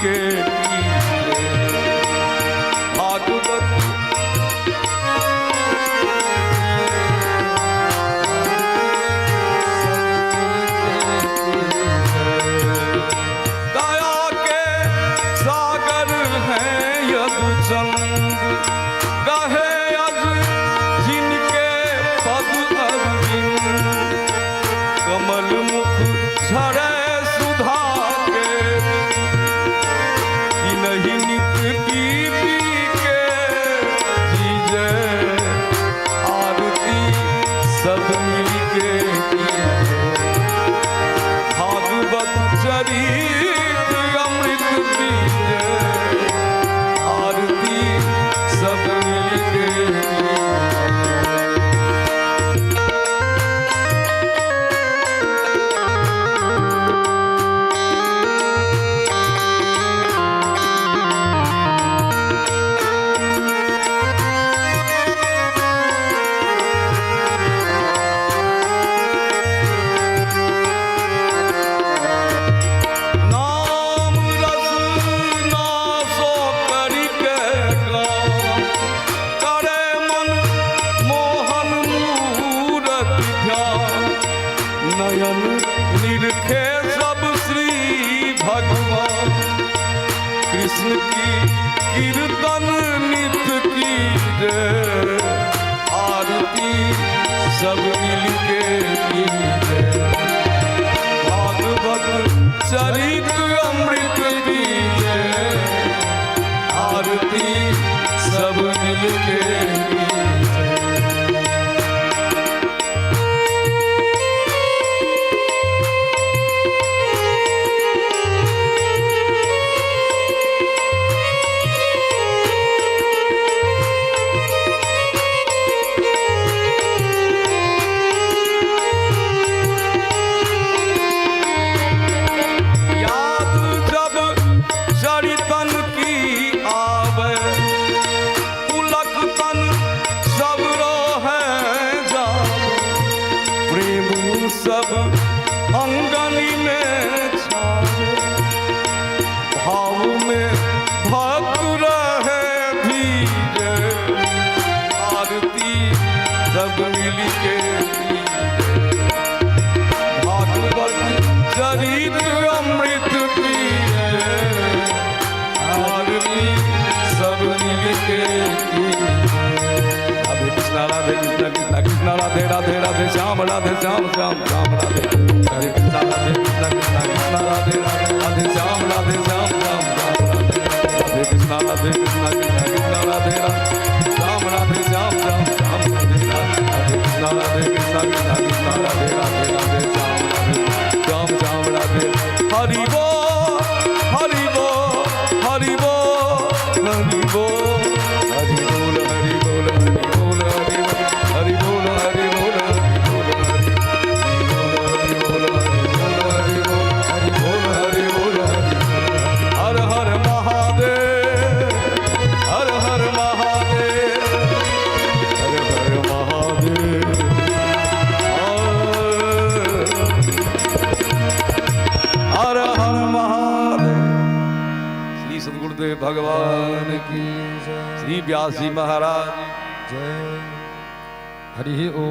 मिलके कीजे। भागवत दया के सागर हैं यदुचंद, कहे अज जिनके पद अरविंद। कमल मुख झरे सुधा के, नहीं नित पी पी के जीजे। आरती सब मिलके कीजे। भागवत चरित अमृत पीजे। आरती सब मिलके कीजे। नाम रस नासो करिके गान, करे मन मोहन मूरत ध्यान। नयन निरखे सब श्री भगवान, कृष्ण की कीर्तन नित कीजे। आरती सब मिलके कीजे। भागवत चरित अमृत पीजे। आरती सब मिलके कीजे। याद जब चरितन की आवे, पुलक तन सब रहे जावे। प्रेम सब अंगनी में छावे, भाव में भक्त रहे भीजे। आरती सब मिलके कीजे। भागवत चरित अमृत पीजे। आरती सब मिलके कीजे। राधे कृष्णा राधे कृष्णा कृष्णा कृष्णा राधे राधे, राधे श्याम राधे श्याम श्याम श्याम राधे। हरे कृष्णा राधे कृष्णा कृष्णा कृष्णा राधे राधे, राधे श्याम राधे श्याम श्याम श्याम राधे। राधे कृष्णा राधे कृष्णा कृष्णा कृष्णा राधे राधे, श्याम राधे श्याम श्याम श्याम राधे। राधे कृष्णा राधे कृष्णा कृष्णा कृष्णा राधे राधे, राधे श्याम राधे श्याम श्याम राधे। हरि बोल हरि बोल हरि बोल हरि बोल हरि बोल हरि बोल हरि बोल हरि बोल हरि बोल हरि बोल हरि बोल हरि बोल हरि बोल हरि बोल हरि बोल हरि। हर हर महादेव हर हर महादेव हर हर महादेव हर हर महादेव। श्री सदगुरुदेव भगवान की, श्री व्यास जी महाराज जय। हरिः ॐ।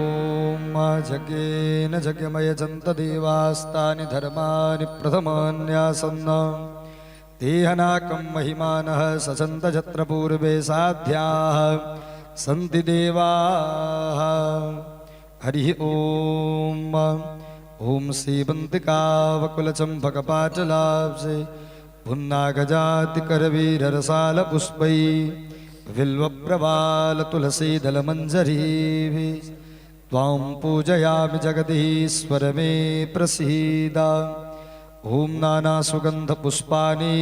जज्ञेन जज्ञमयजन्त देवास्तानि धर्माणि प्रथमान्यासन्न, तेहनाकं महिमानः सचन्त यत्र पूर्वे साध्याः सन्ति देवाः। हरिः ॐ। ॐ श्रीवन्तिकावकुलचम्पकपाटलाब्जे पुन्नागजातिकरवीररसालपुष्पै बिल्वप्रवालतुलसीदलमञ्जरीभिः त्वां पूजयामि जगदीश्वर मे प्रसीद। ॐ नानासुगन्धपुष्पाणि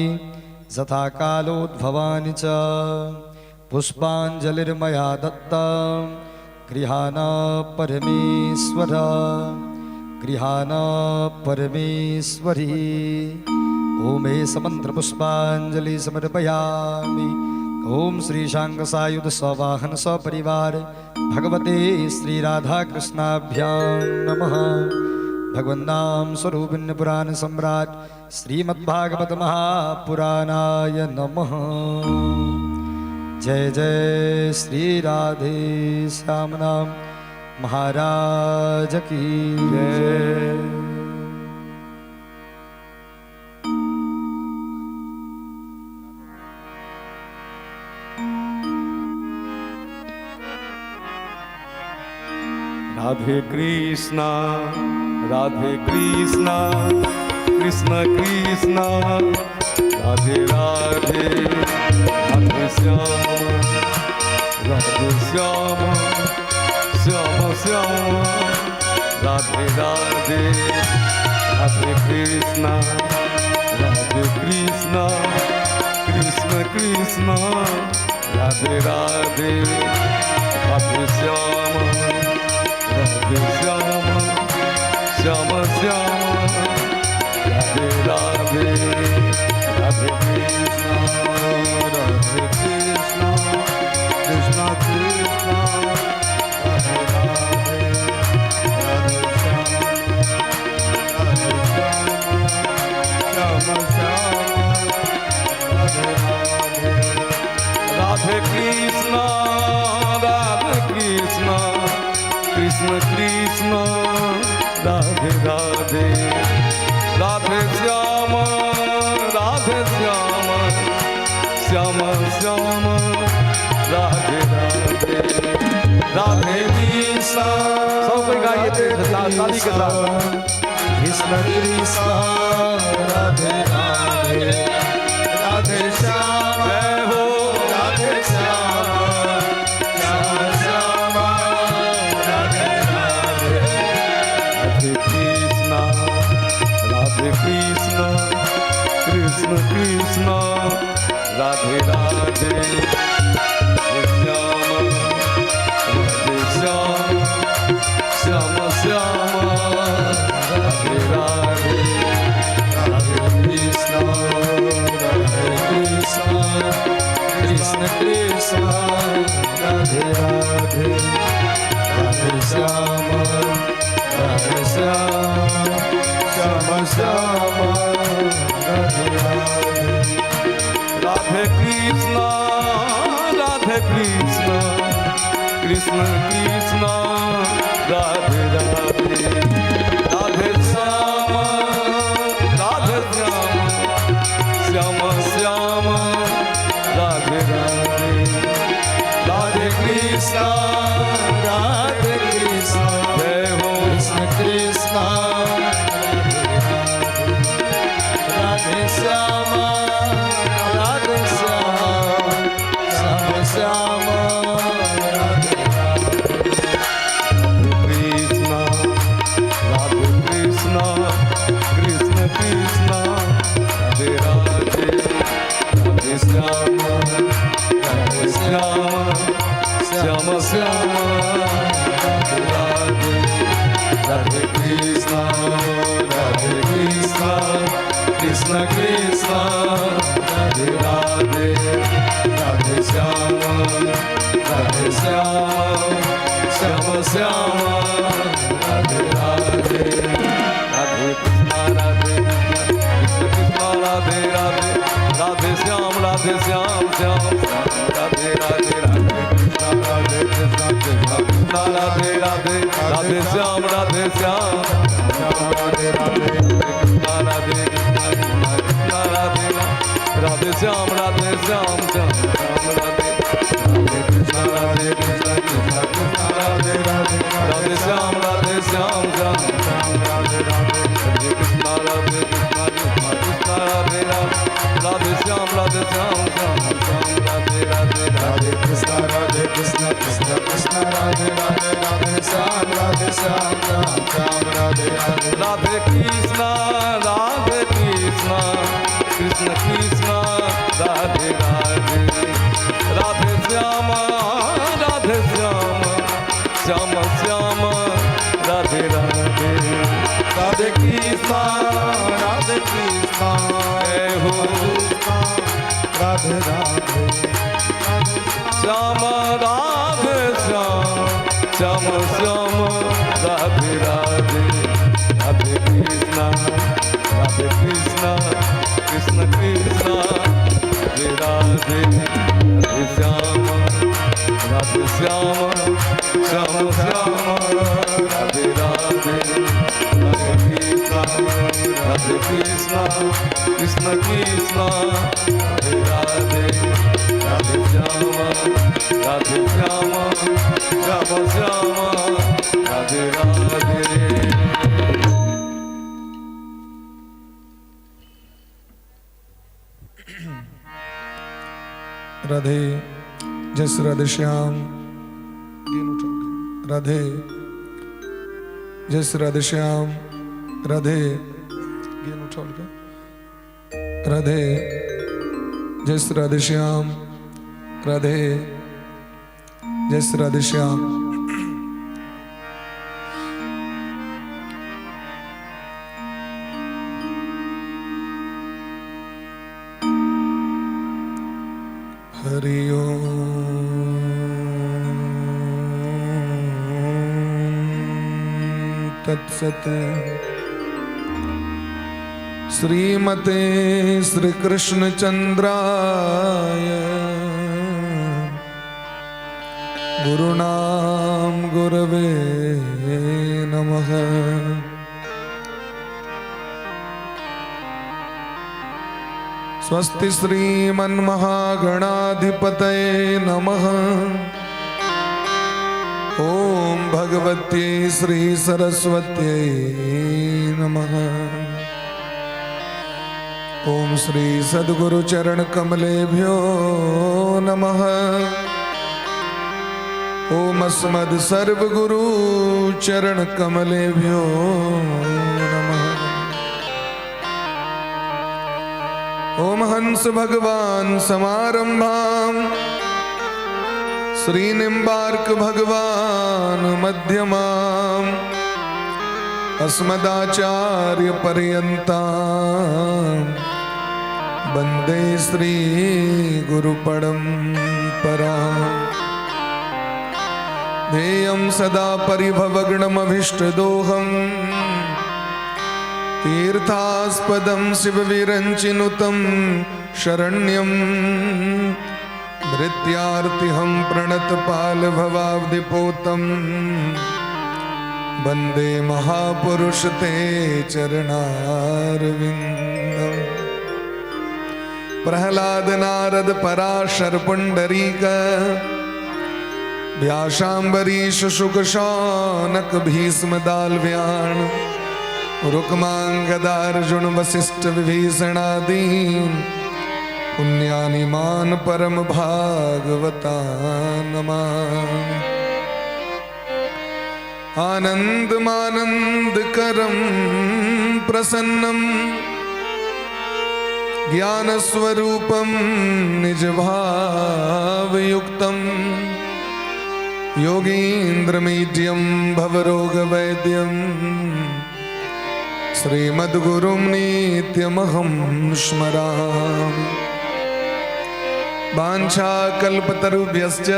यथा कालोद्भवानि च पुष्पाञ्जलिर्मया दत्ता, गृहाण परमेश्वर, गृहाण परमेश्वरी। ॐ एष मन्त्रपुष्पाञ्जलि समर्पयामि। ॐ श्रीशाङ्ग सायुध सवाहन सपरिवार भगवते श्री राधा कृष्णाभ्यां नमः। भगवन्नाम स्वरूपिण्य पुराण सम्राट श्रीमद्भागवत महापुराणाय नमः। जय जय श्री राधे श्याम नाम महाराज की जय। राधे कृष्णा कृष्णा कृष्णा राधे राधे, राधे श्याम श्याम श्याम राधे राधे, राधे कृष्णा कृष्ण कृष्ण राधे राधे, राधे श्याम श्याम श्याम श्याम राधे राधे, राधे कृष्णा कृष्ण कृष्ण राधे राधे, राधे श्याम श्याम श्याम राधे राधे, राधे कृष्णा कृष्ण कृष्ण राधे राधे, राधे श्याम श्याम श्याम राधे राधे, राधे कृष्णा। सब कोई गाइए ताली के साथ। कृष्ण कृष्ण राधे राधे, राधे श्याम जय हो, राधे श्याम श्याम श्याम राधे राधे, राधे कृष्णा कृष्ण कृष्ण राधे राधे, श्याम श्याम श्याम श्याम राधे राधे, राधे कृष्ण कृष्ण कृष्ण राधे राधे, राधे श्याम श्याम श्याम राधे राधे, राधे कृष्णा कृष्ण कृष्ण राधे राधे, राधे श्याम श्याम श्याम राधे राधे, राधे कृष्णा राधे कृष्ण जय हो, कृष्ण कृष्ण राधे श्याम राधे श्याम श्याम श्याम राधे कृष्णा राधे कृष्णा कृष्ण कृष्ण राधे राधे, राधे श्याम श्याम श्याम राधे राधे, राधे कृष्णा कृष्ण कृष्ण राधे राधे, राधे श्याम श्याम श्याम राधे राधे, राधे कृष्णा कृष्ण कृष्ण राधे राधे, राधे श्याम श्याम श्याम राधे राधे, राधे कृष्णा कृष्ण कृष्ण राधे राधे, राधे श्याम श्याम राधे राधे, कृष्णा राधे कृष्णा कृष्ण राधे राधे श्याम श्याम श्याम राधे, राधे कृष्णा कृष्ण कृष्ण राधे राधे, राधे श्याम श्याम श्याम राधे राधे, राधे कृष्णा कृष्ण कृष्ण राधे राधे, राधे श्याम श्याम श्याम राधे राधे, राधे कृष्णा कृष्ण कृष्ण राधे राधे, राधे श्याम श्याम श्याम राधे राधे, राधे कृष्णा कृष्ण कृष्ण राधे राधे, राधे श्याम श्याम श्याम राधे राधे, राधे कृष्णा जय हो, Radhe Radhe, Shyam Radhe Shyam Shyam Shyam Radhe Radhe, Radhe Radhe Krishna Krishna Krishna Radhe Radhe Radhe Shyam Radhe Shyam Shyam Shyam Radhe Radhe Radhe Krishna Radhe Krishna Krishna Krishna Radhe Radhe Radhe Shyam Radhe Shyam Shyam Shyam Radhe Radhe. Radhe, जय श्री राधे श्याम। राधे, जय श्री राधे श्याम। राधे, राधे, जय श्री राधे श्याम। राधे, जय श्री राधे श्याम। हरि ओम तत्सत। श्रीमते श्री कृष्ण चंद्राय गुरुणाम गुरवे नमः। स्वस्ति श्रीमन्महागणाधिपतये नमः। ॐ भगवत्यै श्री सरस्वत्यै नमः। ॐ श्री सद्गुरु चरण कमलेभ्यो नमः। ॐ अस्मद् सर्वगुरु चरण कमलेभ्यो नमः। ॐ हंस भगवान समारंभां श्री निम्बार्क भगवान मध्यमां अस्मदाचार्य पर्यन्तां वंदे श्री गुरु परम्पराम्। ध्येयं सदा परिभवग्नमभीष्टदोहं तीर्थास्पदं शिवविरञ्चिनुतं शरण्यं भृत्यार्तिहं प्रणतपालभवाब्धिपोतं वंदे महापुरुष ते चरणारविन्दम्। प्रहलाद नारद पराशर पुंडरीक व्यासाम्बरीश शुक शौनक भीष्म दालव्याण रुक्मांगदार्जुन वशिष्ठ विभीषणादीन पुण्यानिमान परम भागवता नमामि। आनंदमानंद करम प्रसन्नम ज्ञानस्वरूपं निजभावयुक्तं योगीन्द्रमीड्यं भवरोगवैद्यं श्रीमद्गुरुं नित्यमहं स्मरामि। वाञ्छाकल्पतरुभ्यश्च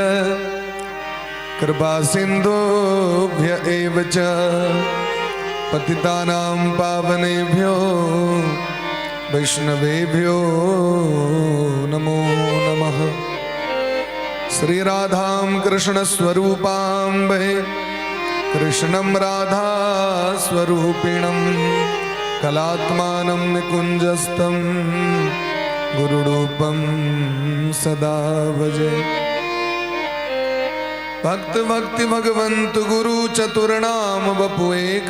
कृपासिन्धुभ्य एव च पतितानां पावनेभ्यो वैष्णवेभ्यो नमो नमः। श्री राधां कृष्णस्वरूपां वै कृष्णं राधा स्वरूपिणं कलात्मानं निकुञ्जस्थं गुरुरूपं सदा भजे। भक्त भक्ति भगवंत गुरु चतुर नाम बपु एक,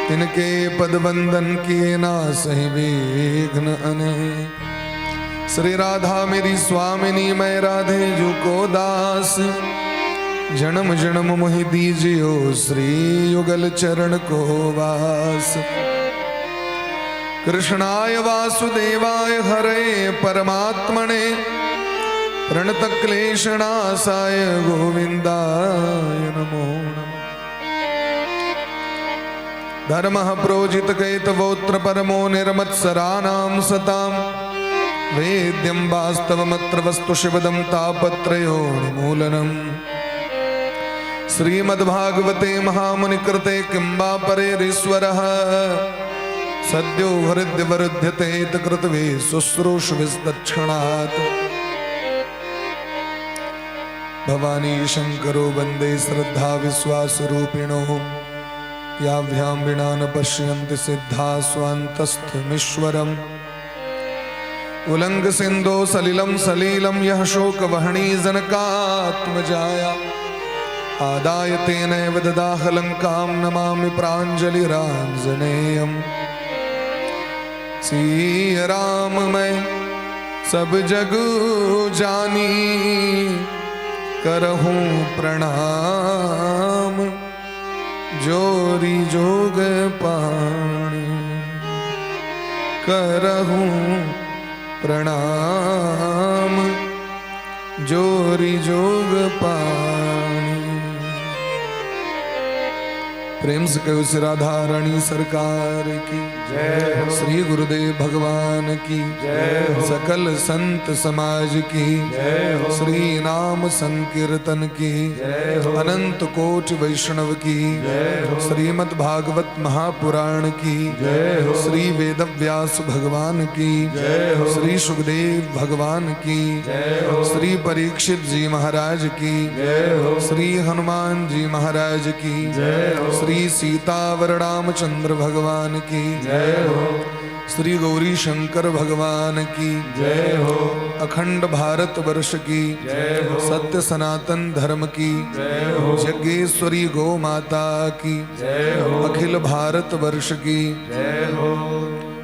तिनके पद बंदन किए ना सही विघ्न अनेक। श्री राधा मेरी स्वामिनी मैं राधे जू को दास, जन्म जन्म मोहि दीजियो श्री युगल चरण को वास। कृष्णाय वासुदेवाय हरे परमात्मने प्रणत क्लेशनाशाय गोविंदाय नमो नमः। धर्मः प्रोजित कैतवोत्र परमो निर्मत्सराणां सतां वेद्यं वास्तवमत्र वस्तु शिवदं तापत्रयोन्मूलनम्। श्रीमद्भागवते महामुनिकृते किं वा परेरीश्वरः सद्यो हृदय वरुध्यते कृतवे शुश्रूषुभिस्तक्षणात्। भवानी शंकरो वंदे श्रद्धा विश्वास रूपिणो याभ्यां विना न पश्यन्ति सिद्धा स्वान्तस्थमीश्वरम्। उलंग सिंधो सलिलं सलीलं यः शोकवहणी जनकात्मजाया आदाय तेनैव ददाह लङ्कां नमामि प्राञ्जलिराञ्जनेयम्। सिय राम मैं सब जग जानी करहूँ प्रणाम जोरी जोग पाणी, करहूँ प्रणाम जोरी जोग पाणी। प्रेम से कहो श्री राधा रानी सरकार की जय हो। श्री गुरुदेव भगवान की जय हो। सकल संत समाज की जय हो। श्री नाम संकीर्तन की जय हो। अनंत कोट वैष्णव की जय हो। श्रीमद् भागवत महापुराण की जय हो। श्री वेद व्यास भगवान की जय हो। श्री सुखदेव भगवान की जय हो। श्री परीक्षित जी महाराज की जय हो। श्री हनुमान जी महाराज की जय हो। श्री सीतावर रामचंद्र भगवान की जय हो। श्री गौरी शंकर भगवान की जय हो। अखंड भारत वर्ष की जय हो। सत्य सनातन धर्म की जय हो। यज्ञेश्वरी गौ माता की जय हो। अखिल भारत वर्ष की जय हो।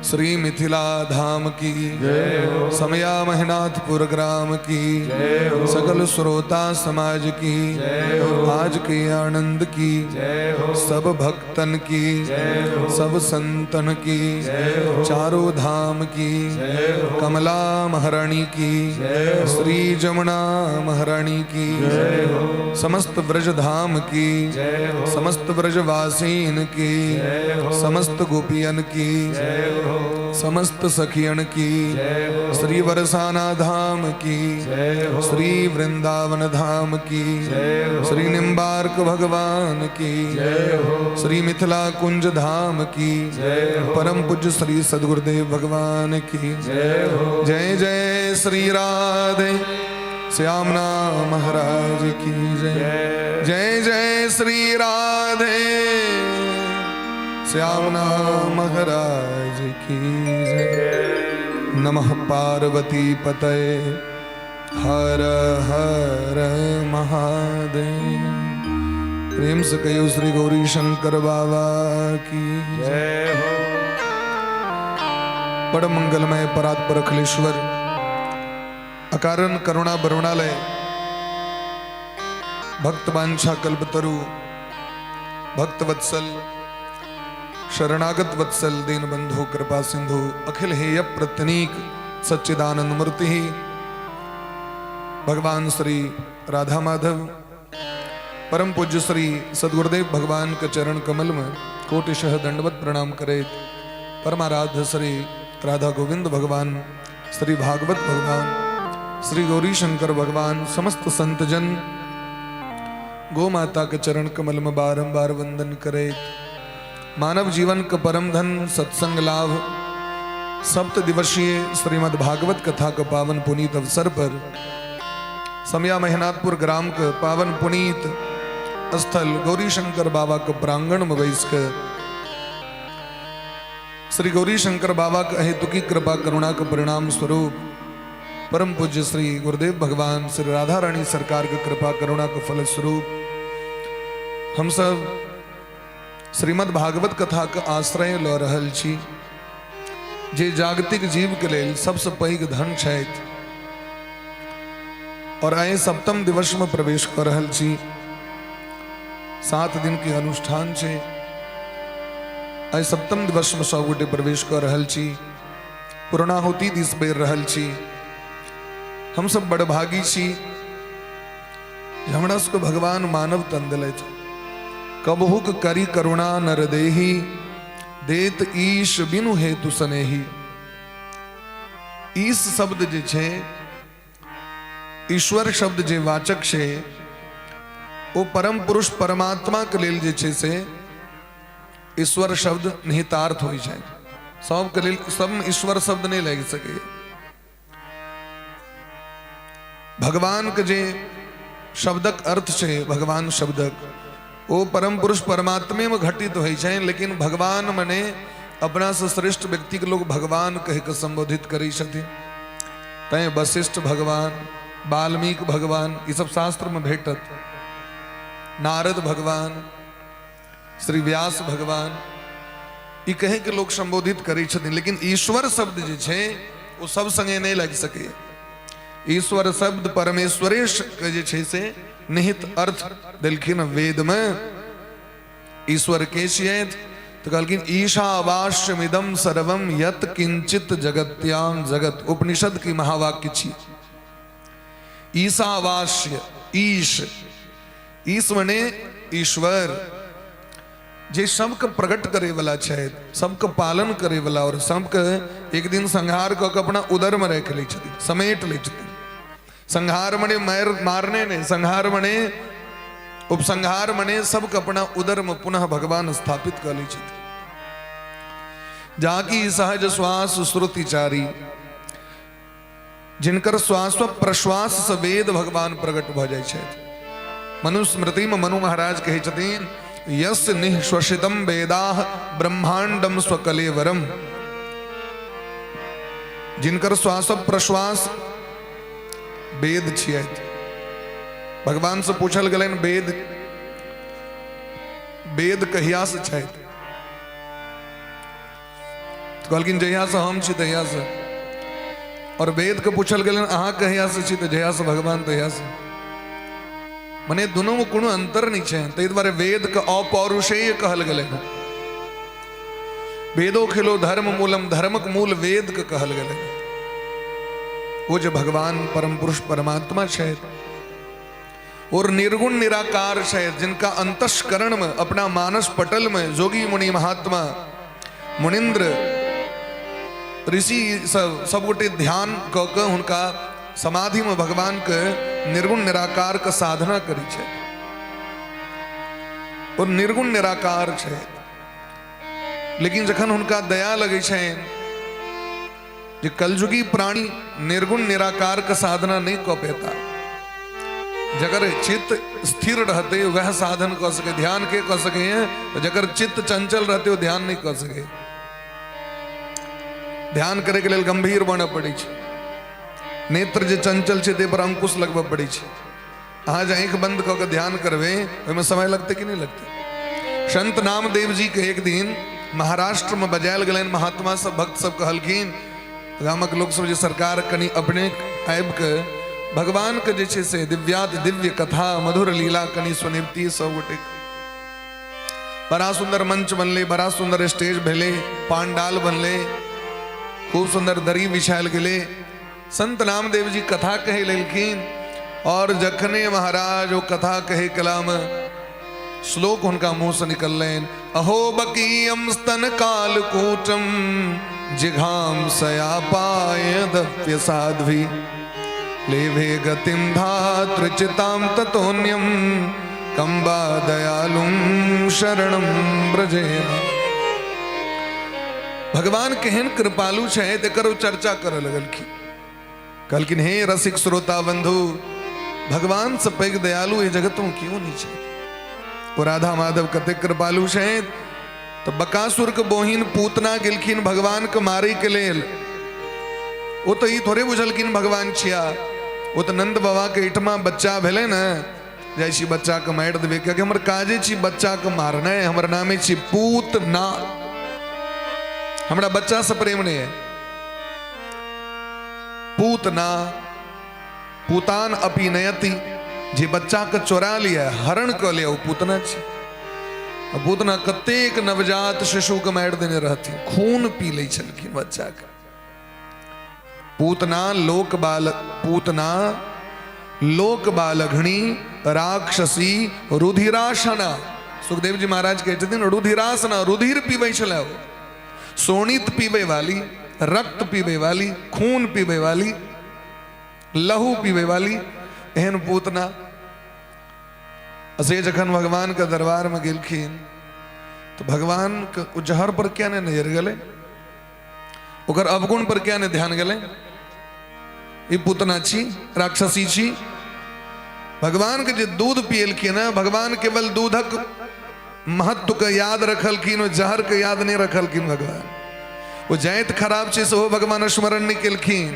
श्री मिथिला धाम की जय हो। समया महिनाथपुर ग्राम की जय हो। सकल श्रोता समाज की जय हो। आज के आनंद की जय हो। सब भक्तन की जय हो। सब संतन की जय हो। चारों धाम की जय हो। कमला महारानी की जय हो। श्री जमुना महारानी की जय हो। समस्त ब्रज धाम की जय हो। समस्त ब्रजवासीन की जय हो। समस्त गोपियन की जय हो। समस्त सखियन की जय हो। श्री बरसाना धाम की जय हो। श्री वृंदावन धाम की जय हो। श्री निम्बार्क भगवान की जय हो। श्री मिथिला कुंज धाम की जय हो। परम पूज्य श्री सदगुरुदेव भगवान की जय हो। जय जय श्री राधे श्याम नाम महाराज की जय। जय। जय जय श्री राधे श्याम नाम महाराज की जय। नमः पार्वती पतये हर हर महादेव। प्रेम से कहो श्री गौरी शंकर बाबा की जय। जय हो। परम मंगलमय परात्पर अखिलेश्वर अकारण करुणा बरुणालय भक्त वांछा कल्पतरु भक्त वत्सल शरणागत वत्सल दीन बंधु कृपा सिंधु अखिल हेय प्रत्यनीक सच्चिदानंद मूर्ति भगवान श्री राधा माधव परम पूज्य श्री सदगुरुदेव भगवान के चरण कमल में कोटिशः दंडवत प्रणाम करे परमाराध्य श्री राधा गोविंद भगवान, श्री भागवत भगवान, श्री गौरी शंकर भगवान, समस्त संतजन, गौ माता के चरण कमल में बारंबार वंदन करे। मानव जीवन का परम धन सत्संग लाभ सप्त दिवसीय श्रीमद् भागवत कथा का पावन पुनीत अवसर पर समया मेहनाथपुर ग्राम के पावन पुनीत स्थल गौरी शंकर बाबा के प्रांगण में बैस के श्री गौरी शंकर बाबा के अहेतुकी कृपा करुणा के परिणाम स्वरूप परम पूज्य श्री गुरुदेव भगवान श्री राधा रानी सरकार के कृपा करुणा के फल स्वरूप हम सब श्रीमद् भागवत कथा के आश्रय ल रहल छी, जे जागतिक जीव के लेल सबसे पैघ धन छथि। और आइ सप्तम दिवस में प्रवेश कर रहल छी। 7 दिन के अनुष्ठान छै। आइ सप्तम दिवस में सब गोटे प्रवेश कर रहल छी, पूर्णाहुति दिस बढ़ि रहल छी। हम सब बड़भागी छी जे हमरा सबके भगवान मानव तन दिलथि। कबहुक करी करुणा नर देही, देत ईश बिनु हेतु सनेही। ईश शब्द जे छै, ईश्वर शब्द जे वाचक छै, ओ परम पुरुष परमात्मा के लेल जे छै से ईश्वर शब्द निहितार्थ होइ छै। सबके लेल सब ईश्वर शब्द नहि लागि सकैए। भगवानके जे शब्दक अर्थ छै, भगवान शब्दक ओ परम पुरुष परमात्मे में घटित होइ छै, लेकिन भगवान मने अपना से श्रेष्ठ व्यक्ति के लोग भगवान कह के संबोधित करै छथिन। तैं वशिष्ठ भगवान, वाल्मीकि भगवान, ई सब शास्त्र में भेटत। नारद भगवान, श्री व्यास भगवान, ई कहे के लोग संबोधित करै छथिन। लेकिन ईश्वर शब्द जे छै ओ सब संगे नहि लागि सकैए। ईश्वर शब्द परमेश्वरेश के जे छै से निहित अर्थ देलखिन वेद में। ईश्वर के छियथि? तऽ कहलखिन ईशावास्यमिदम सर्वम यत किंचित जगत्याम जगत। उपनिषद की महावाक्य छी ईशावास्य। ईश, ईश मने ईश्वर, जे सबके प्रकट करे वाला छथि, सबके पालन करे वाला, और सबके एक दिन संहार कऽ के अपना उदर में राखि लै छथिन, समेट लै छथिन। संहार मने मारने नहि, संहार मने उपसंहार मने सबके अपना उदर में पुनः भगवान स्थापित कऽ लै छथिन। जाकी सहज श्वास श्रुतिचारी, जिनकर श्वास प्रश्वास से वेद भगवान प्रकट भऽ जाइ छथि। मनुस्मृति में मनु महाराज कहै छथिन, यस निःश्वसितम वेदाः ब्रह्मांडम स्वकलेवरम। जिनकर श्वास प्रश्वास वेद छियथि। भगवान से पूछल गेलनि, वेद वेद कहिया से छथि? कहलखिन जहिया से हम छी तहिया से। और वेद के पूछल गेलनि, अहाँ कहिया से छी? तऽ जहिया से भगवान तहिया से। मने दुनू में कोनो अंतर नहि छै। ताहि दुआरे वेद के अपौरुषेय कहल गेलै हँ। वेदो खिलो धर्म मूलम, धर्मक मूल वेद के कहल गेलै। ओ जे भगवान परम पुरुष परमात्मा छथि और निर्गुण निराकार छथि, जिनका अंतस्करण में अपना मानस पटल में जोगी मुनि महात्मा मुनिंद्र ऋषि सब सबगोटे ध्यान कऽ के हुनका समाधि में भगवान के निर्गुण निराकार के साधना करै छै और निर्गुण निराकार छै। लेकिन जखन हुनका दया लगै छनि जे कलयुगी प्राणी निर्गुण निराकार के साधना नहीं कऽ पेता, जकर चित्त स्थिर रहते वह साधन कऽ सके, ध्यान के कऽ सके हैं, जकर चित्त चंचल रहते वो ध्यान नहीं कऽ सके। ध्यान करे के लेल गंभीर बनऽ पड़ै छै। नेत्र जे चंचल छै ताहि पर अंकुश लगबऽ पड़ै छै। अहाँ जे आँखि बंद कऽ के ध्यान करबै, ओहिमे समय लगतै कि नहि लगतै? संत नामदेव जी के एक दिन महाराष्ट्र में बजायल गेलनि महात्मा सब, भक्त सब कहलखिन गामक लोक सब जे सरकार कनि अपने आबि के भगवान के जे छै से दिव्यात दिव्य कथा मधुर लीला कनि सुनिबती सब गोटे। बड़ा सुंदर मंच बनले, बड़ा सुंदर स्टेज भेलै, पांडाल बनले, खूब सुंदर दरी बिछायल गेलै। संत नामदेव जी कथा कहे लेलखिन और जखने महाराज वो कथा कहे कलाम श्लोक हुनका मुंह से निकललनि, अहो बकीयम स्तन काल कूटम जिघाम सया पाय दव्य साध्वी लेभे गतिम धातृचिताम ततोन्यम कंबा दयालुम शरणम ब्रजेम। भगवान केहन कृपालु छै तेकर ओ चर्चा करऽ लगलखिन। कहलखिन, हे रसिक श्रोता बंधु, भगवान से पैघ दयालु एहि जगत में क्यों नहीं छै? ओ राधा माधव कतेक कृपालु छै। तऽ बकासुर के बोहिन पूतना गेलखिन भगवान के मारे के लेल। ओ तऽ ई थोड़े बुझलखिन भगवान छिया। ओ तऽ नंद बाबा के एहिठमा बच्चा भेलै ने, जाइ छी बच्चाके मारि देबै, कियाकि हमर काजे छी बच्चाके मारनाइ, हमर नामे छी पूतना, हमरा बच्चासँ प्रेम नहि है। पूतना पूतान अपि नयति, जे बच्चाके चोरा लिया, हरण कऽ लिया, ओ पूतना छी। पूतना कतेक नवजात शिशुके मारि देने रहथिन, खून पी लै छलखिन बच्चाके। पूतना लोक बाल, पूतना लोक बालघणी राक्षसी रुधिरासना। सुखदेव जी महाराज कहै छथिन रुधिरासना, रुधिर पीबै छलै ओ, शोणित पीबै वाली, रक्त पीबै वाली, खून पीबै वाली, लहू पीबै वाली, एहन पूतना। से जखन भगवान के दरबार में गेलखिन तऽ भगवान के जहर पर किया नहि नजर गेलै? ओकर अवगुण पर किया नहि ध्यान गेलै? ई पूतना छी, राक्षसी छी। भगवान के जे दूध पियलखिन है, भगवान केवल दूधक महत्व के याद रखलखिन, ओ जहर के याद नहि रखलखिन। भगवान ओ जाति खराब छै सेहो भगवान स्मरण नहि केलखिन,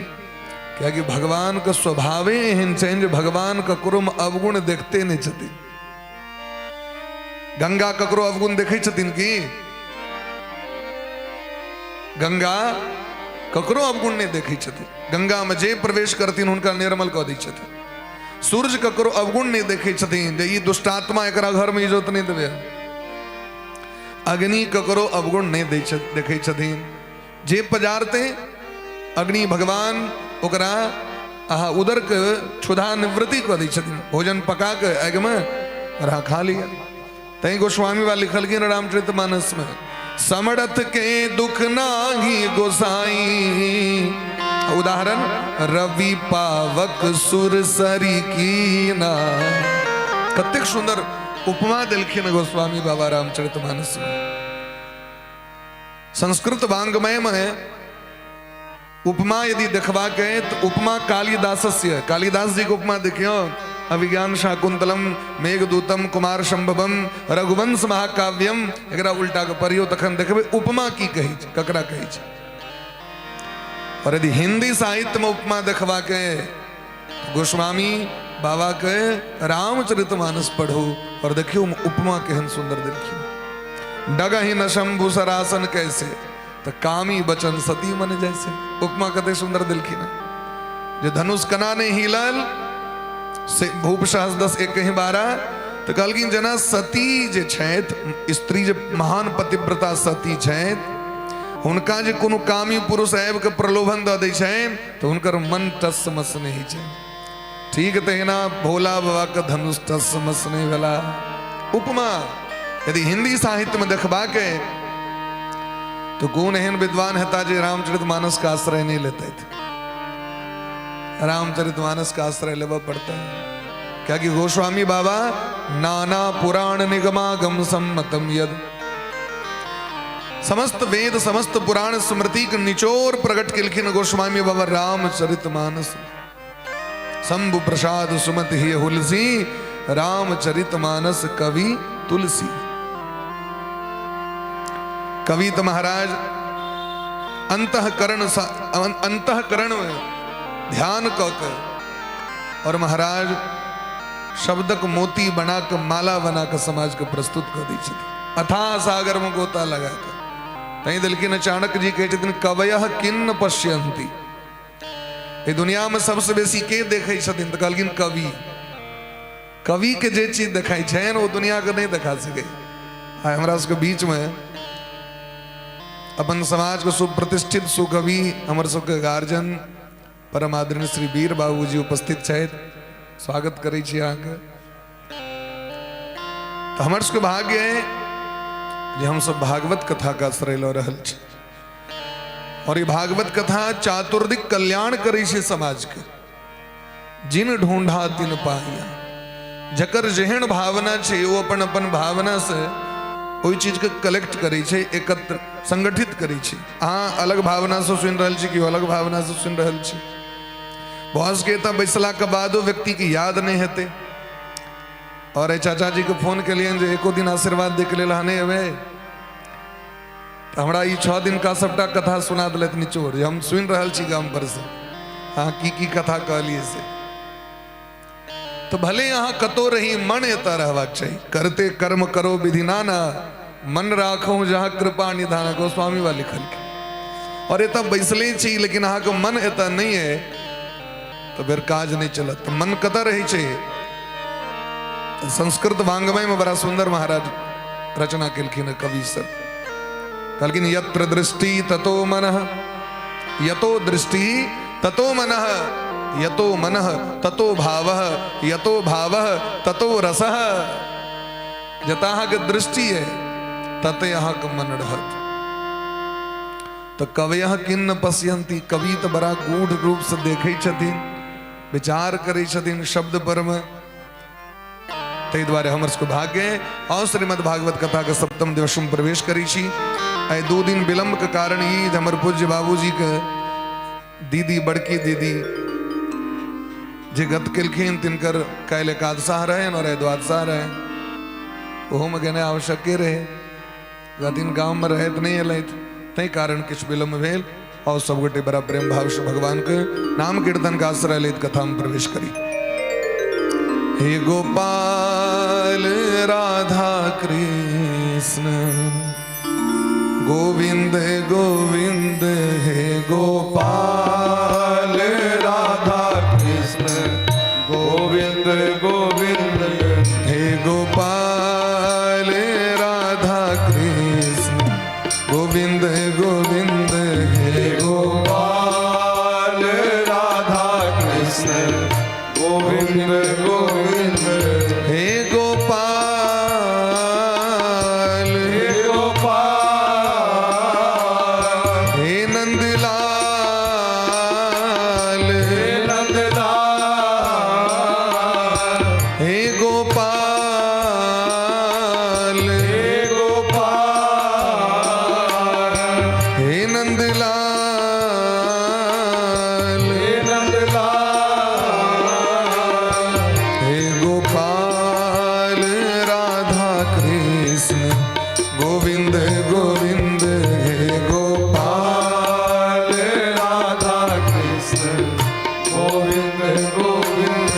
कियाकि भगवान के स्वभावे एहन छनि जे भगवान ककरो मे अवगुण देखते नहि छथिन। गंगा ककरो अवगुण देखै छथिन की? गंगा ककरो अवगुण नहि देखै छथिन। गंगा मे जे प्रवेश करथिन हुनका निर्मल कऽ दै छथिन। सूर्य ककरो अवगुण नहि देखै छथिन जे ई दुष्टात्मा, एकरा घर मे इज्जत नहि देबै। अग्नि ककरो अवगुण नहि दै देखै छथिन। जे पजारते अग्नि भगवान ओकरा अहाँ उदरके क्षुधा निवृत्ति कऽ दै छथिन। भोजन पका कऽ आगिमे और अहाँ खा लिअ। तैं गोस्वामी बा लिखलखिन रामचरित मानस में, समरथ के दुख नाही गोसाई, उदाहरण रवि पावक सुर सरी कीना। कतेक सुंदर उपमा देलखिन गोस्वामी बाबा रामचरित मानस में। संस्कृत वांग्मय में उपमा यदि देखबाक है तो उपमा कालिदासस्य, कालिदास जी के उपमा देखियो, अभिज्ञान शाकुंतलम, मेघदूतम, कुमार संभवम, रघुवंश महाकाव्यम, एकरा उल्टा के पढ़ियो तखन देखबै उपमा की कहै छै, ककरा कहै छै। और यदि हिंदी साहित्य में उपमा देखबाक है तो गोस्वामी बाबा के रामचरितमानस पढ़ू और देखियो उपमा केहन सुंदर देलखिन। डगहि न शंभु सरासन कैसे, तऽ कामी बचन सती मन जैसे। उपमा कते सुंदर देलखिन है जे धनुष कना नहि हिलल से भूप सहस दस एक ही बारह। तऽ कहलखिन जेना सती जे छथि, स्त्री जे महान पतिव्रता सती छथि, हुनका जे कोनो कामी पुरुष आबि कऽ प्रलोभन दऽ दै छनि तऽ हुनकर मन टस मस नहि होइ छै। ठीक तहिना भोला बाबा के धनुष टस मस नहि भेला। उपमा यदि हिंदी साहित्य में देखबाक है तो कोन एहन विद्वान हेता जे रामचरित मानस का आश्रय नहीं लेते थे? रामचरित मानस का आश्रय लेवा पड़ता है, क्योंकि गोस्वामी बाबा नाना पुराण निगमागम सम्मतम यद, समस्त वेद समस्त पुराण स्मृति के निचोर प्रकट केलखिन गोस्वामी बाबा रामचरित मानस। शंभु प्रसाद सुमति ही हुलसी, रामचरित मानस कवि तुलसी। कवि तो महाराज अंतःकरण अंतःकरण में ध्यान क के और महाराज शब्दक मोती बना के माला बना के समाज के प्रस्तुत कर दै छथिन, अथाह सागर में गोता लगा के। तैं देलखिन चाणक्य जी कहै छथिन, कवयः किन्न पश्यन्ति, एहि दुनिया में सबसे बेसी के देखै छथिन? तऽ कहलखिन कवि। कवि के जे चीज देखाइ छनि ओ दुनिया के नहि देखा सकै। आइ हमरा सबके बीच में अपन समाज के सुप्रतिष्ठित सुकवि, हमर सबके गार्जियन परम आदरणीय श्री वीर बाबूजी उपस्थित छथि। स्वागत करै छी अहाँके। तऽ हमर सबके भाग्य है जे हमसब भागवत कथा के आश्रय लऽ रहल छी और ई भागवत कथा चातुर्दिक कल्याण करै छै समाज के। जिन ढूंढा तिन पाया, जकर जेहन भावना छै ओ अपन अपन भावना से ओहि चीज के कलेक्ट करै छै, एकत्र संगठित करै छै। अहाँ अलग भावना से सुनि रहल छी, केओ अलग भावना से सुनि रहल छी। भऽ सकै तऽ बैसला के बादो व्यक्ति के याद नहि हेतै। और एहि चाचा जी के फोन केलियनि जे एको दिन आशीर्वाद दै के लेल अहाँ नहि एबै? तऽ हमरा ई 6 दिनका सबटा कथा सुना देलथि निचोड़, जे हम सुनि रहल छी गाम पर से अहाँ की की कथा कहलियै से। तऽ भले अहाँ कतौ रही, मन एतऽ रहबाक चाही। करते कर्म करो विधि नाना, मन राखो जहाँ कृपा निधाना, गोस्वामी बा लिखलखिन। और एतऽ बैसले छी लेकिन अहाँके मन एतऽ नहि है तऽ फेर काज नहि चलत। तऽ मन कतऽ रहै छै? संस्कृत वांग्मय में बड़ा सुंदर महाराज रचना केलखिन कवि सब। कहलखिन यत्र दृष्टि ततो मनः, यतो दृष्टि ततो मनः, यतो मनः ततो भावः, यतो भावः ततो रसः। जतऽ अहाँके दृष्टि है तते अहाँके मन रहत। तऽ कवयः किन्न पश्यन्ति, कवि तऽ बड़ा गूढ़ रूप से देखै छथिन, विचार करै छथिन शब्द पर में। ताहि दुआरे हमर सबके भाग्य है। और श्रीमद् भागवत कथा के सप्तम दिवस में प्रवेश करै छी। आइ 2 दिन विलम्बके कारण ई जे हमर पूज्य बाबूजीके दीदी, बड़की दीदी जे गत केलखिन, तिनकर काल्हि एकादशाह रहनि और आइ द्वादशाह रहनि। ओहोमे गेनाइ आवश्यके रहै। दिन गाममे रहैत नहि एलथि, ताहि कारण किछु विलम्ब भेल। और सब गोटे बड़ा प्रेम भाव से भगवान के नाम कीर्तन का आश्रय लेत कथा में प्रवेश करी। हे गोपाल राधा कृष्ण गोविंद गोविंद, हे गोपाल राधा कृष्ण गोविंद गोविंद, हे गोपाल राधा कृष्ण गोविंद गोविंद, हे गोपाल राधा कृष्ण गोविंद गोविंद, हे गोपाल, हे गोपाल, हे नंदलाल, हे नंदलाल, हे गोपाल, हे गोपाल, हे नंदलाल, हे नंदलाल, हे गोपाल राधा कृष्ण गोविंद गोविंद, हे गोपाल राधा कृष्ण गोविंद गोविंद,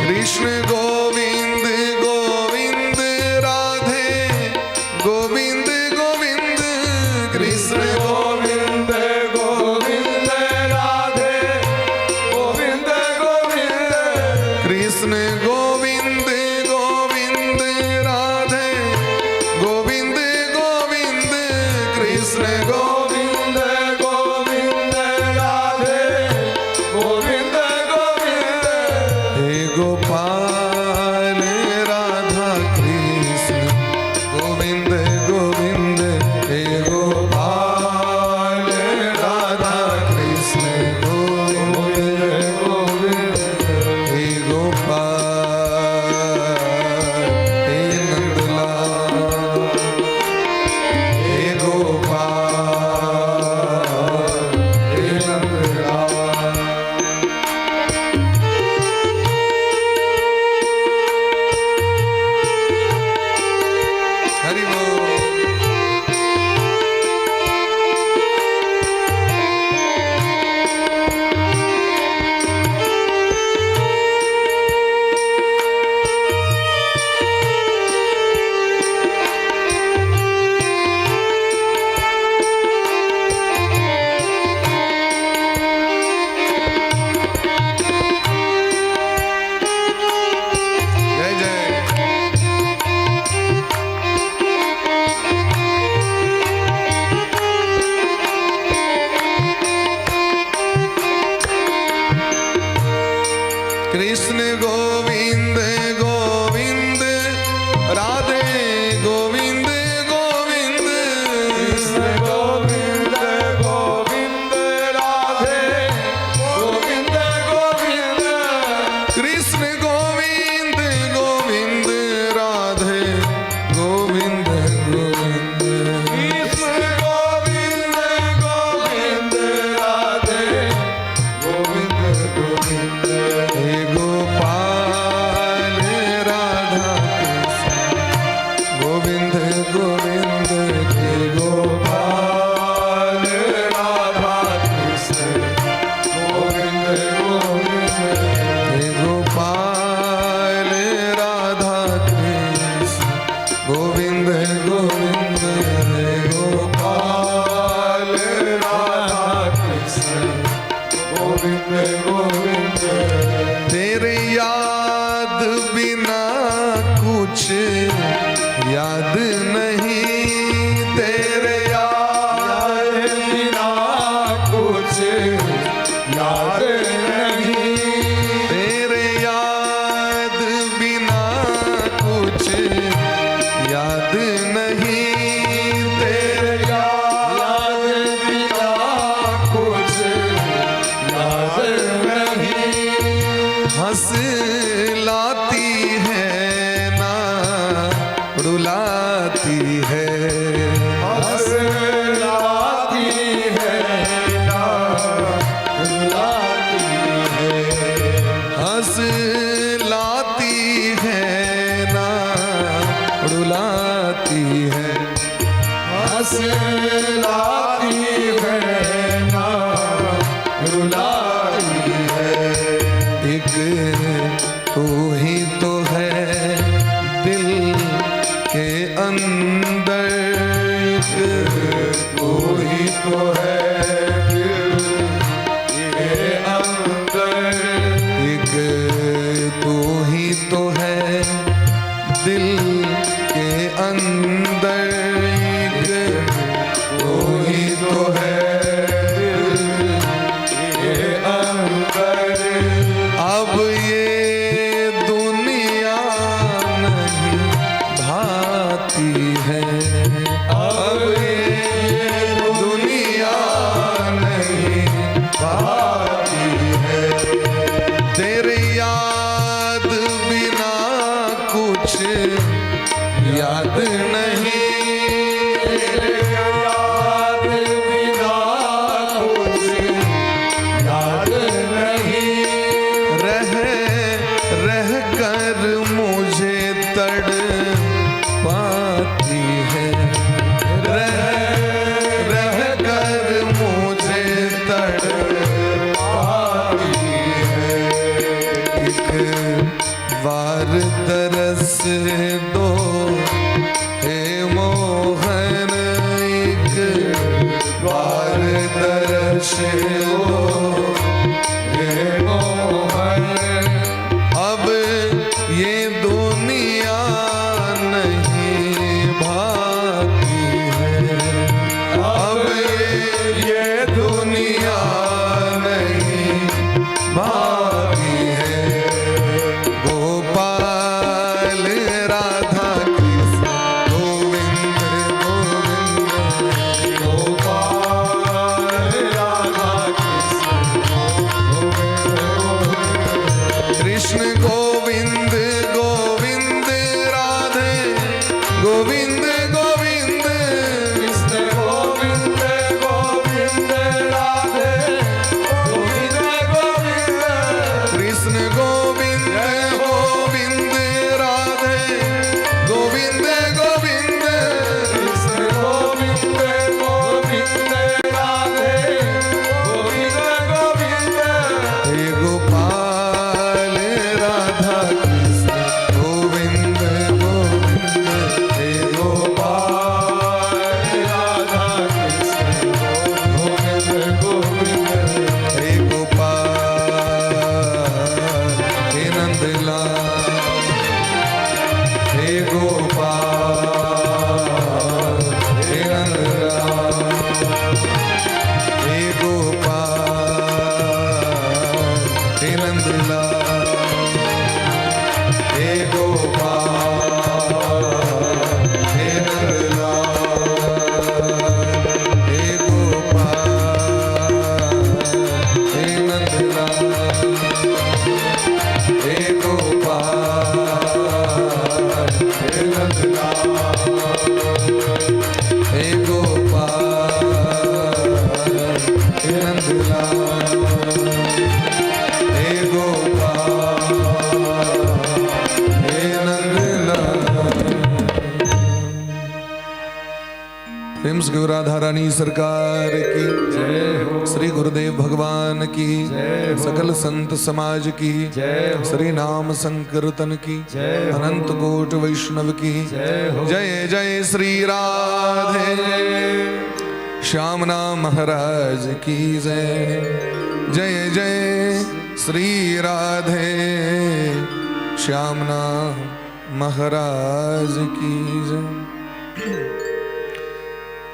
कृष्ण गोविंद गोविंद राधे गोविंद गोविंद, कृष्ण गोविंद गोविंद राधे गोविंद गोविंद, कृष्ण गोविंद गोविंद राधे गोविंद गोविंद, कृष्ण गोविंद गोविंद राधे गोविंद गोविंद, हे गोपाल राधा कृष्ण गोविंद गोविंद, हे गोपाल राधा कृष्ण गोविंद गोविंद, हे गोपाल, हे नंदलाल, हे गोपाल, हे नंदलाल। हरि बोल। जय जय। कृष्ण गोविंद गोविंद राधे गोविंद गोविंद, कृष्ण गोविंद गोविंद राधे गोविंद गोविंद, कृष्ण गोविंद गोविंद राधे गोविंद गोविंद, कृष्ण गोविंद गोविंद राधे गोविंद गोविंद, हे गोपाल राधा कृष्ण गोविंद गोविंद, हे गोपाल राधा कृष्ण गोविंद गोविंद, हे गोपाल राधा कृष्ण गोविंद गोविंद, हे गोपाल राधा कृष्ण गोविंद गोविंद, तेरे याद बिना कुछ याद नहीं, तेरे याद बिना कुछ याद नहीं, तेरे याद बिना कुछ याद नहीं, तेरे याद बिना कुछ याद नहीं, हंस लाती है ना रुलाती है, हंस लाती है। हंस लाती है ना रुलाती है। एक तू ही तो है दिल के अंदर, एक तू ही तो है दिल के अंदर। एक तू ही तो है दिल के अंदर, एक तू ही तो है दिल के अंदर। अब ये दुनिया नहीं भाती है, अब ये दुनिया नहीं भाती है। तेरे याद बिना कुछ याद नहीं, तेरे याद बिना कुछ याद नहीं। रह रह कर मुझे तड़ पाती है, रह रह कर मुझे तड़ पाती है। एक बार तरस दो हे मोहन, एक बार तरस दो हे मोहन। अब ये दुनिया नहीं भाती है, अब ये दुनिया नहीं भाती है। गोपाल राधा कृष्ण गोविंद गोविंद, गोपाल राधा कृष्ण गोविंद गोविंद। कृष्ण गोविंद गोविंद राधे गोविंद गोविंद, कृष्ण गोविंद गोविंद राधे गोविंद गोविंद। कृष्ण गोविंद गोविंद राधे गोविंद गोविंद, कृष्ण गोविंद गोविंद राधे गोविंद गोविंद। हे गोपाल राधा कृष्ण गोविंद गोविंद, हे गोपाल गोपाल राधा कृष्ण गोविंद गोविंद। हे गोपाल हे नंदलाल, हे गोपाल हे नंदलाल, हे गोपाल हे नंदलाल, हे गोपाल हे नंदलाल, हे गोपाल हे नंदलाल, हे गोपाल हे नंदलाल, हे गोपाल हे नंदलाल, हे गोपाल हे नंदलाल। प्रेम से गुरु राधा रानी सरकार की जय हो। श्री गुरुदेव भगवान की जय हो। सकल संत समाज की जय हो। श्री नाम संकीर्तन की जय हो। अनंत कोट वैष्णव की जय हो। जय जय श्री राधे श्याम नाम महाराज की जय। जय जय श्री राधे श्याम नाम महाराज की जय।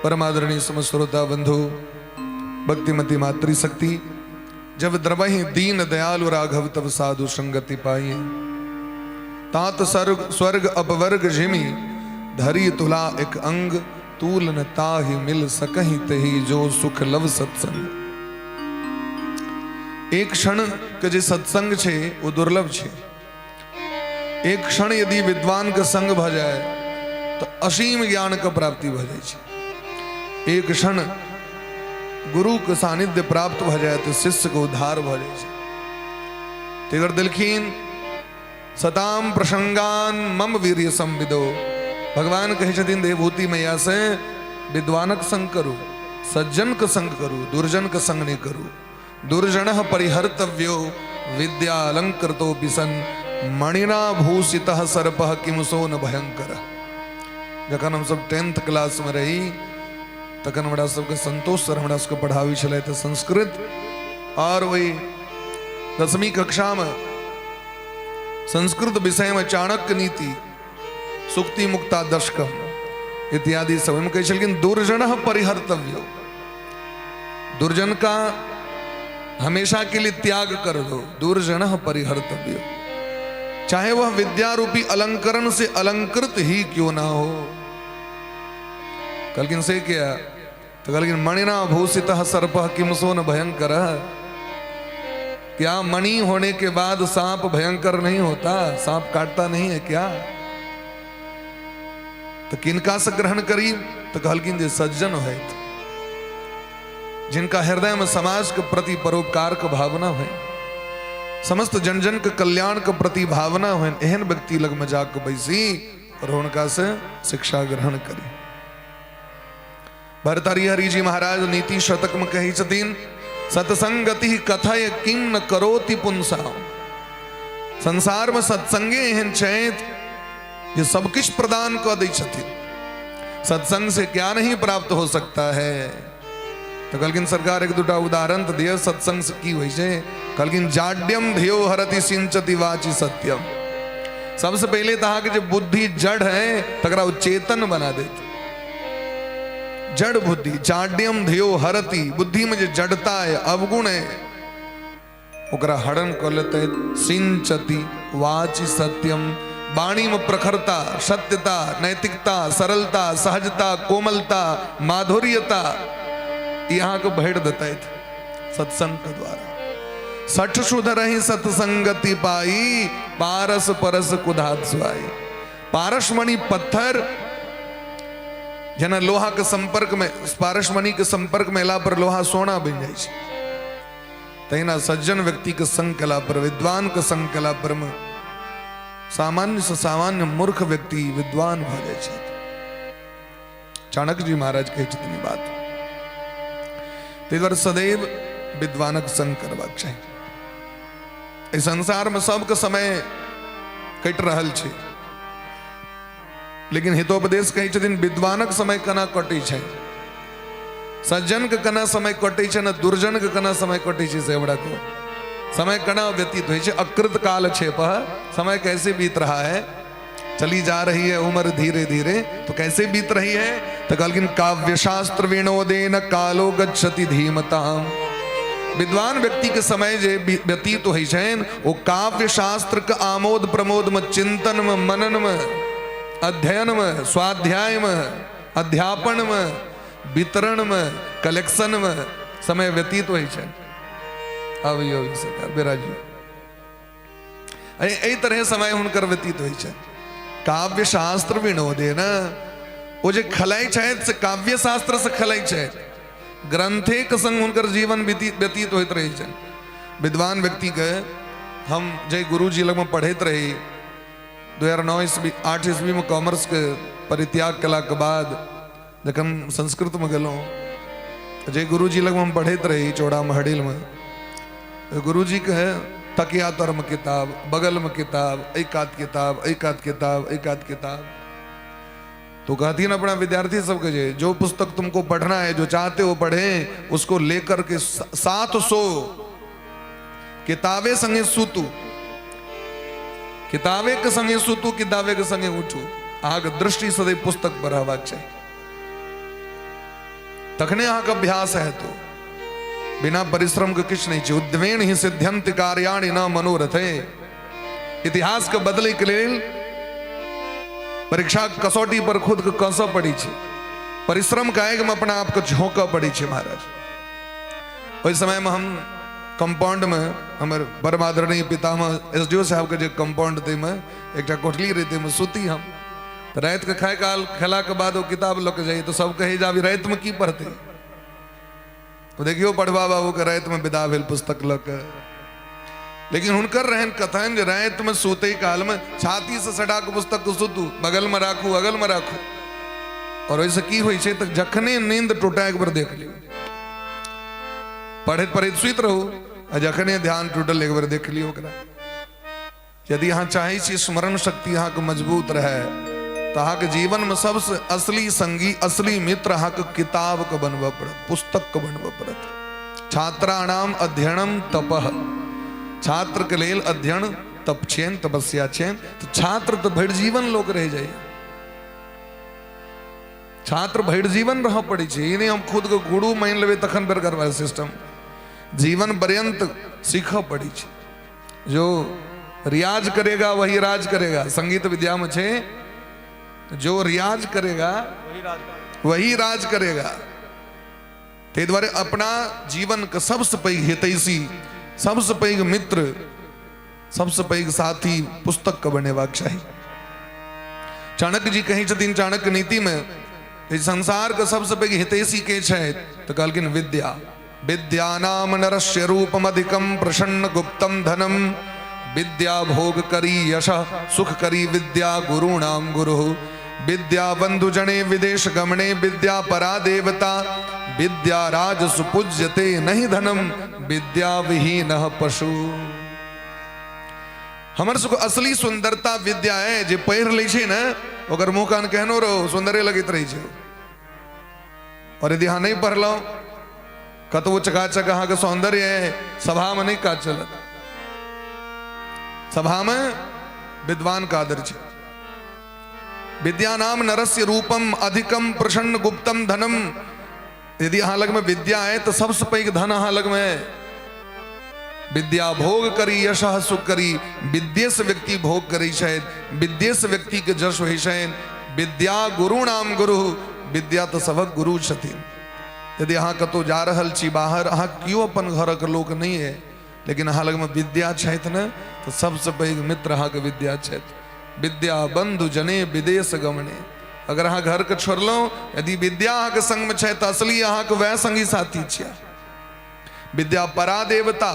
परमादरणीय समस्त श्रोता बंधु, भक्तिमती मातृशक्ति, जब द्रवहि दीन दयालु राघव तब साधु संगति पाई। तात स्वर्ग स्वर्ग अपवर्ग जिमि धरी तुला एक अंग, तूल न ताहि मिल सकहि तही जो सुख लव सत्संग। एक क्षण के जे सत्संग छै ओ दुर्लभ छै। एक क्षण यदि विद्वान के संग भऽ जाय तऽ असीम ज्ञान के प्राप्ति भऽ जाइ छै। एक क्षण गुरु के सानिध्य प्राप्त भऽ जाय तऽ शिष्य के उद्धार भऽ जाइ छै। तेकर देलखिन सताम प्रसंगान मम वीर्य संविदो। भगवान कहै छथिन देवहूति मैया से, विद्वानक संग करू, सज्जन के संग करू, दुर्जन के संग नहीं करू। दुर्जन परिहर्तव्यो विद्या अलंकृतो पिसन मणिना भूषित सर्प किमसो न भयंकर। जखन हम सब 10th class में रही तखन हमरा सबके संतोष सर हमरा सबके पढ़ाबै छलथि संस्कृत, और वही 10वीं कक्षा में संस्कृत विषय में चाणक्य नीति, सुक्ति मुक्ता दशकम इत्यादि सब में कहै छलखिन दुर्जन परिहर्तव्यो, दुर्जन का हमेशा के लिए त्याग कर दो, दुर्जन परिहर्तव्यो, चाहे वह विद्या रूपी अलंकरण से अलंकृत ही क्यों ना हो। कहलखिन से क्या? तो कहलखिन मणिना भूषित सर्प किमसो न भयंकर। क्या मणि होने के बाद सांप भयंकर नहीं होता? सांप काटता नहीं है क्या? तो किनका से ग्रहण करी? तो कहलखिन जे सज्जन होत, जिनका हृदय में समाज के प्रति परोपकार के भावना हो, समस्त जन जन के कल्याण के प्रति भावना हो, एहन व्यक्ति लग में जाके बैसी और उनका से शिक्षा ग्रहण करी। भरतरी हरि जी महाराज नीति शतक में कही छथिन, सत्संगति कथय किम न करोति पुंसा। संसार में सत्संगे एहन छथि जे सब किछु प्रदान कऽ दै छथिन, सत्संग से क्या नहीं प्राप्त हो सकता है। तो कहलखिन सरकार एक दूटा उदाहरण तऽ दिअ, सत्संग से की होइ छै? कहलखिन जाड्यम धियो हरति सिंचति वाचि सत्यम। सबसे पहले तऽ अहाँके जे बुद्धि जड़ है तकरा ओ चेतन बना देत। जड़ बुद्धि जाड्यम धियो हरति, बुद्धि में जे जड़ता है, अवगुण है, ओकरा हरण कऽ लेतै। सिंचति वाचि सत्यम, वाणी में प्रखरता, सत्यता, नैतिकता, सरलता, सहजता, कोमलता, माधुर्यता ई अहाँके भरि देतै सत्संग के द्वारा। सठ सुधरहि सत्संगति पाई, पारस परस कुधात सुआई। पारसमणि पत्थर जेना लोहा के संपर्क में, पारसमणि के संपर्क में एला पर लोहा सोना बनि जाइ छै, तहिना सज्जन व्यक्ति के संग केला पर, विद्वान के संग केला पर में सामान्य से सामान्य मूर्ख व्यक्ति विद्वान भऽ जाइ छथि। चाणक्य जी महाराज कहै छथिन ई बात। ताहि दुआरे सदैव विद्वानक संग करबाक चाही। एहि संसार में सबके समय कटि रहल छै, लेकिन हितोपदेश कहै छथिन विद्वानक समय केना कटै छै, सज्जन के केना समय कटै छै ने दुर्जन के केना समय कटै छै, से हमरा कहू। समय केना व्यतीत होइ छै? अकृत काल क्षेप, समय कैसे बीत रहा है, चली जा रही है उम्र धीरे धीरे, तो कैसे बीत रही है? तो कहलखिन काव्य शास्त्र विनोदेन कालो गच्छति धीमताम। विद्वान व्यक्ति के समय जे व्यतीत होइ छनि ओ काव्य शास्त्र के आमोद प्रमोद में, चिंतन में, मनन में, अध्ययन में, स्वाध्याय में, अध्यापन में, वितरण में, कलेक्शन में समय व्यतीत होइ छनि। अबियौ सरकार बिराजियौ। एहि तरह समय हुनकर व्यतीत होइ छनि। काव्य शास्त्र विनोदे न, ओ जे खलाइ छथि से काव्य शास्त्र से खलाइ छथि, ग्रंथे के संग हुनकर जीवन व्यतीत होइत रहै छनि। विद्वान व्यक्ति के हम जय गुरुजी लगमे पढ़ैत रही 2009 ईस्वी 8 ईस्वी में कॉमर्स के परित्याग केलाके बाद जखन संस्कृत में गेलहुँ, जय गुरुजी लगमे हम पढ़ैत रही चौड़ा महडीलमे, गुरुजी के तकिया तरमे किताब, बगलमे किताब, एहि कात किताब, एहि कात किताब, एहि कात किताब। तो कहती ना अपना विद्यार्थी सबके जे जो पुस्तक तुमको पढ़ना है, जो चाहते हो पढ़े, उसको लेकर के 700 किताबे संगे सुतू, किताबे के संगे सुतू, किताबे के संगे उठू। अहाँके दृष्टि सदैव पुस्तक पर रहबाक चाही, तखने अहाँके अभ्यास हेतु। बिना परिश्रम के किछु नहीं छै। उद्यमेन ही सिद्ध्यंत कार्याणि न मनोरथे। इतिहास के बदले के लेल परीक्षा कसौटी पर खुद के कसऽ पड़ी छै, परिश्रम के आगि में अपना आप के झोंकऽ पड़ी छै। महाराज, ओहि समय में हम कंपाउंड में हमर परमादरणीय पितामह एस डी ओ साहब के जे कंपाउंड ताहिमे एकटा कोठली रहै, ताहिमे सुती हम। तऽ राति के खाय काल खेला के बाद ओ किताब लऽ के जाइए तऽ सब कहै जे आब रातिमे की पढ़तै। ओ देखियौ पढ़वा बाबू के रातिमे विदा भेल पुस्तक लऽ के। लेकिन हुनकर रहन कथन जे रातिमे सुतै कालमे छातीसँ सटा कऽ पुस्तक सुतू, बगलमे राखू, अगलमे राखू। और ओहिसँ की होइ छै तऽ जखने नींद टूटा एक बेर देख लियौ, पढ़ैत पढ़ैत सुति रहू आ जखने ध्यान टूटल एक बेर देख लियौ ओकरा। यदि अहाँ चाहै छी स्मरण शक्ति अहाँके मजबूत रहै तऽ अहाँके जीवनमे सबसँ असली संगी, असली मित्र अहाँके किताबके बनबऽ पड़त, पुस्तकके बनबऽ पड़त। छात्राणाम अध्ययनम तपः, छात्रके लेल अध्ययन तप छियनि, तपस्या छियनि। तऽ छात्र तऽ भरि जीवन लोक रहि जाइए, छात्र भरि जीवन रहऽ पड़ै छै। ई नहि हम खुदके गुरु मानि लेबै तखन फेर करबै सिस्टम। जीवन पर्यंत सीखऽ पड़ै छै। जो रियाज करेगा वही राज करेगा। संगीत विद्या में छे जो रियाज करेगा वही राज करेगा। ताहि दुआरे अपना जीवन के सबसे पैघ हितैषी, सबसे पैघ मित्र, सबसे पैघ साथी पुस्तक के बनेबाक चाही। चाणक्य जी कहै छथिन चाणक्य नीति में, संसार के सबसे पैघ हितैषी के छथि? तऽ कहलखिन विद्या। विद्या नाम नरस्य रूपमधिकम प्रसन्न गुप्तम धनम, विद्या भोग करी यश सुख करी विद्या गुरुणाम गुरु, विद्या बंधु जने विदेश गमने विद्या परा देवता, विद्या राज सुपूज्यते नहीं धनम विद्या विहीन पशु। हमर सबके असली सुंदरता विद्या है। जे पढ़ि लै छै ने ओकर मुँह कान केहनो रहो सुंदरे लगैत रहै छै। और यदि अहाँ नहीं पढ़लहुँ, कतबो चकाचक अहाँके सौंदर्य है, सभामे नहीं काज चलत। सभामे विद्वान का आदर छै। विद्या नाम नरस्य रूपम अधिकम प्रसन्न गुप्तम धनम। यदि अहाँ लगमे विद्या है तो सबसे पैघ धन अहाँ लगमे है। विद्या भोग करी यश सुख करी, विद्ये से व्यक्ति भोग करै छथि, विद्ये से व्यक्ति के जश होइ छनि। विद्या गुरु नाम गुरु, विद्या तऽ सभक गुरु छथिन। यदि अहाँ कतहु जा रहल छी बाहर, अहाँ केओ अपन घरक लोक नहि है, लेकिन अहाँ लगमे विद्या छथि ने तऽ सबसँ पैघ मित्र अहाँके विद्या छथि। विद्या बंधु जने विदेश गमने। अगर अहाँ घरके छोड़लहुँ, यदि विद्या अहाँके संगमे छथि तऽ असली अहाँके वएह संगी साथी छियै। विद्या परा देवता,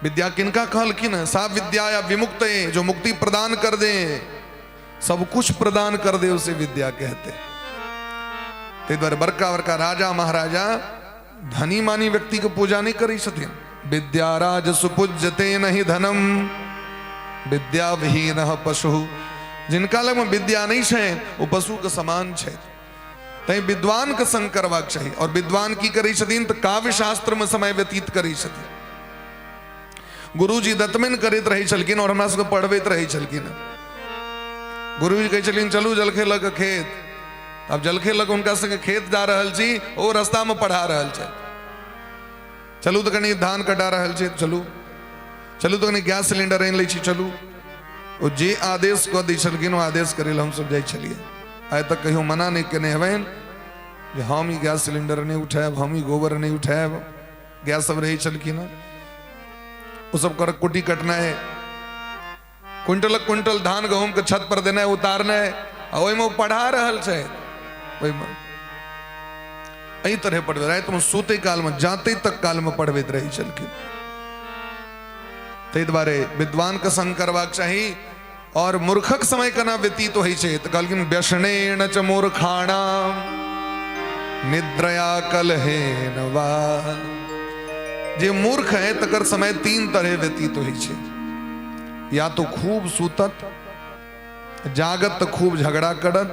विद्या किनका कहलखिन? सा विद्या या विमुक्त, जो मुक्ति प्रदान कर दे, सब कुछ प्रदान कर दे, उसे विद्या कहते। ताहि दुआरे बड़का बड़का राजा महाराजा धनी मानी व्यक्ति के पूजा नहीं करै छथिन। विद्या राज सुपूज्यते नहीं धनम विद्या विहीन पशु। जिनका लगमे विद्या नहीं छै ओ पशु के समान छै। तैं विद्वान के संग करबाक चाही। और विद्वान की करै छथिन तऽ काव्य शास्त्र में समय व्यतीत करै छथिन। गुरुजी दतमनि करैत रहै छलखिन और हमरा सबके पढ़बैत रहै छलखिन। गुरुजी कहै छलखिन चलू जलखै लऽ कऽ खेत। आब जलखै लऽ कऽ हुनका संगे खेत जा रहल छी, ओ रास्तामे पढ़ा रहल छथि। चलू तऽ कनि धान कटा रहल छै, चलू चलू तऽ कनि गैस सिलेंडर आनि लै छी, चलू। ओ जे आदेश कऽ दै छलखिन ओ आदेश करै लए हमसब जाइ छलियै। आइ तक कहियो मना नहि केने हेबनि जे हम ई गैस सिलेंडर नहि उठायब, हम ई गोबर नहि उठायब। गैस सब रहै छलखिन हँ, ओ सब कर कुट्टी कटनाइ, क्विंटलक क्विंटल धान गहूम के छत पर देनाइ, उतारनाइ, आ ओहिमे ओ पढ़ा रहल छै। ओहिमे एहि तरहे पढ़बै, रातिमे सुतै कालमे जाते तक कालमे पढ़बैत रहै छलखिन। ताहि दुआरे विद्वानके संग करबाक चाही। और मूर्खक समय केना व्यतीत होइ छै तऽ कहलखिन व्यसनेन च मूर्खाणाम निद्रया कलहेन वा। जे मूर्ख है तकर समय तीन तरह व्यतीत होइ छै। या तो खूब सुतत, जागत तऽ खूब झगड़ा करत,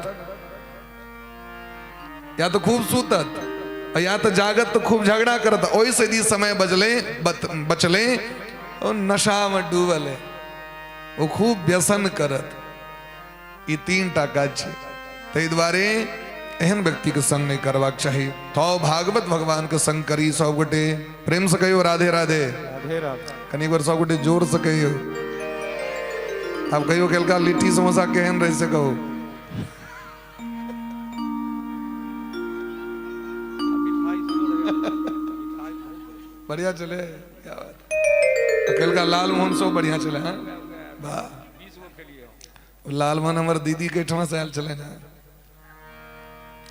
या तो खूब सुतत या तो जागत तो खूब झगड़ा करत। ओहिसँ यदि समय बजले बचले ओ नशामे डूबल है, ओ खूब व्यसन करत। ई तीन टा काज छै। ताहि दुआरे एहन व्यक्तिके संग नहि करबाक चाही। तो भागवत भगवानके संग करी सब गोटे। प्रेम से कहियो राधे राधे। राधे राधे। कनी एक बार सब गोटे जोर से कहियो। आब कहियो केलका लिट्टी समोसा केहन रहे से कहू। बढ़िया चले, क्या बात। अकेलका लाल मोहन सब बढ़िया चले। हैं वाह, लाल मोहन हमर दीदी के ठमा से आयल छलै ने।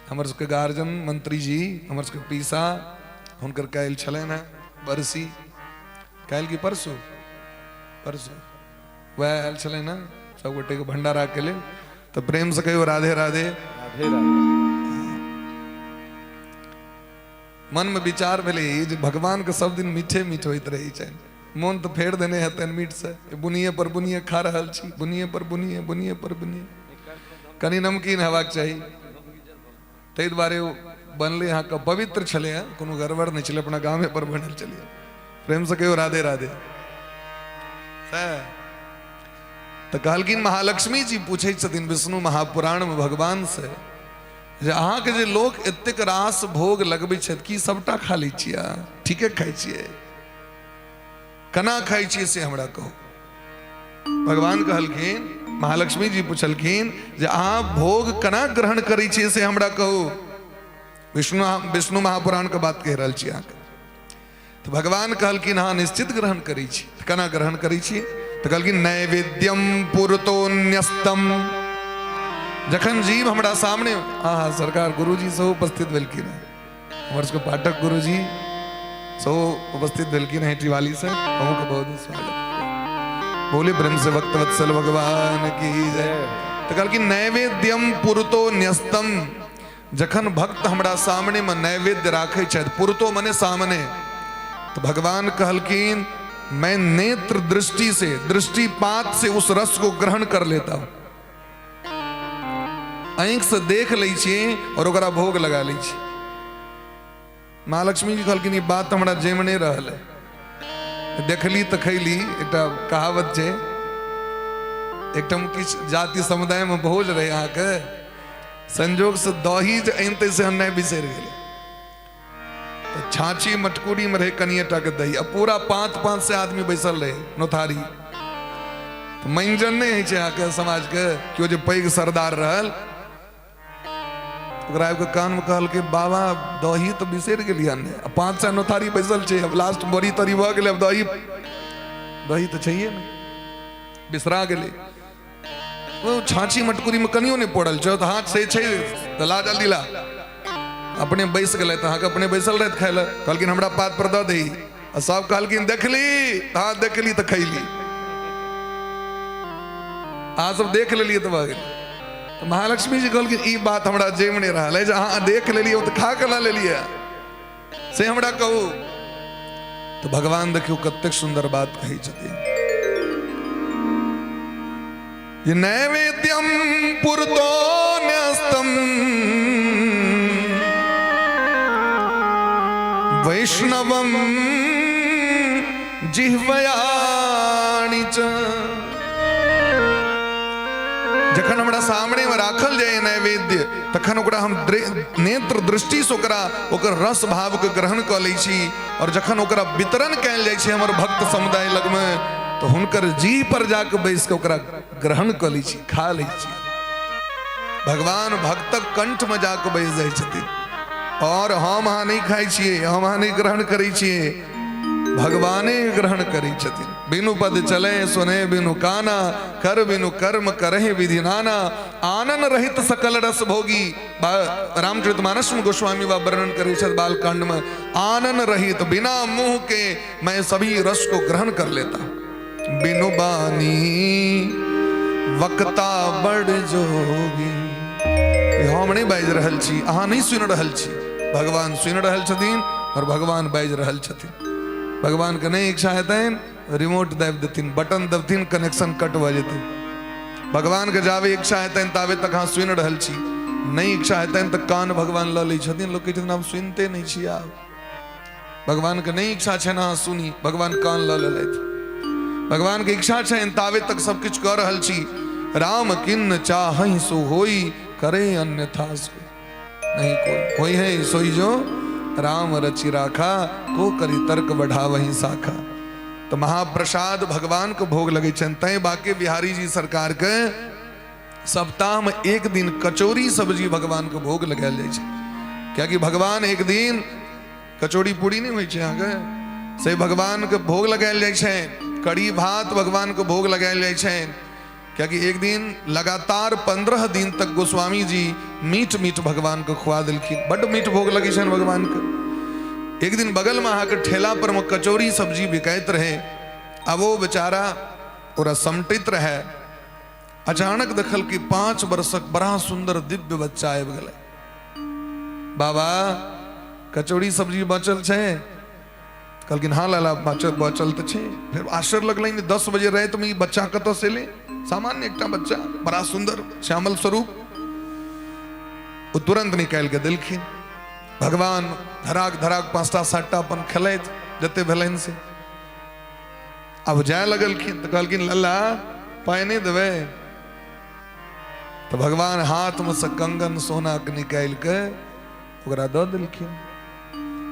हमर सबके गार्जियन मंत्री जी, हमर सबके पीसा, हुनकर काल्हि छलनि हेँ बरसी। काल्हि की परसू? परसू वएह आयल छलै ने सब गोटेके भंडाराके लेल। तऽ प्रेमसँ कहियौ राधे राधे। राधे राधे। मनमे विचार भेलै जे भगवानके सब दिन मीठे मीठ होइत रहै छनि, मोन तऽ फेर देने हेतनि मीठसँ, बुनिए पर बुनिए खा रहल छी, बुनिए पर बुनिए, बुनिए पर बुनिए, कनि नमकीन हेबाक चाही। ताहि दुआरे ओ बनलै अहाँके पवित्र छलै हँ, कोनो गड़बड़ नहि छलै, अपना गामे पर बनल छलै। प्रेमसँ कहियौ राधे राधे। तऽ कहलखिन महालक्ष्मी जी पूछै छथिन विष्णु महापुराणमे भगवान से जे अहाँके जे लोक एतेक रास भोग लगबै छथि, की सबटा खा लै छियै? ठीके खाइ छियै? केना खाइ छियै से हमरा कहू। भगवान कहलखिन, महालक्ष्मी जी पुछलखिन जे अहाँ भोग केना ग्रहण करै छियै से हमरा कहू। विष्णु विष्णु महापुराण के बात कहि रहल छी अहाँके। तऽ भगवान कहलखिन अहाँ निश्चित ग्रहण करै छी। केना ग्रहण करै छी? तऽ कहलखिन नैवेद्यम पुरतोन्यस्तम। जखन जीव हमरा सामने, हाँ सरकार गुरुजी सेहो उपस्थित भेलखिन हँ, हमर सबके पाठक गुरुजी सेहो उपस्थित भेलखिन हँ टिवाली से, अहूँके बहुत बहुत स्वागत। बोले प्रेम से भक्त वत्सल भगवान की जय। तऽ कहलखिन नैवेद्यम पुरतो न्यस्तम। जखन भक्त हमरा सामने में नैवेद्य राखै छथि, पुरतो मने सामने, तो भगवान कहलखिन मैं नेत्र दृष्टि से, दृष्टिपात से उस रस को ग्रहण कर लेता हूं। आँखि से देख लै छी और ओकरा भोग लगा लै छी। महालक्ष्मी जी कहलखिन ई बात हमरा जमि नहि रहल है, देखली तऽ खैली। एकटा कहावत छै, एकटा किछु जाति समुदाय में भोज रहे अहाँके, संजोग से दही जे अनते से हम नहि बिसरि गेलै, तऽ छाँछी मटकुरी में रहे कनिए टा के दही, आ पूरा 5-5 सए आदमी बैसल रहे नोथारी। तऽ मंजन नहि होइ छै अहाँके समाजके, केओ जे पैघ सरदार रहल ओकरा आबि कऽ कानमे कहलकै बाबा दही तऽ बिसरि गेलियै ने, आ 5 सए नोथारी बैसल छै, आब लास्ट बड़ी तरी भऽ गेलै, आब दही दही तऽ छैहे ने, बिसरा गेलै। ओ छाँछी मटकुरीमे कनियो नहि पड़ल छै, तऽ हाथ से छै तऽ ला जल्दी ला। अपने बैस गेलै तऽ अहाँके अपने बैसल रहत खाय लए। कहलखिन हमरा पात पर दऽ दही, आ सब कहलखिन देखली, हाँ देखली तऽ खैली, अहाँ सब देख लेलियै तऽ भऽ गेलै। तऽ महालक्ष्मी जी कहलखिन ई बात हमरा जमि नहि रहल है जे अहाँ देख लेलियै ओ तऽ खा के लऽ लेलियै से हमरा कहू। तऽ भगवान देखियौ कतेक सुन्दर बात कहै छथिन जे नैवेद्यम पुरतो न्यस्तम वैष्णवम जिह्वयाणि च। जखन हमरा सामने में राखल जाय नैवेद्य तखन ओकरा हम नेत्र दृष्टि से ओकरा ओकर रस भाव के ग्रहण कऽ लै छी, और जखन ओकरा वितरण कयल जाइ छै हमर भक्त समुदाय लगमे तऽ हुनकर जीह पर जाके बैस के ओकरा ग्रहण कऽ लै छी, खा लै छी। भगवान भक्तक कंठ में जाके बैस जाइ छथिन, और हम अहाँ नहि खाइ छियै, हम अहाँ नहि ग्रहण करै छियै, भगवाने ग्रहण करै छथिन। बिनु पद चले सुने बिनु काना, कर बिनु कर्म करहे विधि नाना, आनन रहित सकल रस भोगी। रामचरित मानस में गोस्वामी बा वर्णन करै छथि बालकांड में, आनन रहित बिना मुंह के मैं सभी रस को ग्रहण कर लेता। बिनु बानी वक्ता बड़ जोगी। हम नहीं बाजि रहल छी, अहाँ नहीं सुनि रहल छी, भगवान सुनि रहल छथिन और भगवान बाजि रहल छथिन। भगवान के नहीं इच्छा हेतनि रिमोट दाबि देथिन, बटन दबथिन, कनेक्शन कट भऽ जेतै। भगवान के जाबे इच्छा हेतनि ताबे तक अहाँ सुनि रहल छी, नहीं इच्छा हेतनि तऽ कान भगवान लऽ लै छथिन। लोक कहै छथिन हम सुनिते नहीं छी। आब भगवान के नहीं इच्छा छनि अहाँ सुनी, भगवान कान लऽ लेलथि। भगवान के इच्छा छनि ताबे तक सब किछु कऽ रहल छी। राम किन्न चाहहि सो होई, करे अन्यथा सो नहीं कोई। होई है सोई जो राम रचि राखा, को करी तर्क बढ़ावहि साखा। तो महाप्रसाद भगवान के भोग लगे छनि। तैं बाके बिहारी जी सरकार के सप्ताह में एक दिन कचौड़ी सब्जी भगवान के भोग लगायल जाइ छै, कियाकि भगवान एक दिन कचौड़ी पूरी नहीं होइ छै अहाँके, से भगवान के भोग लगायल जाइ छै। कढ़ी भात भगवान के भोग लगायल जाइ छै, कियाकि एक दिन लगातार 15 दिन तक गोस्वामी जी मीट मीट भगवान के खुआ देलखिन, बड्ड मीट भोग लगै छनि भगवान के। एक दिन बगल में अहाँके ठेला पर में कचौड़ी सब्जी बिकाइत रहे, अब वो बेचारा ओकरा समटैत रहए। अचानक देखल कि 5 वर्षक बड़ा सुंदर दिव्य बच्चा आबि गेलै। बाबा कचौड़ी सब्जी बचल छै? कहलखिन हाँ लाला बचल बचल तऽ छै। फेर आश्चर्य लगलनि 10 बजे रातिमे ई बच्चा कतऽसँ एलै? सामान्य एकटा बच्चा, बड़ा सुंदर श्यामल स्वरूप। ओ तुरंत निकालि कऽ देलखिन। भगवान धराक धराक 5टा 7टा अपन खेलथि जते भेलनि से। आब जाय लगलखिन तऽ कहलखिन लल्ला पाइ नहि देबै? तऽ भगवान हाथमे से कंगन सोनाके निकालि कऽ ओकरा दऽ देलखिन।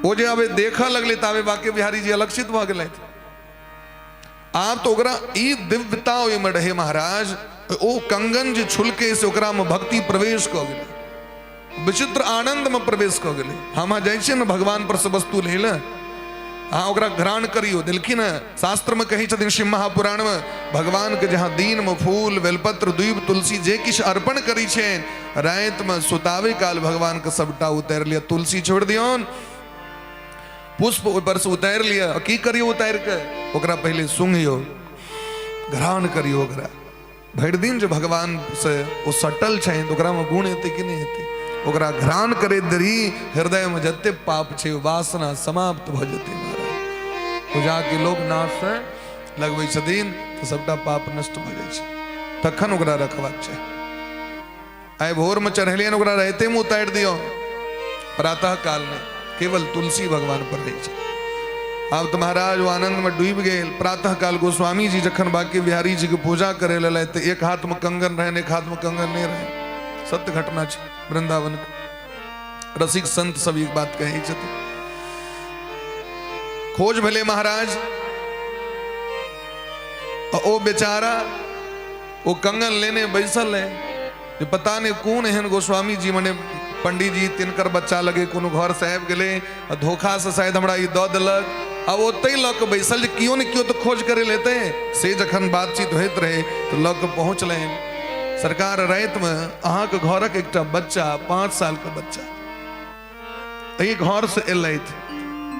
ओ जे आबे देखऽ लगलै ताबे बाके बिहारी जी अलक्षित भऽ गेलथि। आब तऽ ओकरा ई दिव्यता ओहिमे रहै महाराज, ओ कंगन जे छुलकै से ओकरामे भक्ति प्रवेश कऽ गेलै, विचित्र आनंदमे प्रवेश कऽ गेलै। हम अहाँ जाइ छियै ने भगवान पर से वस्तु लै लए, अहाँ ओकरा घ्राण करियौ। देलखिन हँ शास्त्रमे कहै छथिन शिव महापुराणमे, भगवानके जहाँ दिनमे फूल बेलपत्र दूब तुलसी जे किछु अर्पण करै छनि, रातिमे सुताबै काल भगवानके सबटा उतारि लिअ, तुलसी छोड़ि दियौन, पुष्प ओहिपर से उतारि लिअ। की करियौ उतारि कऽ? ओकरा पहिले सूंघियौ, घ्राण करियौ ओकरा। भरि दिन जे भगवान से ओ सटल छनि तऽ ओकरामे गुण हेतै कि नहि हेतै? ओकरा घ्राण करैत देरी हृदयमे जते पाप छै वासना समाप्त भऽ जेतै महाराज। पूजा के लोक नाथ से लगबै छथिन तऽ सबटा पाप नष्ट भऽ जाइ छै, तखन ओकरा रखबाक चाही। आइ भोरमे चढ़ेलियनि ओकरा रातिमे उतारि दियौ, प्रातः कालमे केवल तुलसी भगवान पर रहै छै। आब तऽ महाराज ओ आनन्दमे डूबि गेल। प्रातः काल गोस्वामी जी जखन बाकी बिहारी जी के पूजा करे लेलथि तऽ एक हाथमे कंगन रहनि, एक हाथमे कंगन नहि रहनि। सत्य घटना छै वृंदावन के, रसिक संत सब एक बात कहै छथिन। खोज भेलै महाराज, ओ बेचारा ओ कंगन लेने बैसल है जे पता नहि कोन एहन गोस्वामी जी मने पंडित जी तिनकर बच्चा लगे कोनो घर से आबि गेलै आ धोखा से शायद हमरा ई दऽ देलक। आ ओतहि लऽ कऽ बैसल जे केओ ने केओ तऽ खोज करै लए एतै। से जखन बातचीत होइत रहै तऽ लऽ कऽ पहुँचलनि। सरकार रातिमे अहाँके घरक एकटा बच्चा, 5 सालके बच्चा, एहि घरसँ एलथि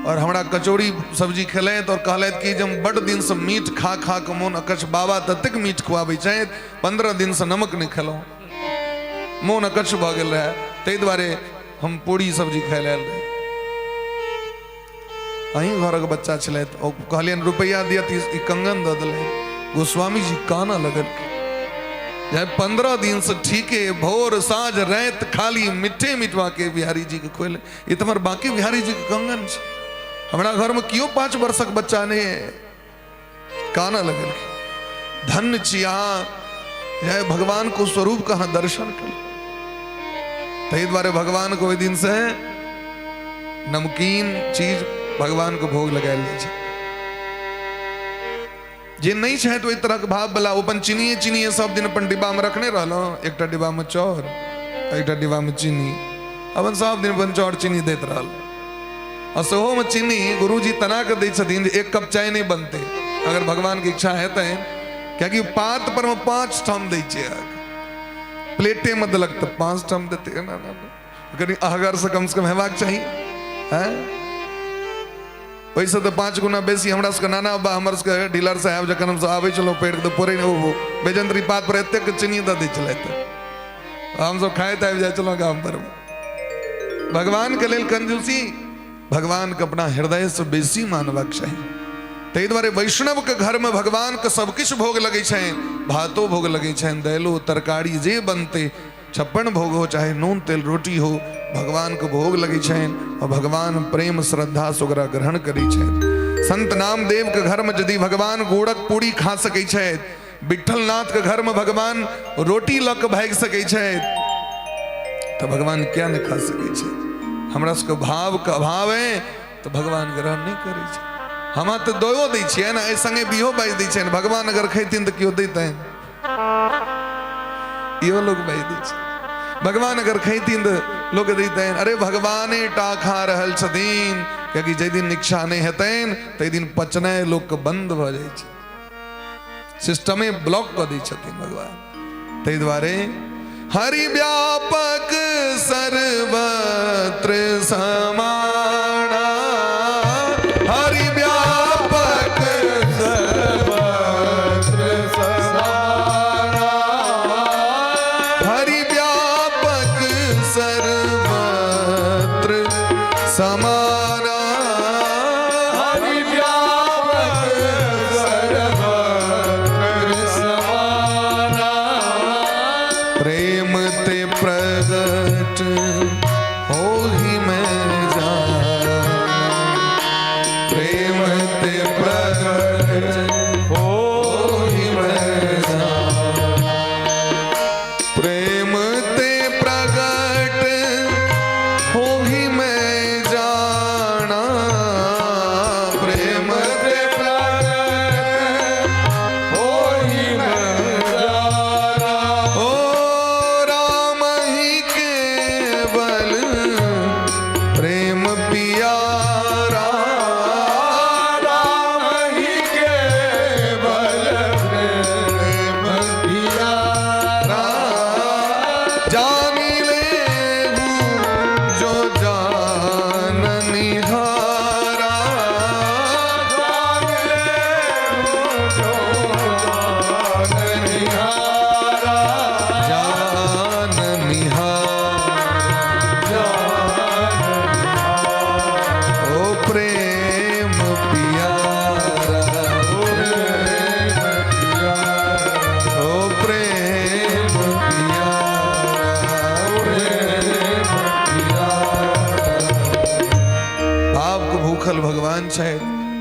और हमरा कचौड़ी सब्जी खेलथि और कहलथि कि जे हम बड्ड दिनसँ मीट खा खा कऽ मोन अकछ, बाबा ततेक मीट खुआबै छथि, 15 दिनसँ नमक नहि खेलहुँ, मोन अकछ भऽ गेल रहए, ताहि दुआरे हम पूरी सब्जी खाय लए आयल रही। अहीं घरक बच्चा छलथि। ओ कहलियनि रुपैआ दिअ तऽ ई कंगन दऽ देलनि। गोस्वामी जी कानऽ लगलखिन, 15 दिन से ठीके भोर साँझ राति खाली मिठे मिठवा के बिहारी जी के खोले, ई तऽ हमर बाकी बिहारी जी के कंगन छै, हमरा घरमे केओ 5 वर्षक बच्चा नहि है। कानऽ लगलखिन, धन्य छी अहाँ, जय भगवान को स्वरूप के अहाँ दर्शन करू। ताहि दुआरे भगवान को ओहि दिन से नमकीन चीज भगवान को भोग लगायल जाइ छै। जे नहि छथि ओहि तरहक भाव वाला, ओ अपन चिनिये चिनिये सब दिन अपन डिब्बा में रखने रहलहुँ, एकटा डिब्बा में चाउर एकटा डिब्बा में चीनी, अपन सब दिन अपन चाउर चीनी दैत रहल। आ सेहोमे चीनी गुरुजी तना कऽ दै छथिन जे 1 कप चाय नहि बनतै अगर भगवान के इच्छा हेतै, कियाकि पात पर मे 5 ठाम दै छै, प्लेटे मे देलक तऽ 5 ठाम देतै, ना ना कनि अहगर से कम से कम हेबाक चाही। हैं ओहिसँ तऽ 5 गुना बेसी हमरा सबके नाना बाबा हमर सबके डीलर साहेब जखन हमसब आबै छलहुँ पढ़ि तऽ पोरे ओ बैजंत्री पात पर एतेक चीनी दऽ दै छलथि, हमसब खाइत आबि जाइ छलहुँ गाम पर। भगवान के लेल कंजूसी भगवान के अपना हृदय से बेसी मानबाक चाही। ताहि दुआरे वैष्णव के घर में भगवान के सब किछु भोग लगै छनि, भातो भोग लगै छनि, दालिओ तरकारी जे बनतै, 56 भोग हो चाहे नून तेल रोटी हो, भगवान के भोग लगै छनि और भगवान प्रेम श्रद्धा से ओकरा ग्रहण करै छथि। संत नामदेव के घर में यदि भगवान गुड़क पूरी खा सकै छथि, विठ्ठलनाथ के घर में भगवान रोटी लऽ कऽ भागि सकै छथि, तऽ भगवान किया नहि खा सकै छथि? हमरा सबके भाव के अभाव है तऽ भगवान ग्रहण नहि करै छै। हम तऽ दयो दै छियै ने, एहि संगे बिहो बाजि दै छियनि, भगवान अगर खैथिन तऽ केओ दैतनि? इहो लोग बाजि दै छै, भगवान अगर खैथिन तऽ लोक दैतनि? अरे भगवाने टा खा रहल छथिन, कियाकि जाहि दिन इच्छा नहि हेतनि ताहि दिन पचनाइ लोकके बंद भऽ जाइ छै, सिस्टमे ब्लॉक कऽ दै छथिन भगवान। ताहि दुआरे हरि व्यापक सर्वत्र समाना, हरि व्यापक सर्वत्र सर्वत्र समाना। हरि व्यापक सर्वत्र समाना। प्रेम ते प्रगट हो ही मैं जाना। प्रेम ते प्रगट हो ही मैं जाना। प्रेम ते प्रगट हो ही मैं जाना। प्रेम ते प्रगट हो ही मैं जाना। ओ राम ही केवल प्रेम पियारा। राम ही केवल प्रेम पियारा। जानी लेहू जो जान निहारा। जान लेहू जो जान निहारा। जान निहारा। ओ प्रेम पियारा। ओ प्रेम पियारा। भाव के भूखल भगवान छै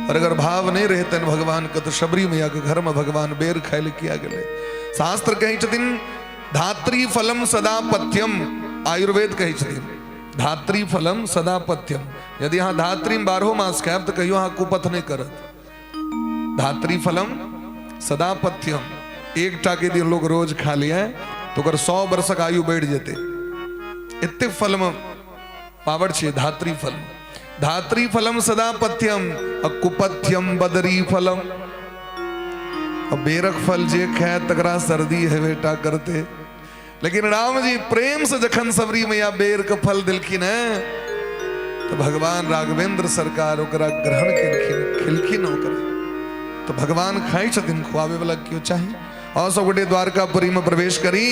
और अगर भाव नहीं रहतन भगवान के, तो शबरी मैया के घर में भगवान बेर खाय ले किया गेलै? शास्त्र कहै छथिन, धात्री फलम सदा पथ्यम। आयुर्वेद कहै छथिन, धात्री फलम सदा पथ्यम। यदि अहाँ धात्री में 12 मास खायब, तऽ कहियो अहाँ कुपथ नहि करत। धात्री फलम सदा पथ्यम। एकटा के यदि लोग रोज खा लिये, तऽ ओकर 100 वर्षक आयु बढ़ि जेतै। एते फल में पावर छै धात्री फल। धात्री फलम सदा पथ्यम आ कुपथ्यम बदरी फलम। आ बेरक फल जे खाए, तकरा सर्दी हेबे टा करते। लेकिन राम जी प्रेम से जखन सबरी मैया बेर के फल दिलखिन है, तो भगवान राघवेंद्र सरकार ओकरा ग्रहण केलखिन, खेलखिन ओकरा। तो भगवान खाइ छथिन, खुआबे वाला केओ चाही। और सब गोटे द्वारकापुरी में प्रवेश करी।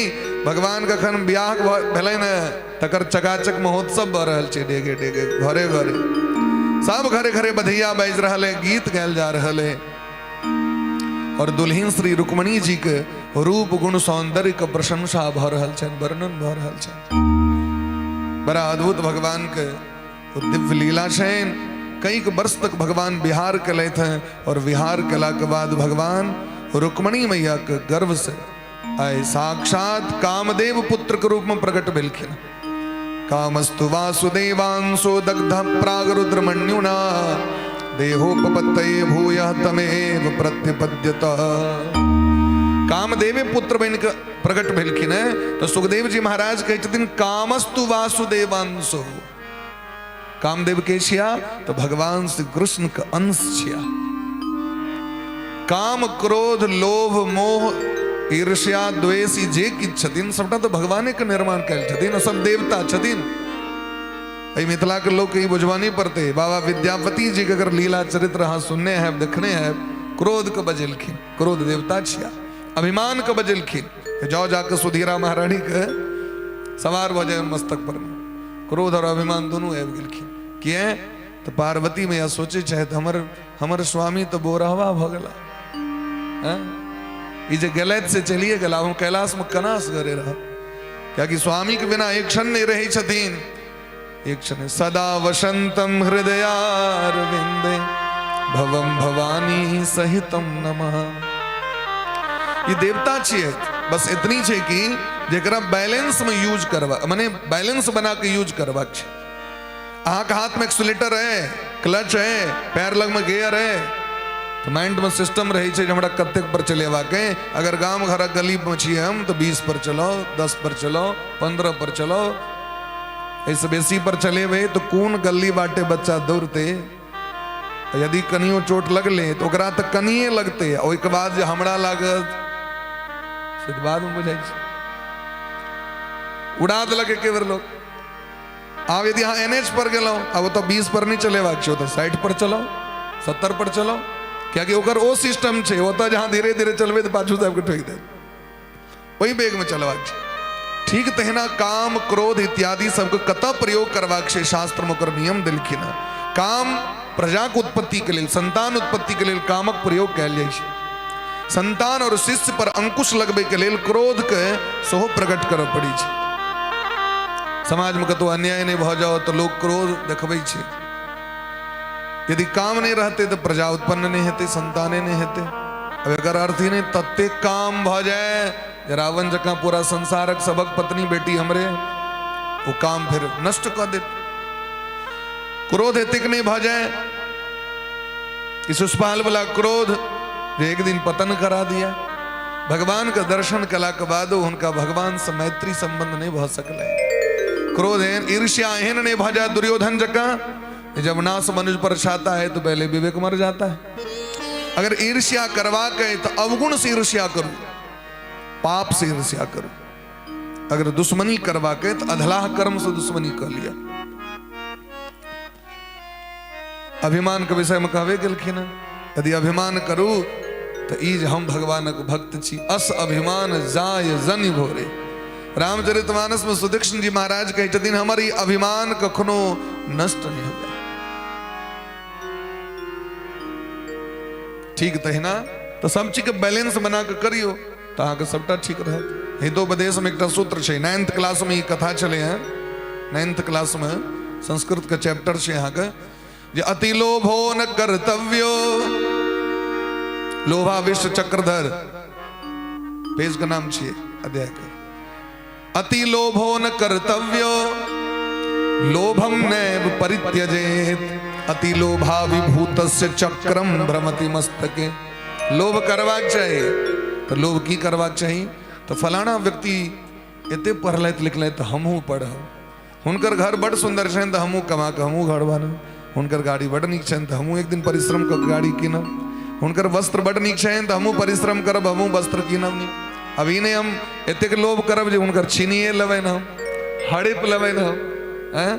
भगवान कखन बियाह भेलै ने, तकर चकाचक महोत्सव भऽ रहल छै। डेगे डेगे, घरे घरे, सब घरे घरे बधैया बाजि रहल है, गीत गायल जा रहल है और दुल्हिन श्री रुक्मणी जी के रूप, गुण, सौंदर्य के प्रशंसा भऽ रहल छनि, वर्णन भऽ रहल छनि। बड़ा अद्भुत भगवान के दिव्य लीला छनि। कई वर्ष तक भगवान विहार केलथि हैं और विहार केला के बाद भगवान रुक्मणी मैया के गर्भ से आए साक्षात कामदेव पुत्र के रूप में प्रकट भेलखिन। कामस्तु वासुदेवांशो दग्ध प्राग रुद्रमन्युना देहोपपत्तये भूयः तमेव प्रत्यपद्यत। कामदेवे पुत्र बनि के प्रकट भेलखिन है, तो सुखदेव जी महाराज कहै छथिन, कामस्तु वासुदेवांशो। कामदेव के छिया? तो भगवान श्री कृष्ण के अंश छिया। काम, क्रोध, लोभ, मोह, ईर्ष्या, द्वेष, ई जे किछु छथिन, सबटा तऽ भगवाने के निर्माण कयल छथिन। सब देवता छथिन। एहि मिथिला के लोग के ई बुझबा नहीं पड़ते। बाबा विद्यापति जी के अगर लीला चरित्र अहाँ सुनने हैं, देखने हैं, क्रोध के बजेलखिन, क्रोध देवता छिया। अभिमान के बजेलखिन, जाओ जाके सुधीरा महारानी के सवार भऽ जाय मस्तक पर। क्रोध और अभिमान दुनू आबि गेलखिन। किए? तऽ पार्वती मैया सोचै छथि, हमर हमर स्वामी तऽ बोरहवा भऽ गेला हैं? ई जे गेलथि से चलिए गेला, हम कैलाश में केना असगरे रहब? कियाकि स्वामी के बिना एक क्षण नहीं रहै छथिन, एक क्षण। सदा वसंतम हृदयारविंदे भवम भवानी सहितम नमः। ई देवता छियै। बस इतनी छै कि जेकरा बैलेंस में यूज करबा, माने बैलेंस बना के यूज करबाक छै। अहाँके हाथ में एक्सलेटर है, क्लच है, पैर लग में गियर है, तऽ माइंड में सिस्टम रहै छै जे हमरा कतेक पर चलेबाक है। अगर गाम घरक गली में छियै हम, तऽ 20 पर चलाउ, 10 पर चलाउ, 15 पर चलाउ। एहिसँ बेसी पर चलेबै तऽ कोन गली बाटे बच्चा दौड़तै? यदि कनियो चोट लगलै, तऽ ओकरा तऽ कनिये लगतै, आ ओहिके बाद जे हमरा लागत, से तऽ बादमे बुझाइ छै। उड़ा देलक एके बेर लोक। आब यदि अहाँ एनएच पर गेलहुँ, आब ओतऽ 20 पर नहि चलेबाक छै, ओतऽ 60 पर चलाउ, 70 पर चलाउ, कियाकि ओकर ओ सिस्टम छै। ओतऽ जहाँ धीरे धीरे चलबै, तऽ पाछू से आबि कऽ ठोकि देत। ओहि वेगमे चलबाक छै। ठीक तहिना काम, क्रोध इत्यादि सबके कतऽ प्रयोग करबाक छै, शास्त्रमे ओकर नियम देलखिन हँ। काम प्रजाके उत्पत्तिके लेल, संतान उत्पत्तिके लेल कामक प्रयोग कयल जाइ छै। संतान और शिष्य पर अंकुश लगबैके लेल क्रोधके सेहो प्रकट करऽ पड़ै छै। समाजमे कतहु अन्याय नहि भऽ जाओ तऽ लोक क्रोध देखबै छै। यदि काम नहि रहतै तऽ प्रजा उत्पन्न नहि हेतै, संताने नहि हेतै। अब एकर अर्थ ही नहि ततेक काम भऽ जाय जे रावण जकाँ पूरा संसारक सबक पत्नी बेटी हमरे, ओ काम फेर नष्ट कऽ देत। क्रोध एतेक नहि भऽ जाय कि शिशुपाल वाला क्रोध जे एक दिन पतन करा दिया। भगवान के दर्शन कला के बादो हुनका भगवान से मैत्री संबंध नहीं भऽ सकलै। क्रोध एहन, ईर्ष्या एहन नहीं भऽ जाय दुर्योधन जकाँ, जब नाश मनुष्य पर छाता है तो पहले विवेक मर जाता है। अगर ईर्ष्या करवा के तो अवगुण से ईर्ष्या करू, पाप से ईर्ष्या करू। अगर दुश्मनी करवा के तो अधलाह कर्म से दुश्मनी कर लिया। अभिमान के विषय में कहबे गेलखिन हँ, यदि अभिमान करू तो ई जे हम भगवानक भक्त छी, अस अभिमान जाय जनि भोरे। रामचरितमानस में सुदीक्षण जी महाराज कहै छथिन, हमर ई अभिमान कखनो नष्ट नहीं होगा। ठीक तहिना तो सब चीज के बैलेंस बना के करियो तो अहाँके सबटा ठीक रहत। हितोपदेश में एकटा सूत्र छै, 9th class में ई कथा छलै हँ, 9th class में संस्कृत के चैप्टर छै अहाँके, जे अति लोभो न कर्तव्यो लोभाविष्ट चक्रधर, पेज के नाम छियै अध्याय के। अति लोभो न कर्तव्यो लोभम नैव परित्यजेत अति लोभाविभूतस्य चक्रम भ्रमति मस्तके। लोभ करबाक चाही तो लोभ की करबाक चाही, तो फलाना व्यक्ति एते पढ़लथि लिखलथि तऽ हमहूँ पढ़ब, हुनकर घर बड़ सुन्दर छनि तऽ हमहूँ कमा कऽ हमहूँ घर बनब, हुनकर गाड़ी बड़ नीक छनि तऽ हमहूँ एक दिन परिश्रम कऽ गाड़ी कीनब, हुनकर वस्त्र बड़ नीक छनि तऽ हमहूँ परिश्रम करब, हमहूँ वस्त्र कीनब नीक। अब ई नहि हम एतेक लोभ करब जे हुनकर छीनिए लेबनि, हम हड़प लेबनि हम। आँय,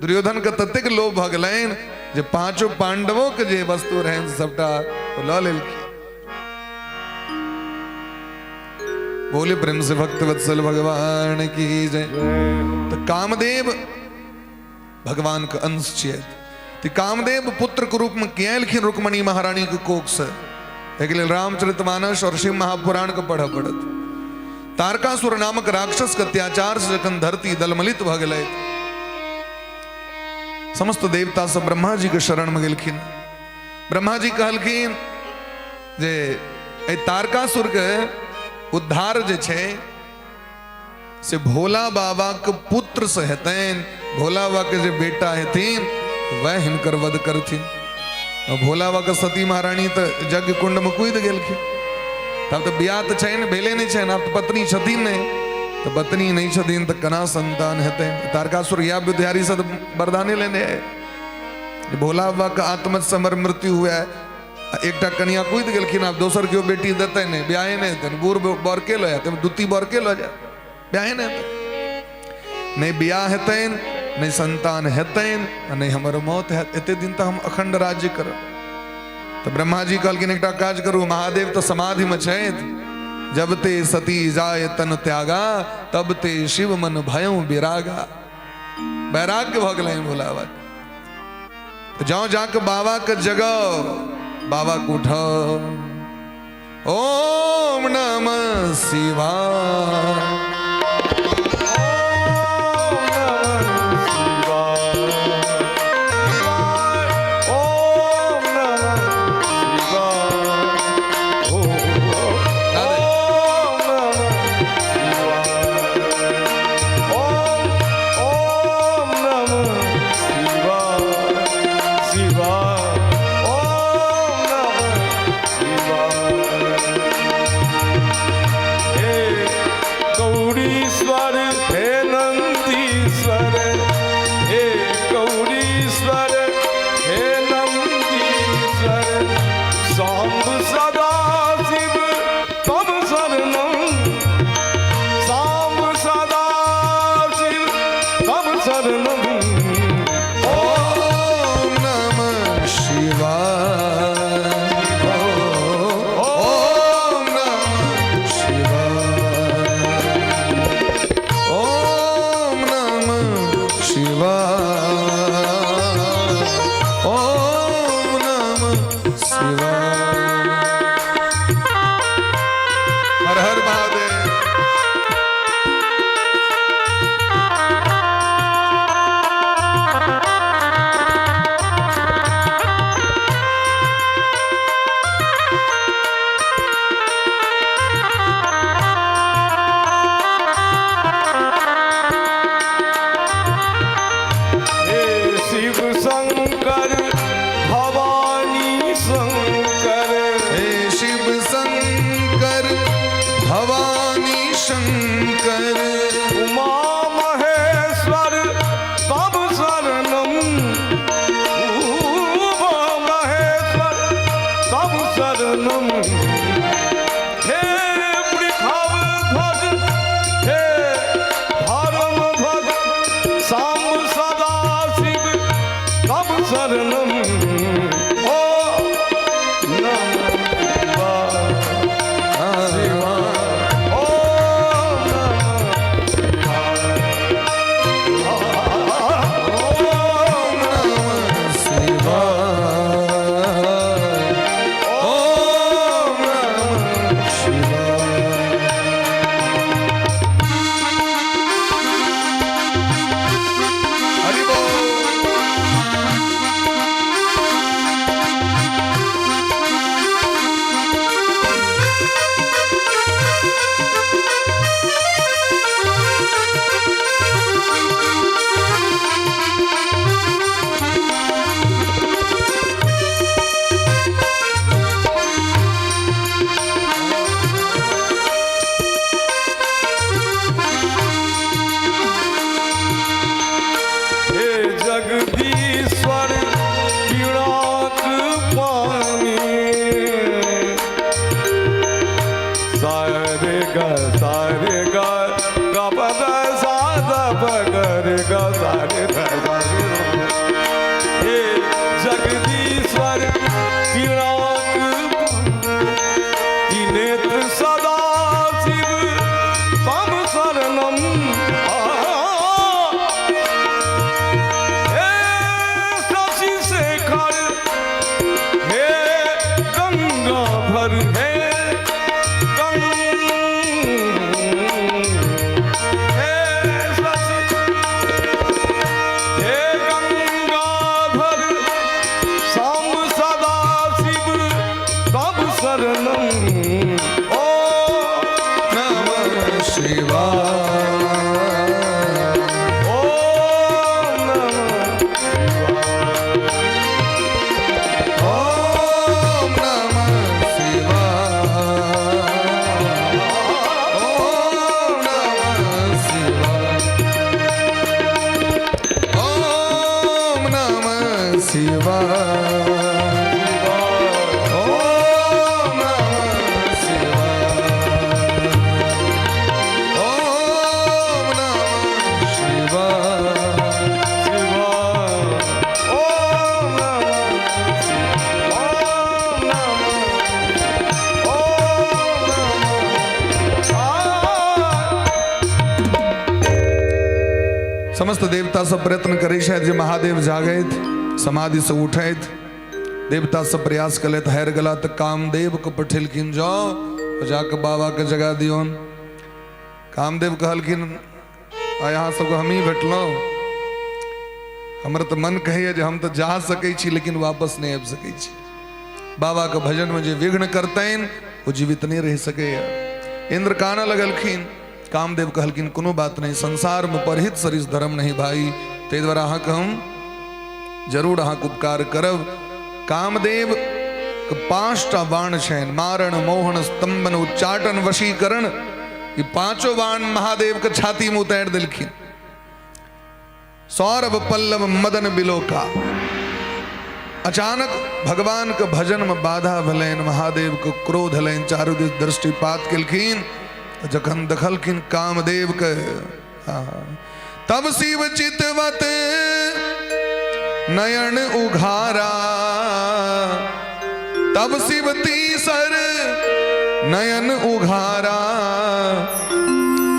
दुर्योधनके ततेक लोभ भऽ गेलनि जे पांचों पांडवों के जे वस्तु रहनि से सबटा ओ लऽ लेलखिन। बोले प्रेम से भक्त वत्सल भगवान की जय। तो कामदेव भगवान के अंश छियै। तो कामदेव पुत्र के रूप में किया एलखिन रुक्मणी महारानी के कोख से, एक लेल रामचरितमानस और शिव महापुराण के पढ़ पड़त। तारकासुर नामक राक्षस के अत्याचार से जखन धरती दलमलित भ गेलै, समस्त देवता सब ब्रह्मा जी के शरण में गेलखिन। ब्रह्मा जी कहलखिन जे एहि तारकासुर के उद्धार जे छै से भोला बाबा के पुत्र से हेतनि, भोला बाबा के जे बेटा हेथिन वह हिनकर वध करथिन। और भोला बाबा के सती महारानी तो यज्ञ कुंड में कूद गेलखिन, तब तो बियाह तो छै ने, भेले नहीं छै, आब तो पत्नी छथिन नहीं, तो पत्नी नहीं छथिन तो केना संतान हेतनि। तारकासुर या बुद्धियारी से तो वरदाने लेने है, भोला बाबा के आत्मज से हमर मृत्यु हुआ है, एकटा कनिया कूद गेलखिन, आब दोसर केओ बेटी देतै नहि, ब्याहे नहि हेतनि, बूढ़ बर के लऽ जायत, दूती बर के लऽ जायत, ब्याहे नहि हेतनि, नहि बियाह हेतनि, नहि संतान हेतनि, आ नहि हमर मौत हैत, एते दिन तऽ हम अखंड राज्य करब। तऽ ब्रह्मा जी कहलखिन एकटा काज करू, महादेव तऽ समाधिमे छथि, जब ते सती जाय तन त्यागा तब ते शिव मन भयं विरागा। वैराग्य भऽ गेलनि भोला बाबा। जाओ जाके बाबा के जगाओ, बाबा को उठाओ, ओम नमः शिवाय। शरणम। हे वृषभ ध्वज, हे धर्म ध्वज, साम सदा शिव तब शरणम। ओ नमः शिवाय, ओ नमः ओम नमः शिवाय, ओम नमः शिवाय। हरि बोल। हे जगदीश्वर पीड़ाक पानी, सारे ग सारे ग ग प ग सा द प ग रे ग सारे ध सारे रे। हे जगदीश्वर पीड़ाक पानी, नेत्र सदा शिव तम शरणम। आ हे शशि शेखर, हे गंगाधर, हे गंग हे शशि, हे गंगाधर साम सदा शिव तब शरणम। ओ नमः शिवाय, ओ नमः ओम नमः शिवाय, ओम नमः शिवाय, ओम नमः शिवाय, ओम नमः शिवाय, ओम नमः शिवाय। शिवाय, ओम नमः, ओम नमः, ओम नमः। आ समस्त देवता सब प्रयत्न करै छथि जे महादेव जागैत, समाधि से उठैत। देवता सब प्रयास कलथि, हारि गेला तऽ कामदेव के पठेलखिन, जाओ जाके बाबा के जगा दियौन। कामदेव कहलखिन, आइ अहाँ सबके हमही भेटलहुँ, हमर तऽ मन कहैए जे हम तऽ जा सकै छी लेकिन वापस नहि आबि सकै छी। बाबा के भजन में जे विघ्न करतनि ओ जीवित नहि रहि सकैए। इंद्र कानऽ लगलखिन। कामदेव कहलखिन, कोनो बात नहि, संसार में परहित सरिस धर्म नहीं भाई, ताहि दुआरे अहाँके हम जरूर अहाँके उपकार करब। कामदेव के 5टा बाण छनि, मारण, मोहन, स्तंभन, उच्चाटन, वशीकरण। ई पांचो बाण महादेव के छाती में उतारि देलखिन। सौरभ पल्लव मदन बिलोका। अचानक भगवान के भजन में बाधा भेलनि, महादेव के क्रोध हलनि, चारू दिस दृष्टिपात केलखिन। जखन देखलखिन कामदेव के, तब शिव चितवत नयन उघारा, तब शिव तीसर नयन उघारा,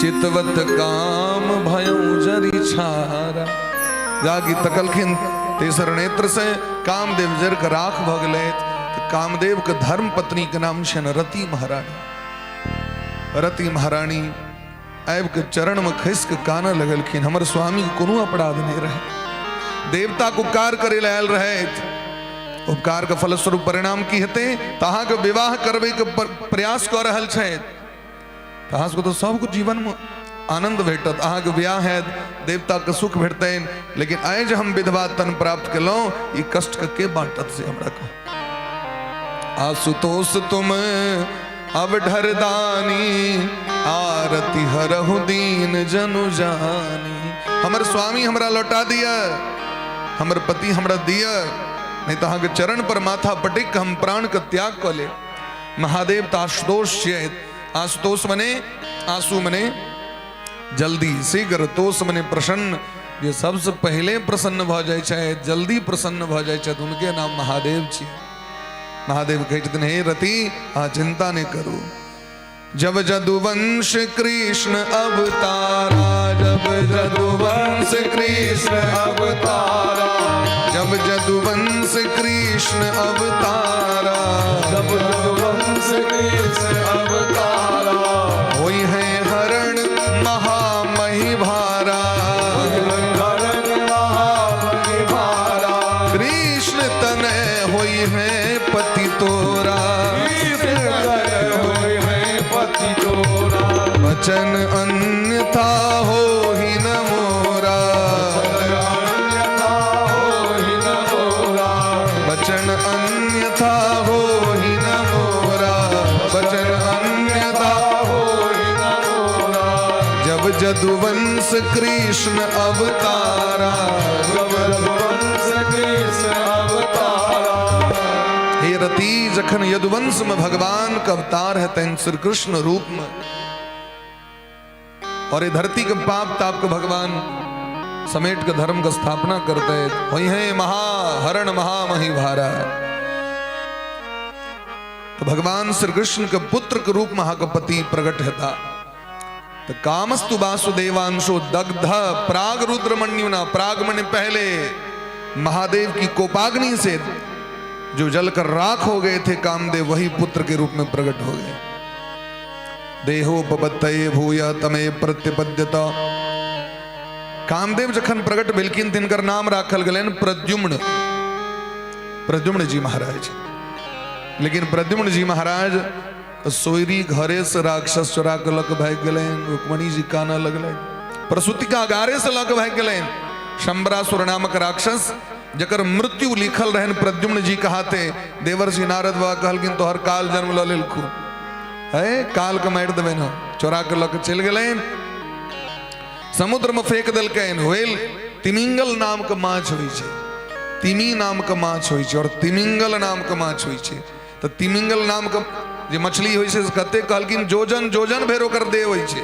चितवत काम भयउ जरि छारा। जागी तकलखिन तेसर नेत्र से कामदेव जर के राख भऽ गेलै। तऽ कामदेव के धर्म पत्नी के नाम छनि रति महारानी। रति महारानी आबि के चरण में खसि के कानऽ लगलखिन, हमर स्वामी के कोनो अपराध नहीं रहे, देवता के उपकार करे लए आयल रहथि, उपकार के फलस्वरूप परिणाम की हेतै तऽ अहाँके विवाह करबै के प्रयास कऽ रहल छथि, तऽ अहाँ सबके तऽ सबके जीवनमे आनंद भेटत, अहाँके बियाह हैत, देवताके सुख भेटतनि, लेकिन आइ जे हम विधवा तन प्राप्त केलहुँ, ई कष्टके के बाँटत से हमरा कहू। आशुतोष तुम अब ढरदानी, आरती हरहु दीन जनु जानी। हमर स्वामी हमरा लौटा दिया, हमर पति हमरा दिया, नहीं तो अहाँके चरण पर माथा पटक के हम प्राण के त्याग कऽ लेब। महादेव तऽ आशुतोष छियै। आशुतोष मने आंसू मने जल्दी, शीघ्र, तोष मने प्रसन्न। जे सबसे पहिले प्रसन्न भऽ जाइ छथि, जल्दी प्रसन्न भऽ जाइ छथि, हुनके नाम महादेव छियै। महादेव कहै छथिन, हे रति, अहाँ चिंता नहि करू। जब जदुवंश कृष्ण अवतारा, जब जदुवंश कृष्ण अवतारा, जब जदुवंश कृष्ण अवतारा, जब जदुवंश कृष्ण अवतारा, होई है हरण महामहि भारा, हरण महामहि भारा, कृष्ण तनय होई है पति तोरा, कृष्ण तनय होई है पति तोरा, वचन अन्यथा हो ही न मोरा, अन्यथा होहि न मोरा, वचन अन्यथा हो ही न मोरा, वचन अन्यथा होहि न मोरा, जब जदुवंश कृष्ण अवतारा, जब जदुवंश कृष्ण अवतारा। हे रति, जखन यदुवंश में भगवान के अवतार हेतनि श्री कृष्ण रूप में, और ये धरती के पाप ताप के भगवान समेट के धर्म के स्थापना करते वही है महाहरण महामही भारा। तो भगवान श्री कृष्ण के पुत्र के रूप में अहाँके पति प्रकट हेता। तो कामस्तु वासुदेवांशो दग्ध प्राग रुद्रमन्युना, प्राग मने पहले, महादेव की कोपाग्नि से जो जलकर राख हो गए थे कामदेव, वही पुत्र के रूप में प्रकट हो गए। देहोपपत्तये भूय तमे प्रत्यपद्यत। कामदेव जखन प्रकट भेलखिन तिनकर नाम राखल गेलनि प्रद्युम्न, प्रद्युम्न जी महाराज। लेकिन प्रद्युम्न जी महाराज सोयरी घरे से राक्षस चोरा के लऽ के भागि गेलनि। रुक्मणी जी कानऽ लगलनि। प्रसूतिका गारे से लऽ के भागि गेलनि शंबरासुर नामक राक्षस, जकर मृत्यु लिखल रहनि प्रद्युम्न जी के हाथे। देवर्षि नारद बाबा कहलखिन तोहर काल जन्म लऽ लेलखुन है, काल के मारि देबनि हम। चोरा के लऽ के चलि गेलनि, समुद्र में फेंक देलकनि। व्हेल तिमिंगल नाम के माछ होइ छै, तिमी नाम के माछ होइ छै और तिमिंगल नाम के माछ होइ छै। तऽ तिमिंगल नाम के जे मछली होइ छै से कते कहलखिन जोजन जोजन भरि ओकर देह होइ छै,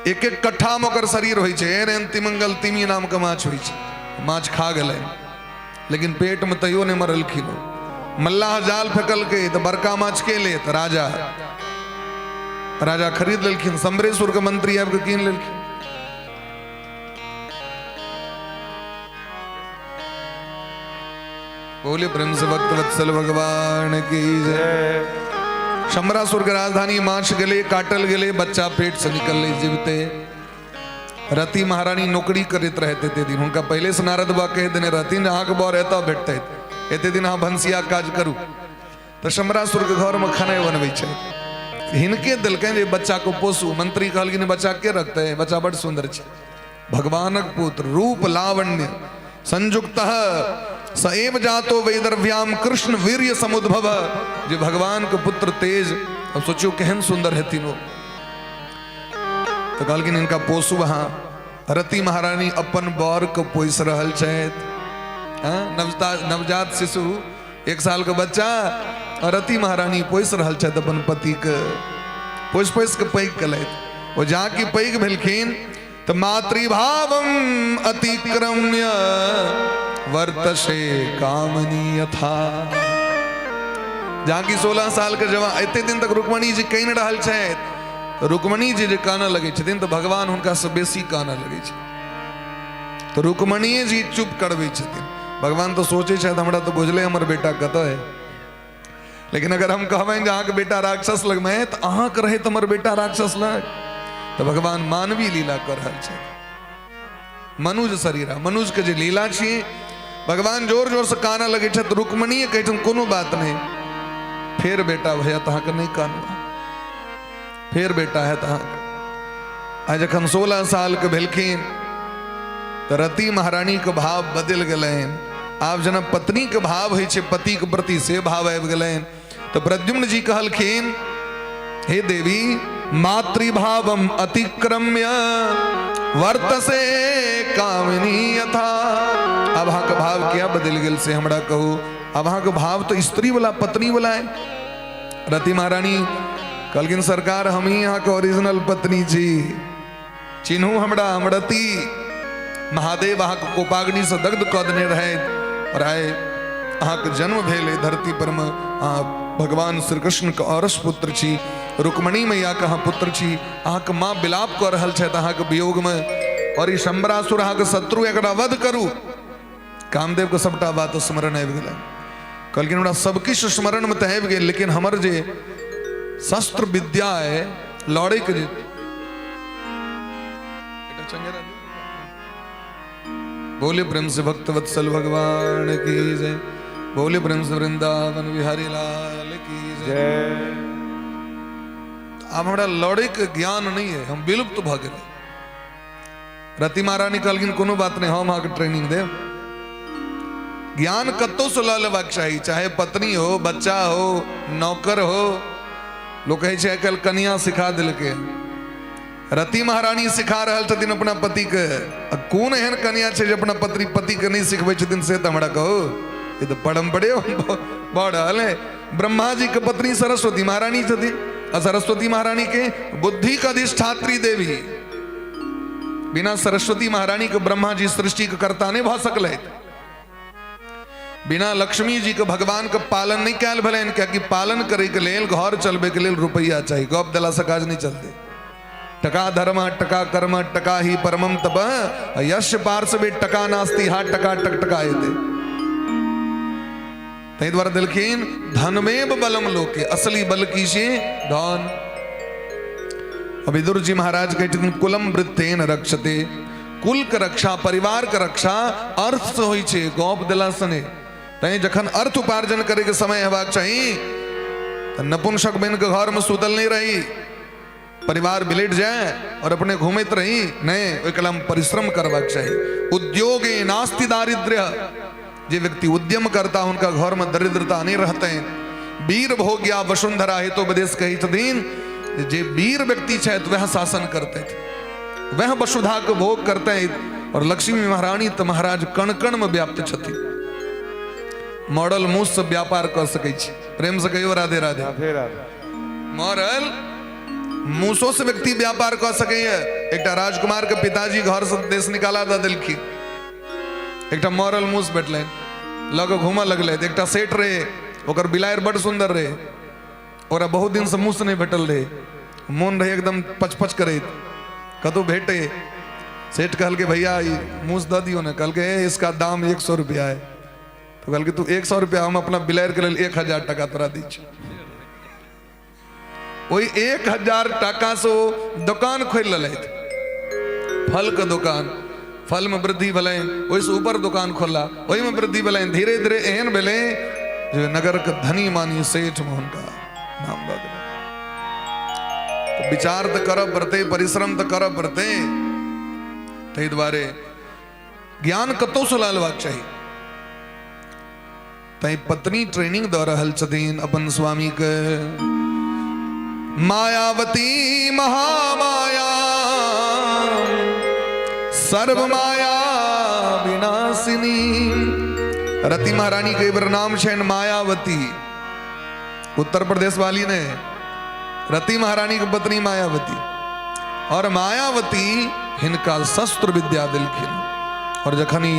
एक एक कट्ठा में ओकर शरीर होइ छै। एहन एहन तिमिंगल तिमी नाम के माछ होइ छै। माछ खा गेलै लेकिन पेट में तैयो नहि मरलखिन। मल्लाह जाल फेकलकै तऽ बड़का माछ के लेत, राजा राजा खरीद लेलखिन। शंबरेश्वर के मंत्री आबि कऽ कीन लेलखिन। बोले प्रेम से भक्त वत्सल भगवान की जय। शंबरासुर के राजधानी माछ गेले, काटल गेले, बच्चा पेट से निकलले जीवते। रति महारानी नौकरी करैत रहते एते दिन, हुनका पहिले से नारद बाबा कहि देने रहथिन अहाँके बर एतऽ भेटतै, एते दिन अहाँ भनसिया काज करू। तऽ शंबरासुर के घर में खाना बनबै छै, हिनके देलकनि जे बच्चा को पोसू। मंत्री कहलखिन बच्चा के रखतै, बच्चा बड़ सुंदर छै, भगवानक पुत्र, रूप लावण्य संयुक्त स एव जातो वैदर्भ्याम कृष्ण वीर्य समुद्भव। जे भगवान के पुत्र तेज, अब सोचियो केहन सुंदर हेथिन ओ। तऽ कहलखिन हिनका पोसू अहाँ। रति महारानी अपन बर के पोसि रहल छथि, नवजात शिशु, 1 साल के बच्चा, और रति महारानी पोसि रहल छथि अपन पति के, पोसि पोसि के पैघ केलथि। ओ जाकि पैघ भेलखिन तऽ मातृभावम अतिक्रम्य वर्तसे कामनी यथा। जाकि 16 साल के जवान, एते दिन तक रुक्मणी जी कानि रहल छथि, रुक्मणी जी जे कानऽ लगै छथिन तऽ भगवान हुनका से बेसी कानऽ लगै छथिन। तऽ रुक्मणीये जी चुप करबै छथिन। भगवान तऽ सोचै छथि हमरा तऽ बुझले हमर बेटा कतऽ है, लेकिन अगर हम कहबनि जे अहाँके बेटा राक्षस लगमे है तऽ अहाँके रहैत हमर बेटा राक्षस लग। तऽ भगवान मानवी लीला कऽ रहल छथि, मनुज शरीर, मनुज के जे लीला छी। भगवान जोर जोर से कानऽ लगै छथि, रुक्मणीये कहै छथिन कोनो बात नहि, फेर बेटा भैया तऽ अहाँके नहि कानू, फेर बेटा हैत अहाँके। आ जखन 16 साल के भेलखिन तऽ रति महारानी के भाव बदलि गेलनि। आब जेना पत्नी के भाव होइ छै पति के प्रति, से भाव आबि गेलनि। तऽ प्रद्युम्न जी कहलखिन हे देवी, मातृभावम अतिक्रम्य वर्तसे कामिनी यथा। आब अहाँके भाव किया बदलि गेल से हमरा कहू। आब अहाँके भाव तऽ स्त्रीवला पत्नीवला अइ। रति महारानी कहलखिन सरकार हम ही अहाँके ओरिजिनल पत्नी छी, चिन्हू हमरा, हम रति। महादेव अहाँके कोपाग्निसँ दग्ध कऽ देने रहथि और आइ अहाँके जन्म भेल एहि धरती पर मे। अहाँ भगवान श्री कृष्णके औरस पुत्र छी, रुक्मणी मैयाके अहाँ पुत्र छी। अहाँके माँ विलाप कऽ रहल छथि अहाँके वियोगमे और ई शंबरासुर अहाँके शत्रु, एकरा वध करू। कामदेवके सबटा बात स्मरण आबि गेलै। कहलखिन हमरा सबकिछु स्मरणमे तऽ आबि गेल, लेकिन हमर जे शस्त्र विद्या है लड़ैके जे, बोले प्रेम से भक्त वत्सल भगवान की जय, बोले प्रेम से वृंदावन बिहारी लाल की जय। आब हमरा लड़ैके ज्ञान नहीं है, हम विलुप्त भऽ गेलै। रति महारानी कहलखिन कोनो बात नहीं, हम अहाँके ट्रेनिंग देब। ज्ञान कतौ से लऽ लेबाक चाही, चाहे पत्नी हो, बच्चा हो, नौकर हो। लोक कहै छै आइ काल्हि कनिया सिखा देलकै। रति महारानी सिखा रहल छथिन अपना पतिके। आ कोन एहन कनिया छै जे अपना पत्नी पतिके नहि सिखबै छथिन, से तऽ हमरा कहू। ई तऽ परम्परे भऽ रहल है। ब्रह्मा जी के पत्नी सरस्वती महारानी छथिन आ सरस्वती महारानी के बुद्धि के अधिष्ठात्री देवी। बिना सरस्वती महारानी के ब्रह्मा जी सृष्टि के कर्ता नहीं भऽ सकलै। बिना लक्ष्मी जी के भगवान के पालन नहीं कैल भेलनि, कियाकि पालन करे के लेल, घर चलबे के लेल रुपया चाही। गप देला से काज नहीं चलते। टका धर्म टका कर्म टका ही परमम तप यश पार्श्वे टका नास्ति हा टका टक टका एते। ताहि दुआरे देलखिन धनमेव बलम लोके, असली बल की छै धन। विदुर जी महाराज कहै छथिन कुलम वृत्तेन रक्षते, कुल के रक्षा, परिवार के रक्षा अर्थ से होइ छै, गप देला से नहि। तैं जखन अर्थ उपार्जन करे के समय हेबाक चाही तऽ नपुंसक बनि के घर में सुतल नहीं रही, परिवार बिलट जाए और अपने घूमैत रही, नहीं, ओहिके लेल परिश्रम करबाक चाही। उद्योगे नास्ति दारिद्र्य, जे व्यक्ति उद्यम करता हुनका घर में दरिद्रता नहीं रहते। वीर भोग्या वसुंधरा हितोपदेश कहै छथिन जे वीर व्यक्ति छथि वह शासन करते, वह वसुधा के भोग करते। और लक्ष्मी महारानी तो महाराज कण कण में व्याप्त छथिन। मॉडल मुँह से व्यापार कर सकै छी। प्रेम से कहियो राधे राधे। राधे राधे। मॉडल मूसो से व्यक्ति व्यापार कर सकैया। एकटा राजकुमार के पिताजी घर से देश निकाला दऽ देलखिन। एकटा मरल मूस भेटलनि, लऽ कऽ घूमऽ लगलै। एकटा सेठ रहे, ओकर बिलाड़ि बड्ड सुन्दर रहे। ओकरा बहुत दिनसँ मूस नहि भेटल रहै, मोन रहै एकदम पचपच करैत कतहु भेटे। सेठ कहलकै भैया ई मूस दऽ दियौ ने। कहलकै ए इसका दाम 100 रुपया है। तऽ कहलकै तू 100 रुपया, हम अपना बिलाड़िके लेल 1000 टाका तोरा दै छियौ। ओहि 1000 टाकासँ ओ दोकान खोलि लेलथि, फलके दोकान। फलमे वृद्धि भेलनि, ओहिसँ ऊपर दोकान खोलला, ओहिमे वृद्धि भेलनि। धीरे धीरे एहन भेलै जे नगरके धनी मानी सेठमे हुनका नाम भऽ गेलै। तऽ विचार तऽ करऽ पड़तै, परिश्रम तऽ करऽ पड़तै। ताहि दुआरे ज्ञान कतहुसँ लऽ लेबाक चाही। तैं पत्नी ट्रेनिंग दऽ रहल छथिन अपन स्वामीके। मायावती महामाया सर्व माया विनाशिनी। रति महारानी के एहि नाम छनि मायावती, उत्तर प्रदेश वाली ने। रति महारानी के पत्नी मायावती, और मायावती हिनका शस्त्र विद्या देलखिन। और जखन ई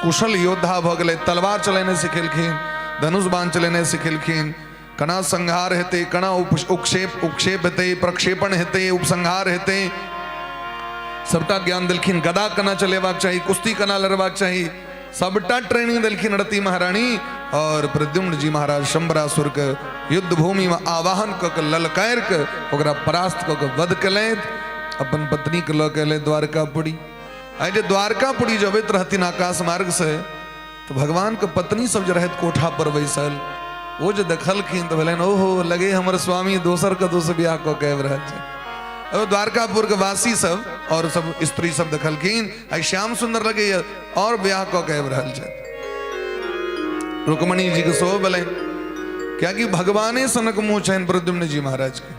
कुशल योद्धा भऽ गेलै, तलवार चलेनाइ सिखेलखिन, धनुष बाण चलेनाइ सिखेलखिन, केना संहार हेतै, केना उपक्षेप उपक्षेप हेतै, प्रक्षेपण हेतै, उपसंहार हेतै, सबटा ज्ञान देलखिन। गदा केना चलेबाक चाही, कुश्ती केना लड़बाक चाही, सबटा ट्रेनिंग देलखिन रति महारानी। और प्रद्युम्न जी महाराज शंबरासुर के युद्ध भूमि में आवाहन कऽ के ललकारि के ओकरा परास्त कऽ के वध केलथि। अपन पत्नी के लऽ के एलै द्वारकापुरी। आइ जे द्वारकापुरी जब अबैत रहथिन आकाश मार्ग से, तऽ भगवान के पत्नी सब जे रहथि कोठा पर बैसल, ओ जे देखलखिन तऽ भेलनि ओहो लगे हमर स्वामी दोसर कतौ से बियाह कऽ के आबि रहल छै। ओ द्वारकापुर के वासी सब और सब स्त्री सब देखलखिन, आइ श्याम सुंदर लगैया और बियाह कऽ के आबि रहल छै। रुक्मणी जी के सेहो भेलनि, कियाकि भगवाने सनक मुँह छनि प्रद्युम्न जी महाराज के।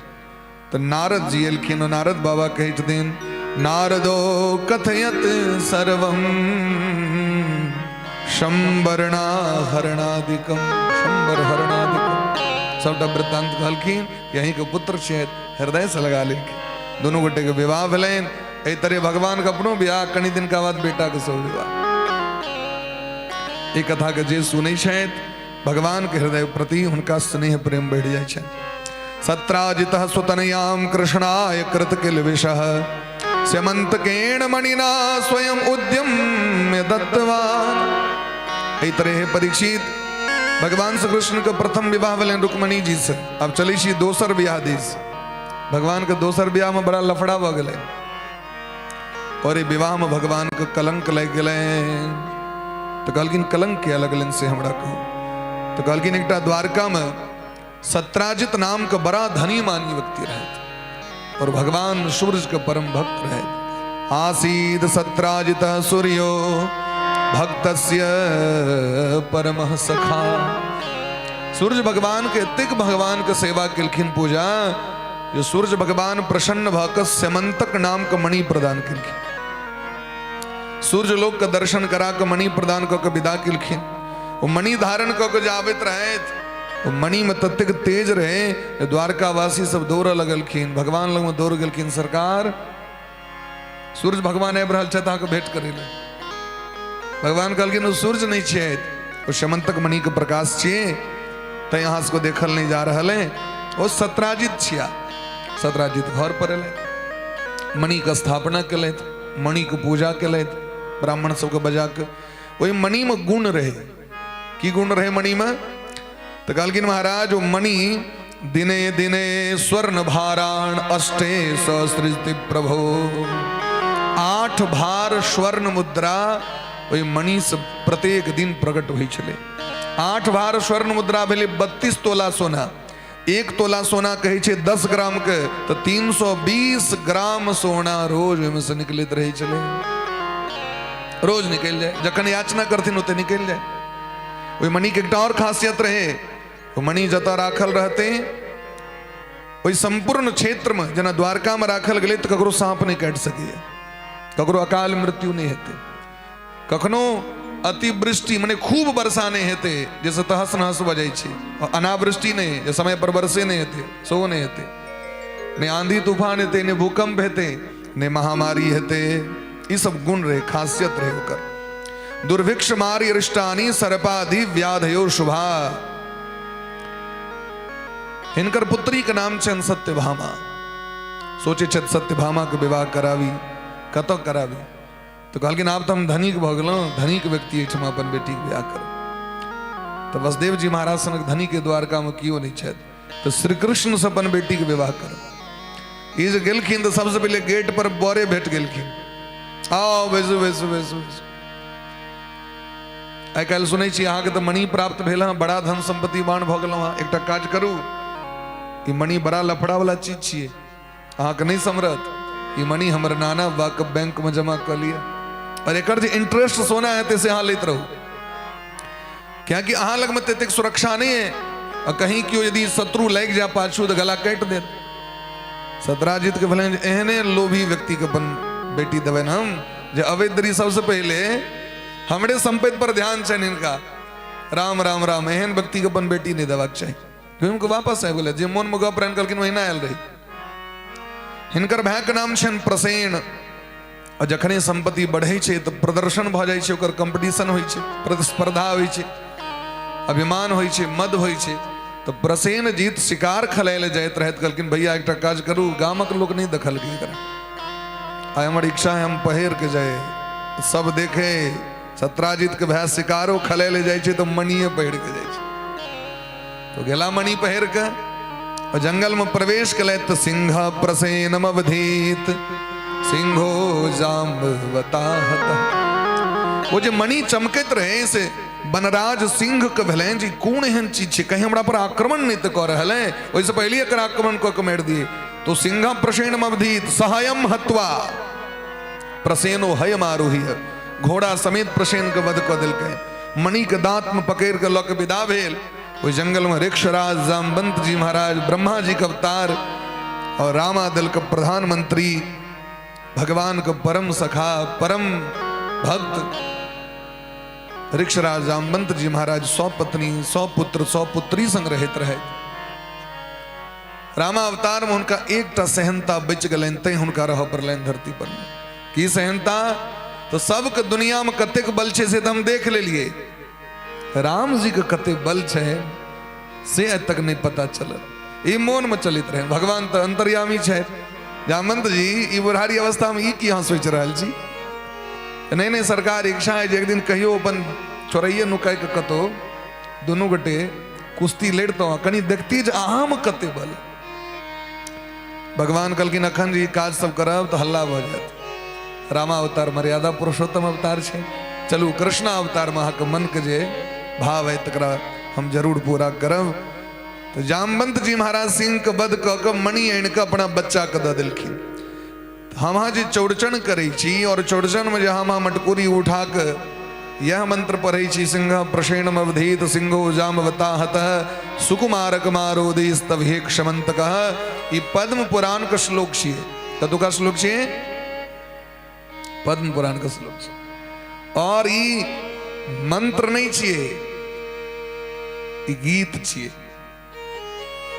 तऽ नारद जी एलखिन। नारद बाबा कहै छथिन नारदो कथयत सर्वम शंबरणा हरणादिकम, शंबर हरणादिकम सबटा वृत्तांत कहलखिन कि अहींके पुत्र छथि, हृदयसँ लगा लेलखिन। दुनू गोटेके विवाह भेलनि। एहि तरह भगवानके अपनो बियाह, कनि दिनका बाद बेटाके सेहो विवाह। ई कथाके जे सुनै छथि भगवानके हृदय प्रति हुनका स्नेह प्रेम बढ़ि जाइ छनि। सत्राजित स्वतनयाम कृष्णाय कृत किल्बिषः स्यमन्तकेण मणिना स्वयं उद्यम्य दत्तवान। एहि तरह परीक्षित भगवान श्री कृष्ण के प्रथम विवाह भेलनि रुक्मणी जी से। अब चलै छी दोसर विवाह दिस। भगवान के दोसर विवाह में बड़ा लफड़ा भऽ गेलै और ई विवाह में भगवान के कलंक लागि गेलै। तऽ कहलखिन कलंक किया लगलनि से हमरा कहू। तऽ कहलखिन एकटा द्वारका में सत्राजित नाम के बड़ा धनी मानी व्यक्ति रहैत और भगवान सूर्य के परम भक्त रहैत। आसीद सत्राजित सूर्यो भक्तस्य परम सखा। सूर्य भगवान के एतेक भगवान के सेवा केलखिन पूजा जे सूर्य भगवान प्रसन्न भऽ कऽ स्यमंतक नाम के मणि प्रदान केलखिन। सूर्य लोक के दर्शन करा के मणि प्रदान कऽ के विदा केलखिन। ओ मणि धारण कऽ के जे आबैत रहथि ओ मणि में ततेक तेज रहे जे द्वारकावासी सब दौड़ऽ लगलखिन, भगवान लग में दौड़ गेलखिन। सरकार सूर्य भगवान आबि रहल छथि अहाँके भेंट करै लए। भगवान कहलखिन ओ सूर्य नहि छथि, ओ स्यमंतक मणि के प्रकाश छियै, तैं अहाँ सबके देखल नहि जा रहल है। ओ सत्राजित छिया। सत्राजित घर पर एलथि, मणि के स्थापना केलथि, मणि के पूजा केलथि, ब्राह्मण सबके बजा के। ओहि मणि में गुण रहे। की गुण रहे मणि में? तो कहलखिन महाराज ओ मणि दिने दिने स्वर्ण भाराण अष्टे सहस्रति प्रभो। 8 भार स्वर्ण मुद्रा ओहि मणि से प्रत्येक दिन प्रकट होइ छलै। 8 भार स्वर्ण मुद्रा भेलै 32 तोला सोना। 1 तोला सोना कहै छै 10 ग्राम के, तऽ 320 ग्राम सोना रोज ओहिमे से निकलैत रहै छलै। रोज निकलि जाय, जखन याचना करथिन ओते निकलि जाय। ओहि मणिके एकटा आओर खासियत रहै, ओ मणि जतऽ राखल रहतै ओहि सम्पूर्ण क्षेत्रमे, जेना द्वारकामे राखल गेलै तऽ ककरो साँप नहि काटि सकैए, ककरो अकाल मृत्यु नहि हेतै, कखनो अतिवृष्टि मने खूब वर्षा नहि हेतै जाहिसँ तहस नहस भऽ जाइ छै, अनावृष्टि नहि जे समय पर वर्षे नहि हेतै सेहो नहि हेतै, नहि आंधी तूफान हेतै, नहि भूकंप हेतै, नहि महामारी हेतै। ई सब गुण रहै, खासियत रहै ओकर। दुर्भिक्ष मारी अरिष्टानि सर्पादि व्याधयो शुभा। हिनकर पुत्री के नाम छनि सत्यभामा। सोचै छथि सत्यभामा के विवाह कराबी, कतऽ कराबी? तऽ कहलखिन आब तऽ हम धनिक भऽ गेलहुँ, धनिक व्यक्ति एहिठाम अपन बेटीके बियाह करब। तऽ वसुदेव जी महाराज सनक धनिक द्वारकामे केओ नहि छथि, तऽ श्री कृष्णसँ अपन बेटीके विवाह करब। ई जे गेलखिन तऽ सबसँ पहिले गेट पर बरे भेट गेलखिन। आओ बैसू बैसू बैसू बैसू। आइ काल्हि सुनै छी अहाँके तऽ मणि प्राप्त भेल हँ, बड़ा धन सम्पत्ति बान भऽ गेलहुँ हँ। एकटा काज करू, ई मणि बड़ा लफड़ा वाला चीज छियै, अहाँके नहि समरत। ई मणि हमर नाना बाबाके बैंकमे जमा कऽ लिअ और एकर जे इंटरेस्ट सोना हेतै से अहाँ लैत रहू, कियाकि अहाँ लगमे ततेक सुरक्षा नहि है आ कहीं केओ यदि शत्रु लागि जाय पाछू तऽ गला काटि देत। सतराजित के भेलनि जे एहने लोभी व्यक्तिके अपन बेटी देबनि हम जे अवैत देरी सबसँ पहिले हमरे सम्पत्ति पर ध्यान छनि हिनका। राम राम राम, एहन व्यक्तिके अपन बेटी नहि देबाक चाही। घुमि कऽ वापस आबि गेलै, जे मोनमे गप रहनि कहलखिन ओहिना आयल रही। हिनकर भायके नाम छनि प्रसेन। आ जखने सम्पत्ति बढ़ै छै तऽ प्रदर्शन भऽ जाइ छै, ओकर कम्पटिशन होइ छै, प्रतिस्पर्धा होइ छै, अभिमान होइ छै, मद होइ छै। तऽ प्रसेन जीत शिकार खेलाय लए जाइत रहथि। कहलखिन भैया एकटा काज करू, गामक लोक नहि देखलकै एकरा, आइ हमर इच्छा है हम पहिर के जाय, सब देखे सत्राजित के भाय शिकारो खेलाय लए जाइ छै तऽ मणिये पहिर के जाइ छै। तो गेला मणि पहिर के और जंगल में प्रवेश केलथि तऽ सिंह प्रसेनम अवधीत सिंहो जाम्बवताहत। ओ जे मणि चमकैत रहे से वनराज सिंह के भेलनि जे कोन एहन चीज छै, कहीं हमरा पर आक्रमण नहि तऽ कऽ रहल है, ओहिसँ पहिले एकर आक्रमण कऽ के मारि दिए। तो सिंह प्रसेनम अवधीत सहयम हत्वा प्रसेनो हय मारूहि, घोड़ा समेत प्रसेन के वध कऽ देलकै। मणि के दांत में पकड़ के लऽ के विदा भेल। ओहि जंगल में ऋक्षराज जामवंत जी महाराज ब्रह्मा जी के अवतार और रामादल के प्रधानमंत्री भगवान के परम सखा परम भक्त ऋक्षराज जामवंत जी महाराज 100 पत्नी, 100 पुत्र, 100 पुत्री संग रहैत रहथि। रामावतार में हुनका एकटा सेहनता बचि गेलनि, तैं हुनका रहऽ पड़लनि धरती पर। की सेहनता? तो सबके दुनिया में कतेक बल छै से तऽ हम देख लेलियै, राम जी के कतेक बल छै से आइ तक नहि पता चलल। ई मोन में चलैत रहे। भगवान तऽ अंतर्यामी छथि। जामवंत जी, ई बुढ़ारी अवस्था में ई की अहाँ सोचि रहल छी? नहि नहि सरकार, इच्छा है जे एक दिन कहियो अपन चोरैये नुकाइ के कतौ दुनू गोटे कुश्ती लड़ितहुँ, कनि देखती जे अहाँमे कते बल। भगवान कहलखिन अखन जे ई काज सब करब तऽ हल्ला भऽ जायत। रामावतार मर्यादा पुरुषोत्तम अवतार छै, चलू कृष्ण अवतारमे अहाँके मनके जे भाव है तकरा हम जरूर पूरा करब। तऽ जामवंत जी महाराज सिंहके वध कऽ कऽ मणि आनि कऽ अपना बच्चाके दऽ देलखिन। हम अहाँ जे चौड़चन करै छी और चौड़चनमे जे हम अहाँ मटकुरी उठा कऽ यह मंत्र पढ़ै छी, सिंह प्रसेणम अवधीत सिंहो जामवता हत सुकुमारक मारोदि स्तभे क्षमंतक, ई पद्म पुराण के श्लोक छियै। कतुका श्लोक छियै? पद्म पुराण के श्लोक छियै। और ई मंत्र नहीं छियै, ई गीत छियै।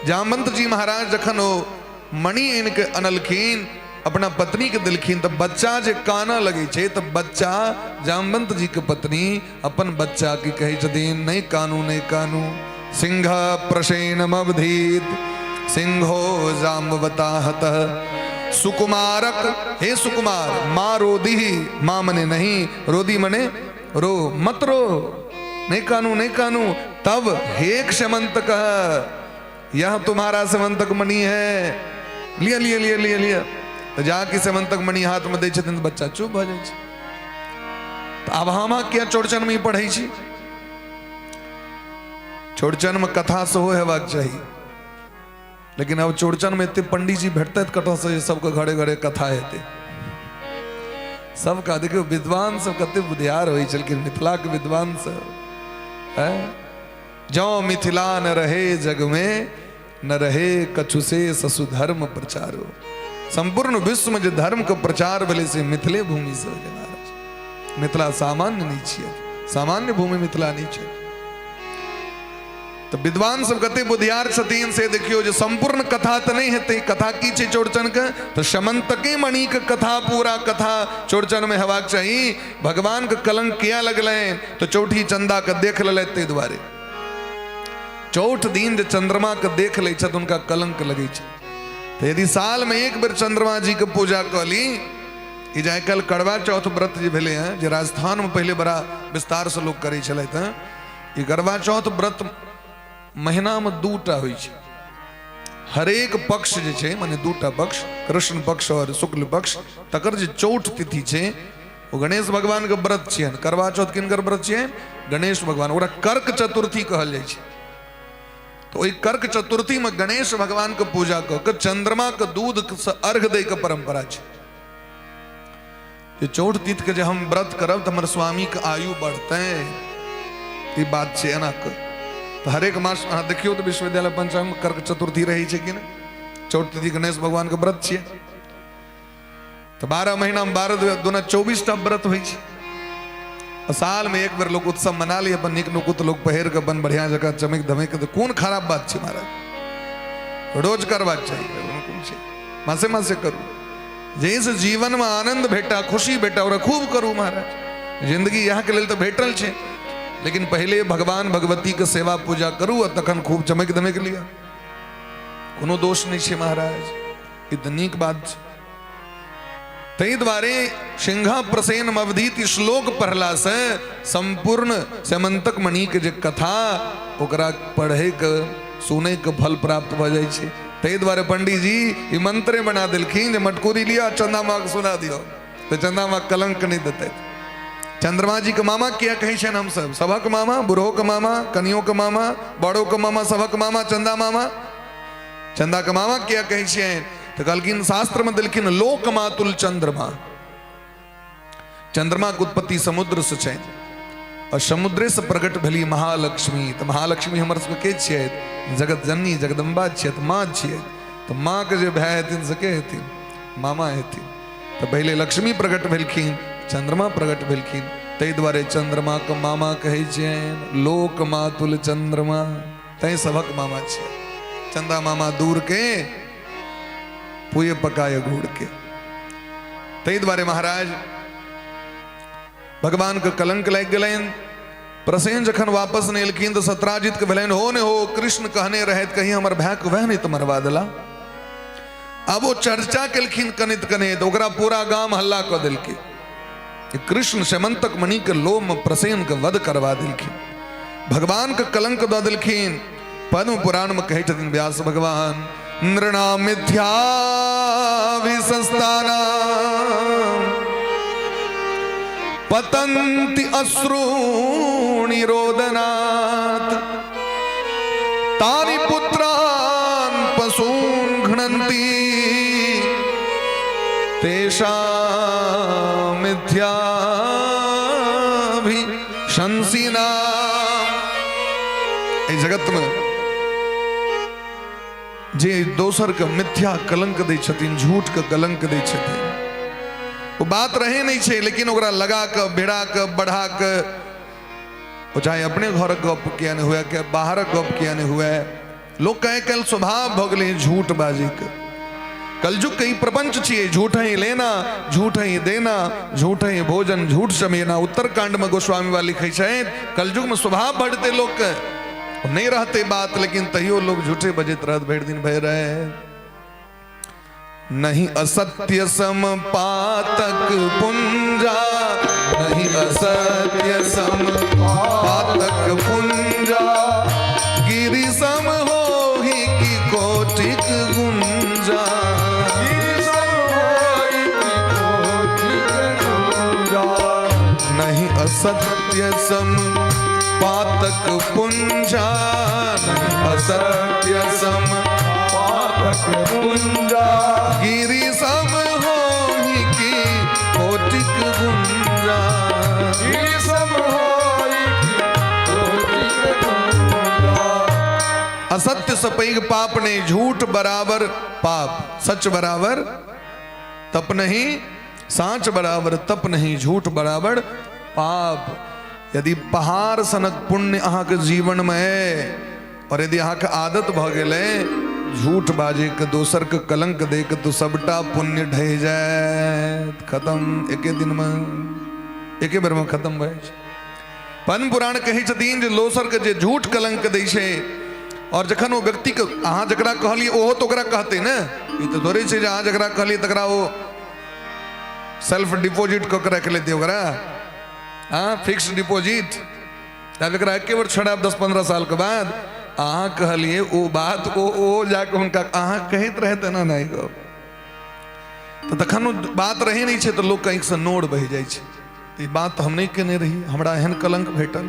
जामवंत जी महाराज जखन ओ मणि आनि के अनलखिन, अपना पत्नी के देलखिन, तऽ बच्चा जे कानऽ लगै छै तऽ बच्चा, जामवंत जी के पत्नी अपन बच्चा के कहै छथिन, नहि कानू नहि कानू, सिंह प्रसेनम अवधीत सिंहो जाम्बवता हतः सुकुमारक, हे सुकुमार, माँ रोदी, माँ मने नहीं, रोदी मने रो, मत रो, नहीं कानू नहीं कानू। तब हे क्षमंतक, यह तुम्हारा समंतक मणि है, लिया लिया लिया लिया लिया। तो जाके समंतक मणि हाथ में दै छथिन, बच्चा चुप भऽ जाइ छै। तऽ आब हम अहाँ किया चौड़चन में ई पढ़ै छी? चौड़चन में कथा सेहो हेबाक चाही, लेकिन आब चौड़चन में एते पंडीजी भेटतै कतऽसँ जे सबके घरे घरे कथा हेतै? सबका देखियौ, विद्वान सब कते बुधियार होइ छलखिन मिथिलाके विद्वान सब। जँ मिथिला न रहे जग में, न रहे कछु से ससुधर्म प्रचारो। संपूर्ण विश्व में जे धर्म के प्रचार भेलै से मिथिले भूमि से भेलै महाराज। मिथिला सामान्य नहीं छियै, सामान्य भूमि मिथिला नहीं छै। तऽ विद्वान सब कते बुधियार छथिन से देखियौ जे सम्पूर्ण कथा तऽ नहि हेतै। कथा की छै चौड़चनके? तऽ समन्तके मणिके कथा, पूरा कथा चौड़चनमे हेबाक चाही। भगवानके कलंक किया लगलनि? तऽ चौठी चन्दाके देख लेलथि, ताहि दुआरे। चौठ दिन जे चंद्रमाके देख लै छथि हुनका कलंक लगै छै। तऽ यदि सालमे एक बेर चंद्रमा जीके पूजा कऽ ली, ई जे आइ काल्हि करवा चौथ व्रत जे भेलै हँ, जे राजस्थानमे पहिले बड़ा विस्तारसँ लोक करै छलथि हँ, ई करवा चौथ व्रत महीनामे दूटा होइ छै। हरेक पक्ष जे छै, माने दूटा पक्ष, कृष्ण पक्ष और शुक्ल पक्ष, तकर जे चौठ तिथि छै ओ गणेश भगवानके व्रत छियनि। करवा चौथ किनकर व्रत छियनि? गणेश भगवान। ओकरा कर्क चतुर्थी कहल जाइ छै। तऽ ओहि कर्क चतुर्थीमे गणेश भगवानके पूजा कऽ के चंद्रमाके दूधसँ अर्घ दैके परंपरा छै। जे चौठ तिथि के जे हम व्रत करब तऽ हमर स्वामीके आयु बढ़तै, ई बात छै एना के। तऽ हरेक मास अहाँ देखियौ तऽ विश्वविद्यालय पंचांग में कर्क चतुर्थी रहै छै कि नहि? चौठ तिथि गणेश भगवानके व्रत छियै। तऽ 12 महीनामे 12 दूना 24 टा व्रत होइ छै। साल में एक बेर लोग उत्सव मना ली, अपन नीक नुकुत लोग पहिर के अपन बढ़िया जगह चमक धमक के, कोन खराब बात छै महाराज? रोज करबाक चाही, कोन छै, मासे मासे करू, जाहिसँ जीवनमे आनंद भेटा, खुशी भेटा, ओकरा खूब करू महाराज। जिंदगी यहाँ के लेल तऽ भेटल छै, लेकिन पहिले भगवान भगवतीके सेवा पूजा करू आ तखन खूब चमक धमक लिअ, कोनो दोष नहि छै महाराज, ई तऽ नीक बात छै। ताहि दुआरे सिंहा प्रसेन अवधीत श्लोक पढ़लासँ संपूर्ण समन्तक मणिके जे कथा ओकरा पढ़ैके सुनैके फल प्राप्त भऽ जाइ छै। ताहि दुआरे पंडीजी ई मंत्रे बना देलखिन जे मटकूरी लिअ, चंदा माँ के सुना दियौ, तऽ चंदा माँ कलंक नहि देतै। चंद्रमा जी के मामा किया कहै छनि हमसब? सभक मामा, बूढ़ो के मामा, कनियो के मामा, बड़ो के मामा, सभक मामा चंदा मामा। चंदा के मामा किया कहै छियनि? तऽ कहलखिन शास्त्र में देलखिन लोक मातुल चंद्रमा। चंद्रमा के उत्पत्ति समुद्र से छै और समुद्रे से प्रकट भेली महालक्ष्मी। तऽ महालक्ष्मी हमर सबके के छियै? जगत जननी जगदम्बा छियै, तऽ माँ छियै। तऽ माँ के जे भाय हेथिन से के हेथिन? मामा हेथिन। तऽ पहिले लक्ष्मी प्रकट भेलखिन, चंद्रमा प्रकट भेलखिन। ताहि दुआरे चंद्रमाके मामा कहै छियनि, लोक मातुल चंद्रमा, तैं सभक मामा छियै। चंदा मामा दूर के पुए पकाए गुड़ के। ताहि दुआरे महाराज भगवान के कलंक लागि गेलनि। प्रसेन जखन वापस नहि एलखिन तऽ सत्राजित के भेलनि, हो ने हो कृष्ण कहने रहथि कहीं हमर भाय के वएह नहि तऽ मरवा देला। आब ओ चर्चा केलखिन कनैत कनैत, ओकरा पूरा गाम हल्ला कऽ देलकै। कृष्ण सेमंतक मणि के लोभ में प्रसेन के वध करवा देलखिन, भगवान के कलंक दऽ देलखिन। पद्म पुराण में कहै छथिन व्यास भगवान, नृणा मिथ्या विसस्ताना पतंति अश्रूणि रोदनात् तानि पुत्रान पशून घृणन्ति तेषां मिथ्याभिशंसिना। एहि जगत में जे दोसर के मिथ्या कलंक दै छथिन, झूठ के कलंक दै छथिन, ओ बात रहे नहीं छै, लेकिन ओकरा लगा के भिड़ा के बढ़ा के, ओ चाहे अपने घरक गप किया नहीं हुए, के बाहरक गप किया नहीं हुए, लोग कहे काल्हि स्वभाव भऽ गेलै झूठ बाजैके। कलयुग के ई प्रपंच छियै, झूठ ही लेना झूठ ही देना, झूठ ही भोजन झूठ चमेना। उत्तरकांड में गोस्वामी वाली लिखै छथि, कलयुग में स्वभाव बढ़ते लोक के नहीं रहते बात, लेकिन तैयो लोग झूठे बजैत रहत भरि दिन भरि रहे। नहीं असत्य सम पातक पुंजा, नहीं असत्य सम पातक पुंजा, गिरि सम होहि की कोटिक गुंजा। गिरि सम होहि की कोटिक गुंजा। नहीं असत्य सम पातक पुंजा, नहीं असत्य सम पातक पुंजा, गिरि सम होहि की कोटिक गुंजा। गिरि सम होहि की कोटिक गुंजा। असत्य से पैघ पाप नहीं, झूठ बराबर पाप, सच बराबर तप नहीं, साँच बराबर तप नहीं, झूठ बराबर पाप। यदि पहाड़ सनक पुण्य अहाँके जीवन में है और यदि अहाँके आदत भऽ गेलै झूठ बाजे के, दोसर के कलंक दे के, तो सबटा पुण्य ढहि जायत, खत्म एके दिन में, एके बेर में खत्म भऽ जाइ छै। पद्म पुराण कहै छथिन जे दोसर के जे झूठ कलंक दै छै, और जखन ओ व्यक्ति के अहाँ जकरा कहलियै ओहो तऽ ओकरा कहतै ने, ई तऽ थोड़े छै जे अहाँ जकरा कहलियै तकरा ओ सेल्फ डिपॉजिट कऽ के राखि लेतै ओकरा, हाँ फिक्स डिपॉजिट। तब एकरा एके बेर छोड़ायब 10-15 साल के बाद, अहाँ कहलियै ओ बात ओ जाके हुनका अहाँ कहैत रहै तेना नहि गप, तऽ तखन ओ बात रहै नहि छै तऽ लोकके आँखिसँ नोर बहि जाइ छै। ई बात हम नहि केने रही, हमरा एहन कलंक भेटल।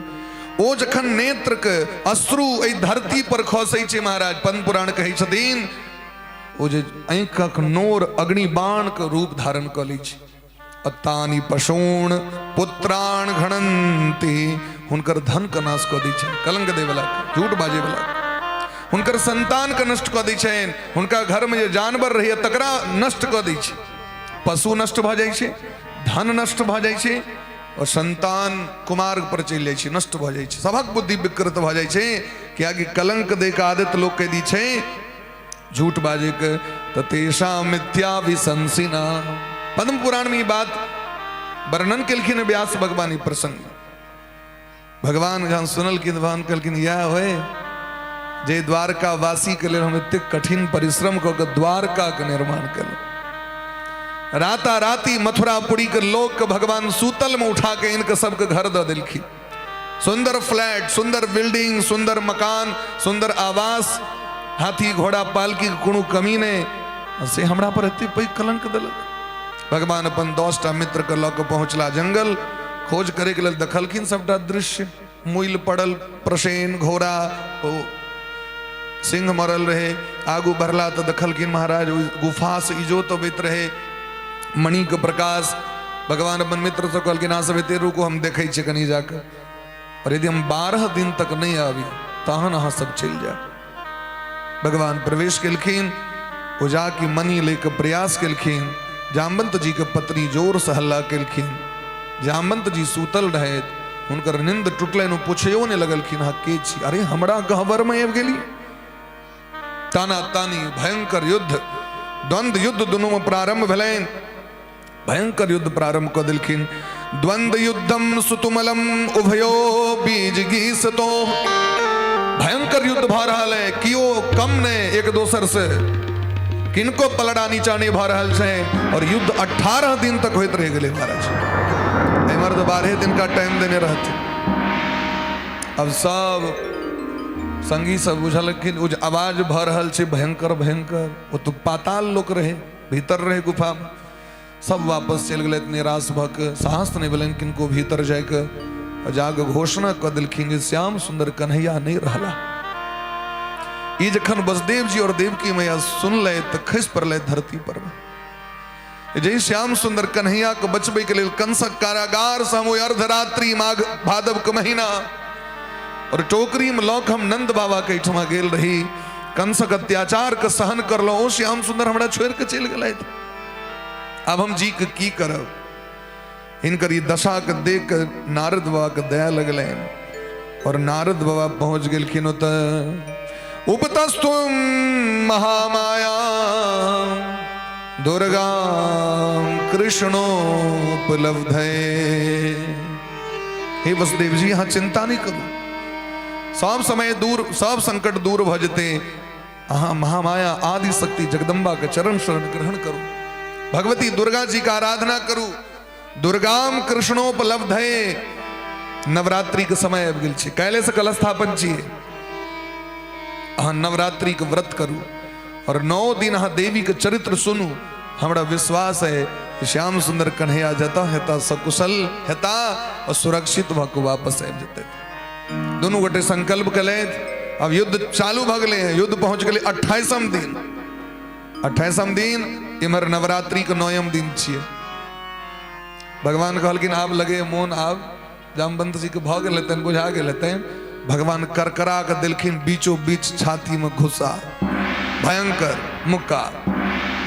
ओ जखन नेत्रके अश्रु एहि धरती पर खसै छै महाराज, पद्म पुराण कहै छथिन ओ जे आँखिक नोर अग्निबाणके रूप धारण कऽ लै छै। अतानि पशूण पुत्राण घणंती, हुनकर धन के नाश कऽ दै छनि कलंक दै वाला, झूठ बाजै वाला, हुनकर संतान के नष्ट कऽ दै छनि, हुनका घर में जे जानवर रहैया तकरा नष्ट कऽ दै छै, पशु नष्ट भऽ जाइ छै, धन नष्ट भऽ जाइ छै, और संतान कुमार्ग पर चलि जाइ छै, नष्ट भऽ जाइ छै, सभक बुद्धि विकृत भऽ जाइ छै। कियाकि कलंक दै के आदत लोक के दी छै झूठ बाजे के, तो तेषा मिथ्या विशंसिना। पद्म पुराण में ई बात वर्णन केलखिन व्यास भगवान ई प्रसंग। भगवान जहन सुनलखिन, भगवान कहलखिन इएह होय जे द्वारका वासी के लेल हम एतेक कठिन परिश्रम कऽ के द्वारका के निर्माण केलहुँ। राता राती मथुरापुरी के लोक के भगवान सूतल में उठा के इनके सबके घर दऽ देलखिन। सुंदर फ्लैट, सुंदर बिल्डिंग, सुंदर मकान, सुंदर आवास, हाथी घोड़ा पालकी के कोनो कमी नहि, से हमरा पर एते पैघ कलंक देलक। भगवान अपन 10टा मित्र के लऽ के पहुँचला जंगल खोज करे के लेल। देखलखिन सबटा दृश्य, मुइल पड़ल प्रसेन घोड़ा, ओ सिंह मरल रहे। आगू बढ़ला तऽ देखलखिन महाराज ओहि गुफा से इजोत अबैत रहे, मणि के प्रकाश। भगवान अपन मित्र से कहलखिन अहाँ सब एते रुकू, हम देखै छियै कनि जाके, और यदि हम 12 दिन तक नहि आबी तहन अहाँ सब चलि जायब। भगवान प्रवेश केलखिन, ओ जाके मणि ले के प्रयास केलखिन। जामवंत जी के पत्नी जोर से हल्ला केलखिन। जामवंत जी सुतल रहथि, हुनकर नींद टूटलनि, ओ पुछैयो नहि लगलखिन अहाँ के छी, अरे हमरा गहबर में आबि गेली। ताना तानी भयंकर युद्ध, द्वंद्व युद्ध दुनू में प्रारंभ भेलनि। भयंकर युद्ध प्रारंभ कऽ देलखिन। द्वंद्व युद्धम सुतुमलम उभयो बीज गीसतो। भयंकर युद्ध भऽ रहल है, कियो कम नहीं एक दोसर से, किनको पलड़ा नीचा नहीं भऽ रहल छै। और युद्ध 18 दिन तक होइत रहि गेलै महाराज। एम्हर तऽ 12 दिन का टाइम देने रहते। अब सब संगी सब बुझलखिन ओ जे आवाज भऽ रहल छै भयंकर भयंकर, ओ तऽ पाताल लोक रहे, भीतर रहे गुफा में। सब वापस चलि गेलथि निराश भऽ कऽ, साहस नहि भेलनि किनको भीतर जाइके। जाके घोषणा कऽ देलखिन जे श्याम सुंदर कन्हैया नहि रहला। ई जखन वसुदेव जी और देवकी मैया सुनलथि तऽ खसि पड़लथि धरती पर। जे श्याम सुंदर कन्हैया के बचबै के लेल कंसक कारागार से हम ओहि अर्धरात्रि माघ भादव के महीना और टोकरी में लऽ कऽ हम नंद बाबा के एहिठमा गेल रही, कंसक अत्याचार के सहन करलहुँ, ओ श्याम सुंदर हमरा छोड़ि कऽ चलि गेलथि। आब हम जी के की करब? हिनकर ई दशा के देख के नारद बाबा के दया लगलनि और नारद बाबा पहुंच गेलखिन ओतऽ। उपतस्तु महामाया दुर्गा कृष्णोपलब्ध। हे वसुदेव जी, अहाँ चिंता नहीं करू, सब समय दूर, सब संकट दूर भऽ जेतै। अहाँ महामाया आदि शक्ति जगदम्बा के चरण शरण ग्रहण करू, भगवती दुर्गा जी का आराधना करू। दुर्गाम कृष्णोपलब्ध है। नवरात्रि के समय आबि गेल छै, काल्हि से कलस्थापन छियै। अहाँ नवरात्रि के व्रत करू और 9 दिन अहाँ देवी के चरित्र सुनू। हमरा विश्वास है कि श्याम सुंदर कन्हैया जता हेता सकुशल हेता और सुरक्षित भऽ के वापस आबि जेतै। दुनू गोटे संकल्प केलथि। अब युद्ध चालू भऽ गेलै, युद्ध पहुंच गेलै 28म दिन। 28म दिन, इम्हर नवरात्रि के 9म दिन छियै। भगवान कहलखिन आब लगे मोन, आब जामवंत जी के भऽ गेल हेतनि, बुझा गेल हेतनि। भगवान करकरा के देलखिन बीचो बीच छाती में घुसा भयंकर मुक्का।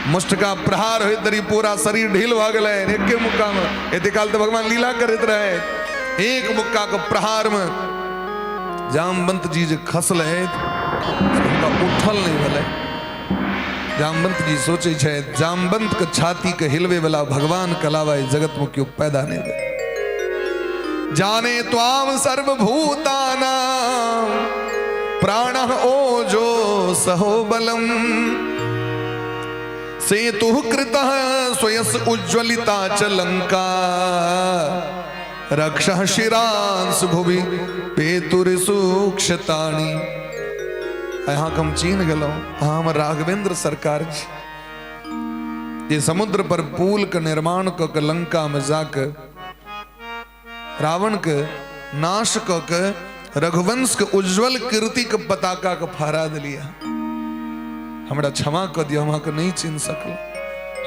मुष्टिका प्रहार होइत रही, पूरा शरीर ढील भऽ गेलै एके मुक्का में। एते काल तऽ भगवान लीला करैत रहे, एक मुक्का के प्रहार में जामवंत जी जे खसलथि हुनका उठल नहीं भेलै। जामवंत जी सोचै छथि जामवंत के छाती के हिलवे वाला भगवान के अलावा इस जगत में क्यों पैदा नहीं भेल। जाने त्वाम सर्वभूतानां प्राण ओजो सहो बलम सेतु कृतः स्वयस उज्ज्वलिता च लंका रक्षः शिरांस भुवि पेतुर सूक्षतानि। अहाँके हम चिन्ह गेलहुँ, अहाँ हमर राघवेंद्र सरकार छी जे समुद्र पर पुल के निर्माण कऽ के लंका में जाके रावण के नाश कऽ के रघुवंश के उज्जवल कीर्ति के पताका के फहरा दिलियै। हमरा क्षमा कऽ दिअ, हम अहाँके नहि चिन्ह सकलहुँ,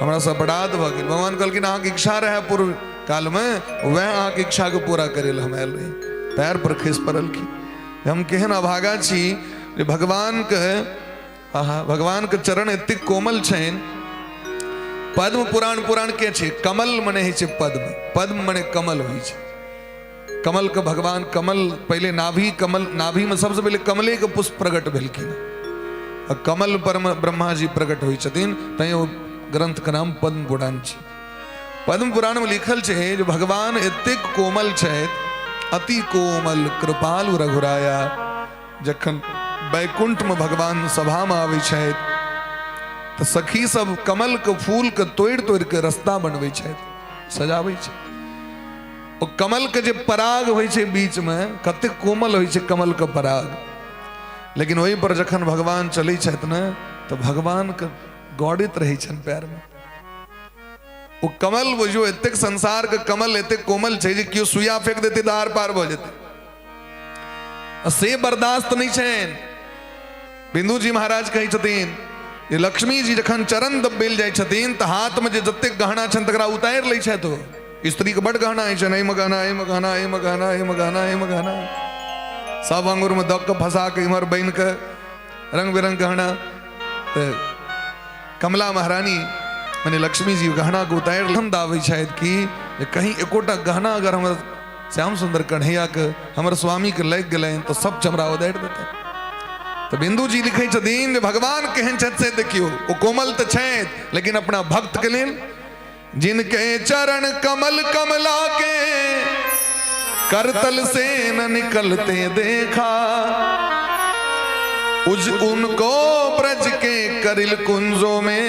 हमरा से अपराध भऽ गेल। भगवान कहलखिन अहाँके इच्छा रहै पूर्व काल में, वएह अहाँके इच्छा के पूरा करे लए हम आयल रही। पैर पर खसि पड़लखिन। हम केहन अभागा छी जे भगवान के, आहा, भगवान के चरण एतेक कोमल छनि। पद्म पुराण, पुराण के छै? कमल मने होइ छै पद्म, पद्म मने कमल होइ छै। कमल के भगवान कमल पहिले नाभि कमल, नाभि में सबसे पहिले कमले के पुष्प प्रकट भेलखिन आ कमल पर ब्रह्मा जी प्रकट होइ छथिन, तैं ओ ग्रंथ के नाम पद्म पुराण छै। पद्म पुराण में लिखल छै जे भगवान एतेक कोमल छथि, अति कोमल कृपालु रघुराया। जखन बैकुंठ में भगवान सभा में आबै छथि तऽ सखी सब कमल के फूल के तोड़ि तोड़ि के रास्ता बनबै छथि, सजाबै छथि। ओ कमल के जे पराग होइ छै बीच में, कतेक कोमल होइ छै कमल के पराग, लेकिन ओहि पर जखन भगवान चलै छथि ने तऽ भगवान के गौड़ित रहै छनि पैर में ओ कमल। बुझियौ एतेक संसार के कमल एतेक कोमल छै जे केओ सुइया फेंक देतै तऽ आर पार भऽ जेतै, से बर्दाश्त नहि छनि। बिंदु जी महाराज कहै छथिन जे लक्ष्मी जी जखन चरण दबेल जाइ छथिन तऽ हाथमे जे जतेक गहना छनि तकरा उतारि लै छथि। ओ स्त्रीके बड्ड गहना होइ छनि, एहिमे गहना, एहिमे गहना, एहिमे गहना, एहिमे गहना, एहिमे गहना, सब आंगुरमे दऽ कऽ फंसा कऽ इम्हर बान्हि कऽ रंग बिरंग गहना। तऽ कमला महारानी मने लक्ष्मी जी गहना के उतारि आबै छथि कि जे कहीं एकोटा गहना अगर हमर श्याम सुंदर कन्हैयाके हमर स्वामीके लागि गेलनि तऽ सब चमड़ा उदारि देतनि। तऽ बिंदु जी लिखै छथिन जे भगवान केहन छथि से देखियौ, ओ कोमल तऽ छथि लेकिन अपना भक्तके लेल जिनके चरण कमल कमला के करतल से न निकलते देखा, उज उनको ब्रज के करिल कुंजों में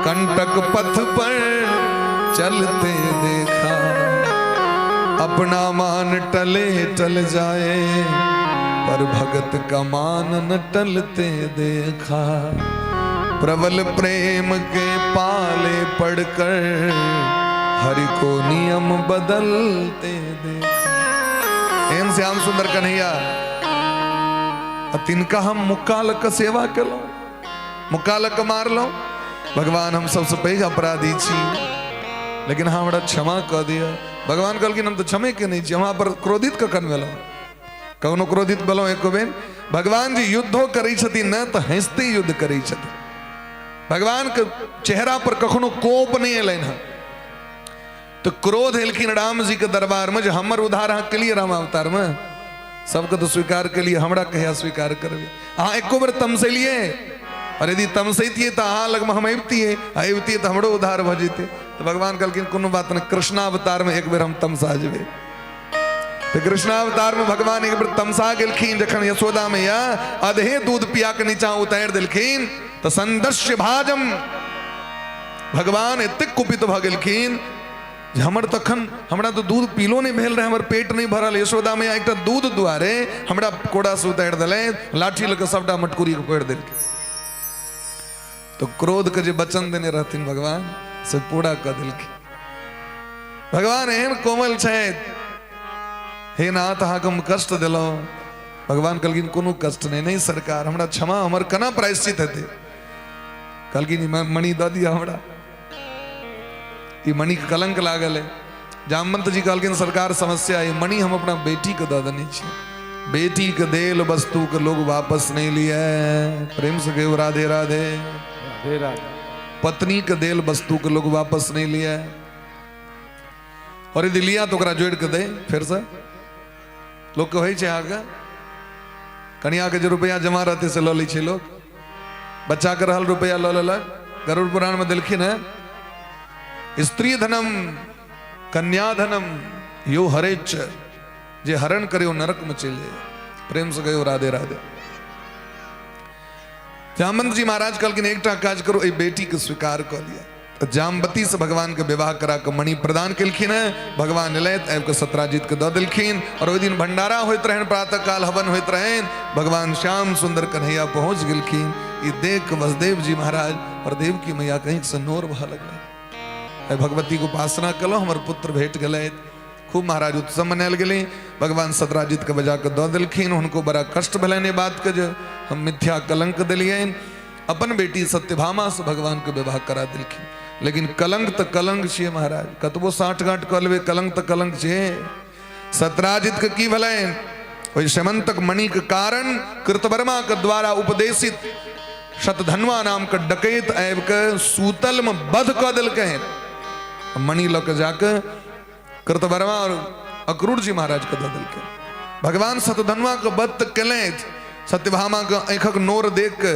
कंटक पथ पर चलते देखा। अपना मान टले टल जाए पर भगत का मान न टलते देखा। प्रबल प्रेम के पाले पड़कर हरि को नियम बदलते देखा। एहन श्याम सुंदर कन्हैया आ तिनका हम मुक्का लऽ कऽ सेवा केलहुँ, मुक्का लऽ कऽ मारलहुँ। भगवान हम सबसँ पैघ अपराधी छी, लेकिन अहाँ हमरा क्षमा कऽ दिअ। भगवान कहलखिन हम तऽ क्षमे केने छी, हम अहाँ पर क्रोधित कखन भेलहुँ? कखनो क्रोधित भेलहुँ एको बेर? भगवान जी युद्धो करै छथिन ने तऽ हँसिते युद्ध करै छथिन। भगवानके चेहरा पर कखनो कोप नहि एलनि हँ। तऽ क्रोध एलखिन राम जी के दरबार में जे हमर उद्धार अहाँ केलिए राम अवतार में, सबके तऽ स्वीकार केलिए, हमरा कहिया स्वीकार करबै? अहाँ एको बेर तमसेलिए? और यदि तमसैतियै तऽ अहाँ लगमे हम अबितियै, आ अबितियै तऽ हमरो उद्धार भऽ जैतै। तऽ भगवान कहलखिन कोनो बात नहि, कृष्णावतार में एक बेर हम तमसा जेबै। तऽ कृष्णावतार में भगवान एक बेर तमसा गेलखिन जखन यशोदा मैया अधे दूध पिया के नीचा उतारि देलखिन तऽ संदस्य भाजम भगवान एतेक कुपित भऽ गेलखिन जे हमर तखन हमरा तऽ दूध पीलो नहि भेल रहै, हमर पेट नहि भरल, यशोदा मैया एकटा दूध दुआरे हमरा कोड़ासँ उतारि देलथि, लाठी लऽ कऽ सबटा मटकुरीके फोड़ि देलखिन। तऽ क्रोधके जे वचन देने रहथिन भगवान से पूरा कऽ देलखिन। भगवान एहन कोमल छथि, हे नाथ अहाँके हम कष्ट देलहुँ। भगवान कहलखिन कोनो कष्ट नहि। नहि सरकार हमरा क्षमा, हमर केना प्रायश्चित हेतै? कहलखिन ई मणि दऽ दिअ हमरा, ई मणिके कलंक लागल है। जामवंत जी कहलखिन सरकार समस्या है, मणि हम अपना बेटीके दऽ देने छी, बेटीके देल वस्तुके लोग वापस नहीं लिए। प्रेम से कहियो राधे राधे। राधे राधे। पत्नी के देल वस्तु के लोग वापस नहीं लिए, और यदि लिया तो ओकरा जोड़ के दे फिर से। लोग के होइ छै अहाँके कनिया के जे रुपया जमा रहते से लऽ लै छै लोग, बच्चा के रहल रुपया लऽ लेलक। गरुड़ पुराण में देलखिन है स्त्री धनम कन्या धनम यो हरेच, जे हरण करे ओ नरक में चलि जाए। प्रेम से कहियो राधे राधे। जामवंत जी महाराज कहलखिन एकटा काज करू, एहि बेटी के स्वीकार कऽ लिअ। तऽ जामवती से भगवान के विवाह करा के मणि प्रदान केलखिन हैं। भगवान एलथि, आबि कऽ सत्राजित के दऽ देलखिन। और ओहि दिन भंडारा होइत रहनि, प्रातः काल हवन होइत रहनि। भगवान श्याम सुंदर कन्हैया पहुंच गेलखिन। ई देख वसुदेव जी महाराज और देवकी मैया कहीं से नोर बहऽ लगलनि। आइ भगवती के उपासना केलहुँ, हमर पुत्र भेट गेलथि। खूब महाराज उत्सव मनायल गेलै। भगवान सत्राजित के बजा कऽ दऽ देलखिन। हुनको बड़ा कष्ट भेलनि एहि बातके जे हम मिथ्या कलंक देलियनि। अपन बेटी सत्यभामा से भगवान के विवाह करा देलखिन। लेकिन कलंक तऽ कलंक छियै महाराज, कतबो साँठ गाँठ कऽ लेबै कलंक तऽ कलंक छियै। सत्राजित के की भेलनि, ओहि समन्तक मणिके कारण कृतवर्मा के द्वारा उपदेशित शतधन्वा नाम के डकैत आबि कऽ सूतल में बध कऽ देलकै। मणि लऽ कऽ जाकऽ कृतवर्मा और अक्रूर जी महाराज के दऽ देलकै। भगवान शतधन्वा के वध तऽ केलथि, सत्यभामा के आँखिक नोर देख के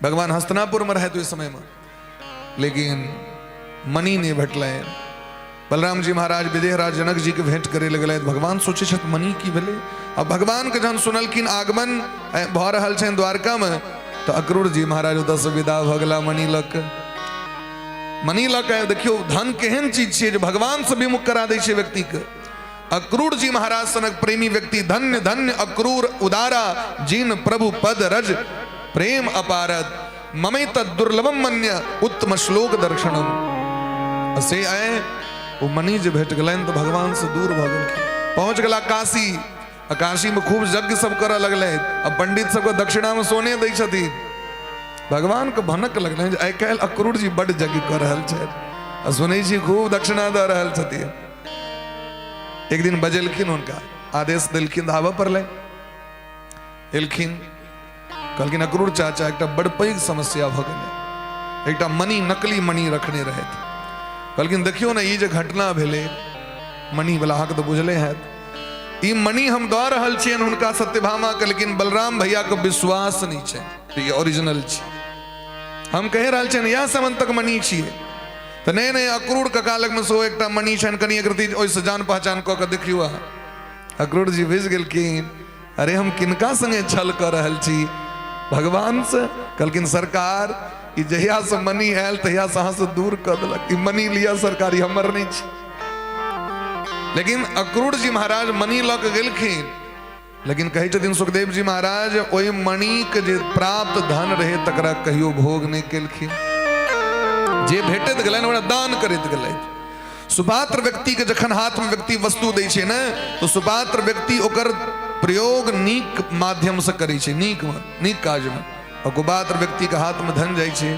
भगवान हस्तिनापुर में रहथि ओहि समय में, लेकिन मणि नहीं भेटलनि। बलराम जी महाराज विदेहराज जनक जी के भेंट करे लए गेलथि। भगवान सोचै छथि मणि की भेलै। आ भगवान के जहन सुनलखिन आगमन भऽ रहल छनि द्वारका में, तऽ अक्रूर जी महाराज ओतऽ से विदा भऽ गेला मणि लऽ कऽ। मणि लऽ कऽ देखियौ धन केहन चीज छियै जे भगवान से विमुख करा दै छै व्यक्तिके। अक्रूर जी महाराज सनक प्रेमी व्यक्ति, धन्य धन्य अक्रूर उदारा जिन प्रभु पद रज प्रेम अपारत ममे तद दुर्लभम मन्य उत्तम श्लोक दर्शनम। से आए ओ मणि जे भेट गेलनि तऽ भगवान से दूर भऽ गेलखिन। पहुँच गेला काशी, आ काशी में खूब यज्ञ सब करऽ लगलै। आ पंडित सबके दक्षिणा में सोने दै छथिन। भगवान के भनक लगलनि जे आइ काल्हि अक्रूर जी बड्ड यज्ञ कऽ रहल छथि आ सुनै छी खूब दक्षिणा दऽ रहल छथिन। एक दिन बजेलखिन हुनका, आदेश देलखिन तऽ आबऽ पड़लै। एलखिन, कहलखिन अक्रूर चाचा एकटा बड़ पैघ समस्या भऽ गेलै, एकटा मणि नकली मणि रखने रहथि। कहलखिन देखियौ ने ई जे घटना भेलै मणिवला, अहाँके तऽ बुझले हैत, ई मणि हम दऽ रहल छियनि हुनका सत्यभामाके, लेकिन बलराम भैयाके विश्वास नहि छै ई ओरिजिनल छै। हम कहि रहल छियनि इएह समन्तक मणि छियै। तऽ नहि नहि, अक्रूर कका लगमे सेहो एकटा मणि छनि, कनि एक रति ओहिसँ जान पहचान कऽ कऽ देखियौ अहाँ। अक्रूर जी बुझि गेलखिन, अरे हम किनका संगे छल कऽ रहल छी, भगवानसँ। कहलखिन सरकार ई जहियासँ मणि आयल तहियासँ अहाँसँ दूर कऽ देलक, ई मणि लिअ सरकार, ई हमर नहि छी। लेकिन अक्रूर जी महाराज मणि लऽ कऽ गेलखिन, लेकिन कहै छथिन सुखदेव जी महाराज ओहि मणिके जे प्राप्त धन रहै तकरा कहियो भोग नहि केलखिन, जे भेटैत गेलनि ओकरा दान करैत गेलथि। सुपात्र व्यक्तिके जखन हाथमे व्यक्ति वस्तु दै छै ने तऽ सुपात्र व्यक्ति ओकर प्रयोग नीक माध्यमसँ करै छै, नीकमे, नीक काजमे। आओर कुपात्र व्यक्तिके हाथमे धन जाइ छै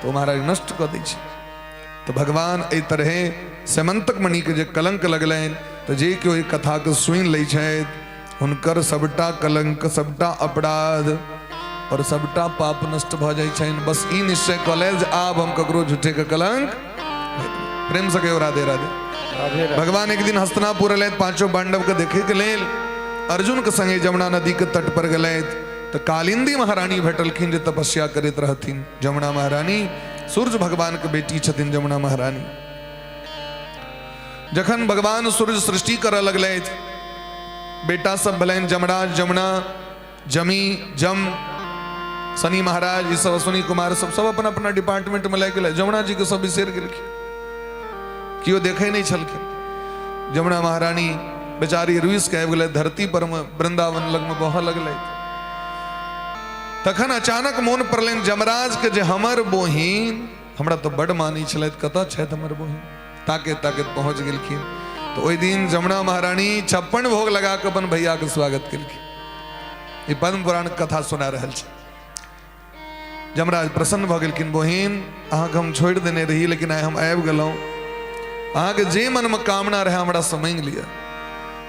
तऽ ओ महाराज नष्ट कऽ दै छै। तऽ भगवान एहि तरहे समन्तक मणिके जे कलंक लगलनि, तऽ जे केओ एहि कथाके सुनि लै छथि हुनकर सबटा कलंक, सबटा अपराध और सबटा पाप नष्ट भऽ जाइ छनि। बस ई निश्चय कऽ लेल जे आब हम ककरो झूठेके कलंक। प्रेम से कहियो राधे राधे। भगवान एक दिन हस्तिनापुर एलथि पांचों पांडव के देखे के लेल, अर्जुन के संगे जमुना नदी के तट पर गेलथि तऽ कालिंदी महारानी भेटलखिन जे तपस्या करैत रहथिन। जमुना महारानी सूर्य भगवान के बेटी छथिन जमुना महारानी। जखन भगवान सूर्य सृष्टि करऽ लगलथि, बेटा सब भेलनि जमराज, जमुना, जमी, जम, शनि महाराज, ई सब अश्विनी कुमार सब सब अपन अपना डिपार्टमेंट में लागि गेलै। जमुना जी के सब बिसरि गेलखिन, केओ देखै नहि छलखिन। जमुना महारानी बेचारी रुइस के आबि गेलै धरती पर मे, वृंदावन लग में बहऽ लगलै। तखन अचानक मोन पड़लनि जमराज के जे हमर बोहिन हमरा तऽ बड मानै छलथि, कतऽ छथि हमर बोहिन? ताकैत ताकैत पहुँच गेलखिन। तऽ ओहि दिन जमुना महारानी 56 भोग लगा कऽ अपन भैया के स्वागत केलखिन। ई पद्म पुराण कथा सुना रहल छै। जमराज प्रसन्न भऽ गेलखिन, बहिन अहाँके हम छोड़ि देने रही, लेकिन आइ हम आबि गेलहुँ, अहाँके जे मनमे कामना रहै हमरा से मांगि लिअ।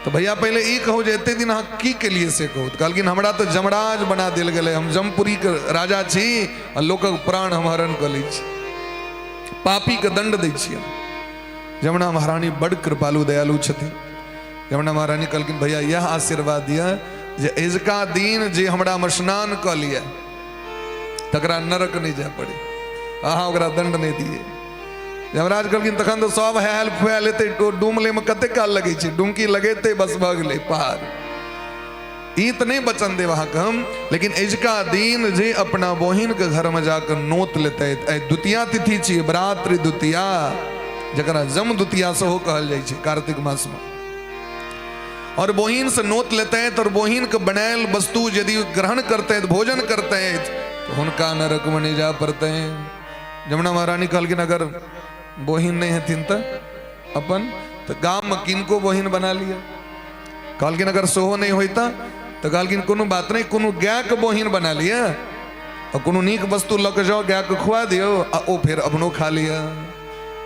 तऽ भैया पहिले ई कहू जे एते दिन अहाँ की केलियै से कहू। तऽ कहलखिन हमरा तऽ जमराज बना देल गेलै, हम जमपुरीके राजा छी आ लोकक प्राण हम हरण कऽ लै छी, पापीके दंड दै छियै। जमुना महारानी बड़ कृपालु दयालु छथिन। यमुना महारानी कहलखिन भैया यह आशीर्वाद दिअ जे अजुका दिन जे हमरामे स्नान कऽ लिअ तकरा नरक नहि जाय पड़े, अहाँ ओकरा दंड नहि दिए। यमराज कहलखिन तखन तऽ सब हेल फुआल हेतै, डूमले मे कते काल लगै छै, डुमकी लगेतै बस भऽ गेलै पार। ई तऽ नहि वचन देब अहाँके हम, लेकिन अजुका दिन जे अपना बहिनके घरमे जाकऽ नोत लेतै, आइ द्वितीया तिथि छियै, भ्रातृ द्वितीया, जकरा जम द्वितीया सेहो कहल जाइ छै कार्तिक मासमे, और बहिन से नोत लेतै और बहिन के बनायल वस्तु यदि ग्रहण करतै, भोजन करतै, तो हुनका नरक में नहीं जा पड़तै। जमुना महारानी कहलखिन अगर बहिन नहीं हेथिन तऽ अपन तऽ गाम में किनको बहिन बना लिअ। कहलखिन अगर सेहो नहि होय तऽ कहलखिन कोनो बात नहि, कोनो गायके बहिन बना लिअ आ कोनो नीक वस्तु लऽ कऽ जाउ, गायके खुआ दियौ आ ओ फेर अपनो खा लिअ।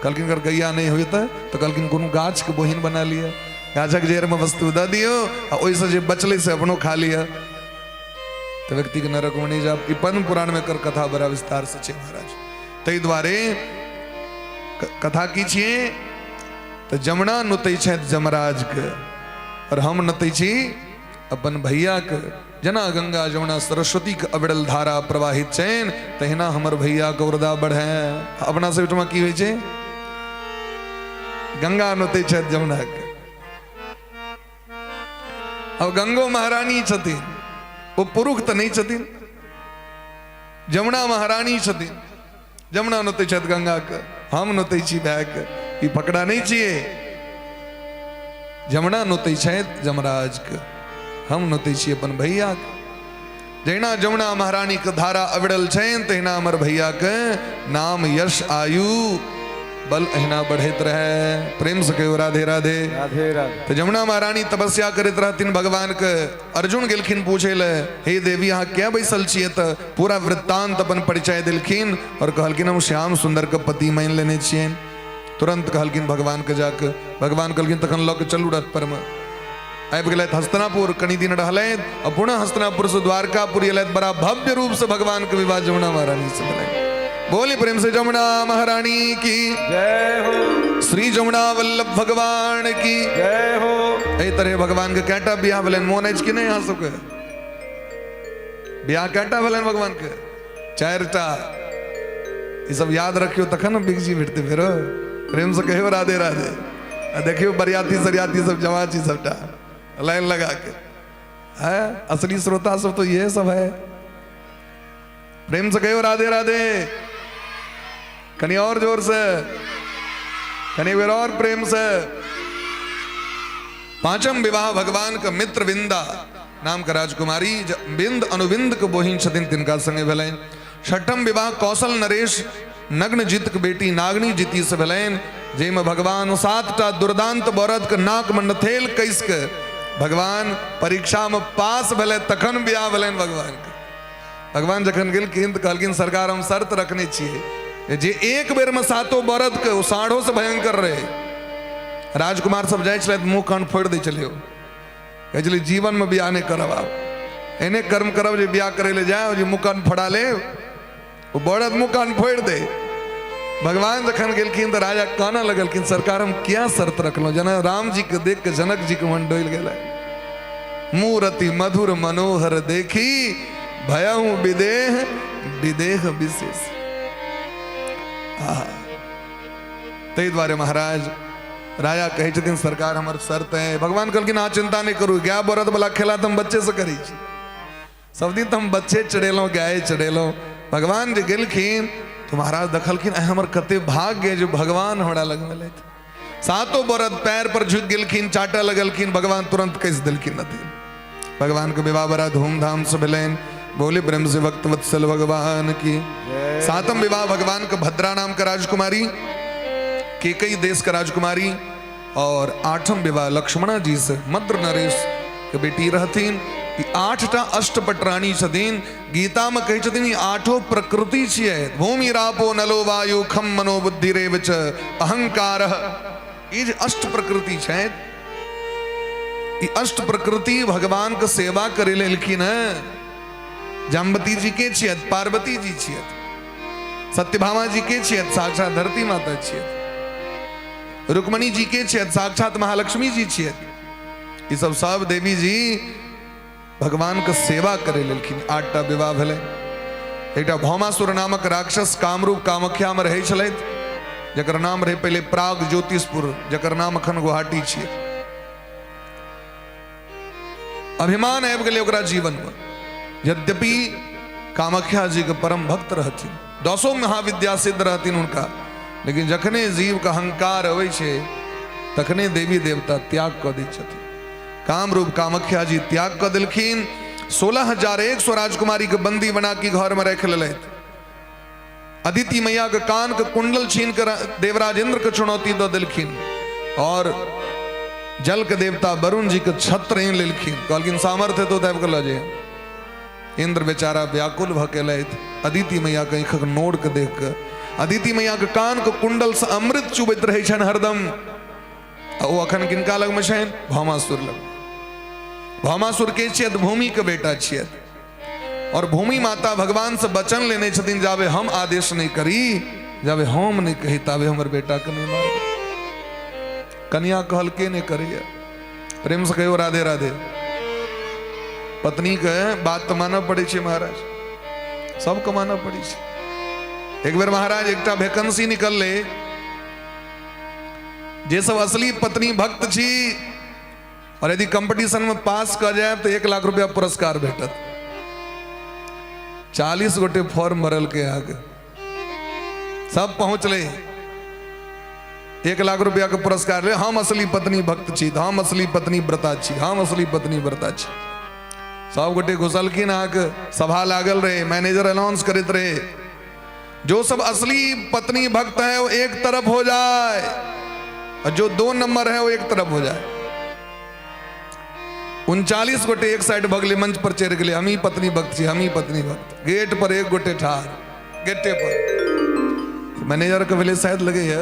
कहलखिन अगर गैया नहि होय तऽ कहलखिन कोनो गाछके बहिन बना लिअ, गाछक जड़िमे वस्तु दऽ दियौ आ ओहिसँ जे बचलै से अपनो खा लिअ, तऽ व्यक्तिके नरकमे नहि जायब। ई पद्म पुराणमे एकर कथा बड़ा विस्तारसँ छै महाराज। ताहि दुआरे कथा की छियै तऽ जमुना नोतै छथि जमराजके और हम नोतै छी अपन भैयाके। जेना गंगा जमुना सरस्वतीके अविरल धारा प्रवाहित छनि तहिना हमर भैयाके उर्दा बढ़े। अपना सब ओहिठमा की होइ छै, गंगा नोतै छथि जमुनाके। अब गंगो महारानी छथिन, ओ पुरुष तऽ नहि छथिन, जमुना महारानी छथिन, जमुना नोतै छथि गंगाके, हम नोतै छी भायके, ई फकड़ा नहि छियै। जमुना नोतै छथि जमराजके, हम नोतै छी अपन भैयाके। जहिना जमुना महारानीके धारा अविरल छनि तहिना हमर भैयाके नाम यश आयु बल अहिना बढ़ैत रहे। प्रेम से कहियो राधे राधे। राधे राधे। तो जमुना महारानी तपस्या करैत रहथिन भगवान के। अर्जुन गेलखिन पूछे ले, हे देवी अहाँ क्या बैसल छियै? तऽ पूरा वृत्तांत अपन परिचय देलखिन और कहलखिन हम श्याम सुंदर के पति मानि लेने छियनि। तुरंत कहलखिन भगवान के जाके, भगवान कहलखिन तखन लऽ के चलू रथ पर में। आबि गेलथि हस्तिनापुर, कनी दिन रहलथि आ पुनः हस्तिनापुर से द्वारकापुर एलथि। बड़ा भव्य रूप से भगवान के विवाह जमुना महारानी से भेलनि। बोली प्रेम से जमुना महारानी की जय हो। श्री जमुना वल्लभ भगवान की जय हो। एहि तरह भगवान के कैटा बियाह भेलनि, मोन अछि कि नहि अहाँ सबके? बियाह कैटा भेलनि भगवान के? चारिटा। ई सब याद रखियो तखन ने बिगजी भेटतै। फेरो प्रेम से कहियो राधे राधे। आ देखियो बरियाती सरियाती सब जमा छी सबटा लाइन लगा के है। असली श्रोता सब तो ये सब है। प्रेम से कहियो राधे राधे, कनी और जोर से, कनी बेर और प्रेम से। पांचम विवाह भगवान के मित्र विंदा नाम के राजकुमारी बिंद अनुबिंद के बोहिन छथिन तिनका संगे भेलनि। छठम विवाह कौशल नरेश नग्नजीत के बेटी नागनी जीती से भेलनि, जाहिमे भगवान 7टा दुर्दांत बरद के नाक में नथेल कस के भगवान परीक्षा में पास भेलै तखन बियाह भेलनि भगवान के। भगवान जखन गेलखिन तऽ कहलखिन सरकार हम शर्त रखने छियै जे एक बेर में सातो बरद के, ओ साढ़ो से भयंकर रहे, राजकुमार सब जाइ छलै मुँह कान फोड़ि दै छलै, कहै छलै जीवन में बियाह नहि करब, आब एहने कर्म करब जे बियाह करै लए जाय जे मुँह कान फोड़ा ले, ओ बरद मुँह कान फोड़ि दे। भगवान जखन गेलखिन तऽ राजा कानऽ लगलखिन, सरकार हम किया शर्त रखलहुँ? जेना राम जी के देख के जनक जी के मन डोलि गेलै। मूर्ति मधुर मनोहर देखी भयहु विदेह विदेह विशेष। ताहि दुआरे महाराज राजा कहै छथिन सरकार हमर शर्त है। भगवान कहलखिन अहाँ चिंता नहि करू, गाय बरद वाला खेला तऽ हम बच्चे से करै छी, सब दिन तऽ हम बच्चे चढ़ेलहुँ गाय चढ़ेलहुँ। भगवान जे गेलखिन तऽ महाराज देखलखिन आइ हमर कते भाग्य जे भगवान हमरा लगमे लथि। सातो बरद पैर पर झुकि गेलखिन, चाटऽ लगलखिन, भगवान तुरंत कसि देलखिन नदी। भगवान के विवाह बड़ा धूमधाम से भेलनि। बोले प्रेम से भक्त वत्सल भगवान की। सातम विवाह भगवान के भद्रा नाम के राजकुमारी, केकई देश के राजकुमारी। और आठम विवाह लक्ष्मणा जी से मद्र नरेश के बेटी रहथिन। ई 8टा अष्टपटरानी छथिन। गीता में कहै छथिन ई आठो प्रकृति छियै। भूमि रापो नलो वायु खम मनो बुद्धि रेव च अहंकार। ई जे अष्ट प्रकृति छै, ई अष्ट प्रकृति भगवान के सेवा करे लेलखिन हैं। जाम्बती जी के छियत? पार्वती जी छियत। सत्यभामा जी के छियत? साक्षात धरती माता छियत। रुक्मणी जी के छियत? साक्षात महालक्ष्मी जी छियत। ई सब सब देवी जी भगवान के सेवा करे लेलखिन। 8टा विवाह भेलै। एकटा भौमासुर नामक राक्षस कामरूप कामाख्या में रहै छलथि, जकर नाम रहे पहिले प्राग ज्योतिषपुर, जकर नाम अखन गुवाहाटी छियै। अभिमान आबि गेलै ओकरा जीवन में। यद्यपि कामाख्या जी के परम भक्त रहथिन, 10 महाविद्या सिद्ध रहथिन हुनका, लेकिन जखने जीव के अहंकार अबै छै तखने देवी देवता त्याग कऽ दै छथिन। कामरूप कामाख्या जी त्याग कऽ देलखिन। 16,100 राजकुमारी के बंदी बना के घर में रख लेलथि। अदिति मैया के कान के कुंडल छीन कर देवराज इंद्र के चुनौती दऽ देलखिन और जल के देवता वरुण जी के छत्र आनि लेलखिन। कहलखिन सामर्थ्य तो दाबि कऽ लऽ जइहे। इंद्र बेचारा व्याकुल भऽ के एलथि। अदिति मैया के आँखिक नोर के देख के, अदिति मैया के कान के कुंडल से अमृत चुबैत रहै छनि हरदम। आ ओ अखन किनका लगमे छनि? भौमासुर लग। भौमासुर के छियथि? भूमि के बेटा छियथि। और भूमि माता भगवान से वचन लेने छथिन, जाबे हम आदेश नहीं करी, जाबे हम नहीं कही, ताबे हमर बेटा के नहीं मारब। कन्या कहलके नहीं करिए। प्रेम से कहियो राधे राधे। पत्नी के बात तो मानऽ पड़ै छै महाराज, सबके मानऽ पड़ै छै। एक बेर महाराज एकटा वैकेंसी निकललै, जे सब असली पत्नी भक्त छी और यदि कंपटीशन में पास कऽ जायब तऽ 1 लाख रुपया पुरस्कार भेटत। 40 गोटे फॉर्म भरलकै अहाँके, सब पहुँचलै। 1 लाख रुपया के पुरस्कार ले। हम असली पत्नी भक्त छी, हम असली पत्नी व्रता छी, हम असली पत्नी व्रता छी। सब गोटे घुसलखिन, अहाँके सभा लागल रहे, मैनेजर अनाउंस करैत रहे, जो सब असली पत्नी भक्त है वो एक तरफ हो जाए और जो 2 नंबर है वो एक तरफ हो जाए। 39 गोटे एक साइड भगले, मंच पर चढ़ गए, हम ही पत्नी भक्त छी, हम ही पत्नी भक्त। गेट पर एक गोटे ठार, गेटे पर। मैनेजर के भेलै शायद लगे है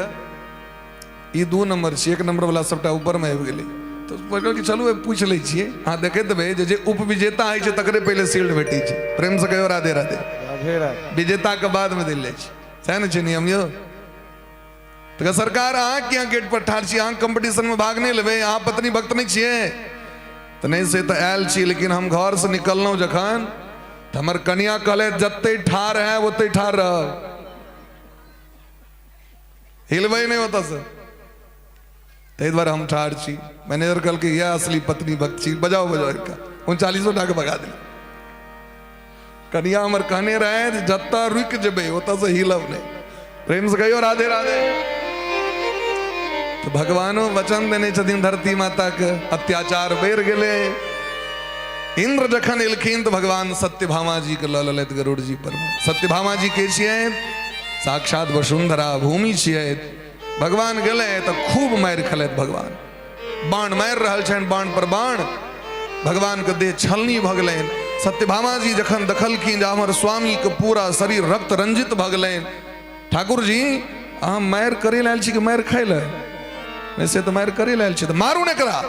ई 2 नंबर छी, 1 नंबर वाला सबटा ऊपर में आबि गेलै। तऽ कहलकै कि चलू पूछि लै छियै। अहाँ देखैत हेबै जे उपविजेता होइ छै तकरे पहिले शील्ड भेटै छै। प्रेम से कहियो राधे राधे। राधे राधे। विजेता के बाद में देल जाइ छै। सएह ने छै नियम यौ। तऽ सरकार अहाँ किया गेट पर ठाढ़ छी? अहाँ कम्पटिशन में भाग नहि लेबै? अहाँ पत्नी भक्त नहि छियै? तऽ नहि, से तऽ आयल छी, लेकिन हम घरसँ निकललहुँ जखन तऽ हमर कनिया कहले जते ठाढ़ है ओते ठाढ़ रहब, हिलबै नहि ओतऽसँ, ताहि दुआरे हम ठाढ़ छी। मैनेजर कहलकै इएह असली पत्नी भक्त छी, बजाओ बजाओ हिनका। 39 टाके भगा देल। कनिया हमर कहने रहे जे जतऽ रुकि जेबै ओतऽसँ हिलब नहि। प्रेम से कहियो राधे राधे। तऽ भगवानो वचन देने छथिन धरती माता के, अत्याचार बढ़ि गेलै। इंद्र जखन एलखिन तऽ भगवान सत्यभामा जी के लऽ लेलथि गरुड़ जी पर। सत्यभामा जी के छियनि? साक्षात वसुंधरा भूमि छियै। भगवान गेलै तऽ खूब मारि खेलथि। भगवान बाण मारि रहल छनि, बाण पर बाण, भगवान के देह छलनी भऽ गेलनि। सत्यभामा जी जखन देखलखिन जे हमर स्वामी के पूरा शरीर रक्त रंजित भऽ गेलनि, ठाकुर जी अहाँ मारि करे लए आयल छी कि मारि खाय लए? नहि, से तऽ मारि करे लए आयल छी, तऽ मारू ने एकरा।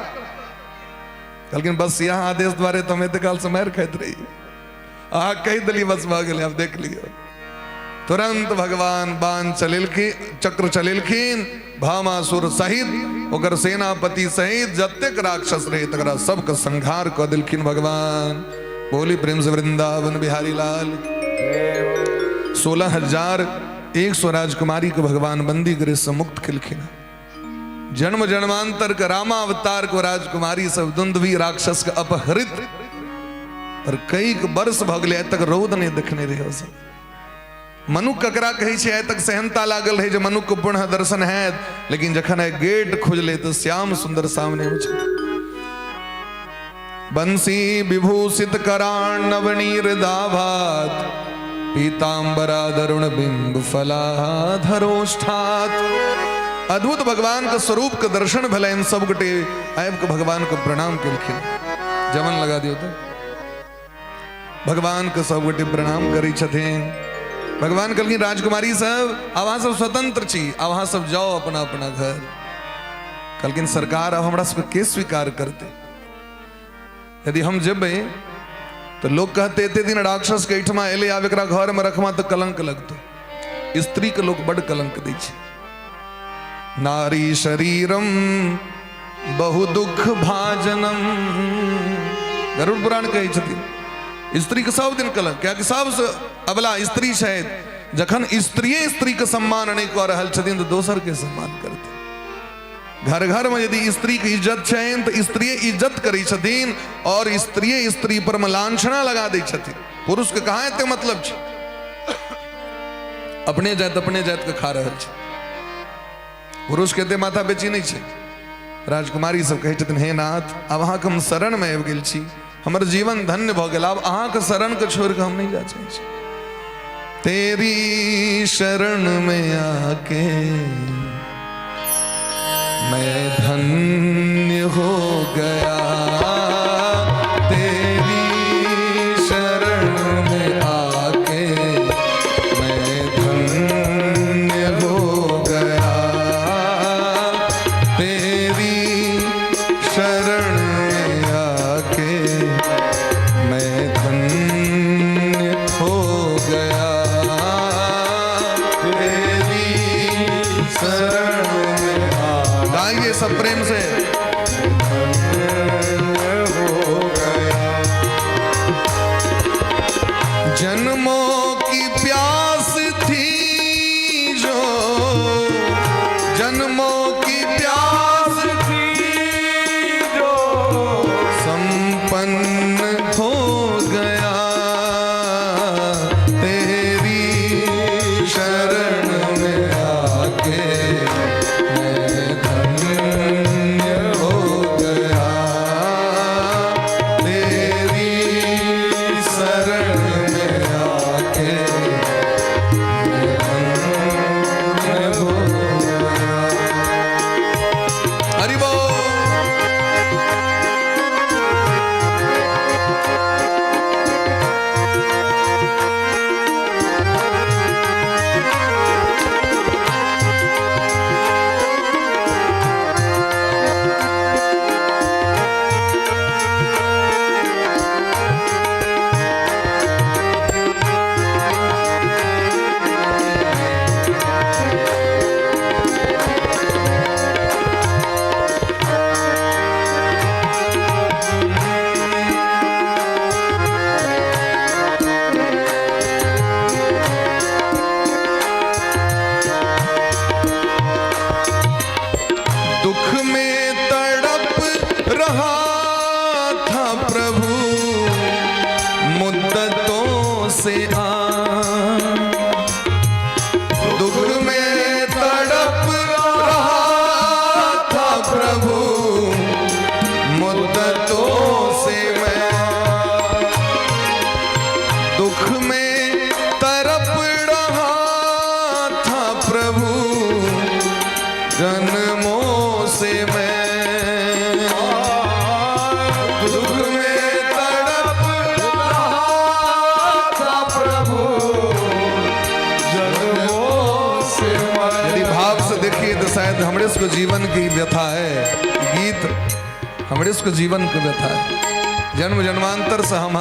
कहलखिन बस इएह आदेश दुआरे तऽ हम एते कालसँ मारि खाइत रही, अहाँ कहि देलियै बस भऽ गेलै, आब देख लियौ। तुरंत भगवान बाण चलेलखिन, चक्र चलेलखिन, भामासुर सहित ओकर सेनापति सहित जतेक राक्षस रहे तकरा सबके संहार कऽ देलखिन भगवान। बोली प्रेम से वृंदावन बिहारी लाल। 16,100 राजकुमारी के भगवान बंदी गृह से मुक्त केलखिन। जन्म जन्मांतर के रामावतार को राजकुमारी सब दुंदवी राक्षस के अपहृत और कई वर्ष भऽ गेलै, आइ तक रौद नहि देखने रहे सब। मनुख ककरा कहै छै, आइ तक सेहनता लागल रहै जे मनुख के पुनः दर्शन हैत, लेकिन जखन आइ गेट खुजलै तऽ श्याम सुंदर सामने मे छथि। बंसी विभूषित कराण नवनीर दाभात पीतांबरा दरुण बिंब फलाधरोष्ठात। अद्भुत भगवान के स्वरूप के दर्शन भेलनि, सब गोटे आबि के भगवान के प्रणाम केलखिन। जमन लगा दियौ तऽ भगवान के सब गोटे प्रणाम करै छथिन। भगवान कहलखिन राजकुमारी सब आब अहाँ सब स्वतंत्र छी, आब अहाँ सब जाओ अपना अपना घर। कहलखिन सरकार आब हमरा सबके के स्वीकार करतै? यदि हम जेबै तऽ लोक कहते एते दिन राक्षस के एहिठमा एलै, आब एकरा घर में रखमा तऽ कलंक लगतौ। स्त्री के लोक बड कलंक दै छै। नारी शरीरम बहु दुख भाजनम, गरुड़ पुराण कहै छथिन स्त्री के सब दिन कलंक, कियाकि सबसँ अबला स्त्री छथि। जखन स्त्रिये स्त्री के सम्मान नहि कऽ रहल छथिन तऽ दोसर के सम्मान करतै? घर घर में यदि स्त्री के इज्जत छनि तऽ स्त्रिये इज्जत करै छथिन और स्त्रिये स्त्री पर में लांछना लगा दै छथिन। पुरुष के कहाँ एते मतलब छै? अपने जाति अपने जाति के खा रहल छै, पुरुष के एते माथा बेची नहि छै। राजकुमारी सब कहै छथिन हे नाथ आब अहाँके हम शरण में आबि गेल छी, हमर जीवन धन्य भऽ गेल, आब अहाँके शरण के छोड़ि कऽ हम नहि जा चाहै छी। तेरी शरण में आके मैं धन्य हो गया, तेरी शरण में आके मैं धन्य हो गया, तेरी शरण में आके मैं धन्य हो गया, तेरी शरण में आ। गाइए सब प्रेम से। हो गया। जन्मों की प्यास थी जो, जन्मों की प्यास थी जो, रहा था प्रभु मुद्दतों से आ, दुख में तड़प रहा था प्रभु मुद्दतों से मैं, दुख में तड़प रहा था प्रभु जन्मों से मैं, दुख में तड़प रहा था प्रभु जन्मों से मैं। यदि भाव से देखिए तो शायद हमरे सबके जीवन की व्यथा है गीत, हमरे सबके जीवन के व्यथा है। जन्म जन्मांतर से हम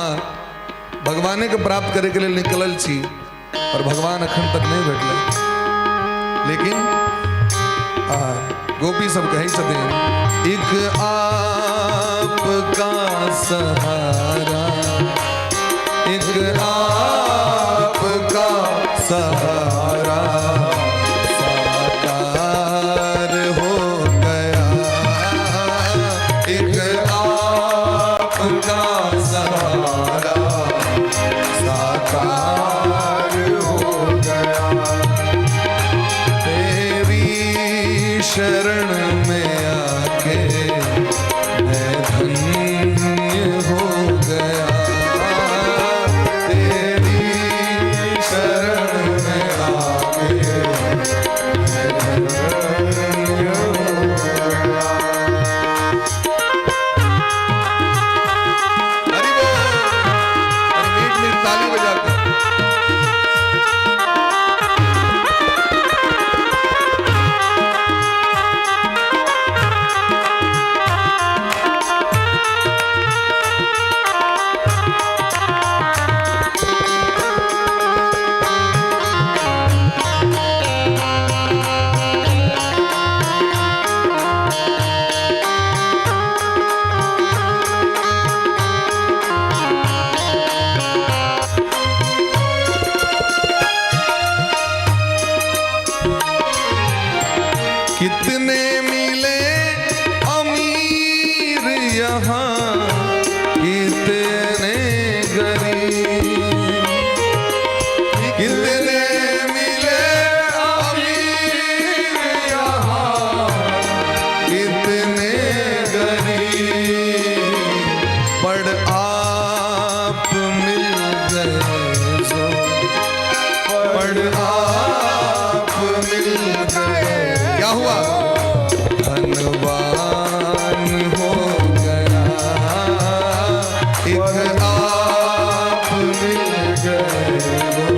भगवाने के प्राप्त करे के लिए निकलल छी और भगवान अखन तक नहीं भेटले। लेकिन गोपी सब कहै छथिन, एक आपका सहारा, एक आपका सहारा साकार हो गया, एक आपका सहारा साकार हो गया, तेरी शरण में आके मैं धन्य हो गया, तेरी शरण में आके मैं धन्य हो गया। हरि बोल। अरे मीठ मीठ ताली बजाकर। कितने मिले अमीर यहाँ, कितने गरीब, कितने मिले अमीर यहाँ, कितने गरीब, पर आप मिल गए जो, पर आप मिल गए, क्या हुआ? धनवान हो गया, एक आप मिल गए वो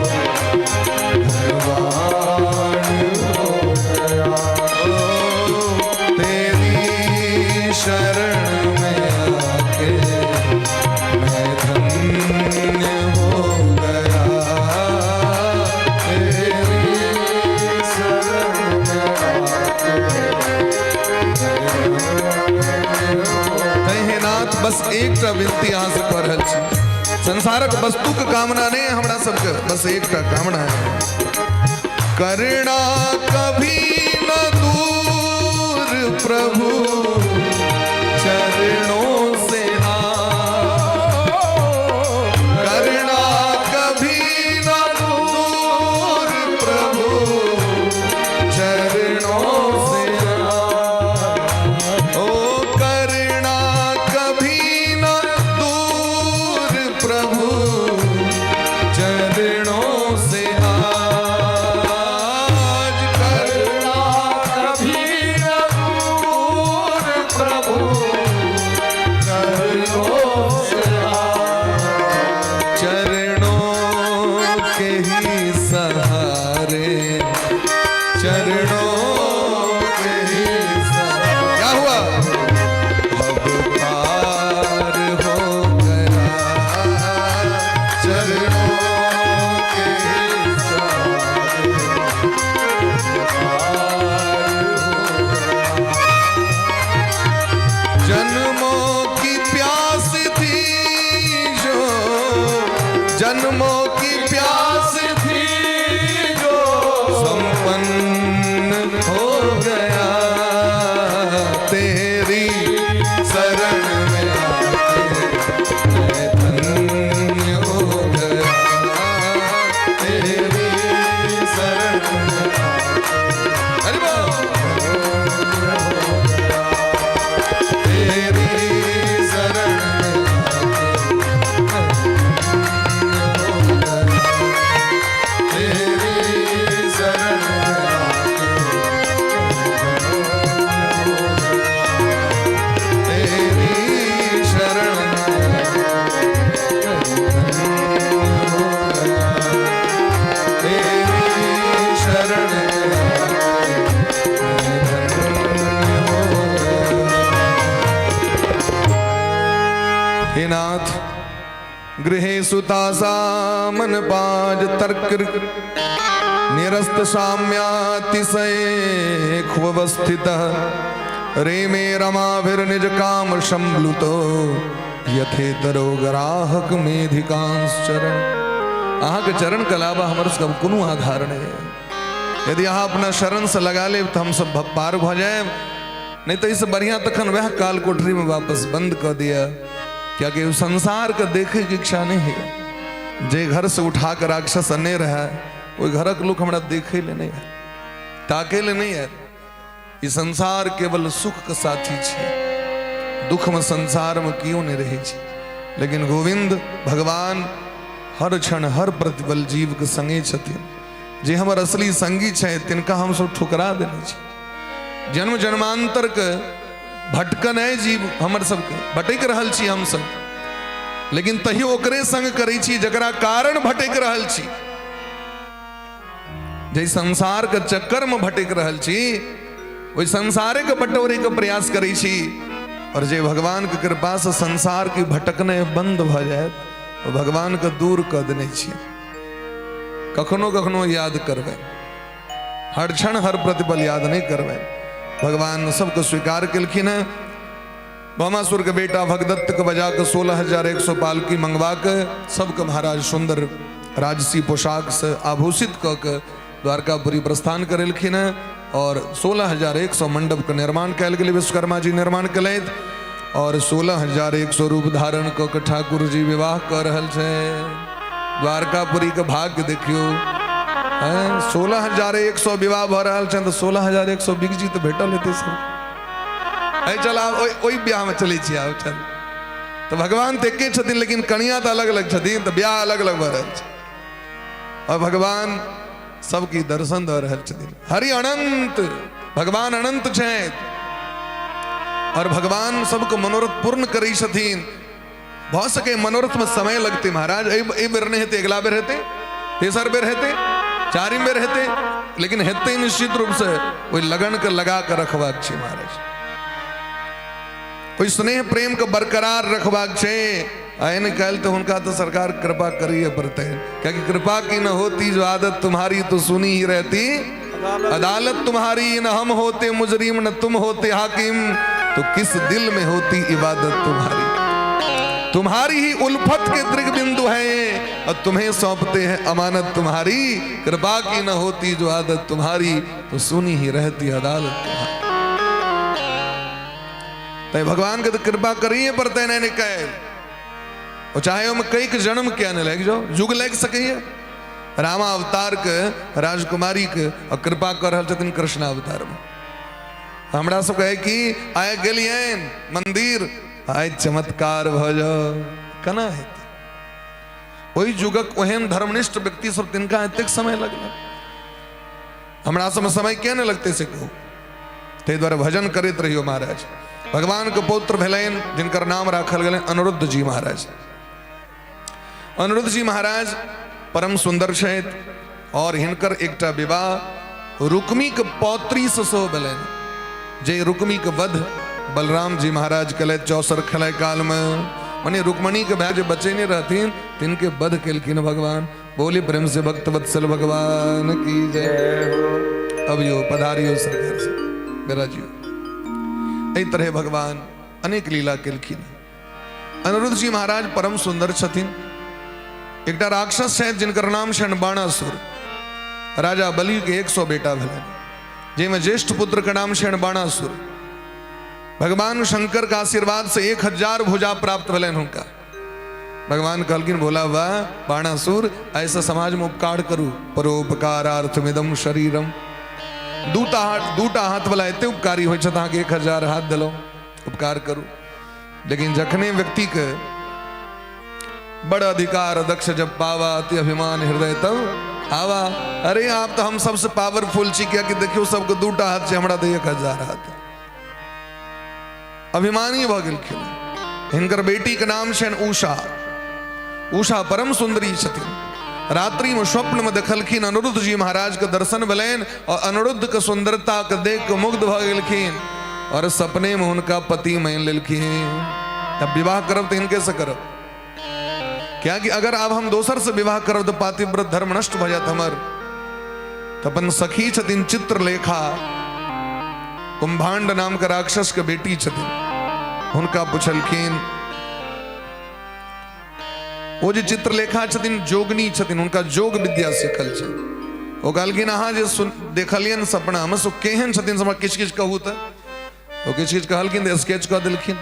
धनवान हो गया। ओ, तेरी शरण में आके मैं धन्य हो गया, तेरी शरण में आके। हे नाथ, बस एकटा विनती अहाँ से कऽ रहल छी। संसारक वस्तुक कामना नहीं है हमरा सबके, बस एकटा कामना है, करना कभी न दूर प्रभु चरणों से आ, करना कभी न दूर प्रभु चरणों से आ, ओ करना कभी न दूर प्रभु चरणों से आज, करना कभी न दूर हे नाथ, गृहे सुतासा मन पाज तर्क निरस्त साम्यातिशय खुवस्थित रे मे रमाभिर्निज काम संप्लुतो यथेतरो ग्राहक मेधिकांश चरण। अहाँके चरण के अलावा हमर सब कोनो आधार नहीं है। यदि अहाँ अपना शरण से लगा लेब तऽ हमसब पार भऽ जायब, नहीं तो इससे बढ़िया तखन वह काल कोठरी में वापस बंद कर दिया, क्योंकि उ संसार के देखे के इच्छा नहीं है। जे घर से उठा के राक्षस अने रहे, ओहि घरक लोग हमरा देखे ले नहीं है, ताके ले नहीं है। ई संसार केवल सुख के साथी छै, दुख में संसार में क्यों नहीं रहे छै। लेकिन गोविंद भगवान हर क्षण हर प्रतिपल जीव के संगे छथिन। जे हमर असली संगी छै तिनका हम सब ठुकरा देने छी। जन्म जन्मांतर के भटकन है जीव हमर सबके, भटक रहल छी हम सब, लेकिन तहियो ओकरे संग करै छी जकरा कारण भटक रहल छी। जे संसार के चक्कर में भटक रहल छी ओहि संसारे के बटोरे के प्रयास करै छी, और जे भगवान के कृपा से संसार के भटकने बंद भ जायत ओ भगवान के दूर कऽ देने छी। कखनो कखनो याद करबै, हर क्षण हर प्रतिपल याद नहीं करबै। भगवान सबके स्वीकार केलखिन हैं। भौमासुर के बेटा भगदत्त के बजा के 16,100 पालकी मंगवा के सबके महाराज सुंदर राजसी पोशाक से आभूषित कऽ के द्वारकापुरी प्रस्थान करेलखिन हैं। और 16,100 मंडप के निर्माण कयल गेलै, विश्वकर्मा जी निर्माण केलथि। और 16,100 रूप धारण कऽ के ठाकुर जी विवाह कऽ रहल छै। द्वारकापुरी के भाग्य देखियौ, 16,100 विवाह भऽ रहल छै तऽ 16,100 बिगजी तऽ भेटल हेतै सब। चल आब ओहि बियाहमे चलै छी, आब चल। तऽ भगवान तऽ एके छथिन, लेकिन कनिया तऽ अलग अलग छथिन, तऽ बियाह अलग अलग भऽ रहल छै। और भगवान सबके दर्शन दऽ रहल छथिन। हरि अनंत, भगवान अनंत छथि और भगवान सबके मनोरथ पूर्ण करै छथिन। भऽ सके मनोरथ में समय लगते महाराज, एहि बेर नहि हेतै, अगिला बेर हेतै, तेसर बेर हेतै, चारिम बेर हेतै, लेकिन हेतै निश्चित रूप से। ओहि लगन के लगा के रखबाक छै महाराज, ओहि स्नेह प्रेम के बरकरार रखबाक छै। एहन काल्हि तऽ हुनका तऽ सरकार कृपा करिए पड़तै, कियाकि कृपा की न होती जो आदत तुम्हारी तो सुनी ही रहती अदालत तुम्हारी, न हम होते मुजरिम न तुम होते हाकिम, तो किस दिल में होती इबादत तुम्हारी। तुम्हारी ही उल्फत के दृग बिंदु है और तुम्हें सौंपते हैं अमानत तुम्हारी, कृपा की न होती जो आदत तुम्हारी तो सुनी ही रहती अदालत तुम्हारी। तैं भगवान के तो कृपा करिए पड़ते नहीं कह, और चाहे ओहिमे कैक जन्म किया नहीं लागि जाओ, जुग लागि सकैए। रामा अवतार के राजकुमारी के और कृपा कर रहल छथिन कृष्ण अवतार में। हमरा सब कहे कि आय गेलियनि मंदिर, आय चमत्कार भऽ जाओ, केना हेतै? ओहि जुगक ओहन धर्मनिष्ठ व्यक्ति सब तिनका एतेक समय लगल, हमरा सबमे समय किया नहि लगतै से कहू। ताहि दुआरे भजन करैत रहियौ महाराज। भगवान के पौत्र भेलनि जिनकर नाम राखल गेलनि अनिरुद्ध जी महाराज। अनिरुद्ध जी महाराज परम सुंदर छथि और हिनकर एकटा विवाह रुक्मी के पौत्री से सेहो भेलनि, जे रुक्मी के वध बलराम जी महाराज केलथि चौसर खेलाय काल में। मने रुक्मणी के भाई जे बचेने रहथिन तिनके वध केलखिन भगवान। बोली प्रेम से भक्त वत्सल भगवान की जय। अब यो पधारियो सरकार से विराजियो। एहि तरह भगवान अनेक लीला केलखिन। अनिरुद्ध जी महाराज परम सुंदर छथिन। एकटा राक्षस छथि जिनकर नाम छनि बाणासुर। राजा बलि के 100 बेटा भेलनि, जाहिमे ज्येष्ठ पुत्र के नाम छनि बाणासुर। भगवान शंकर के आशीर्वाद से 1000 भुजा प्राप्त भेलनि हुनका। भगवान कहलखिन भोला वाह बाणासुर, ऐसा समाज में उपकार करू, परोपकारार्थमिदम शरीरम। दूटा हाथ वाला एते उपकारी होइ छथि, अहाँके 1000 हाथ देलहुँ, उपकार करू। लेकिन जखने व्यक्ति के बड़ अधिकार दक्ष जब पावा, अति अभिमान हृदय तब आवा। अरे आप तो हम सबसे पावरफुल छी, कियाकि देखियौ सबके दूटा हाथ छै, हमरा तऽ 1000 हाथ। अभिमानी भऽ गेलखिन। हिनकर बेटी के नाम छनि उषा। उषा परम सुंदरी छथिन। रात्रि में स्वप्न में देखलखिन अनिरुद्ध जी महाराज के दर्शन भेलनि और अनिरुद्ध के सुंदरता के देख के मुग्ध भऽ गेलखिन और सपने में हुनका पति मानि लेलखिन। तब विवाह करब तऽ हिनके से करब, कियाकि अगर आब हम दोसर से विवाह करब तऽ पातिव्रत धर्म नष्ट भऽ जायत हमर। तऽ अपन सखी छथिन चित्रलेखा, कुंभांड नाम के राक्षस के बेटी छथिन, हुनका पुछलखिन। ओ जे चित्रलेखा छथिन जोगनी छथिन, हुनका जोग विद्या सीखल छै। ओ कहलखिन अहाँ जे सुन देखलियनि सपनामे से केहन छथिन से हमरा किछु किछु कहू। तऽ ओ किछु किछु कहलखिन तऽ स्केच कऽ देलखिन,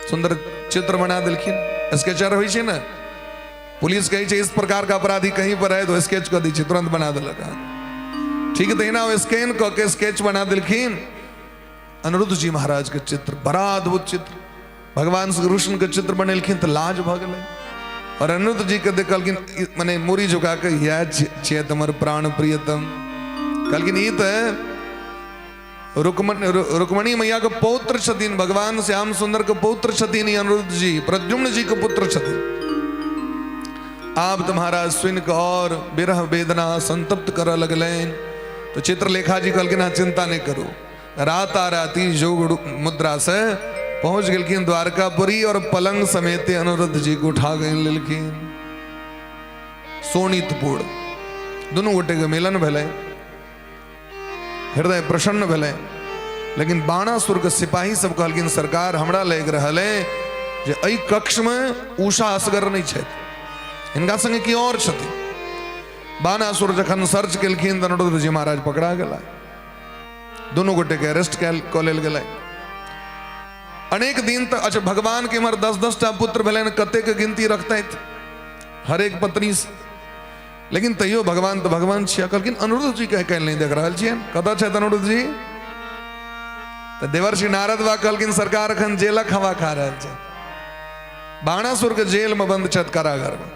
सुंदर चित्र बना देलखिन। स्केचर होइ छै ने, पुलिस कहै छै इस प्रकार का अपराधी कहीं पर है तो स्केच कऽ दै छै, तुरंत बना देलक अहाँके। ठीक है, तहिना ओ स्कैन कऽ के स्केच बना देलखिन अनिरुद्ध जी महाराज के चित्र, बड़ा अद्भुत चित्र। भगवान श्री कृष्ण के चित्र बनेलखिन तऽ लाज भऽ गेलै और अनिरुद्ध जी के देखलखिन, मने मूड़ी झुका के, इएह छियै हमर प्राण प्रियतम। कहलखिन ई तऽ रुक्मणी मैया के पौत्र छथिन, भगवान श्याम सुंदर के पौत्र छथिन ई अनिरुद्ध जी, प्रद्युम्न जी के पुत्र छथिन। आब तऽ महाराज सुनि कऽ और विरह वेदना संतप्त करऽ लगलनि। तऽ चित्रलेखा जी कहलखिन अहाँ चिंता नहि करू। राता राती जोग मुद्रा से पहुंच गेलखिन द्वारकापुरी और पलंग समेत अनिरुद्ध जी को उठा गए लेलखिन सोनितपुर। दुनू गोटे के मिलन भेलै, हृदय प्रसन्न भेलै। लेकिन बाणासुर के सिपाही सब कहलखिन सरकार हमरा लागि रहल है जे एहि कक्ष में उषा असगर नहीं छथि, हिनका संगे की और छथिन। बाणासुर जखन सर्च केलखिन तऽ अनिरुद्ध जी महाराज पकड़ा गेला, दुनू गोटे के अरेस्ट कऽ लेल गेलै अनेक दिन तक। अच्छा, भगवान के इम्हर 10-10 टा पुत्र भेलनि, कतेक गिनती रखतथि हरेक पत्नी से, लेकिन तैयो भगवान तऽ भगवान छियै। कहलखिन अनिरुद्ध जी के काल्हि नहि देख रहल छियनि, कतऽ छथि अनिरुद्ध जी? तऽ देवर्षि नारद बा कहलखिन सरकार एखन जेलक हवा खा रहल छै, बाणासुर के जेल में बंद छथि कारागार में।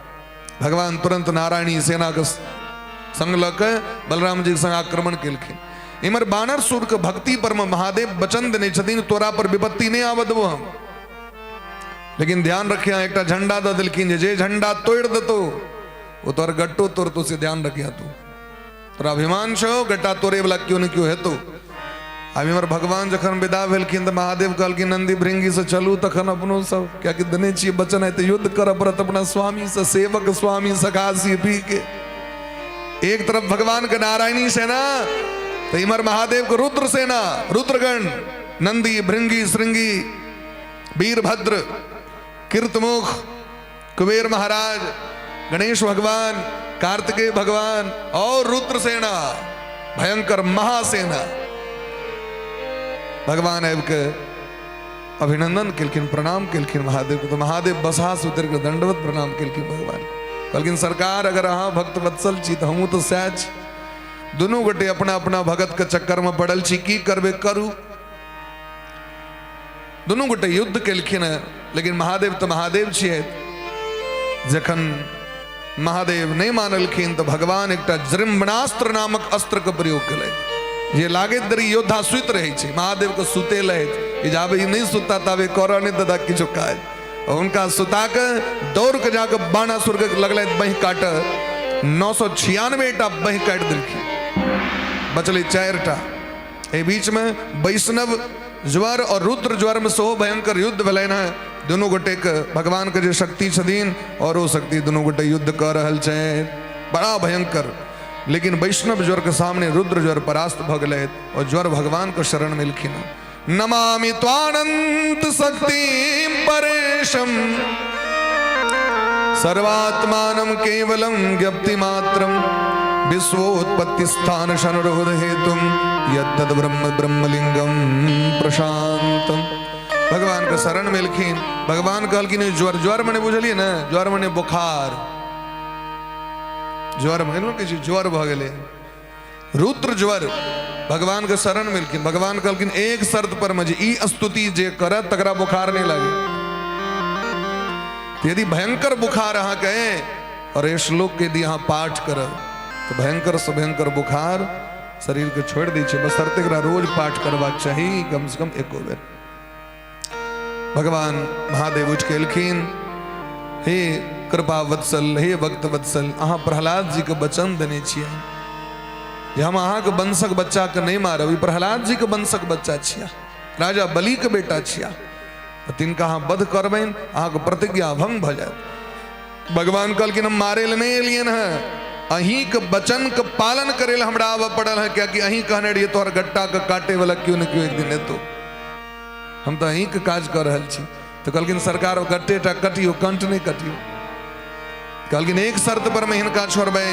भगवान तुरंत नारायणी सेना के संग लऽ के बलराम जी के संग आक्रमण केलखिन। इम्हर बानर सुर के भक्ति पर में महादेव वचन देने छथिन तोरा पर विपत्ति नहीं आबऽ देबो हम, लेकिन ध्यान रखिया एकटा झंडा दऽ देलखिन जे झंडा तोड़ि देतो ओ तोहर गट्टो तोड़तो, से ध्यान रखिया। तू तोरा अभिमान छौ, गट्टा तोड़े वाला क्यों ने क्यों हेतो। आब इम्हर भगवान जखन विदा भेलखिन तऽ महादेव कहलखिन नंदी भृंगी से चलू तखन अपनो सब, कियाकि देने छियै वचन है तऽ युद्ध करऽ पड़त अपना स्वामी से, सेवक स्वामी सखा सी पी के। एक तरफ भगवान के नारायणी सेना तो इम्हर महादेव के रुद्र सेना, रुद्रगण नंदी भृंगी श्रृंगी वीरभद्र कीर्तमुख कुबेर महाराज गणेश भगवान कार्तिकेय भगवान और रुद्र सेना, भयंकर महासेना। भगवान आबि के अभिनंदन केलखिन, प्रणाम केलखिन महादेव के। तो महादेव बसहा से उतर के दंडवत प्रणाम केलखिन भगवान। कहलखिन सरकार अगर अहाँ भक्त वत्सल छी तऽ हमहूँ तऽ सएह छी, दुनू गोटे अपना अपना भगत के चक्कर में पड़ल छी, की करबै करू। दुनू गोटे युद्ध केलखिन हेँ, लेकिन महादेव तऽ महादेव छियै। जखन महादेव नहि मानलखिन तऽ भगवान एकटा जृम्भणास्त्र नामक अस्त्र के प्रयोग केलथि, जे लागैत देरी योद्धा सुति रहै छै, महादेव के सुतेलथि कि जाबे ई नहि सुतता ताबे करऽ नहि देता किछु काज। हुनका सुता के दौड़ के जाके बाणासुर के लगलथि बाँहि काटऽ, 996 टा बाँहि काटि देलखिन, बचलै 4 टा। एहि बीच में वैष्णव ज्वर और रुद्र ज्वर में सेहो भयंकर युद्ध भेलनि हेँ। दुनू गोटेके भगवान के जे शक्ति छथिन और ओ शक्ति दुनू गोटे युद्ध कऽ रहल छथि बड़ा भयंकर, लेकिन वैष्णव ज्वर के सामने रुद्र ज्वर परास्त भऽ गेलथि और ज्वर भगवान के शरण में एलखिन। नमामि त्वानंत शक्ति परेशम सर्वात्मानं केवलं ज्ञप्ति मात्रं विश्वोत्पत्ति स्थान शनुरोध हेतुम यत्तद ब्रह्म ब्रह्मलिंगम प्रशांतम। भगवान के शरण में एलखिन। भगवान कहलखिन ज्वर, ज्वर मने बुझलिए ने, ज्वर मने बुखार, ज्वर मने कहै छै ज्वर भऽ गेलै, रुद्र ज्वर। भगवान के शरण में एलखिन। भगवान कहलखिन एक शर्त पर में जे ई स्तुति जे करत तकरा बुखार नहीं लागे। यदि भयंकर बुखार अहाँ के और ये श्लोक के यदि अहाँ पाठ करब तो भयंकर से भयंकर बुखार शरीर के छोड़ दै छै। बस शर्त एकरा रोज पाठ करबाक चाही कम से कम एको बेर। भगवान महादेव उठि के एलखिन, हे कृपा वत्सल, हे भक्त वत्सल, अहाँ प्रहलाद जी के वचन देने छियै जे हम अहाँके वंशक बच्चा के नहीं मारब। ई प्रहलाद जी के वंशक बच्चा छिया, राजा बलि के बेटा छिया। तऽ तिनका अहाँ वध करबनि, अहाँके प्रतिज्ञा भंग भऽ जायत। भगवान कहलखिन हम मारे लए नहि एलियनि हेँ, अहीँके वचनके पालन करै लए हमरा आबऽ पड़ल है, कियाकि अहीं कहने रहियै तोहर गट्टाके काटे वाला केओ ने केओ एक दिन एतौ, हम तऽ अहीँके काज कऽ रहल छी। तऽ कहलखिन सरकार गट्टे टा कटियौ, कंठ नहि कटियौ। कहलखिन एक शर्त पर में हिनका छोड़बै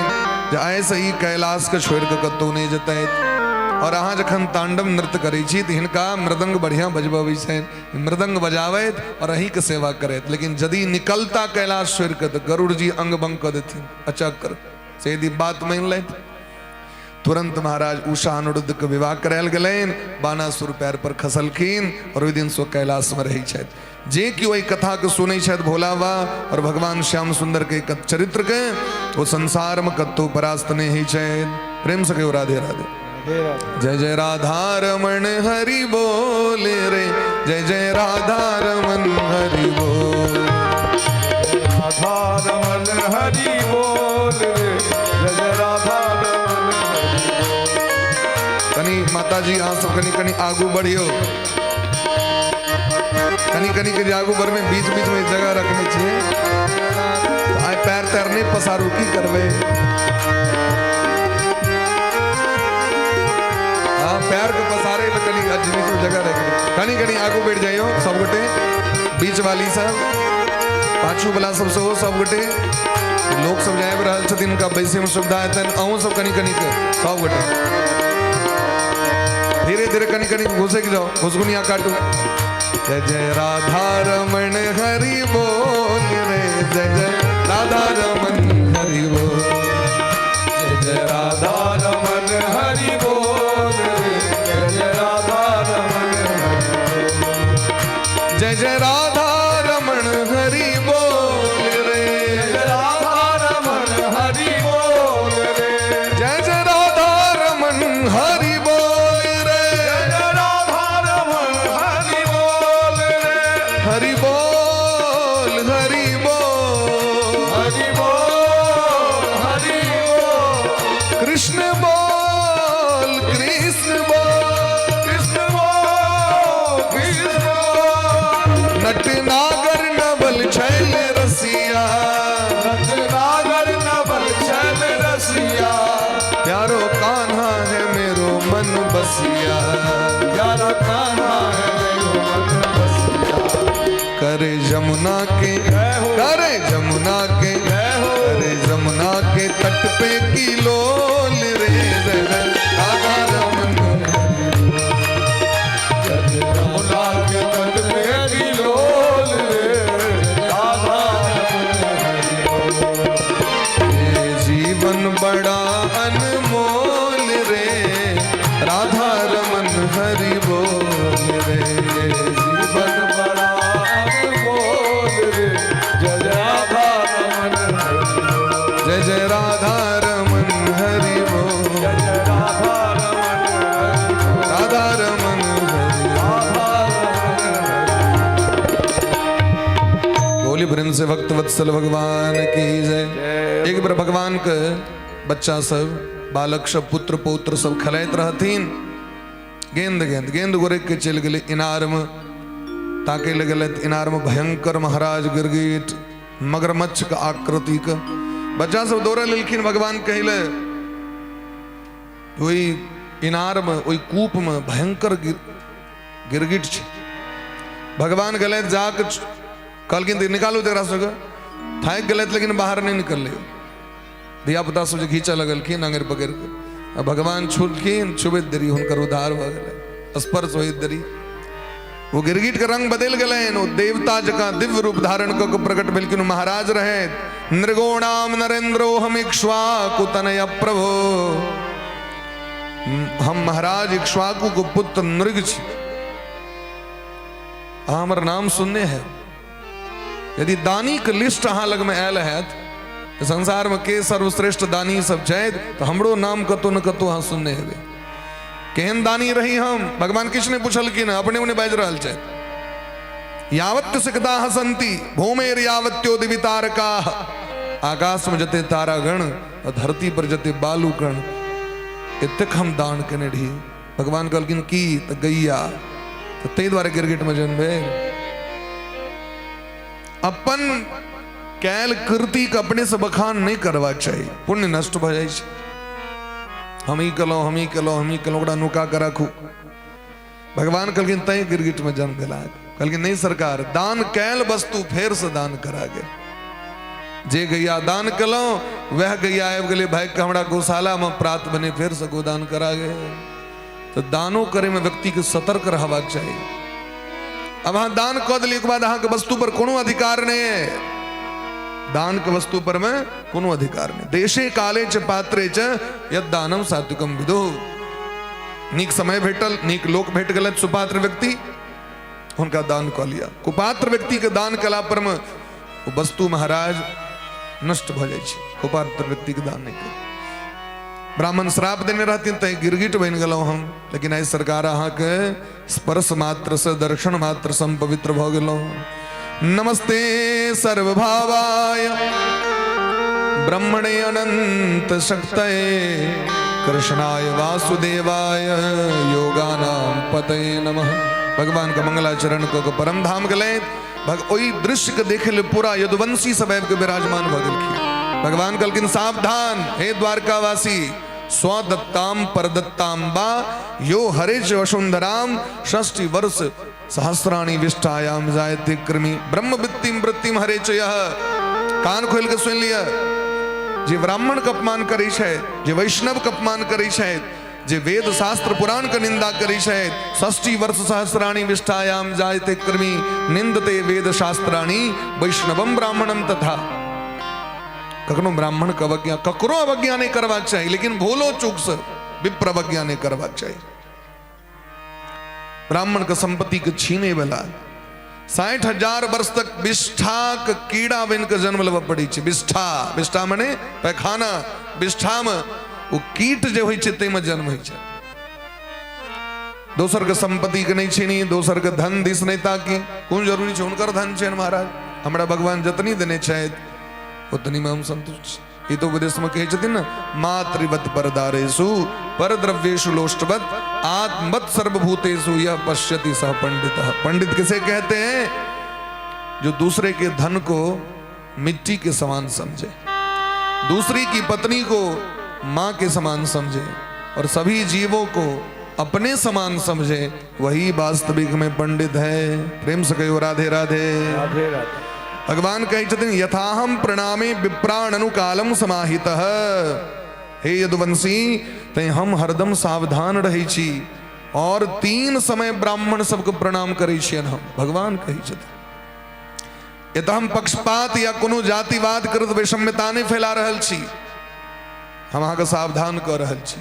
जे आइसँ ई कैलाशके छोड़ि कऽ कतहु नहि जेतथि, और अहाँ जखन तांडव नृत्य करै छी तऽ हिनका मृदंग बढ़िआँ बजबबै छनि, मृदंग बजाबैत और अहीँके सेवा करैत, लेकिन यदि निकलता कैलाश छोड़ि कऽ तऽ गरुड़ जी अंग भंग कऽ देथिन अचक्र। से यदि बात मानि लथि, तुरंत महाराज उषा अनिरुद्ध के विवाह करायल गेलनि, बाणासुर पैर पर खसलखिन और ओहि दिन से कैलाश में रहै छथि। जे कि ओहि कथा के सुनै छथि भोला बा और भगवान श्याम सुंदर के चरित्र के, वो संसार में कतहु परास्त नहीं होइ छथि। प्रेम से कहियो राधे राधे। जय जय राधा रमण हरि बोल रे, जय जय राधा रमण हरि बोल, राधा रमण हरि बोल रे, जय जय राधा रमण हरि बोल। कनी माताजी अहाँ सब कनी कनी आगू बढ़ियो, कनी कनी के जे आगू बढ़बै, बीच बीच में जगह रखने छियै, आइ पैर तैर नहि पसारू, की करबै? हाँ, पैर के पसारे ले कनी बीच में जगह रख, कनी कनी आगू बढ़ जाइयो सब गोटे, बीच वाली सब, पाछू वाला सब सेहो सब गोटे, लोक सब जे आबि रहल छथिन हुनका बैसै में सुविधा हेतनि, अहूँ सब कनी कनी के सब गोटे धीरे धीरे कनी कनी घुसक जाओ, घुसगुनिया काटू। जय जय राधा रमण हरि बोल रे, जय जय राधा रमण हरि बोल, जय जय राधा रमण हरि बोल रे, जय जय राधा रमण हरि बोल, जय जय राधा रमण हरि बोल रे, जय राधा रमण हरि बोल रे, जय जय राधा रमण हरि बोल रे, जय राधा रमण हरि बोल रे, हरि बोल हरि बोल हरि बोल हरि बोल, कृष्ण बोल कृष्ण बोल कृष्ण बोल कृष्ण बोल, नट नागर नवल छैल रसिया, नट नागर नवल छैल रसिया, प्यारो कान्हा है मेरो मन बसिया, प्यारा कान्हा है मेरो मन बसिया, करे जमुना के, करे जमुना के, करे जमुना के तट पे की लोल रे, राधा रमन जमुना के तट पे की लोल रे, राधा रमन ये जीवन बड़ा अनमोल रे, राधा रमन हरि बोल रे, जीवन बड़ा अनमोल रे, जय राधा रमन हरि बोल, जय जय राधा रमन हरि बोल, जय जय राधा रमन हरि बोल, राधा रमन हरि, राधा रमन हरि। बोली प्रेम से भक्त वत्सल भगवान की जय। एक बार भगवान के बच्चा सब, बालक सब, पुत्र पौत्र सब खेलाइत रहथिन, गेंद गेंद गेंद गोरे के चलि गेलै इनार में, ताके लए गेलै इनार में भयंकर महाराज गिरगिट मगरमच्छ के आकृति के बच्चा सब दौड़े लेलखिन भगवान कहले ओहि इनार में ओहि कूप में भयंकर गिरगिट छै। भगवान गेलै जाके कहलखिन तऽ निकालू तकरा सबके, थाकि गेलै लेकिन बाहर नहि निकललै, धिया पुता सब जे घींचऽ लगलखिन आंगुर पकड़ि कऽ, आ भगवान छुलखिन, छुबैत देरी हुनकर उद्धार भऽ गेलै, स्पर्श होइत देरी वो गिरगिट के रंग बदलि गेलनि, ओ देवता जकाँ दिव्य रूप धारण कऽ के प्रकट भेलखिन, महाराज रहथि। नृगोणाम नरेन्द्रो हम इक्ष्वाकु तनय प्रभो, हम महाराज इक्ष्वाकु के पुत्र नृग छी, अहाँ हमर नाम सुनने है, यदि दानी के लिस्ट अहाँ लग में आयल हैत तऽ संसार में के सर्वश्रेष्ठ दानी सब छथि तऽ हमरो नाम कतौ न कतौ अहाँ सुनने हेबै। केहन दानी रही हम, भगवान किछु नहि पुछलखिन, अपने उने बाजि रहल छथि। यावत्य सिकताः सन्ति भूमेर यावत्यो दिवि तारकाः, आकाश में जते तारागण और धरती पर जते बालूकण, एतेक हम दान केने रही। भगवान कहलखिन की तऽ गैया, तऽ ताहि दुआरे गिरगिट में जन्म भेल। अपन कैल कृति के अपने से बखान नहीं करबाक चाही, पुण्य नष्ट भऽ जाइ छै। हम ई केलहुँ, हम ई केलहुँ, हम ई केलहुँ, ओकरा नुका कऽ राखू। भगवान कहलखिन तैं गिरगिट में जन्म भेला। कहलखिन नहीं सरकार, दान कैल वस्तु फेर से दान करा गेल। जे गैया दान केलहुँ वएह गैया आबि गेलै भागि कऽ हमरा गौशाला में प्रात बने फेर से गोदान करा गेल। तऽ दानो करे में व्यक्ति के सतर्क रहबाक चाही। अब अहाँ दान कऽ देलियै, ओकर बाद अहाँके वस्तु पर कोनो अधिकार नहि है। दान के वस्तु पर में कोनो अधिकार नहि। देशे काले च पात्रे च यद दानम सात्विकम विदु। नीक समय भेटल, नीक लोक भेट गेल, सुपात्र व्यक्ति, हुनका दान कऽ लिअ। कुपात्र व्यक्ति के दान कला पर में ओ वस्तु महाराज नष्ट भऽ जाइ छै। कुपात्र व्यक्ति के दान नहि करू। ब्राह्मण श्राप देने रहथिन तैं गिरगिट बनि गेलहुँ हम, लेकिन आइ सरकार अहाँके स्पर्श मात्र से, दर्शन मात्र से हम पवित्र भऽ गेलहुँ। नमस्ते सर्वभावाय ब्रह्मणे अनंत शक्तये कृष्णाय वासुदेवाय योगानां पतये नमः। भगवान के मंगलाचरण कऽ के परम धाम गेलै। ओहि दृश्य के देखे ले पूरा यदुवंशी सब आबि के विराजमान भऽ गेलखिन। भगवान कहलखिन सावधान हे द्वारकावासी, स्वदत्ताम परदत्ताम बा यो हरे च वसुंधराम षष्टि वर्ष सहस्राणि विष्ठायाम जायते कृमि ब्रह्म वृत्तिम वृत्तिम हरे च यह। कान खोल के सुन लिअ, जे ब्राह्मण के अपमान करै छै, जे वैष्णव के अपमान करै छै, जे वेद शास्त्र पुराण के निंदा करै छै, षष्टि वर्ष सहस्राणि विष्ठायाम जायते कृमि निंदते वेद शास्त्राणि वैष्णवम ब्राह्मणम तथा। कखनो ब्राह्मण के अवज्ञा, ककरो अवज्ञा नहीं करबाक चाही, लेकिन भूलो चूक से विप्र अवज्ञा नहीं करबाक चाही। ब्राह्मण के संपत्ति के छीने वाला 60,000 वर्ष तक विष्ठा के कीड़ा बन के जन्म लेबऽ पड़ै छै। विष्ठा, विष्ठा मने पैखाना, विष्ठा में ओ कीट जे होइ छै ताहिमे जन्म होइ छै। दोसर के संपत्ति के नहीं छीनी, दोसर के धन दिस नहीं ताकी, कोन जरूरी छै? हुनकर धन छै महाराज, हमरा भगवान जतनी देने छथि ओतनी में हम संतुष्ट छी। ई तो उपदेश में कहै छथिन ने, मातृवत परदारेषु परद्रव्येषु लोष्टवत आत्मवत सर्वभूतेषु यह पश्यति सह पंडित। पंडित किसे कहते हैं? जो दूसरे के धन को मिट्टी के समान समझे, दूसरी की पत्नी को मां के समान समझे और सभी जीवों को अपने समान समझे, वही वास्तविक में पंडित है। प्रेम से कहियो राधे राधे। राधे राधे। भगवान कहै छथिन यथाहम प्रणामे विप्राण अनुकालम समाहित। हे यदुवंशी, तैं हम हरदम सावधान रहै छी और 3 समय ब्राह्मण सबके प्रणाम करै छियनि हम। भगवान कहै छथिन एतऽ हम पक्षपात या कोनो जातिवाद करत वैषम्यता नहि फैला रहल छी, हम अहाँके सावधान कऽ रहल छी।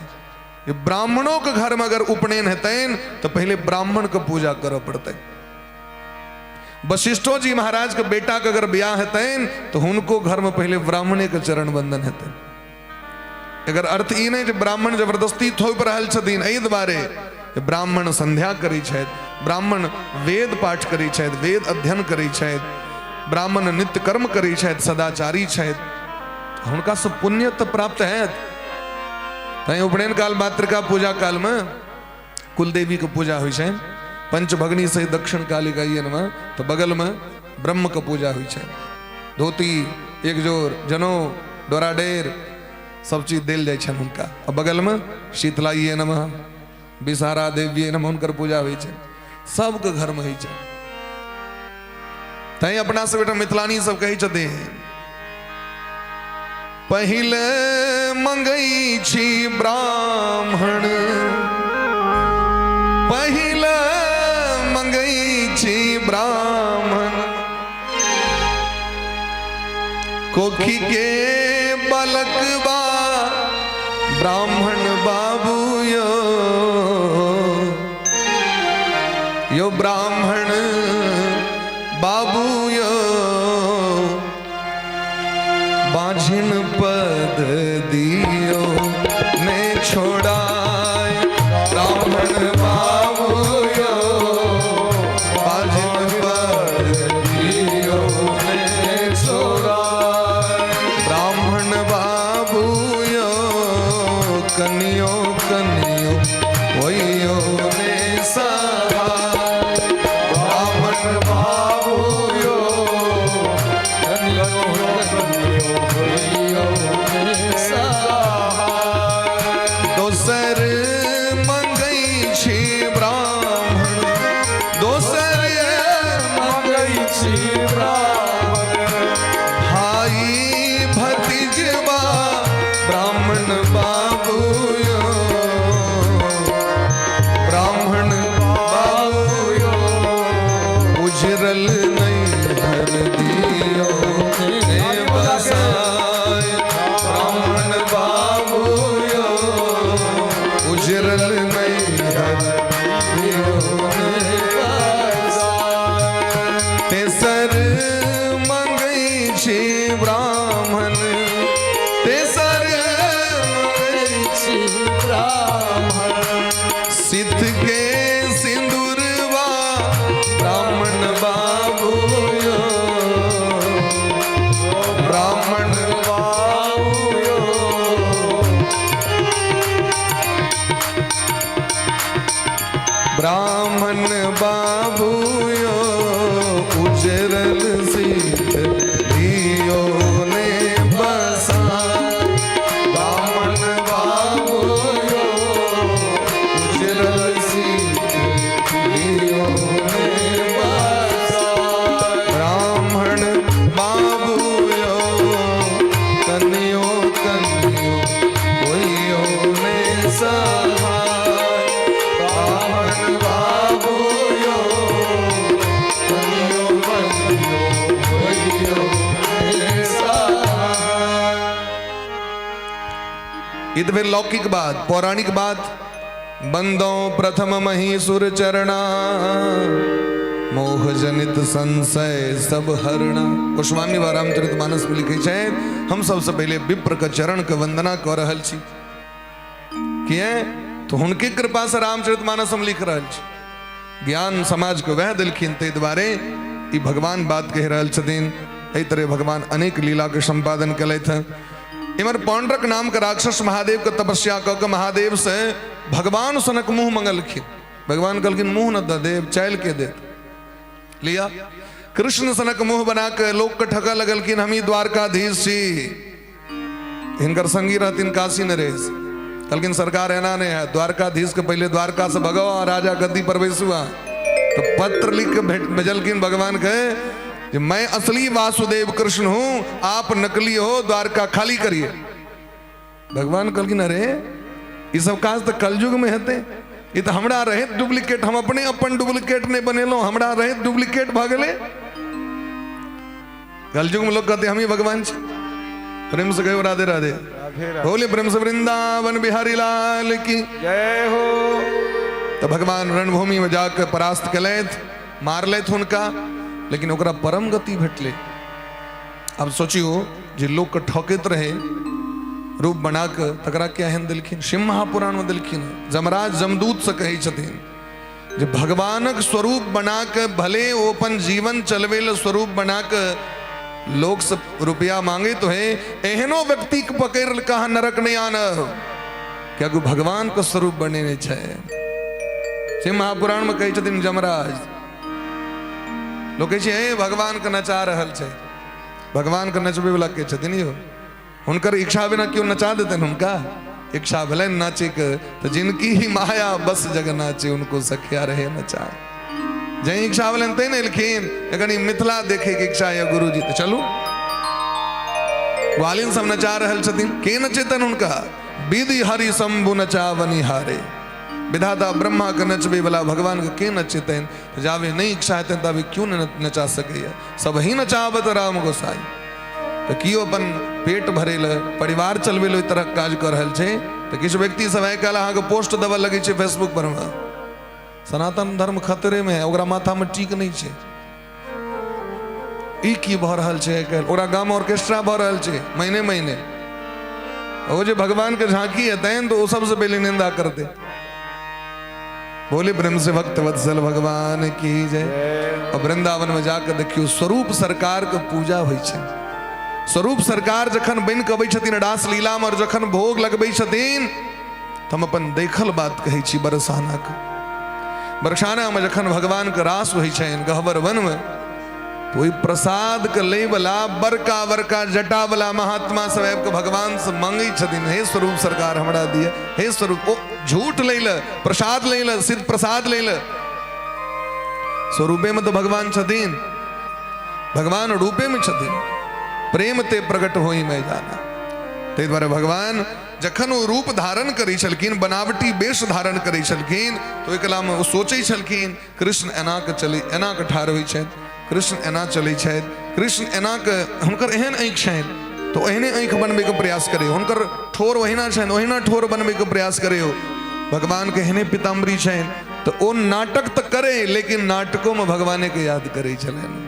जे ब्राह्मणों के घर में अगर उपनयन हेतनि तऽ पहिले ब्राह्मण के पूजा करऽ पड़तनि। वशिष्ठो जी महाराज के बेटा के अगर ब्याह हेतनि तऽ हुनको घर में पहिले ब्राह्मणे के चरण बंदन हेतनि। एकर अर्थ ई नहि जे ब्राह्मण जबरदस्ती थोपि रहल छथिन, एहि दुआरे जे ब्राह्मण संध्या करै छथि, ब्राह्मण वेद पाठ करै छथि, वेद अध्ययन करै छथि, ब्राह्मण नित्य कर्म करै छथि, सदाचारी छथि, हुनका सब पुण्य तऽ प्राप्त हैत। तैं उपनयन काल मातृका पूजा काल में कुलदेवी के पूजा होइ छै, पंचभग्नि सहित दक्षिण काली गायन में, तऽ बगल में ब्रह्म के पूजा होइ छै। धोती एक जोर जनो डोरा डेर सब चीज देल जाइ छनि हुनका। आ बगल में शीतलाइये नमः, विषहारा देवीये नमः, हुनकर पूजा होइ छै, सबके घर में होइ छै। तैं अपना सब एहिठाम मिथिलानी सब कहै छथिन, पहिले मंगै छी ब्राह्मण, पहिले मंगै छी ब्राह्मण, कोखी के बालकबा ब्राह्मण बाबू यो, यो ब्राह्मण बाबू यो, बाझिन पद दियो ने छोड़ाए, ब्राह्मण बाबू यो, बाझिन पद दियो ने छोड़ाए, ब्राह्मण बाबू यो, कनियो कनियो वैयो ने सहाय, ब्राह्मण बाबू यो, ब्राह्मण। भाई भतीजवा ब्राह्मण बाबू यो, ब्राह्मण बाबू यो, उजरल नहीं हर दियो ने बसाए। ब्राह्मण बाबू यो, उजरल नहीं हर दियो ने बसाए। तेसर मंगै छी ब्राह्मण, तेसर मंगै छी ब्राह्मण। सिद्ध के सिंदूरवा ब्राह्मण बाबू यो, ब्राह्मण बाबू यो, ब्राह्मण बाबू यो, उजरल सीत दियो ने बसा। ब्राह्मण बाबू यो, उजरल सीत दियो ने बसा। ब्राह्मण बाबू यो, कन्यो कन्यो कोइयो ने सहाय। ब्राह्मण बाबू यो, कन्यो कन्यो कोइयो ने सहाय। ई तऽ भेल लौकिक बात। पौराणिक बात, बंदो प्रथम महीसुर चरणा, मोह जनित संशय सब हरणा। गोस्वामी बा रामचरित मानस में लिखै छै, हम सबसे पहिले विप्र के चरण के वंदना कऽ रहल छी। किए तो हुनके कृपा से रामचरित मानस हम लिख रहल छी। ज्ञान समाज के वएह देलखिन, ताहि दुआरे ई भगवान बात कहि रहल छथिन। एहि तरह भगवान अनेक लीला के संपादन केलथि हँ। इम्हर पौंड्रक नाम के राक्षस महादेव के तपस्या कऽ के महादेव से भगवान सनक मुंह मंगलखिन। भगवान कहलखिन, मुंह न दऽ देब, चालि के देत, लिया। कृष्ण सनक मुंह बना के लोक के ठकऽ लगलखिन, हम ही द्वारकाधीश छी। हिनकर संगी रहथिन काशी नरेश। कहलखिन, सरकार एना नहीं है, द्वारकाधीश के पहले द्वारका से भगाओ आ राजा गद्दी पर बैसुआ। तो पत्र लिख के भेजलखिन भगवान के कि मैं असली वासुदेव कृष्ण हूं, आप नकली हो, द्वारका खाली करिए। भगवान कहलखिन, अरे ई सब काज तऽ कलयुग में हेतै, ई तऽ हमरा रहैत डुप्लीकेट, हम अपने अपन डुप्लीकेट नहीं बनेलहुँ, हमरा रहैत डुप्लीकेट भऽ गेलै। कलयुग में लोग कहते हम ही भगवान छी। प्रेम से कहियो राधे राधे। राधे राधे। बोले प्रेम से वृंदावन बिहारी लाल की जय हो। तऽ भगवान रणभूमि में जाके परास्त केलथि, मारलथि हुनका, लेकिन ओकरा परम गति भेटलै। आब सोचियो, जे लोकके ठकैत रहे रूप बना कऽ, तकरा के एहन देलखिन। शिव महापुराण में देलखिन, जमराज जमदूत से कहै छथिन जे भगवानक स्वरूप बना के भले ओ अपन जीवन चलबै लए स्वरूप बना के लोक से रुपया मांगे तो है, एहनो व्यक्ति के पकड़ कहाँ नरक नहीं आनब, कियाकि भगवान के स्वरूप बनेने छै। शिव महापुराण में कहै छथिन जमराज। लोक कहै छै, हे भगवान के नचा रहल छै। भगवान के नचबै वाला के छथिन यौ? हुनकर इच्छा बिना केओ नचा देतनि? हुनका इच्छा भेलनि नाचे के, तऽ जिनकी ही माया बस जग नाचे, उनको सखिया रहे नचा। जहि इच्छा भेलनि तै ने एलखिन। एखन ई मिथिला देखे के इच्छा यऽ गुरुजी, तऽ चलू। ग्वालिन सब नचा रहल छथिन, के नचेतन हुनका? विधि हरि शंभु नचावनी हारे। विधाता ब्रह्मा के नचबे वाला भगवान के के नचेतन? जाबे नहीं इच्छा हेतनि ताबे क्यों न नचा सकैया? सब ही नचावत राम गोसाई। तऽ केओ अपन पेट भरे लए, परिवार चलबै लए ओहि तरहक काज कऽ रहल छै, तऽ किछु व्यक्ति सब आइ काल्हि अहाँके पोस्ट देबऽ लगै छै फेसबुक पर मे, सनातन धर्म खतरे में है। ओकरा माथा में टीक नहि छै, ई की भऽ रहल छै आइ काल्हि। ओकरा गाम ऑर्केस्ट्रा भऽ रहल छै महीने महीने। ओ जे भगवान के झांकी हेतनि तऽ ओ सबसे पहिले निंदा करतै। बोले प्रेम से भक्त वत्सल भगवान की जय। और वृंदावन में जाके देखियो, स्वरूप सरकार के पूजा होइ छै। स्वरूप सरकार जखन बनि के अबै छथिन रास लीला में और जखन भोग लगबै छथिन, तऽ हम अपन देखल बात कहै छी। बरसाना के, बरसाना में जखन भगवान के रास होइ छनि गहबर वन में, तऽ ओहि प्रसाद के लै वाला बड़का बड़का जटा वाला महात्मा सब आबि के भगवान से मांगै छथिन, हे स्वरूप सरकार, हमरा दिअ, हे स्वरूप। ओ झूठ लै लए, प्रसाद लै लए, सिद्ध प्रसाद लै लए। स्वरूपे में तऽ भगवान छथिन। भगवान रूपेमे छथिन। प्रेम ते प्रकट होई मैं जाना। ताहि दुआरे भगवान जखन ओ रूप धारण करै छलखिन, बनावटी वेश धारण करै छलखिन, तऽ ओहि कलामे ओ सोचै छलखिन, कृष्ण एना कऽ चलै, एना कऽ ठाढ़ होइ छथि, कृष्ण एना चलै छथि, कृष्ण एना कऽ, हुनकर एहन आँखि छनि तऽ ओहने आँखि बनबैके प्रयास करै, हुनकर ठोर ओहिना छनि ओहिना ठोर बनबैके प्रयास करै, भगवानके एहने पीताम्बरी छनि, तऽ ओ नाटक तऽ करै, लेकिन नाटकोमे भगवानेके याद करै छलनि।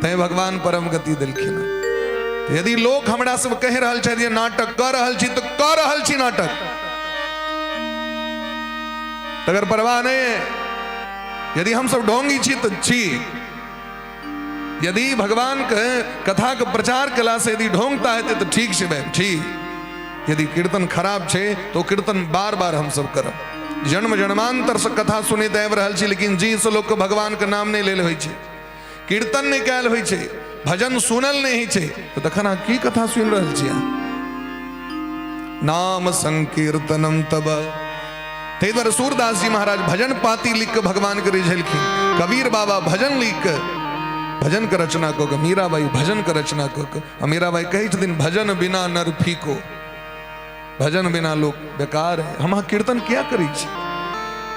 तैं भगवान परम गति देलखिन। यदि लोक हमरा सब कहि रहल छथि जे नाटक कऽ रहल छी, तऽ कऽ रहल छी नाटक, तकर परवाह नहि। यदि हम सब ढोंगी छी तऽ छी। यदि भगवान के कथा के प्रचार कला से यदि ढोंगता हेतै तऽ ठीक छै भाई, ठीक। यदि कीर्तन खराब छै तो कीर्तन बार बार हम सब करब। जन्म जन्मांतर से कथा सुनैत आबि रहल छी, लेकिन जी से लोक के भगवान के नाम नहि लेल होइ छै, कीर्तन नहि कयल होइ छै, भजन सुनल नहि होइ छै, तऽ तखन अहाँ की कथा सुनि रहल छी? अहाँ नाम संकीर्तनम तब। ताहि दुआरे सूरदास जी महाराज भजन पाती लिख कऽ भगवान के रिझेलखिन। कबीर बाबा भजन लिख कऽ भजन के रचना कऽ कऽ, मीराबाई भजन के रचना कऽ कऽ, आ मीराबाई कहै छथिन, भजन बिना नर फीको, भजन बिना लोक बेकार है। हम अहाँ कीर्तन किया करै छी?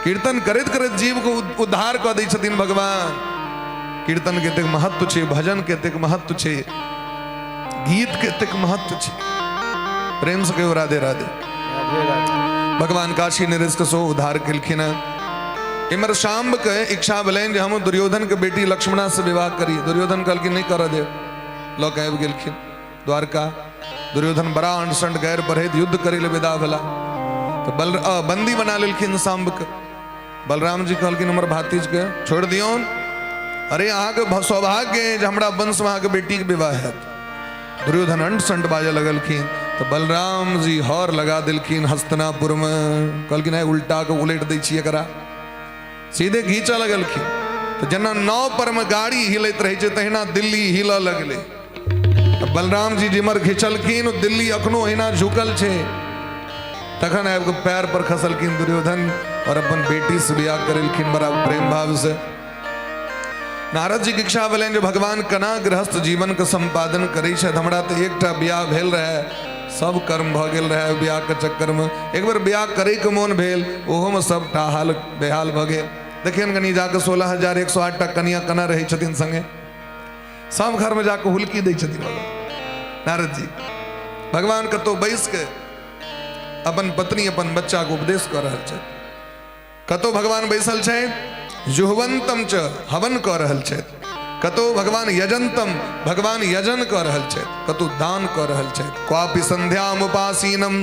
कीर्तन करैत करैत जीव को उद्धार कऽ दै छथिन भगवान। कीर्तन के एतेक महत्व छै, भजन के एतेक महत्व छै, गीत के एतेक महत्व छै। प्रेम से कहियो राधे राधे। राधे राधे। भगवान काशी नरेश के सेहो उद्धार केलखिन हँ। इम्हर शाम्ब के इच्छा भेलनि जे हम दुर्योधन के बेटी लक्ष्मणा से विवाह करी। दुर्योधन कहलखिन नहि करऽ देब, लऽ के आबि गेलखिन द्वारका। दुर्योधन बड़ा अंडसंड गैर बढ़ैत युद्ध करै लए विदा भेला, तऽ बल बंदी बना लेलखिन शाम्ब के। बलराम जी कहलखिन हमर भातिज के छोड़ि दियौन। अरे अहाँके सौभाग्य है जे हमरा वंशमे अहाँके बेटीके विवाह हैत। दुर्योधन अंट संट बाजऽ लगलखिन, तऽ बलराम जी हर लगा देलखिन हस्तिनापुरमे। कहलखिन है उल्टा के उलटि दै छी एकरा। सीधे घींचऽ लगलखिन, तऽ जेना नाव पर मे गाड़ी हिलैत रहै छै तहिना दिल्ली हिलऽ लगलै। तऽ बलराम जी जिम्हर घिचलखिन ओ दिल्ली अखनो ओहिना झुकल छै। तखन आबि कऽ पैर पर खसलखिन दुर्योधन और अपन बेटी से बियाह करेलखिन बड़ा प्रेम भाव से। नारद जी के इच्छा भेलनि जे भगवान केना गृहस्थ जीवन के सम्पादन करै छथि। हमरा तऽ एकटा बियाह भेल रहै, सब कर्म भऽ गेल रहै बियाह के चक्कर में। एक बेर बियाह करे के मोन भेल, ओहोमे सबटा हाल बेहाल भऽ गेल। देखियनि कनि जाके 16,108 टा कनिया केना रहै छथिन संगे, सब घर में जाके हुलकी दै छथिन भगवान। नारद जी भगवान कतौ बैस के अपन पत्नी अपन बच्चा के उपदेश कऽ रहल छथि। कतौ भगवान बैसल छथि जुहवंतम च हवन कऽ रहल छथि, कतौ भगवान यजंतम भगवान यजन कऽ रहल छथि, कतौ दान कऽ रहल छथि। क्वापि संध्याम उपासीनम,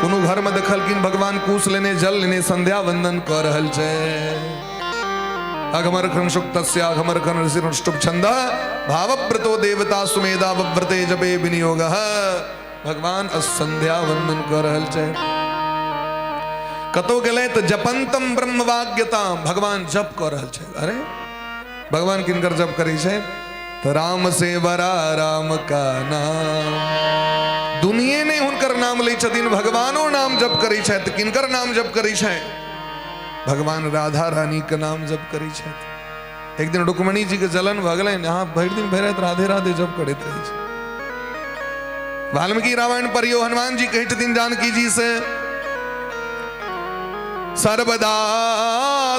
कोनो घर में देखलखिन भगवान कुश लेने जल लेने संध्या वंदन कऽ रहल छै। अघमर्खन सुक्तस्य अघमर्खन ऋषिरुष्टुप छंद भावव्रतो देवता सुमेधा व्रते जपे विनियोग। भगवान संध्या वंदन कऽ रहल छै। कतौ गेलै तऽ जपंतम ब्रह्मवाग्यताम, भगवान जप कऽ रहल छै। अरे भगवान किनकर जप करै छै? तऽ राम से बड़ा राम का नाम। दुनिये नहि हुनकर नाम लै छथिन, भगवानो नाम जप करै छथि। किनकर नाम जप करै छै? भगवान राधा रानी के नाम जप करै छथि। एक दिन रुक्मणी जी के जलन भऽ गेलनि, अहाँ भरि दिन भरि राति राधे राधे जप करैत रहै छी। वाल्मीकि रामायण पढ़ियौ, हनुमान जी कहै छथिन जानकी जी से, सर्वदा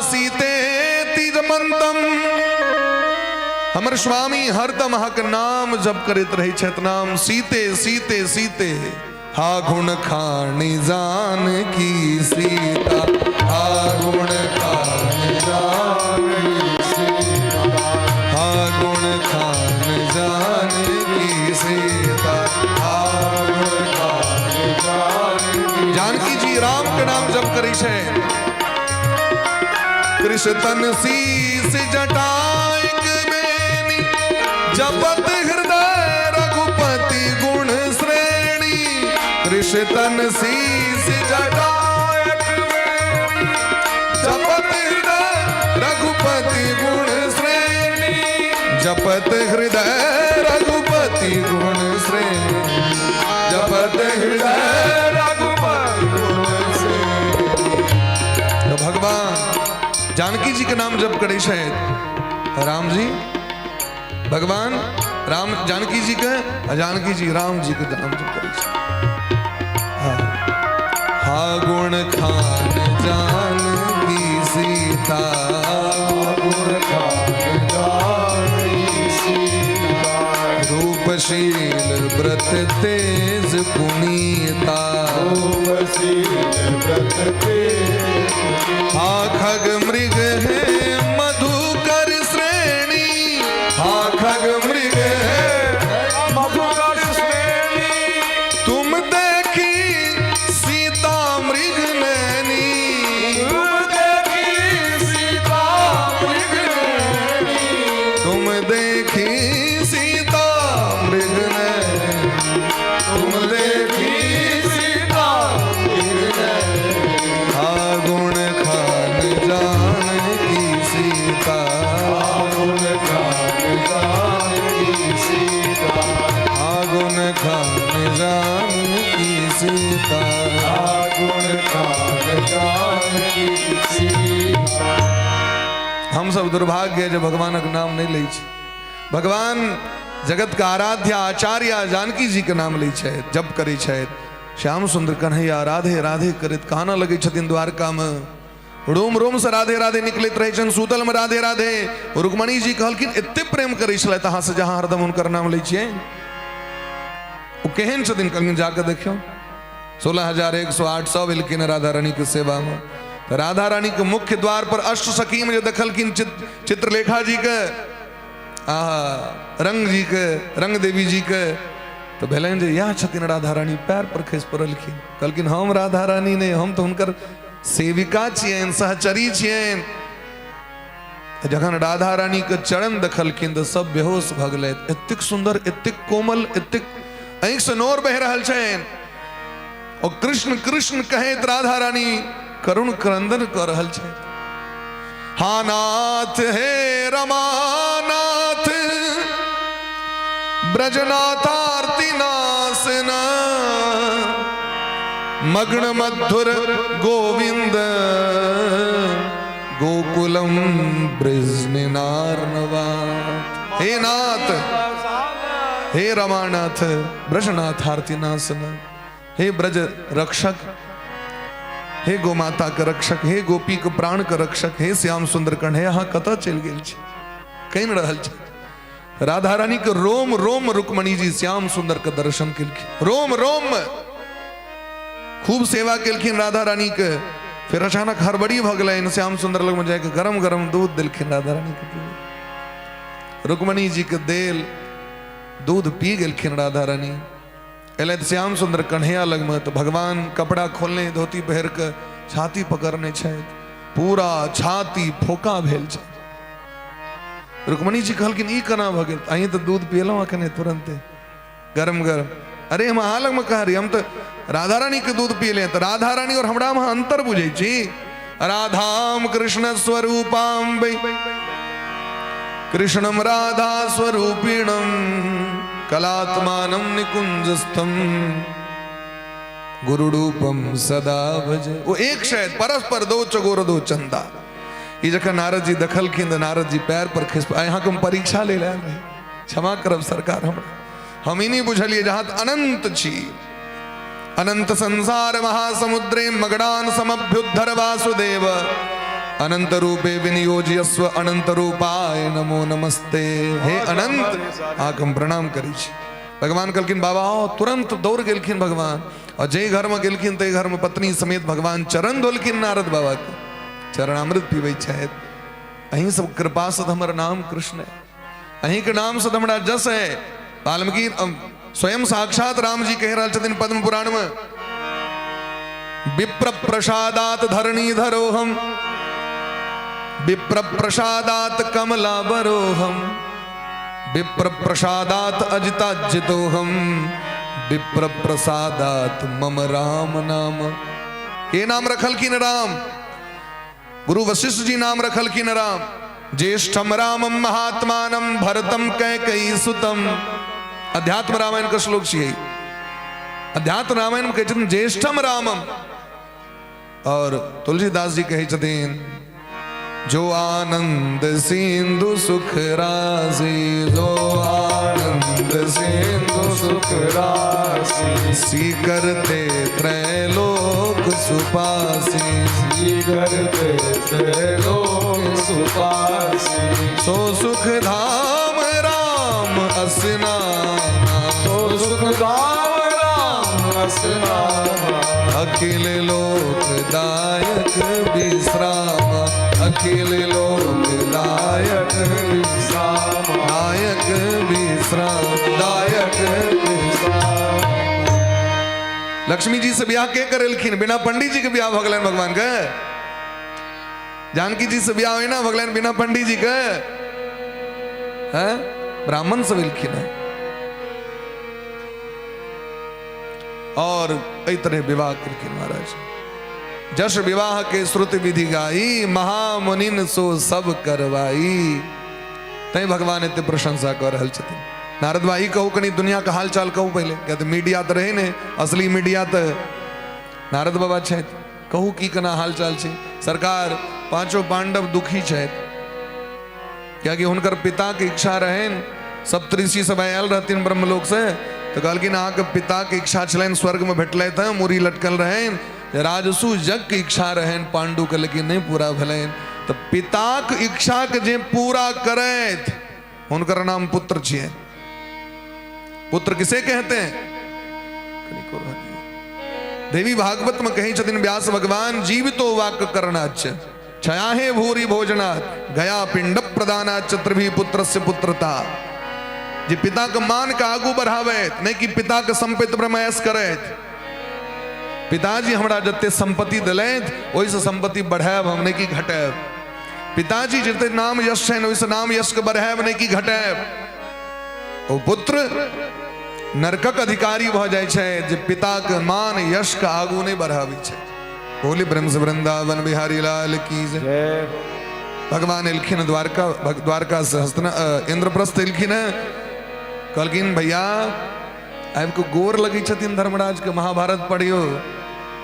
सीते तिजमंतम, हमर स्वामी हरदम अहाँके नाम जप करैत रहै छथि, नाम सीते सीते सीते। हा गुण खानी जान की सीता, हा गुण खानी जान की सीता, हा गुण खान जान की सीता, हा गुण खान जान की। जानकी जी राम के नाम जप करै छै। कृष्ण तन शीस जटाइक बेनी, जपत हृदय रघुपति गुण श्रेणी। कृष्ण तन शीस जटाइक बेनी, जपत हृदय रघुपति गुण श्रेणी, जपत हृदय रघुपति गुण श्रेणी, जपत हृदय रघुपति गुण श्रेणी। तो भगवान जानकी जी के नाम जप करै छथि, राम जी भगवान राम जानकी जी के आ जानकी जी राम जी के नाम जप करै छै। हाँ हा गुण खान जानकी सीता, गुण खान जानकी सीता, रूपशील व्रत तेज पुनीता, रूपशील व्रत तेज। हा खग मृग है मधुकर श्रेणी, हा खग मृग है मधुकर श्रेणी, तुम देखी सीता मृग नैनी, तुम देखी सीता मृग नैनी, तुम देखी सीता मृग नैनी, तुम देखी सीता मृग नैनी। हा गुण खान जानकी सीता, गुण खान जानकी सीता, हा गुण खान जानकी सीता। गुण खान जानकी सीता। हम सब दुर्भाग्य है जो भगवानक नाम नहीं लै छी। भगवान जगत का आराध्य आचार्य जानकी जी के नाम लै छथि, जप करै छथि। श्याम सुंदर कन्हैया राधे राधे करैत कानऽ लगै छथिन द्वारका में, रोम रोम से राधे राधे निकलैत रहै छनि, सुतल में राधे राधे। रुक्मणी जी कहलखिन एते प्रेम करै छलथि अहाँ से जहाँ हरदम हुनकर नाम लै छियै, ओ केहन छथिन? कहलखिन जाके देखियौ। 16,108 सब एलखिन राधा रानी के सेवा में। तऽ राधा रानी के मुख्य द्वार पर अष्ट सखी में जे देखलखिन चित्रलेखा जी के, आहा रंग जी के, रंग देवी जी के, तऽ भेलनि जे इएह छथिन राधा रानी। पैर पर खसि पड़लखिन, कहलखिन हम राधा रानी नहि, हम तऽ हुनकर सेविका छियनि, सहचरी छियनि। जखन राधा रानी के चरण देखलखिन तऽ सब बेहोश भऽ गेलथि। एतेक सुंदर, एतेक कोमल, एतेक आँखि से नोर बहि रहल छनि और कृष्ण कृष्ण कहैत राधा रानी करुण क्रंदन कऽ रहल छथि। हा नाथ हे रमानाथ ब्रजनाथार्ति नासना, मग्न मधुर गोविंद गोकुलम ब्रजनार्नवा। हे नाथ हे रमानाथ ब्रजनाथार्ति नासन, हे ब्रज रक्षक, हे गोमाता के रक्षक, हे गोपी के प्राण के रक्षक, हे श्याम सुंदर कर्ण, हे अहाँ कतऽ चलि गेल छी, कनि रहल छी? राधा रानी के रोम रोम रुक्मणी जी श्याम सुंदर के दर्शन केलखिन, रोम रोम में खूब सेवा केलखिन राधा रानी के। फिर अचानक हड़बड़ी भऽ गेलनि, श्याम सुंदर लग में जाके गरम गरम दूध देलखिन राधा रानी के पीबै। रुक्मणी जी के देल दूध पी गेलखिन राधा रानी। एलथि श्याम सुंदर कन्हैया लगमे तऽ भगवान कपड़ा खोलने धोती पहिर के छाती पकड़ने छथि, पूरा छाती फोका भेल छै। रुक्मणी जी कहलखिन ई केना भऽ गेल? अहीं तऽ दूध पियलहुँ अखने तुरंते गरम गरम। अरे हम अहाँ लगमे कह रही, हम तऽ राधा रानी के दूध पियले, तऽ राधा रानी और हमरा में अंतर बुझै छी। राधाम कृष्ण स्वरूपाम वै कृष्णम राधा स्वरूपिणम कलात्मानं निकुंजस्थम गुरुरूपम सदा भजे। ओ एक शायद परस्पर दो चगोर दो चंदा। ई जखन नारद जी देखलखिन तऽ नारद जी पैर पर खसि, अहाँके हम परीक्षा ले आयल रही, क्षमा करब सरकार हमरा, हम ई नहि बुझलियै जहाँ अनंत छी। अनंत संसार महासमुद्रे मगडान समभ्युद्धर वासुदेव, अनंत रूपे विनियोजयस्व अनंत रूपाय नमो नमस्ते। हे अनंत, अहाँके हम प्रणाम करै छी। भगवान कहलखिन बाबा आओ, तुरंत दौड़ गेलखिन भगवान और जाहि घरमे गेलखिन ताहि घरमे पत्नी समेत भगवान चरण धोलखिन, नारद बाबा के चरणामृत पीबै छथि। अहीं सब कृपा से हमर नाम कृष्ण है, अहीं के नाम से हमरा जस है। वाल्मीकि स्वयं साक्षात राम जी कहि रहल छथिन पद्म पुराण में, विप्र प्रसादात धरणी धरोहम, विप्र प्रसादात कमला बरोहम, विप्र प्रसादात अजिताजितोहम, विप्र प्रसादात मम राम नाम। के नाम रखलखिन राम? गुरु वशिष्ठ जी नाम रखलखिन राम। ज्येष्ठम रामम महात्मानम भरतम कैकेयी सुतम। अध्यात्म रामायण के श्लोक छियै। अध्यात्म रामायण में कहै छथिन ज्येष्ठम रामम, और तुलसीदास जी कहै छथिन जो आनंद सिंधु सुख राशि, जो सुख राशि। सी करते त्रैलोक सुपासी। सी करते त्रैलोक सुपासी। सो सुख धाम राम असनामा। सो सुख धाम राम असनामा। अखिल लोकदायक विश्राम। अखिल लोकदायक विश्राम। दायक विश्राम, दायक विश्राम। लक्ष्मी जी से ब्याह के करेलखिन? बिना पंडित जी के ब्याह भऽ गेलनि भगवान के। जानकी जी से ब्याह होय ना भऽ गेलनि बिना पंडित जी के? हैं, ब्राह्मण सब एलखिन है और एहि तरह विवाह केलखिन महाराज। जश विवाह के श्रुति विधि गाई, महामुनिन सो सब करवाई। तैं भगवान एते प्रशंसा कऽ रहल छथिन। नारद भाई, कहू कनी दुनिया के हाल चाल कहू पहिले, किया तऽ मीडिया तऽ रहै ने, असली मीडिया तऽ नारद बाबा छथि। कहू की केना हाल चाल छै? सरकार, पांचों पांडव दुखी छथि, कियाकि हुनकर पिताके इच्छा रहनि। सप्तऋषि सब आयल रहथिन ब्रह्मलोक से, तऽ कहलखिन अहाँके पिताके इच्छा छलनि, स्वर्गमे भेटलथि हँ, मूड़ी लटकल रहनि, राजसु यज्ञ के इच्छा रहनि पांडुके, लेकिन नहि पूरा भेलनि। तऽ पिताक इच्छाके जे पूरा करैत हुनकर नाम पुत्र छियै। पुत्र किसे कहते हैं? देवी भागवत में कहै छथिन व्यास भगवान, जीवितो वाक्य करणाच छयाहे भूरि भोजनात् गया पिंड प्रदानात् चतुर्भी पुत्रस्य पुत्रता। जे पिता के मान के आगू बढ़ाबैत, नहि कि पिता के संपत्ति ब्रह्मयस करैत। पिताजी हमरा जते संपत्ति देलथि ओहिसँ संपत्ति बढ़ायब हम, नहि कि घटायब। पिताजी जते नाम यश छनि ओहिसँ नाम यश के बढ़ायब, नहि कि घटायब। ओ पुत्र नरकक अधिकारी भऽ जाइ छै जे पिताके मान यश के आगू नहि बढ़ाबै छै। बोली ब्रह्म से वृंदावन बिहारी लाल की जय। भगवान एलखिन द्वारका, द्वारका से हस्तना इंद्रप्रस्थ एलखिन है, कहलखिन भैया आबि कऽ गोर लगै छथिन धर्मराज के। महाभारत पढ़ियो,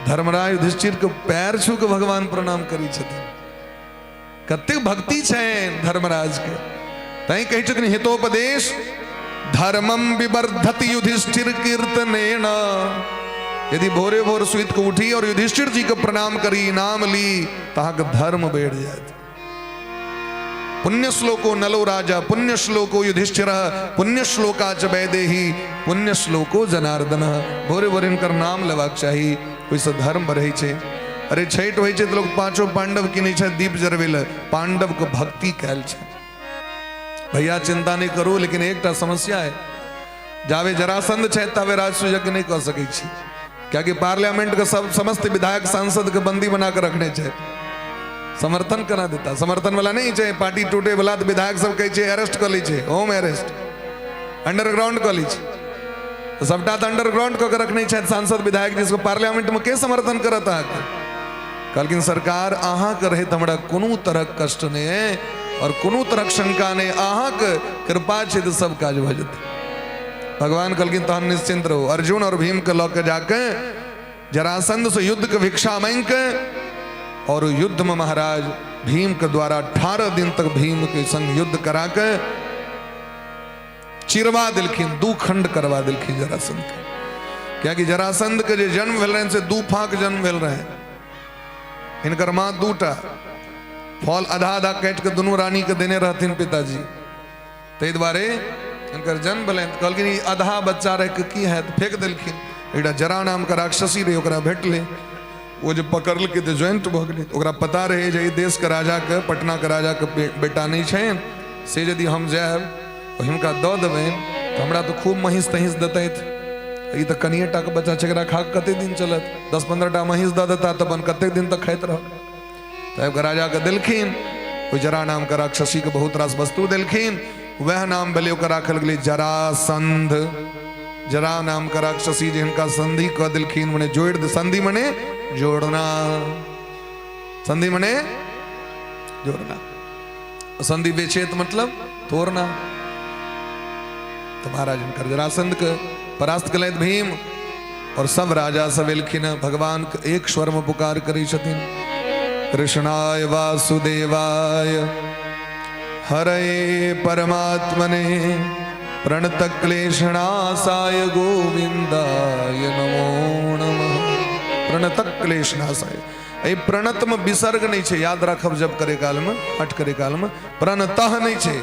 धर्मराज युधिष्ठिर के पैर छू के भगवान प्रणाम करै छथिन। कतेक भक्ति छनि धर्मराज के। तैं कहै छथिन हितोपदेश, धर्मम विवर्धति युधिष्ठिर कीर्तनेन। यदि भोरे भोर सुति के उठी और युधिष्ठिर जी के प्रणाम करी, नाम ली, तऽ अहाँके धर्म बढ़ि जायत। पुण्य श्लोको नलो राजा, पुण्य श्लोको युधिष्ठिर, पुण्य श्लोका च वैदेही, पुण्य श्लोको जनार्दन। भोरे भोरे हिनकर नाम लेबाक चाही, ओहिसँ धर्म बढ़ै छै। अरे छठि होइ छै तऽ लोक पांचो पांडव किनै छै दीप जरबै लए, पांडव के भक्ति कयल छै। भैया चिंता नहि करू, लेकिन एकटा समस्या है, जावे जरासंध छै तावे राजसूय यज्ञ नहि कऽ सकै छी, कियाकि पार्लियामेंट के सब समस्त विधायक सांसद के बंदी बना के रखने छै। समर्थन केना देता? समर्थन वाला नहि छै। पार्टी टूटे वाला तऽ विधायक सब कहै छै अरेस्ट कऽ लै छै, होम अरेस्ट, अंडरग्राउंड कऽ लै छै। तऽ सबटा तऽ अंडरग्राउंड कऽ के रखने छथि सांसद विधायक जिसको, पार्लियामेंट में के समर्थन करत अहाँके? कहलखिन सरकार, अहाँके रहैत हमरा कोनो तरहक कष्ट नहि अइ और कोनो तरहक शंका नहि, अहाँके कृपा छै तऽ सब काज भऽ जेतै। भगवान कहलखिन तहन निश्चिंत रहू। अर्जुन और भीम के लऽ के जाके जरासंध से युद्ध के भिक्षा मांगि के और युद्ध में महाराज भीम के द्वारा 18 दिन तक भीम के संग युद्ध करा के चिरवा देलखिन, दू खंड करवा देलखिन जरासंध के। कियाकि जरासंध के जे जन्म भेल रहनि से दू फाँक जन्म भेल रहनि। हिनकर माँ दूटा फल आधा आधा काटि के दुनू रानी के देने रहथिन पिताजी, ताहि दुआरे हिनकर जन्म भेलनि। कहलखिन ई आधा बच्चा रहि के की हैत, फेंक देलखिन। एकटा जरा नामके राक्षसी रहै, ओकरा भेटलै, ओ जे पकड़लकै तऽ ज्वाइंट भऽ गेलै। ओकरा पता रहै जे एहि देशके राजाके, पटनाके राजाके बेटा नहि छनि, से यदि हम जायब हिनका दऽ देबनि तऽ हमरा तऽ खूब महींस तहींस देतथि, ई तऽ कनिए टाके बच्चा छै, एकरा खा कऽ कतेक दिन चलत, 10-15 टा महींस दऽ देता तऽ अपन कतेक दिन तक खाइत रहब। तऽ आबि कऽ राजाके देलखिन, ओहि जरा नामके राक्षसीके बहुत रास वस्तु देलखिन, वएह नाम भेलै ओकर राखल गेलै जरासंध। जरा नामके राक्षसी जे हिनका संधि कऽ देलखिन, मने जोड़ि, संधि मने जोड़ना, संधि मने जोड़ना, संधि विच्छेद मतलब तोड़ना। तो महाराज हिनकर जरासंध के परास्त केलथि भीम और सब राजा सब एलखिन। भगवान के एक स्वर में पुकार करै छथिन, कृष्णाय वासुदेवाय हरे परमात्मने। प्रणत क्लेशनाशाय गोविंदाय नमो नमः। प्रणत क्लेशनाशाय, एहि प्रणतमे विसर्ग नहि छै, याद राखब। जब करे कालमे, पाठ करे कालमे प्रणतः नहि छै,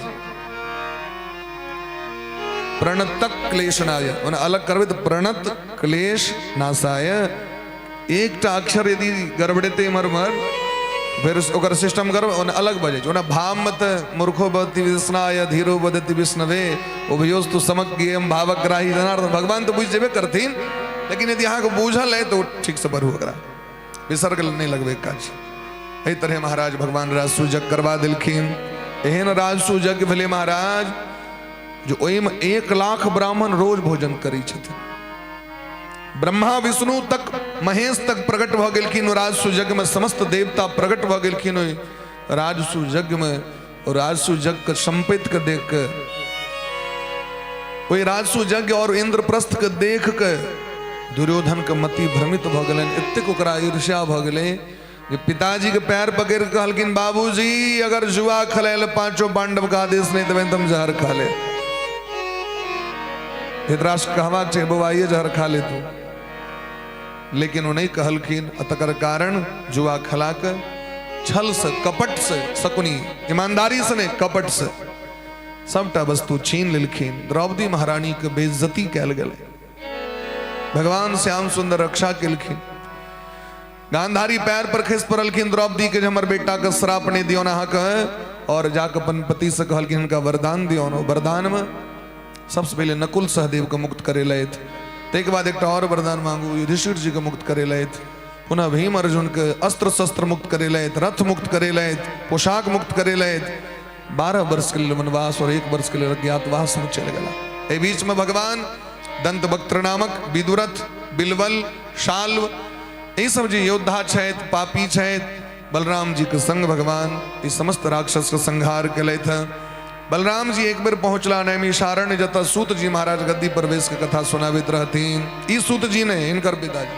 प्रणतक क्लेशनाय। ओना अलग करबै तऽ प्रणत क्लेश नाशाय। एकटा अक्षर यदि गड़बड़ेतै इम्हर उम्हर, फेर ओकर सिस्टम गड़बड़, ओना अलग भऽ जाइ छै। ओना भावमे तऽ मूर्खो वदति विष्णाय धीरो वदति विष्णवे उभयोस्तु समज्ञेयम भावग्राही जनार्दन, भगवान तऽ बुझि जेबे करथिन, लेकिन यदि अहाँके बूझल अइ तऽ ओ ठीकसँ पढ़ू, ओकरा विसर्ग नहि लगबैके काज। एहि तरहे महाराज भगवान राजसु यज्ञ करवा देलखिन। एहन राजसु यज्ञ भेलै महाराज जे ओहिमे 1 लाख ब्राह्मण रोज भोजन करै छथिन। ब्रह्मा विष्णु तक महेश तक प्रकट भऽ गेलखिन राजसु यज्ञमे, समस्त देवता प्रकट भऽ गेलखिन ओहि राजसु यज्ञमे। और राजसु यज्ञके सम्पत्तिके देख कऽ, ओहि राजसु यज्ञ और इंद्रप्रस्थके देख कऽ दुर्योधनके मति भ्रमित भऽ गेलनि। एतेक ओकरा ईर्ष्या भऽ गेलै जे पिताजी के पैर पकड़ के कहलखिन, बाबूजी, अगर जुआ खेलै लए पांचों पांडव के आदेश नहीं देबै तऽ हम जहर खा ले। धृतराष्ट्र कहबाक छै, बौआ, ये जहर खा ले तू, लेकिन ओ नहि कहलखिन। आ तकर कारण जुआ खेला के छल से, कपट से, शकुनी ईमानदारी से नहीं, कपट से सबटा वस्तु छीन लेलखिन। द्रौपदी महारानी के बेइज्जती कयल गेलै। भगवान श्याम सुंदर रक्षा केलखिन। गांधारी पैर पर खसि पड़लखिन द्रौपदी के, हमर बेटा के श्राप नहीं दियौन अहाँके, और जाके अपन पति से कहलखिन, हुनका वरदान दियौन। वरदान में सबसे पहले नकुल सहदेव के मुक्त करेलथि, ताहिके बाद एकटा और वरदान मांगू, युधिष्ठिर जी के मुक्त करेलथि, पुनः भीम अर्जुन के अस्त्र शस्त्र मुक्त करेलथि, रथ मुक्त करेलथि, पोशाक मुक्त करेलथि। 12 वर्ष के लिए वनवास और 1 वर्ष के लिए अज्ञातवास में चले गया। एहि बीच में भगवान दंत वक्त्र नामक विदुरथ, बिलबल, शाल्व, ई सब जे योद्धा छथि, पापी छथि, बलराम जी के संग भगवान ई समस्त राक्षस के संहार केलथि। बलराम जी एक बेर पहुंचला नैमिषारण्य, जतऽ सूत जी महाराज गद्दी पर बैस के कथा सुनाबैत रहथिन। ई सूत जी नहि, हिनकर पिताजी।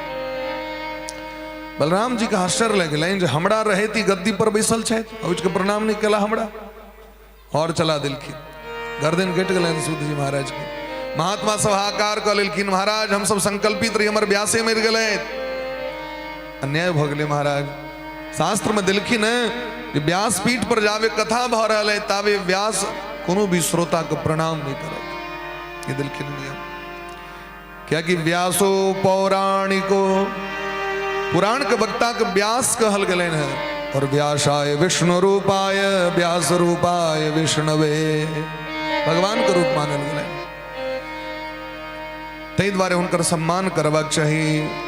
बलराम जी के आश्चर्य लागि गेलनि जे हमरा रहैत ई गद्दी पर बैसल छथि, उठि के प्रणाम नहि केला हमरा, और चला देलखिन। गर्दन कटि गेलनि सूत जी महाराज के। महात्मा सब हाहाकार कऽ लेलखिन, महाराज, हमसब संकल्पित रही, हमर व्यासे मरि गेलै, अन्याय भऽ गेलै। महाराज, शास्त्र में देलखिन जे व्यासपीठ पर जाबे कथा भऽ रहल है ताबे व्यास कोनो भी श्रोता के प्रणाम नहीं करत। ये देलखिन नियम, कियाकि व्यासो पौराणिको, पुराण के वक्ता के व्यास कहल गेलनि है, और व्यासाय विष्णु रूपाय व्यास रूपाय विष्णवे, भगवान के रूप मानल गेलनि। ताहि दुआरे हुनकर सम्मान करबाक चाही।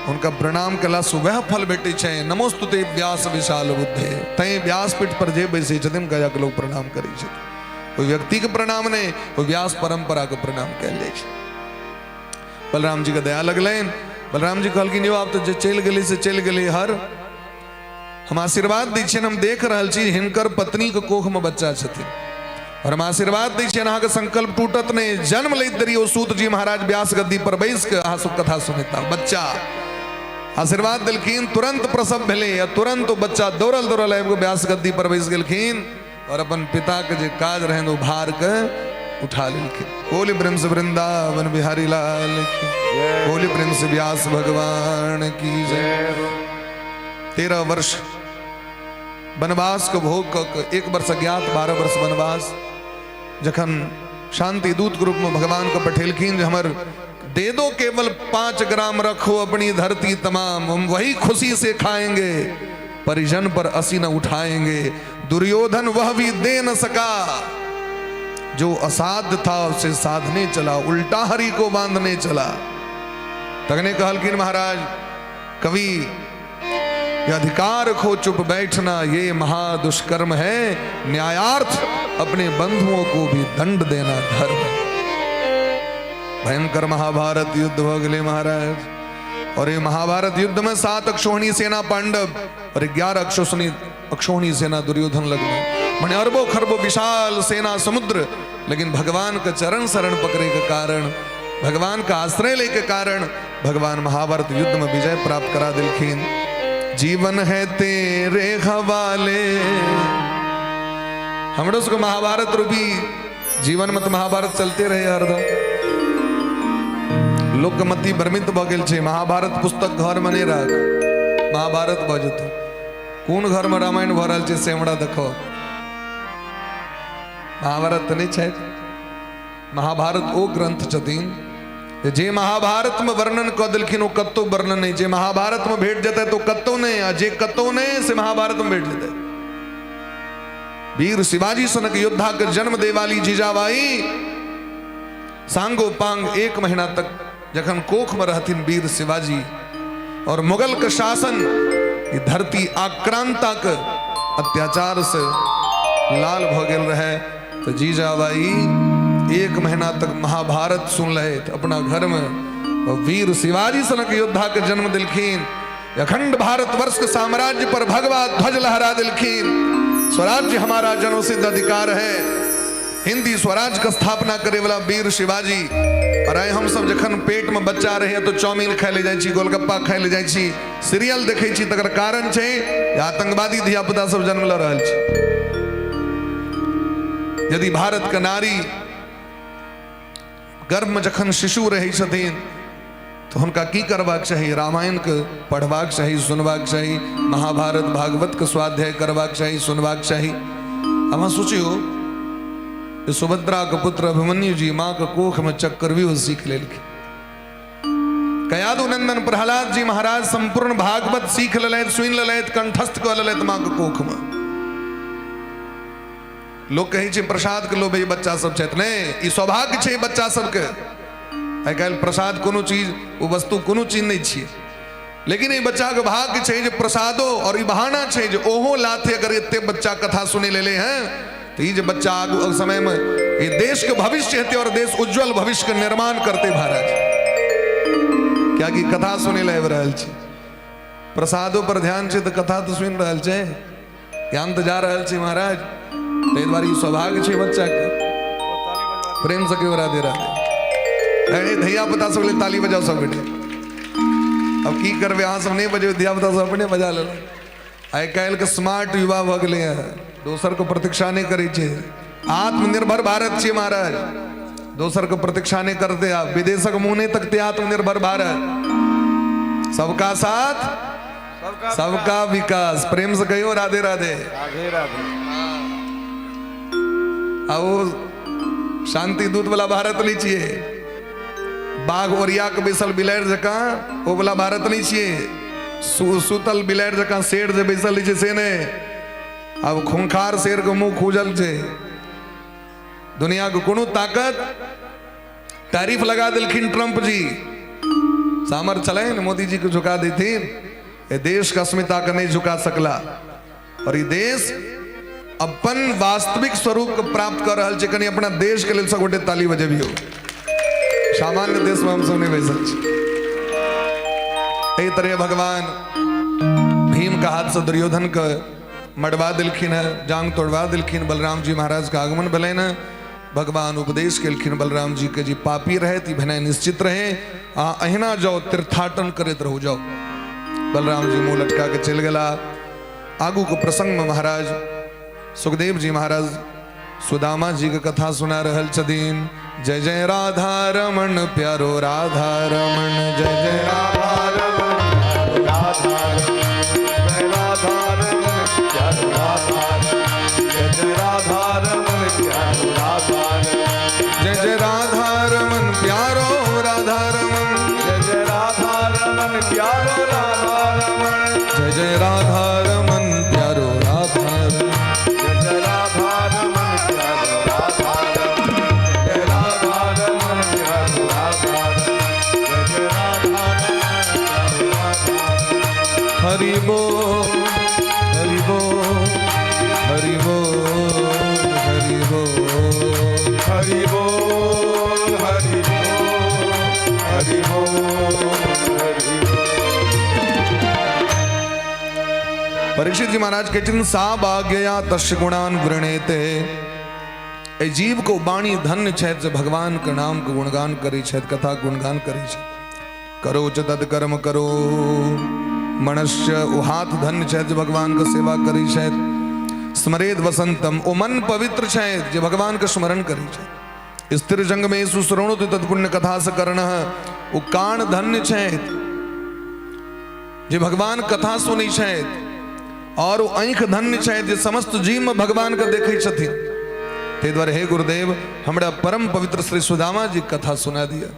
हुनका प्रणाम केलासँ वएह फल भेटै छै। नमोस्तुते व्यास विशाल बुद्धे। तैं व्यासपीठ पर जे बैसै छथिन, हुनका जाके लोक प्रणाम करै छथिन। ओहि व्यक्तिके प्रणाम नहि, ओहि व्यास परम्पराके प्रणाम कयल जाइ छै। बलराम जी के दया लगलनि। बलराम जी कहलखिन, यौ, आब तऽ जे चलि गेलै से चलि गेलै, हर हम आशीर्वाद दै छियनि। हम देख रहल छी हिनकर पत्नीके कोखमे बच्चा छथिन, और हम आशीर्वाद दै छियनि, अहाँके संकल्प टूटत नहि। जन्म लैत देरी ओ सूत जी महाराज व्यास गद्दी पर बैस के अहाँ सब कथा सुनेता बच्चा। आशीर्वाद देलखिन, तुरंत प्रसव भेलै आ तुरंत ओ बच्चा दौड़ल दौड़ल आबि कऽ व्यास गद्दी पर बैस गेलखिन और अपन पिता के जे काज रहनि ओ भार के उठा लेलखिन। बोली प्रेम से वृंदावन बिहारी लाल की, बोली प्रेम से व्यास भगवान की जय। 13 वर्ष वनवास के भोग कऽ के, 1 वर्ष अज्ञात, 12 वर्ष वनवास, जखन शांति दूत के रूप में भगवान के पठेलखिन जे हमर दे दो केवल 5 ग्राम, रखो अपनी धरती तमाम, हम वही खुशी से खाएंगे, परिजन पर असी न उठाएंगे। दुर्योधन वह भी दे न सका, जो असाध्य था उसे साधने चला, उल्टा हरि को बांधने चला। तखने कहलखिन महाराज कवि, ये अधिकार खो चुप बैठना ये महादुष्कर्म है, न्यायार्थ अपने बंधुओं को भी दंड देना धर्म है। भयंकर महाभारत युद्ध भ गेलै महाराज, और ये महाभारत युद्ध में 7 अक्षोहिणी सेना पांडव और 11 अक्षोहिणी अक्षोहिणी सेना दुर्योधन लगमे, माने अरबों खरबों विशाल सेना समुद्र, लेकिन भगवान के चरण शरण पकड़े के कारण, भगवान का आश्रय ले के कारण भगवान महाभारत युद्ध में विजय प्राप्त करा दिलखिन। जीवन है तेरे हवाले। हमरो सबके महाभारत रूपी जीवनमे तऽ महाभारत चलते रहै हरदम। लोकके मति भ्रमित भऽ गेल छै, महाभारत पुस्तक घरमे नहि राख, महाभारत भऽ जेतौ। कोन घरमे रामायण भऽ रहल छै से हमरा देखो। महाभारत तऽ नहि छै। महाभारत ओ ग्रंथ छथिन जे महाभारतमे वर्णन कऽ देलखिन ओ कतहु वर्णन नहि। जे महाभारतमे भेट जेतै तऽ ओ कतहु नहि, आ जे कतहु नहि से महाभारतमे भेट जेतै। वीर शिवाजी सनक योद्धा के जन्म देवाली जीजाबाई सांगो पांग 1 महीना तक जखन कोख में रहथिन वीर शिवाजी, और मुगल के शासन ई धरती आक्रांता के अत्याचार से लाल भ गेल रहे, तो जीजाबाई 1 महीना तक महाभारत सुन रहे अपना घर में, और वीर शिवाजी सनक योद्धा के जन्म दिलखिन। अखंड भारतवर्ष के साम्राज्य पर भगवा ध्वज लहरा दिलखिन। स्वराज्य हमारा जन्मसिद्ध अधिकार है, हिंदी स्वराज के स्थापना करे वाला वीर शिवाजी। और आइ हम सब जखन पेट में बच्चा रहे तो चाउमीन खाइ ले जाइ छी, गोलगप्पा खाइ ले जाइ छी, सीरियल देखै छी, तकर कारण छै जे आतंकवादी धिया पुता सब जन्म लऽ रहल छै। यदि भारत के नारी गर्भ में जखन शिशु रहै छथिन तऽ हुनका की करबाक चाही? रामायणके पढ़बाक चाही, सुनबाक चाही, महाभारत भागवतके स्वाध्याय करबाक चाही, सुनबाक चाही। अहाँ सोचियौ जे सुभद्राके पुत्र अभिमन्यु जी माँके कोखमे चक्रव्यूह सीख लेलखिन। कयादु नंदन प्रहलाद जी महाराज संपूर्ण भागवत सीख लेलथि, सुनि लेलथि, कंठस्थ कऽ लेलथि माँके कोखमे। लोक कहै छै प्रसाद के लोभे बच्चा सब छथि, नहि, ई सौभाग्य छै बच्चा सबके। आइ काल्हि प्रसाद कोनो चीज, ओ वस्तु कोनो चीज नहि छियै, लेकिन ई बच्चाके भाग्य छै जे प्रसादो, और ई बहाना छै जे ओहो लाथे अगर एते बच्चा कथा सुनै लेले हैं तऽ ई जे बच्चा आगू समयमे ई देशके भविष्य हेतै और देश उज्जवल भविष्यके निर्माण करतै महाराज, कियाकि कथा सुनै लए आबि रहल छै। प्रसादो पर ध्यान छै तऽ कथा तऽ सुनि रहल छै, ज्ञान तऽ जा रहल छै महाराज। ताहि दुआरे ई सौभाग्य छै बच्चाके। प्रेम से केओ राधे राधे। अरे धिया पुता सब लेल ताली बजाओ सब गोटे। अब की करबै, अहाँ सब नहि बजेबै, धिया पुता सब अपने बजा लेलक। आइ काल्हिके स्मार्ट युवा भऽ गेलै हँ, दोसरके प्रतीक्षा नहि करै छै। आत्मनिर्भर भारत छियै महाराज, दोसरके प्रतीक्षा नहि करते, आब विदेशक मुँह नहि तकते। आत्मनिर्भर भारत, सबका साथ सबका विकास। प्रेम से कहियो राधे राधे। राधे राधे। आ ओ शांति दूत वाला भारत नहीं छियै, बाघ ओरिया के बैसल बिलाड़ि जकाँ ओ वाला भारत नहीं छियै, सुतल बिलाड़ि जकाँ शेर जे बैसल रहै छै से नहि। आब खूंखार शेर के मुंह खुजल छै, दुनिया के कोनो ताकत तारीफ लगा देलखिन ट्रंप जी, सामर छलनि मोदी जी के झुका देथिन, ए देश के अस्मिता के नहीं झुका सकला। और ई देश अपन वास्तविक स्वरूप के प्राप्त कर रहल छै। कनि अपना देश के लेल सब गोटे ताली बजेबियौ। सामान्य देश में हम सब नहीं बैसल छी। एहि तरह भगवान भीम के हाथ से दुर्योधन के मरवा देलखिन है, जांग तोड़वा देलखिन। बलराम जी महाराज के आगमन भेलनि है, भगवान उपदेश केलखिन बलराम जी के, जी पापी रहे ती भेनाइ निश्चित रहे, आ अहिना जाओ तीर्थाटन करैत रहू जाओ। बलराम जी मुँह लटका के चलि गेला। आगू के प्रसंग में महाराज सुखदेव जी महाराज सुदामा जी के कथा सुना रहल छथिन। जय जय राधा रमण प्यारो राधा रमण, जय जय राधा रमण राधा राधा रमण प्यारो राधा, जय जय राधा रमण प्यारो राधा, जय जय राधा रमण प्यारो राधा रमण, जय जय राधा रमण प्यारो राधा रमण, जय जय राधा रमण प्यारो राधा, जय जय राधा रमण प्यारो राधा रमण, जय राधा रमण प्यारो राधा, जय जय राधा रमण प्यारो राधा। हरि बोल हरि बोल हरि बोल हरि बोल हरि बोल हरि बोल हरि बोल हरि बोल। परीक्षित जी महाराज कहै छथिन सा भाग्यया तस्य गुणान वृणेते। एहि जीव को वाणी धन्य छथि जे भगवान के नाम के गुणगान करै छथि, कथा गुणगान करै छथि। करो च तद कर्म करो मनुष्य, ओ हाथ धन्य छथि जे भगवान के सेवा करै छथि। स्मरेद वसंतम। ओ मन पवित्र छै जे भगवान के स्मरण करै छै। स्थिर जंग में सुश्रणोति तत्पुण्य कथा से कर्ण। ओ कान धन्य छै जे भगवान कथा सुनै छथि, और ओ आँखि धन्य छथि जे समस्त जीव में भगवान के देखै छथिन। ताहि दुआरे हे गुरुदेव, हमरा परम पवित्र श्री सुदामा जी कथा सुना दिया।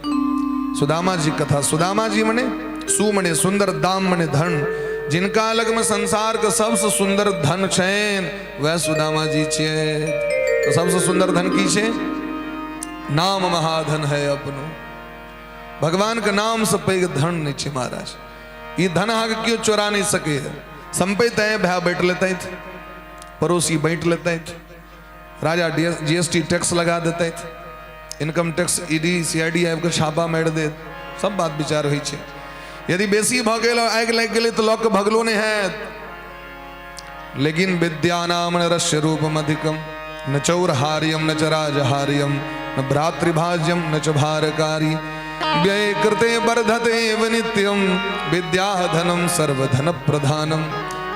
सुदामा जी कथा, सुदामा जी मने सु मने सुंदर, दाम मने धन। जिनका लग में संसार के सबसे सुंदर धन छनि वह सुदामा जी छियै। तो सबसे सुंदर धन की छै? नाम महाधन है अपनो। भगवान के नाम से पैघ धन नहीं छै महाराज। ई धन अहाँके केओ चोरा नहीं सके है। संपैत है भाई बैठ लेते, पड़ोसी बैठ लेते, राजा जीएसटी टैक्स लगा देते, इनकम टैक्स, ईडी, सीआईडी आबि कऽ छापा मारि देत। सब बात विचार होइ छै। यदि बेसी भऽ गेल और आगि लागि गेलै तऽ लऽ कऽ भगलो नहि हैत। लेकिन विद्या नाम रस्य रूपम अधिकम, न चौरहार्यम न च राजहार्यम, न भ्रातृभाज्यम न च भारकारी, व्यय कृते वर्धते नित्यम विद्या धनम सर्वधन प्रधानम।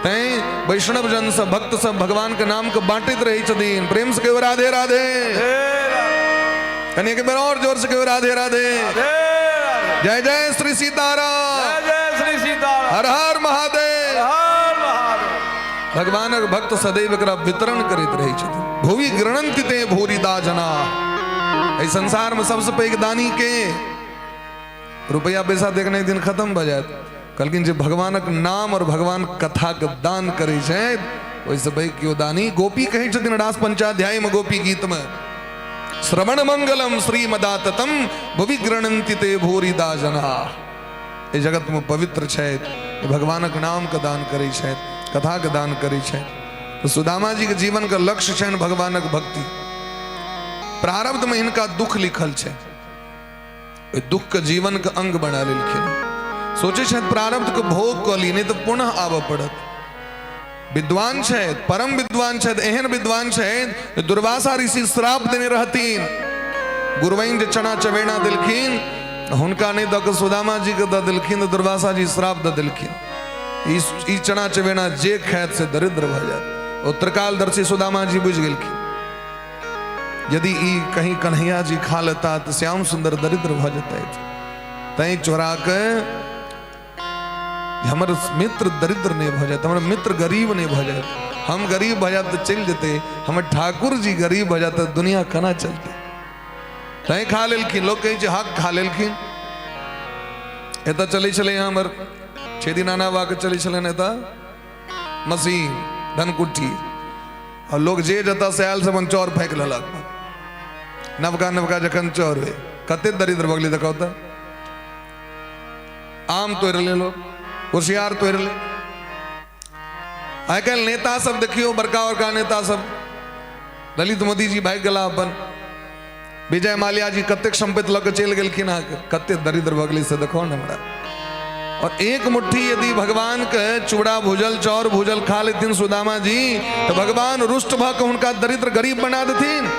तैं वैष्णव जन सब, भक्त सब भगवान के नाम के बांटैत रहै छथिन। प्रेम से कहियो राधे राधे। कनि एक बेर और जोर से कहियो राधे राधे। जय जय श्री सीताराम, जय श्री सीताराम, हर हर महादेव, हर महादेव। भगवानक भक्त सदैव एकरा वितरण करैत रहै छथिन। भुवि गृणन्ति ते भूरिदा जना। एहि संसार में सबसे पैघ दानी के? रुपया पैसा देखने दिन खत्म भऽ जायत। कहलखिन जे भगवानक नाम और भगवान कथा के दान करै छै, ओहिसँ पैघ केओ दानी। गोपी कहै छथिन रास पंचाध्याय में, गोपी गीत में, श्रवण मंगलम श्रीमदाततम भुवि गृणन्ति ते भूरिदा जना। एहि जगत में पवित्र छथि, भगवानक नाम के दान करै छथि, कथा के दान करै छथि। तऽ सुदामा जी के जीवन के लक्ष्य छनि भगवानक भक्ति। प्रारब्ध में हिनका दुख लिखल छै, ओहि दुख के जीवन के अंग बना लेलखिन। सोचै छथि प्रारब्ध के भोग कऽ ली, नहि तऽ पुनः आबऽ पड़त। विद्वान छथि, परम विद्वान छथि। एहन विद्वान छथि, दुर्वासा ऋषि श्राप देने रहथिन, गुरुवैन जे चना चबेना देलखिन हुनका नहि दऽ कऽ सुदामा जी के दऽ देलखिन, तऽ दुर्वासा जी श्राप दऽ देलखिन, ई चना चबेना जे खायत से दरिद्र भऽ जायत। ओ त्रिकालदर्शी सुदामा जी बुझि गेलखिन, यदि ई कहीं कन्हैया जी खा लेता तऽ श्याम सुंदर दरिद्र भऽ जेतै। तैं चोरा के, हमर मित्र दरिद्र नहि भऽ जायत, हमर मित्र गरीब नहि भऽ जायत। हम गरीब भऽ जायब तऽ चलि जेतै, हमर ठाकुर जी गरीब भऽ जायत तऽ दुनिया केना चलतै? तैं खा लेलखिन। लोक कहै छै हक खा लेलखिन। एतऽ चलै छलै हमर छेदी नाना बाबा के चलै छलनि एतऽ मशीन धनकुट्टी, और लोग जे जतऽ से आयल से अपन चाउर फेंक लेलक। नवका नवका जखन चाउर होइ, कते दरिद्र भऽ गेलै देखौ तऽ। आम तोड़ि ले लोग, कुसियार तोड़ि ले। आइ काल्हि नेता सब देखियौ, बड़का बड़का नेता सब, ललित मोदी जी भागि गेला अपन, विजय माल्या जी कतेक संपत्ति लऽ के चलि गेलखिन अहाँके। कते दरिद्र भऽ गेलै से देखो ने हमरा। और एक मुट्ठी यदि भगवान के चूड़ा भूजल चाउर भूजल खा लेथिन सुदामा जी, तो भगवान रुष्ट भऽ के हुनका दरिद्र गरीब बना देथिन।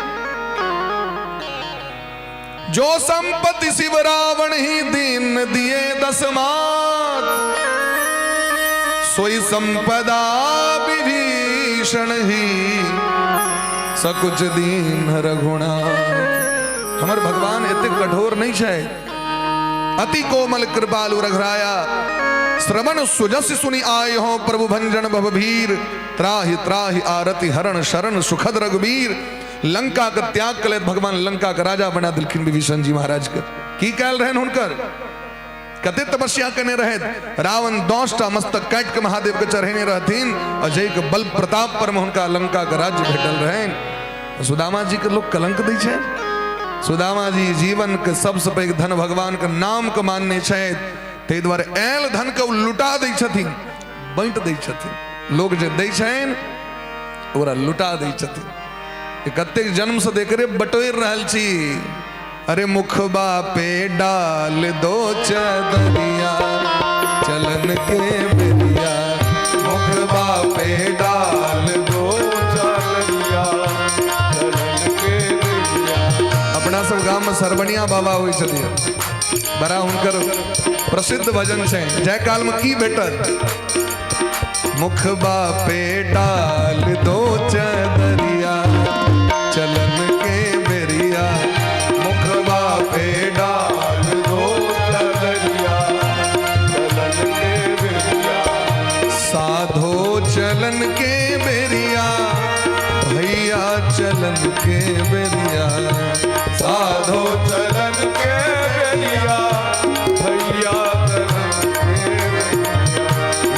जो संपत्ति शिव रावण ही दीन दिए दसमात, सोई संपदा विभीषण ही सकुच दीन रघुनाथ। हमर भगवान एते कठोर नहीं छै। अति कोमल कृपालु रघुराया, श्रवण सुजस सुनि आय हो प्रभु भंजन भव भीर, त्राहि त्राहि आरति हरण शरण सुखद रघुबीर। लंका के त्याग कले भगवान लंका के राजा बना दिलखिन विभीषण जी महाराज के। की कयल रहन हुनकर? कते तपस्या केने रहे। रावण 10टा मस्तक काटि के महादेव के चढ़ेने रहथिन, और जय के बल प्रताप पर में हुनका लंका के राज्य भेटल रहनि। सुदामा जी के लोग कलंक दै छै। सुदामा जी जीवन के सबसे पैघ धन भगवान के नाम के मानने छथि, ताहि दुआरे आयल धन के ओ लुटा दै छथिन, बाँटि दै छथिन। लोग जे दै छनि ओकरा लुटा दै छथिन। कतेक जन्म से देख रे बटोरि रहल छी। अरे मुखबा पे डाल दो चदरिया चलन के बेरिया, मुखबा पे डाल दो चदरिया चलन के बेरिया। अपना सब गाम में सरबनिया बाबा होइ छथिन, बड़ा हुनकर प्रसिद्ध भजन छै। जय काल में की भेटत? मुखबा पे डाल दो चदरिया, चलन के बेरिया। मुखबा पे डाल दो चदरिया, चलन के बेरिया। साधो चलन के बेरिया, भैया चलन के बेरिया। साधो चलन के बेरिया, भैया चलन के बेरिया।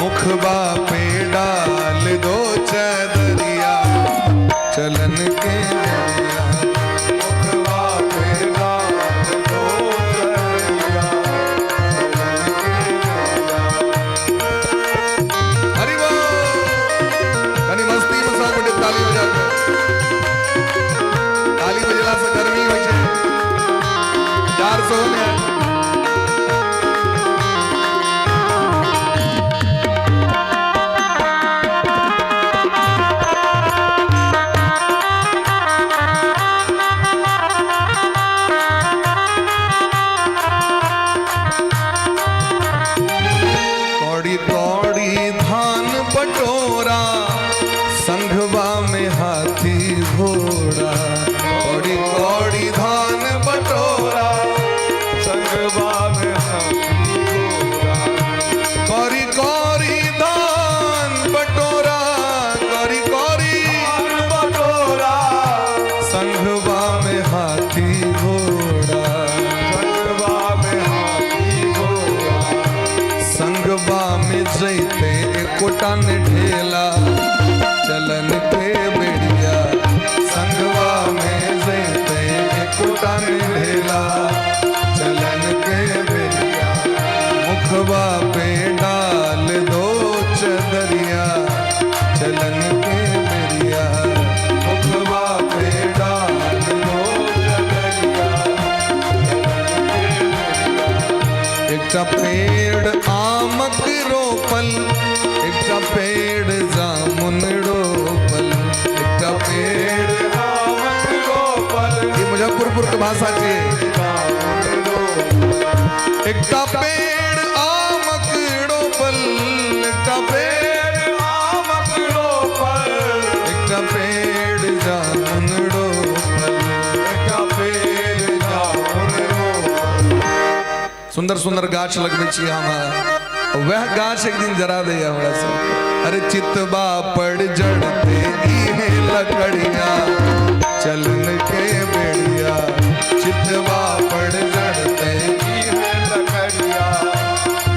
मुखबा पे डाल दो चदरिया, चलन के बेरिया। मुखबा पे डाल दो चदरिया, चलन के बेरिया। हरि बोल। कनी मस्ती में सब गोटे ताली बजा के। ताली बजला से गर्मी होइ छै। 400 ने कौड़ी कौड़ी धान बटोरा, संघवा में हाथी घोड़ा। कौड़ी कौड़ी धान बटोरा, संगवा में हाथी घोड़ा। कौड़ी कौड़ी धान बटोरा, कौड़ी कौड़ी धान बटोरा, संघवा में हाथी घोड़ा। संगवा में हाथी घोड़ा। संगवा में जैते एकोटा ने ढेला, चलन के बेड़िया। संगवा में जैते एकोटा ने ढेला, चलन के बेड़िया। मुखबा पे डाल दो चदरिया, चलन के बेरिया। मुखबा पे डाल दो चदरिया, चलन के बेरिया। एकटा पेड़ आमक रोपल, एकटा पेड़ जामुन रोपल, एकटा पेड़ आमक रोपल, ई मुजफ्फरपुर के भाषा छियै। जामुन रोपल। एकटा पेड़ आमक रोपल, एकटा पेड़ पेड़ आमक रोपल, एकटा पेड़ जामुन रोपल। एकटा पेड़ जामुन रोपल। सुंदर सुंदर गाछ लगबै छी हम, वह गाछ एक दिन जरा दैया हमरा सबके। अरे चितबा पर जड़ते इहे लकड़िया, चलन के बेड़िया। चितबा पर जड़ते इहे लकड़िया,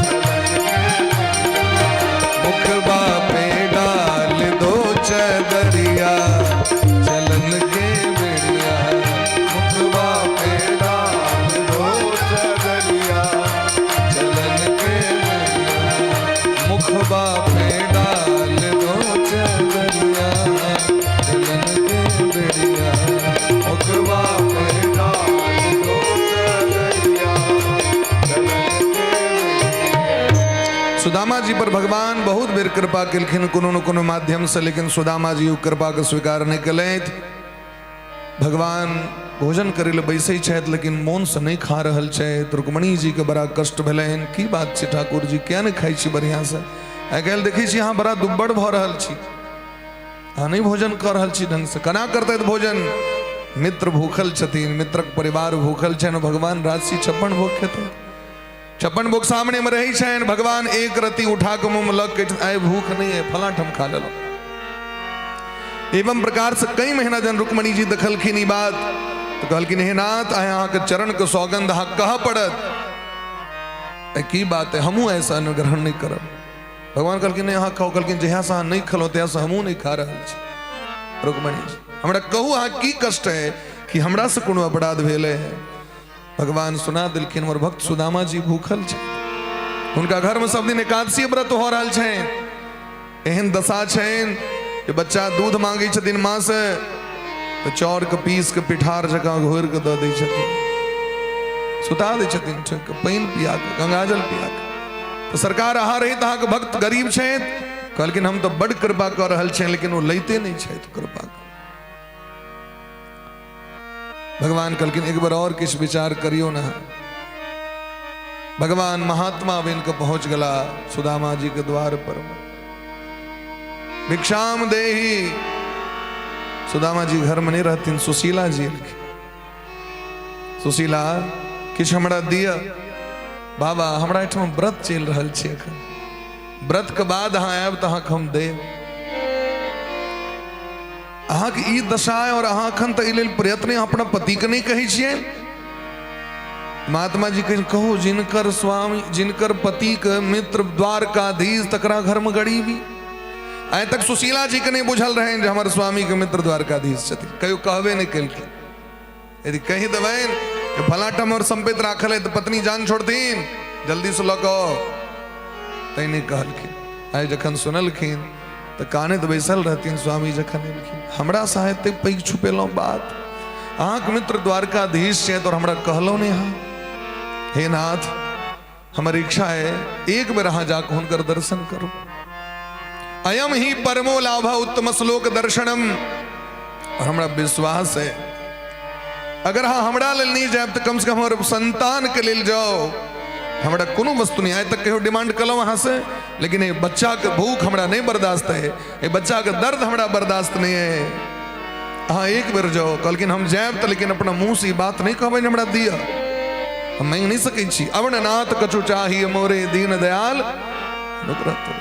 चलन के बेरिया। मुखबा पे डाल दो चदरिया, चलन के बेड़िया। मुखबा पे डाल दो चदरिया, चलन के बेड़िया। मुखबा पे डाल दो चदरिया, चलन के बेड़िया। मुखबा पे डाल दो चदरिया, चलन के बेरिया। सुदामा जी पर भगवान बहुत बेर कृपा केलखिन कोनो न कोनो माध्यम से, लेकिन सुदामा जी ओ कृपा के स्वीकार नहि केलथि। भगवान भोजन करै लए बैसै छथि, लेकिन मोन से नहि खा रहल छथि। रुक्मणी जी के बड़ा कष्ट भेलनि। की बात छै ठाकुर जी, किया नहि खाइ छी बढ़िआँ से? आइ काल्हि देखै छी अहाँ बड़ा दुब्बड़ भऽ रहल छी, अहाँ नहि भोजन कऽ रहल छी ढंग से। केना करतथि भोजन? मित्र भूखल छथिन, मित्रक परिवार भूखल छनि, भगवान राजसी 56 भोग खेतै। 56 भोग सामने में रहै छनि, भगवान एक रत्ती उठा के मुँह में लग के आइ भूख नहीं है, फलां ठाम खा लेलहुँ। एवं प्रकार से कई महीना जन रुक्मणी जी देखलखिन ई बात, तो कहलखिन हे नाथ, आइ अहाँके चरण के सौगंध अहाँ कहऽ पड़त। की बात है, हमहूँ ऐसा अनुग्रहण नहीं करब। भगवान कहलखिन नहीं अहाँ खाउ। कहलखिन जहिया से अहाँ नहीं खेलहुँ तहिया से हमहूँ नहीं खा रहल छी। रुक्मणी जी हमरा कहू अहाँ की कष्ट है, कि हमरा से कोनो अपराध भेलै है? भगवान सुना देलखिन हमर भक्त सुदामा जी भूखल छै, हुनका घर में सब दिन एकादशी व्रत हो रहल छनि, एहन दशा छनि जे बच्चा दूध मांगै छथिन माँ से तऽ चाउर के पीस के पिठार जकाँ घोरि के दऽ दै छथिन, सुता दै छथिन ठोकि के, पानि पिया के, गंगाजल पिया के। तऽ सरकार अहाँ रही तऽ अहाँके भक्त गरीब छथि। कहलखिन हम तऽ बड्ड कृपा कऽ रहल छियनि, लेकिन ओ लैते नहि छथि कृपा। भगवान कहलखिन एक बार और किछु विचार करियौ ना। भगवान महात्मा बनि कऽ पहुंच गेला सुदामा जी के द्वार पर। भिक्षाम देही। सुदामा जी घरमे नहि रहथिन, सुशीला जी एलखिन। सुशीला, किछु हमरा दिअ। बाबा, हमरा एहिठाम व्रत चलि रहल छै, एखन व्रतके बाद अहाँ आयब तऽ अहाँके हम देब। अहाँके ई दशा है और अहाँ एखन तऽ एहि लेल प्रयत्न अपना पतिके नहि कहै छियै। महात्मा जी कह कहू, जिनकर स्वामी, जिनकर पतिके मित्र द्वारकाधीश, तकरा घरमे गरीबी। आइ तक सुशीला जी के नहि बुझल रहनि जे हमर स्वामी के मित्र द्वारकाधीश छथिन। कहियो कहबे नहि केलखिन। यदि कहि देबनि कि फलां ठाम हमर सम्पत्ति राखल है तऽ पत्नी जान छोड़थिन, जल्दी से लऽ कऽ, तैं नहि कहलखिन। आइ जखन सुनलखिन तऽ कानैत बैसल रहथिन। स्वामी जखन एलखिन, हमरा सँ एते पैघ छुपेलहुँ बात, अहाँके मित्र द्वारकाधीश छथि और हमरा कहलहुँ नहि अहाँ। हे नाथ, हमर इच्छा है एक बेर अहाँ जाके हुनकर दर्शन करू। अयम ही परमो लाभ उत्तम श्लोक दर्शनम। और हमरा विश्वास है, अगर अहाँ हमरा लेल नहीं जायब तऽ कम से कम हमर संतान के लेल जाओ। हमरा कोनो वस्तु नहीं, आइ तक कहियो डिमांड कलहुँ अहाँ से, लेकिन ये बच्चा के भूख हमरा नहीं बर्दाश्त है, ये बच्चा के दर्द हमरा बर्दाश्त नहीं है, अहाँ एक बेर जाओ। कहलखिन, हम जायब तऽ लेकिन अपना मुँह से ई बात नहीं कहबै जे हमरा दिअ, हम मांगि नहीं सकै छी। अवन नाथ कछु चाहिए मोरे दीन दयाल अनुग्रह करू।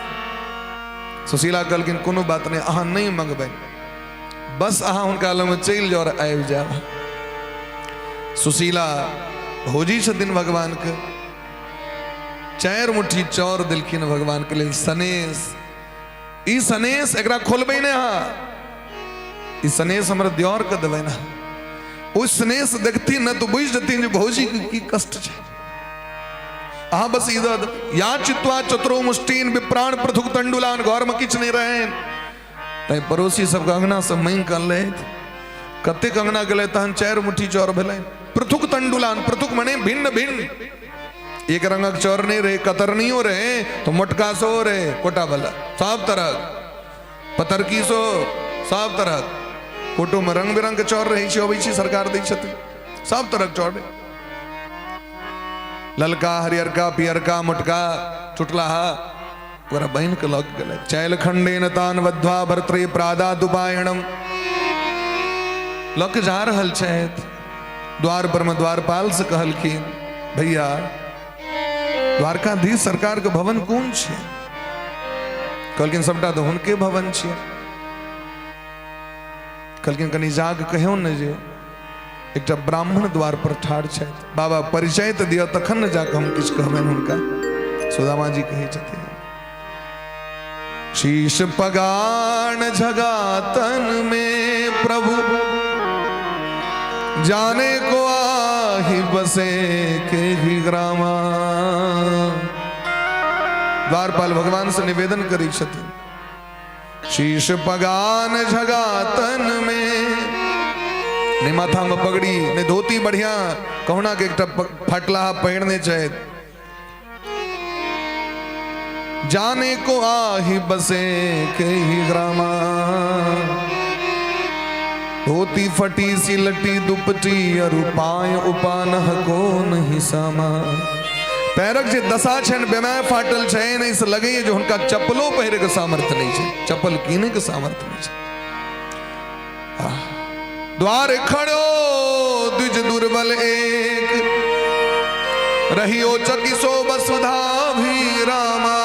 सुशीला कहलखिन, कोनो बात नहीं, अहाँ नहीं मंगबै, बस अहाँ हुनका लगमे चलि जाउ और आबि जायब। सुशीला भौजी छथिन भगवानके, 4 मुट्ठी चाउर देलखिन भगवान के लेल सनेस। ई सनेस एकरा खोलबै नहि अहाँ, ई सनेस हमर दियोर के देबै ना। ओ सनेस देखथिन ने तऽ बुझि जेथिन जे भौजी के की कष्ट छै। अहाँ बस ई दऽ देबै। या चित्वा चतुरो मुष्टिन विप्राण पृथुक तंडुलान, घर में किछु नहि रहनि, तैं पड़ोसी सबके अंगना से मांगि कऽ अनलथि। कतेक अंगना गेलै तहन 4 मुट्ठी चाउर भेलै। पृथुक तंडुलान, पृथुक मने भिन्न भिन्न, एक रंगक चाउर नहीं रहे, कतरनियो रहे तो मोटका सो रहे, कोटा वाला सब तरह, पतरकी सो सब तरह, कोटो में रंग बिरंग के चाउर रहे छै, अबै छै, सरकार दै छथिन, सब तरह के चाउर रहे, ललका हरियरका पियरका मोटका टुटलाहा, ओकरा बहिन के लग गेलै। चैल खंडेन तान बद्ध्वा भर्तृ प्रादादुपायणम, लऽ के जा रहल छथि। द्वार पर में द्वारपाल से कहलखिन, भैया द्वारकाधीश सरकार के भवन कोन छै? कहलखिन, सबटा तऽ हुनके भवन छै। कहलखिन, कनि जाग कहियौ ने जे एकटा ब्राह्मण द्वार पर ठाढ़ छथि, बाबा परिचय तऽ दिअ तखन ने जाकऽ हम किछु कहबनि हुनका। सुदामा जी कहै छथिन, शीश पगान झगातन में प्रभु जाने को आही बसे के ही ग्रामा। द्वारपाल भगवान से निवेदन करै छथिन, शीश पगान झगातन में, नहीं माथा में पगड़ी, नहीं धोती बढ़िया, कहुना के एकटा फटलाहा पहिरने छथि। जाने को आही बसे के ही ग्रामा, धोती फटी सी लटी दुपटी अरु पाय उपानह को नहीं सामा। पैरक जे दशा छनि, बेमाय फाटल छनि, एहिसँ लगैए जे हुनका चप्पलो पहिरैके सामर्थ्य नहि छै, चप्पल कीनैके सामर्थ्य नहि छै। द्वार खड़ो द्विज दुर्बल एक, रहियो चकिसो वसुधा भी रामा।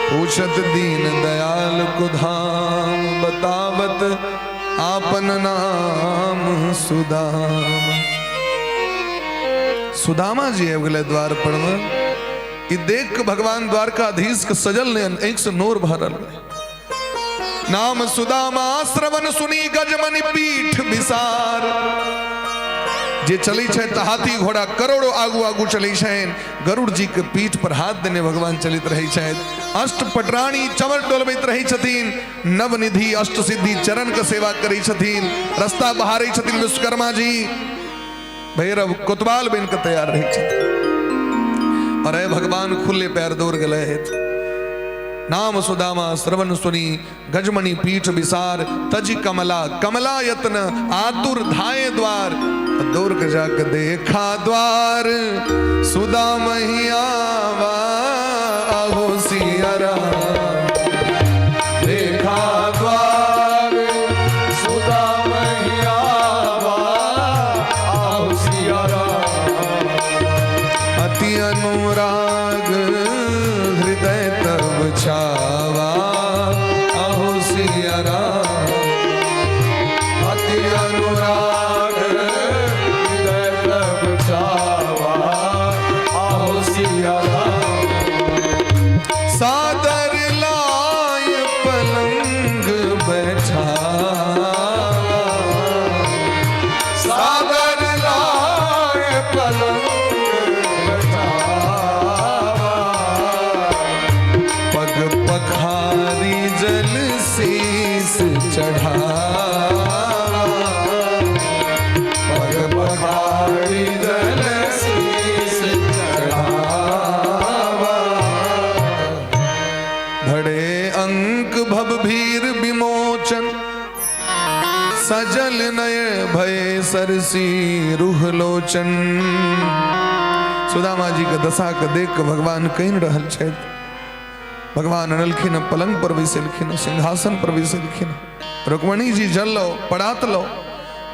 पूछत दीन दयाल को धाम, बतावत आपन नाम सुदामा। सुदामा जी आबि गेलै द्वार पर में। ई देख के भगवान द्वारकाधीश के सजल नयन, आँखि से नोर भरल रहे। नाम सुदामा श्रवण सुनी गजमणि पीठ विसार। जे चलै छै तऽ हाथी घोड़ा करोड़ों आगू आगू चलै छनि, गरुड़ जी के पीठ पर हाथ देने भगवान चलित रहै छथि। अष्ट पटरानी चमर डोलबैत रहै छथिन, नवनिधि अष्ट सिद्धि चरण के सेवा करै छथिन, रास्ता बहारै छथिन विश्वकर्मा जी, भैरव कोतवाल बनि के तैयार रहै छथिन। और भगवान खुले पैर दौड़ गेलै। नाम सुदामा श्रवण सुनी गजमणि पीठ विसार, तज कमला कमला यत्न आतुर धाये द्वार। दौड़ के जाके देखा द्वार सुदाम ही आवा, आहो सिया राम। अति अनुराग हृदय तब छावा, अहो सिया राम। अति अनुराग हृदय तब छावा, आहो सिया राम। सादर लाय पलंग बैठावा, सादर लाय पलंग बैठावा, पग पखारी जल शीस चढ़ावा, पग पखारी जल शीस चढ़ावा। भड़े अंक भव भीर विमोचन, सजल नय भय सरसी रुह लोचन। सुदामा जी के दशा के देख के भगवान कहि रहल छथि। भगवान अनलखिन, पलंग पर बैसलखिन, सिंहासन पर बैसलखिन। रुक्मणी जी जल लो, परात लो,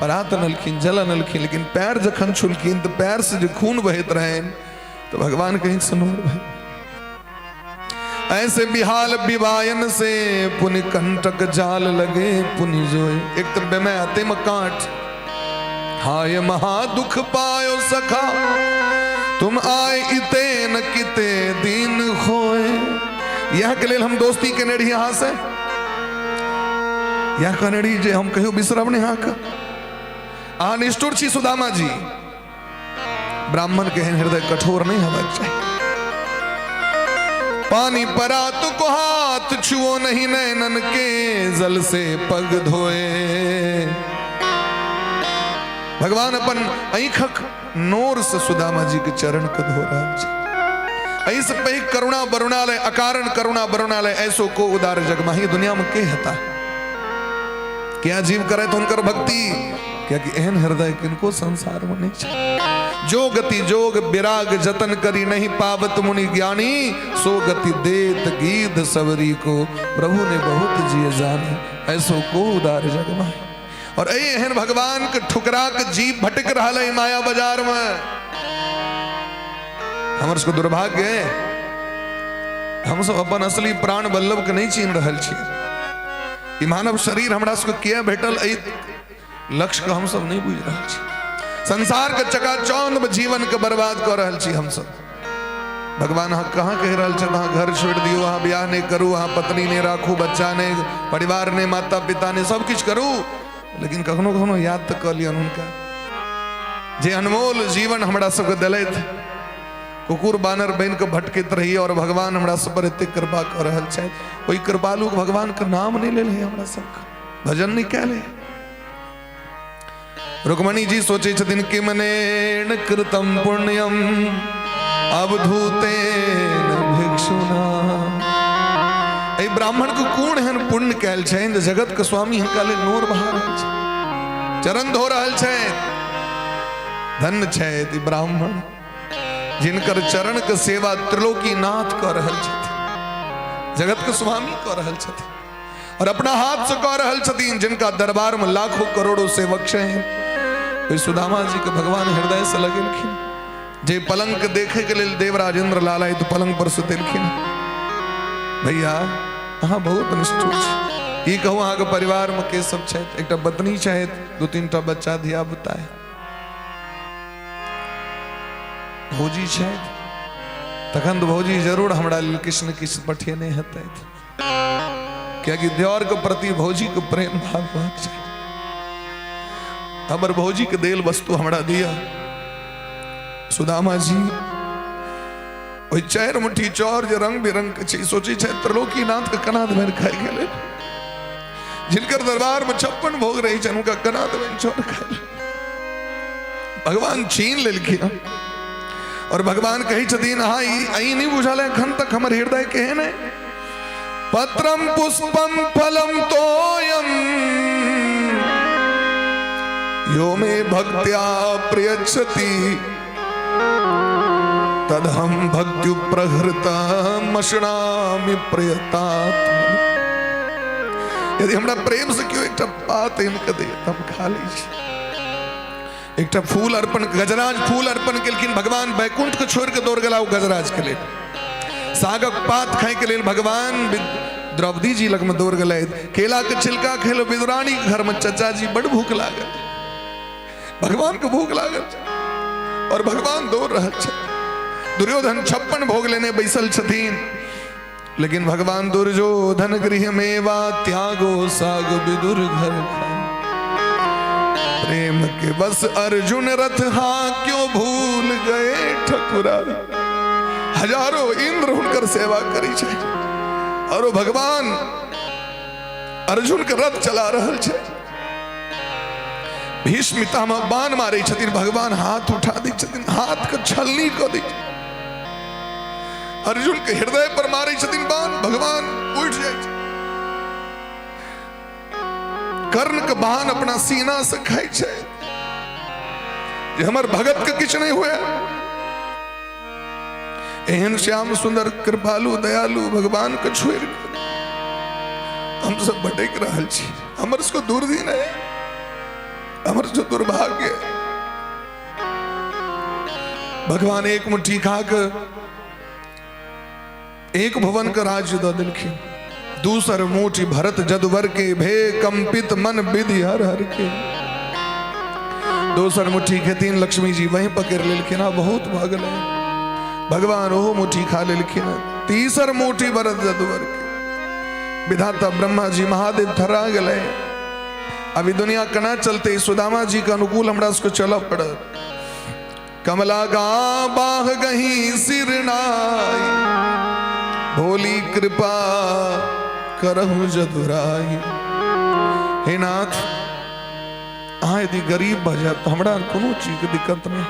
परात अनलखिन, जल अनलखिन, लेकिन पैर जखन छुलखिन तो पैर से जो खून बहत रहे तो भगवान कहीं सनोर भाई। ऐसे बिहाल विवायन से पुनि कंटक जाल लगे पुनि जोए। एक तो बेमै आते में कांट, हाय महा दुख पायो सखा, तुम आए इते न किते दिन खोए। यह के लेल हम दोस्ती केने रही अहाँ से, यह कहने रही जे हम कहियो बिसरब नहीं अहाँके। अहाँ निष्ठुर छी सुदामा जी, ब्राह्मण के एहन हृदय कठोर नहीं होबाक चाही। पानी परात को हाथ छुओ नहीं नैनन के जल से पग धोए। भगवान अपन ऐखक नोर से सुदामा जी के चरण के धो रहल छै। ऐसे पैघ करुणा बरुणालय, अकारण करुणा बरुणालय, ऐसो को उदार जगमाही। दुनिया में के हता क्या जीव करे तो उनकर भक्ति, क्योंकि एहन हृदय किनको संसार में नहीं छै। जो गति जोग विराग जतन करी नहीं पावत मुनि ज्ञानी, सो गति देत गीध सबरी को प्रभु ने बहुत जिय जानी, ऐसो को उदार जगमाही। और ऐ एहन भगवान के ठुकरा के जीव भटक रहा है माया बाजार में। हमर सबके दुर्भाग्य है, हम सब अपन असली प्राण बल्लभ के नहीं चिन्ह रहल छी। ई मानव शरीर हमरा सबके किया भेटल, एहि लक्ष्य के हम सब नहीं बुझि रहल छी। संसार के चकाचौंध में जीवन के बर्बाद कर रहल छी हम सब। भगवान अहाँ कहाँ कहि रहल छथि अहाँ घर छोड़ि दियौ, अहाँ ब्याह नहीं करू, अहाँ पत्नी नहीं राखू, बच्चा नहीं, परिवार नहीं, माता पिता नहीं, सब किछु करू, लेकिन कखनो कखनो याद तऽ कऽ लियौन हुनका जे अनमोल जीवन हमरा सबके देलथि। कुकुर बानर बनि कऽ भटकैत रही और भगवान हमरा सब पर एतेक कृपा कऽ रहल छथि। ओहि कृपालु भगवान के नाम नहीं लेल है, हमरा सबके भजन नहीं कयल है। रुक्मणी जी सोचे छथिन किमनेन कृतम पुण्यम अवधूतेन भिक्षुना। एहि ब्राह्मण के कोन एहन पुण्य कयल छनि जे जगत के स्वामी हिनका लेल नोर बहा रहल छै, चरण धो रहल छथि। धन्य छथि ई ब्राह्मण जिनकर चरण के सेवा त्रिलोकीनाथ कऽ रहल छथिन, जगत के स्वामी कऽ रहल छथिन और अपना हाथ से कऽ रहल छथिन, जिनका दरबार में लाखों करोड़ों सेवक छनि। ओहि सुदामा जी के भगवान हृदय से लगेलखिन। जे पलंग के देखे के लेल देवराज इंद्र लाल तो पलंग पर सुतेलखिन। भैया अहाँ बहुत निष्ठुर छी। ई कहू अहाँके परिवार में के सब छथि? एकटा पत्नी छथि, दू तीन टा बच्चा धिया पुता है, भौजी छथि। तखन तऽ भौजी जरूर हमरा लेल किछु ने किछु पठेने हेतथि, कियाकि दियोर के प्रति भौजी के प्रेम भाव होबाक चाही। हमर भौजी के देल वस्तु हमरा दिया। सुदामा जी ओहि चारि मुट्ठी चाउर जे रंग बिरंग के छै, सोचै छै त्रिलोकीनाथ के कना देबनि खाइ के लेल, जिनकर दरबार में 56 भोग रहै छनि हुनका कना देबनि चाउर खाइ लेल। भगवान छीन लेलखिन और भगवान कहै छथिन अहाँ ई नहीं बुझल एखन तक हमर हृदय केहन है। पत्रम पुष्पम फलम तोयम यो मे भक्त्या प्रयच्छति तदहम भक्त्युप्रहृतमश्नामि प्रयतात्मन। यदि हमरा प्रेम से केओ एकटा पात आनि कऽ दैए तऽ हम खा लै छी। एकटा फूल अर्पण, गजराज फूल अर्पण केलखिन, भगवान वैकुंठ के छोड़ि के दौड़ गेला ओ गजराज के लेल। सागक पात खाय के लेल भगवान द्रौपदी जी लगमे दौड़ गेलथि। केला के छिलका खेलो विदुरानी के घर में चचा जी बड़ भूख लागल, भगवान के भूख लागल और भगवान दौड़ रहल छथि। दुर्योधन 56 भोग लेने बैसल छथिन, लेकिन भगवान दुर्योधन गृह में वा त्यागो साग विदुर घर खाए। प्रेम के बस अर्जुन रथ हा क्यों भूल गए ठकुरा। हजारों इंद्र हुनकर सेवा करी छै और ओ भगवान अर्जुन के रथ चला रहल छै। भीष्म पितामह बाण मारै छथिन, भगवान हाथ उठा दै छथिन, हाथ के छलनी कऽ दै छथिन। अर्जुन के हृदय पर मारै छथिन बाण, भगवान उठि जाइ छै। कर्ण के बाण अपना सीना से खाइ छै जे हमर भगत के किछु नहि हुए। एहन श्याम सुंदर कृपालु दयालु भगवान के छोड़ि कऽ हम सब भटकि रहल छी। हमर सबके दुर्दिन है, हमर सबके दुर्भाग्य है। भगवान एक मुट्ठी खा के एक भुवन के राज्य दऽ देलखिन। दूसर मुठी भरत जदुवर के भे कंपित मन विधि हर हर के। दोसर मुट्ठी खेतीन लक्ष्मी जी वहीं पकड़ लेलखिन, आ बहुत भऽ गेलै, भगवान ओहो मुट्ठी खा लेलखिन। तीसर मुट्ठी भरत जदुवर के विधाता ब्रह्मा जी महादेव थरा गेलै। अभी दुनिया केना चलते, सुदामा जी के अनुकूल हमरा सबके चलऽ पड़त। कमला गा बाह गही सिर नाई, भोली कृपा करहु जदुराई। हे नाथ, अहाँ यदि गरीब भऽ जायब तऽ हमरा कोनो चीजके दिक्कत नहि।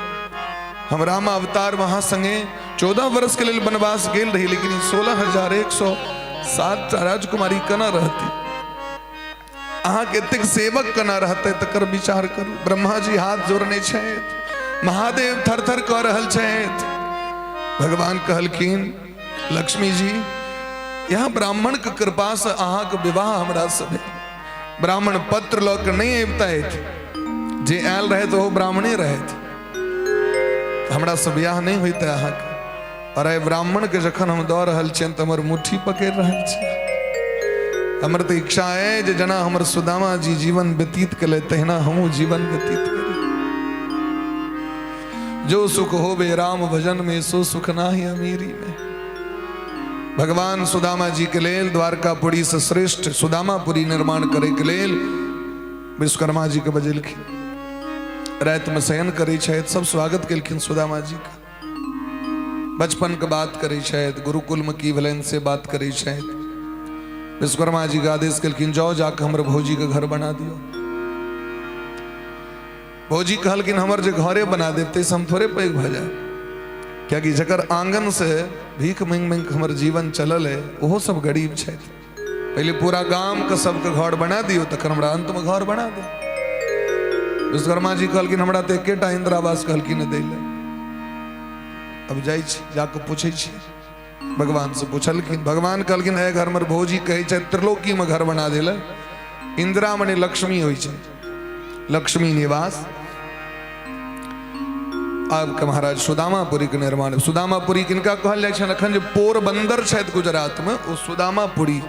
हम राम अवतार वहाँ संगे 14 वर्ष के लेल वनवास गेल रही, लेकिन 16,107 राजकुमारी केना रहती, अहाँके एतेक सेवक केना रहतै, तकर विचार करू। ब्रह्मा जी हाथ जोड़ने छथि, महादेव थर थर कऽ रहल छथि। भगवान कहलखिन लक्ष्मी जी, यहाँ ब्राह्मण के कृपा से अहाँके विवाह हमरा से भेल। ब्राह्मण पत्र लऽ के नहि अबितथि, जे आयल रहथि ओहो ब्राह्मणे रहथि, हमरा से बियाह नहि होइतै अहाँके। और एहि ब्राह्मणके जखन हम दऽ रहल छियनि तऽ हमर मुट्ठी पकड़ि रहल छै। हमर तऽ इच्छा अइ जे जेना हमर सुदामा जी जीवन व्यतीत केलथि तहिना हमहूँ जीवन व्यतीत करी। जो सुख होवे राम भजन में, सो सुख नाही अमीरी में। भगवान सुदामा जी के लेल द्वारकापुरी से श्रेष्ठ सुदामापुरी निर्माण करे के लेल विश्वकर्मा जी के बजेलखिन। राति में शयन करै छथि, सब स्वागत केलखिन सुदामा जी के। बचपन के बात करै छथि, गुरुकुल में की भेलनि से बात करै छथि। विश्वकर्मा जी के आदेश केलखिन, जाओ जाके हमर भौजी के घर बना दियौ। भौजी कहलखिन हमर जे घरे बना देब ताहिसँ हम थोड़े पैघ भऽ जायब, कियाकि जकर आंगन से भीख मांगि मांगि हमर जीवन चलल है ओहो सब गरीब छथि। पहिले पूरा गाम के सबके घर बना दियौ, तखन हमरा अंत में घर बना दे। विश्वकर्मा जी कहलखिन हमरा तऽ एकेटा इंदिरा आवास कहलखिन दै लए, अब जाइ छी जाके पूछै छी। भगवान से पूछलखिन, भगवान कहलखिन हे घर में भौजी कहै छै त्रिलोकी में घर बना दे लए। इंदिरा मने लक्ष्मी होइ छै, लक्ष्मी निवास। आब के महाराज सुदामापुरी के निर्माण। सुदामापुरी किनका कहल जाइ छनि? अखन जे पोरबंदर छथि गुजरात में, ओ सुदामापुरी,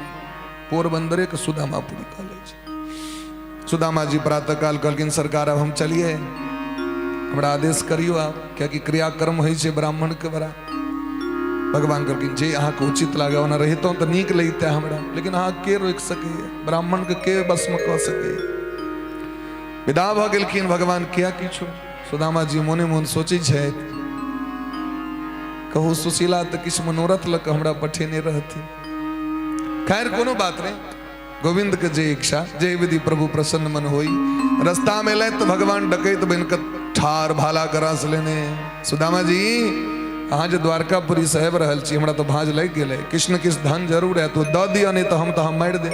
पोरबंदरे के सुदामापुरी कहल जाइ छै। सुदामा जी प्रातः काल कहलखिन सरकार अब हम चलिए, हमरा आदेश करियो आप, कियाकि क्रियाक्रम होइ छै ब्राह्मण के बड़ा। भगवान कहलखिन जे अहाँके उचित लागे, ओना रहितहुँ तऽ नीक लगिते हमरा, लेकिन अहाँ के रोकि सकैए, ब्राह्मण के के वशमे कऽ सकैए। विदा भऽ गेलखिन भगवान किया किछु। सुदामा जी मोने मोन सोचै छथि, कहू सुशीला तऽ किछु मनोरथ लऽ कऽ हमरा पठेने रहथिन। खैर कोनो बात नहि, गोविंद के जे इच्छा, जे विधि प्रभु प्रसन्न मन होई। रास्ता में एलथि तऽ भगवान डकैत बनि कऽ ठार भाला गरास लेने, सुदामा जी अहाँ जे द्वारकापुरी से आबि रहल छी, हमरा तऽ भाँज लागि गेलै, किछु ने किछु धन जरूर हैत, ओ दऽ दिअ, नहि तऽ हम मारि देब,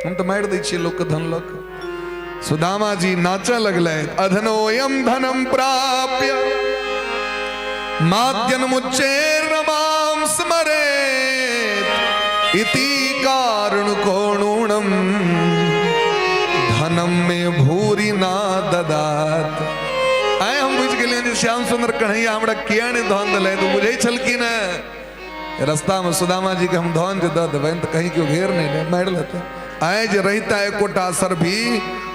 हम तऽ मारि दै छियै लोकके धन लऽ कऽ। सुदामा जी नाचऽ लगलथि, अधनोयम धनम प्राप्य माद्यन मुच्चैर्नमाम स्मरेत इति कारण कोणुणम धनम में भूरि ना ददात। जे श्याम सुंदर कन्हैया हमरा किया नहि धन देलथि। ओ बुझै छलखिन हेँ रस्तामे सुदामा जीके हम धन जे दऽ देबनि तऽ कहीं केओ घेर नहि ले, मारि लेतै। आइ जे रहिता एकोटा असर भी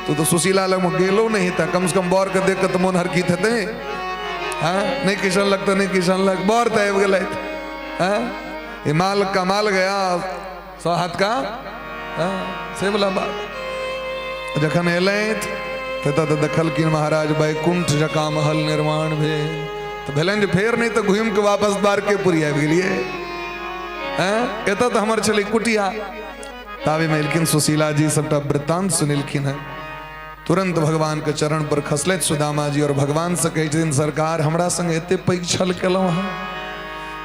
तो सुशीला लगमे गेलो नहि हेता, कम से कम बरके देख कऽ तऽ मोन हरकित हेतै। हँ, नहि किशन लग तऽ नहि किशन लग, बर तऽ आबि गेलथि। हँ, ई माल का माल गया सौ हाथ का। हँ, से वला बात। जखन एलथि तऽ तऽ देखलखिन महाराज वैकुंठ जकाँ महल निर्माण भेल, तऽ भेलनि जे फेर नहि तऽ घुमि कऽ वापस द्वारकेपुरी आबि गेलियै। हँ, एतऽ तऽ हमर छलै कुटिया। ताबेमे एलखिन सुशीला जी, सबटा वृत्तांत सुनेलखिन हेँ। तुरंत भगवान के चरण पर खसलथि सुदामा जी और भगवान से कहै छथिन, सरकार हमरा संग एते पैघ छल केलहुँ अहाँ।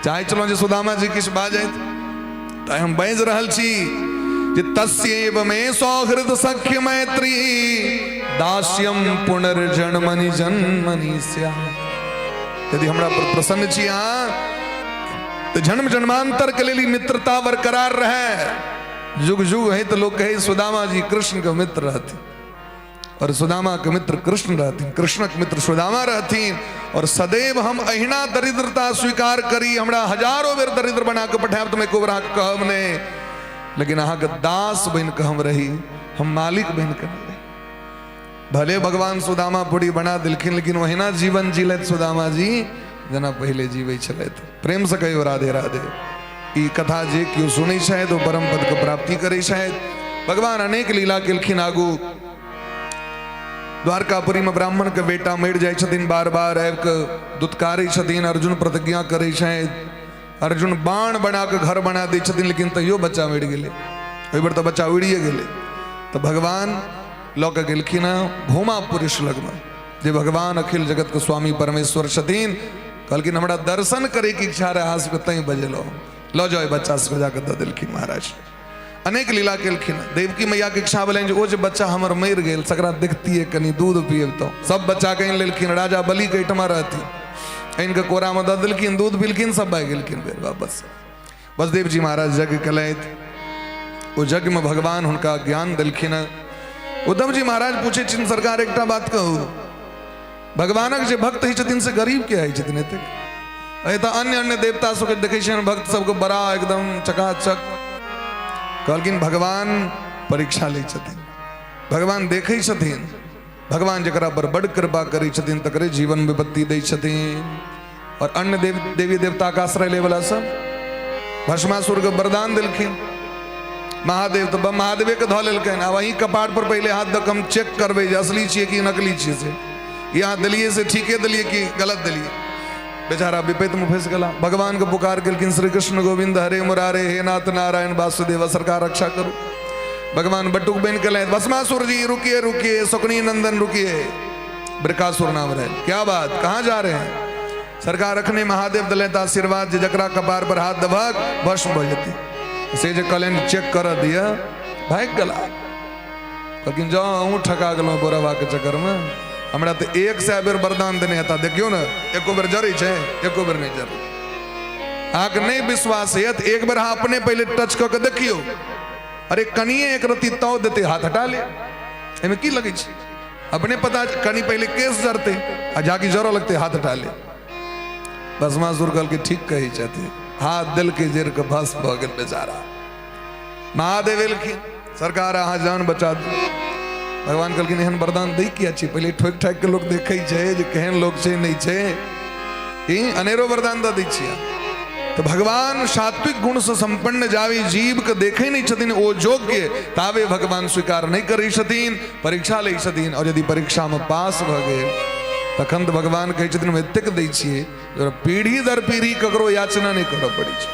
चाहै छलहुँ जे सुदामा जी किछु बाजथि, तऽ हम बाजि रहल छी जे तस्यैव मे सौहृद सख्य मैत्री दास्यम पुनर्जन्मनि जन्मनि स्यात्। यदि हमरा पर प्रसन्न छी अहाँ तऽ जन्म जन्मांतर के लेल ई मित्रता बरकरार रहे। जुग जुग है तऽ लोग कहे सुदामा जी कृष्ण के मित्र रहथिन और सुदामा के मित्र कृष्ण रहथिन, कृष्णक मित्र सुदामा रहथिन। और सदैव हम अहिना दरिद्रता स्वीकार करी, हमरा हजारों बेर दरिद्र बना के पठायब तऽ हम एको बेर अहाँके कहब नहि, लेकिन अहाँके दास बनि कऽ हम रही, हम मालिक बनि कऽ नहि रही। भले भगवान सुदामापुरी बना देलखिन, लेकिन ओहिना जीवन जीलथि सुदामा जी जेना पहिले जीबै छलथि। प्रेम से कहियो राधे राधे। ई कथा जे केओ सुनै छथि ओ परम पद के प्राप्ति करै छथि। भगवान अनेक लीला केलखिन। आगू द्वारकापुरी में ब्राह्मण के बेटा मरि जाइ छथिन, बार बार आबि कऽ दुत्कारै छथिन। अर्जुन प्रतिज्ञा करै छथि, अर्जुन बाण बना कऽ घर बना दै छथिन, लेकिन तैयो बच्चा मरि गेलै। ओहि बेर तऽ बच्चा उड़िए गेलै। तऽ भगवान लऽ कऽ गेलखिन हँ भूमा पुरुष लगमे, जे भगवान अखिल जगतके स्वामी परमेश्वर छथिन। कहलखिन हमरा दर्शन करैके इच्छा रहै अहाँ सबके, तैं बजेलहुँ, लऽ जाउ बच्चा सबके, जाकऽ दऽ देलखिन महाराज। अनेक लीला केलखिन। देवकी मैयाके इच्छा भेलनि जे ओ जे बच्चा हमर मरि गेल तकरा देखतियै, कनि दूध पियबितहुँ। सब बच्चाके आनि लेलखिन, राजा बलिके एहिठमा रहथिन, आनि कऽ कोरामे दऽ देलखिन, दूध पिलखिन, सब भागि गेलखिन फेर वापस। बसदेव जी महाराज यज्ञ केलथि, ओ यज्ञमे भगवान हुनका ज्ञान देलखिन। उद्धव जी महाराज पूछै छथिन, सरकार एकटा बात कहू, भगवानक जे भक्त होइ छथिन से गरीब के होइ छथिन एतेक? एतऽ अन्य अन्य देवता सबके देखै छियनि भक्त सबके बड़ा एकदम चकाचक। कहलखिन भगवान परीक्षा लै छथिन, भगवान देखै छथिन, भगवान जकरा पर बड़ कृपा करै छथिन तकरे जीवन विपत्ति दै छथिन। और अन्य देव देवी देवता के आश्रय ले वाला सब भस्मासुर के वरदान देलखिन महादेव, तऽ महादेवे के धऽ लेलकनि। आब अहीं कपार पर पहिले हाथ दऽ हम चेक करबै जे असली छियै कि नकली छियै, से यहाँ देलियै से ठीके देलियै कि गलत देलियै। बेचारा विपैत में फंसि गेला, भगवान के पुकार केलखिन, श्री कृष्ण गोविंद हरे मुरारे, हे नाथ नारायण वासुदेव, सरकार रक्षा करू। भगवान बटुक बनि के लाए, भस्मासुर जी रुकिए रुकिए, सुकनी नंदन रुकिए, बृकासुर नाम रहे, क्या बात, कहाँ जा रहे हैं? सरकार अखने महादेव दिले तऽ आशीर्वाद जे जकरा कपार पर हाथ देबक भस्म भऽ जेतै। से जे कहलनि चेक कर दिअ, भागि गेला। कहलखिन जाउ अहूँ ठका गेलहुँ बोरबाके चक्करमे, हमरा तऽ 100 बेर वरदान देने हेता, देखियौ ने एको बेर जरै छै? एको बेर नहि जरै। अहाँके नहि विश्वास होइए तऽ एक बेर अहाँ अपने पहिले टच कऽ के देखियौ। अरे कनिए एक रत्ती ताव देतै, हाथ हटा ले, एहिमे की लगै छै? अपने पता कनि पहिले केस जरतै आ जाकि जरऽ लगतै, हाथ हटा ले। भस्मासुर कहलकै ठीक कहै छथिन, हाथ देलकै जरि कऽ भस्म भऽ गेल बेचारा। महादेव एलखिन, सरकार अहाँ जान बचा दू। भगवान कहलखिन एहन वरदान दै किया छी? पहिले ठोकि ठाकि के लोक देखै छै जे केहन लोक छै नहि छै, ई अनेरो वरदान दऽ दै छियै। तऽ भगवान सात्विक गुण से संपन्न जावे जीव के देखै नहि छथिन ओ योग्य, तावे भगवान स्वीकार नहि करै छथिन, परीक्षा लै छथिन। और यदि परीक्षा में पास भऽ गेल तखन तऽ भगवान कहै छथिन हम एतेक दै छियै जे पीढ़ी दर पीढ़ी ककरो याचना नहि करऽ पड़ै छै।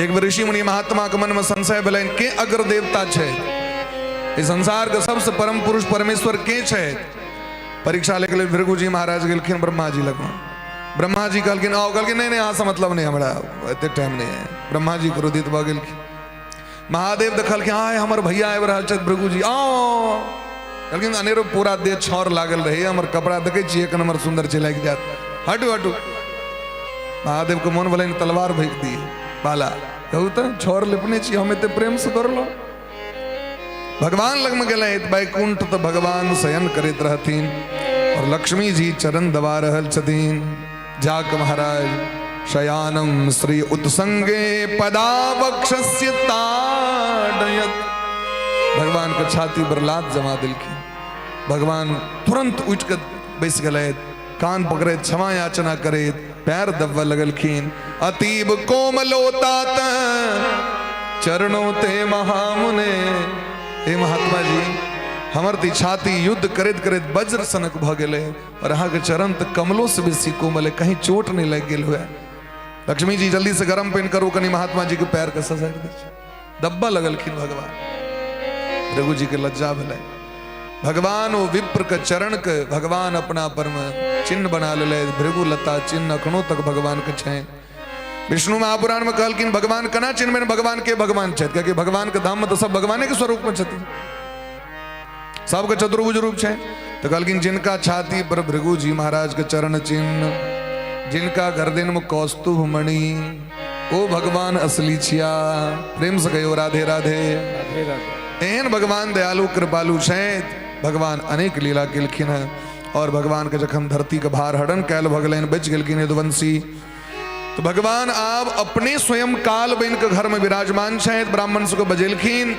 एक बेर ऋषि मुनि महात्मा के मन में संशय भेलनि, के अग्र देवता छै एहि संसार के सबसे परम पुरुष परमेश्वर के छै? परीक्षा ले के लेल भृगु जी महाराज गेलखिन ब्रह्मा जी लगमे। ब्रह्मा जी कहलखिन आओ, कहलखिन नहीं नहीं अहाँसँ मतलब नहि, हमरा एते टाइम नहि है। ब्रह्मा जी क्रोधित भऽ गेलखिन। महादेव देखलखिन, आय हमर भैया आबि रहल छथि भृगु जी, आओ। कहलखिन अनेरो पूरा देह छाउर लागल रहैए, हमर कपड़ा देखै छियै एक नंबर सुंदर छै, लागि जायत, हटू हटू। महादेव के मोन भेलनि तलवार भोंकि दिए, बाला कहू तऽ छाउर लेपने छी हम, एते प्रेम से दौड़लहुँ। भगवान लगमे गेलथि वैकुंठ, तऽ भगवान शयन करैत रहथिन और लक्ष्मी जी चरण दबा रहल छथिन। जाक महाराज शयानम श्री उत्संगे पदावक्षस्य ताडयत, भगवान के छाती पर लात जमा दिलखिन। भगवान तुरंत उठ के बैस गेलथि, कान पकड़ैत क्षमा याचना करैत पैर दबऽ लगलखिन। अतीब कोमलो तात चरणों ते महामुने। हे महात्मा जी, हमर तऽ छाती युद्ध करैत करैत वज्र सनक भऽ गेलै और अहाँके चरण तऽ कमलो से बेसी कोमल है, कहीं चोट नहीं लागि गेल हुए। लक्ष्मी जी जल्दी से गरम पानि करू, कनी महात्मा जी के पैर के ससारि दै छै। दब्बा लगलखिन भगवान। रघु जी के लज्जा भेलै। भगवान ओ विप्र के चरण के भगवान अपना पर में चिन्ह बना लेले, भृगु लता चिन्ह अखनो तक भगवान के छनि। विष्णु महापुराण में कहलखिन भगवान केना चिन्हबनि भगवान के भगवान छथि, कियाकि भगवान के धाम में तऽ सब भगवाने के स्वरूप में छथिन, सबके चतुर्भुज रूप छै। तऽ कहलखिन जिनका छाती पर भृगु जी महाराज के चरण चिन्ह, जिनका गर्दन में कौस्तुभ मणि, ओ भगवान असली छिया। प्रेम से कहियो राधे राधे। राधे राधे। एहन भगवान दयालु कृपालु छथि। भगवान अनेक लीला केलखिन हँ और भगवान के जखन धरती के भार हरण कैल भऽ गेलनि, बचि गेलखिन यदुवंशी, तो भगवान आब अपने स्वयं काल बनि के घर में विराजमान छथि। ब्राह्मण सबके बजेलखिन,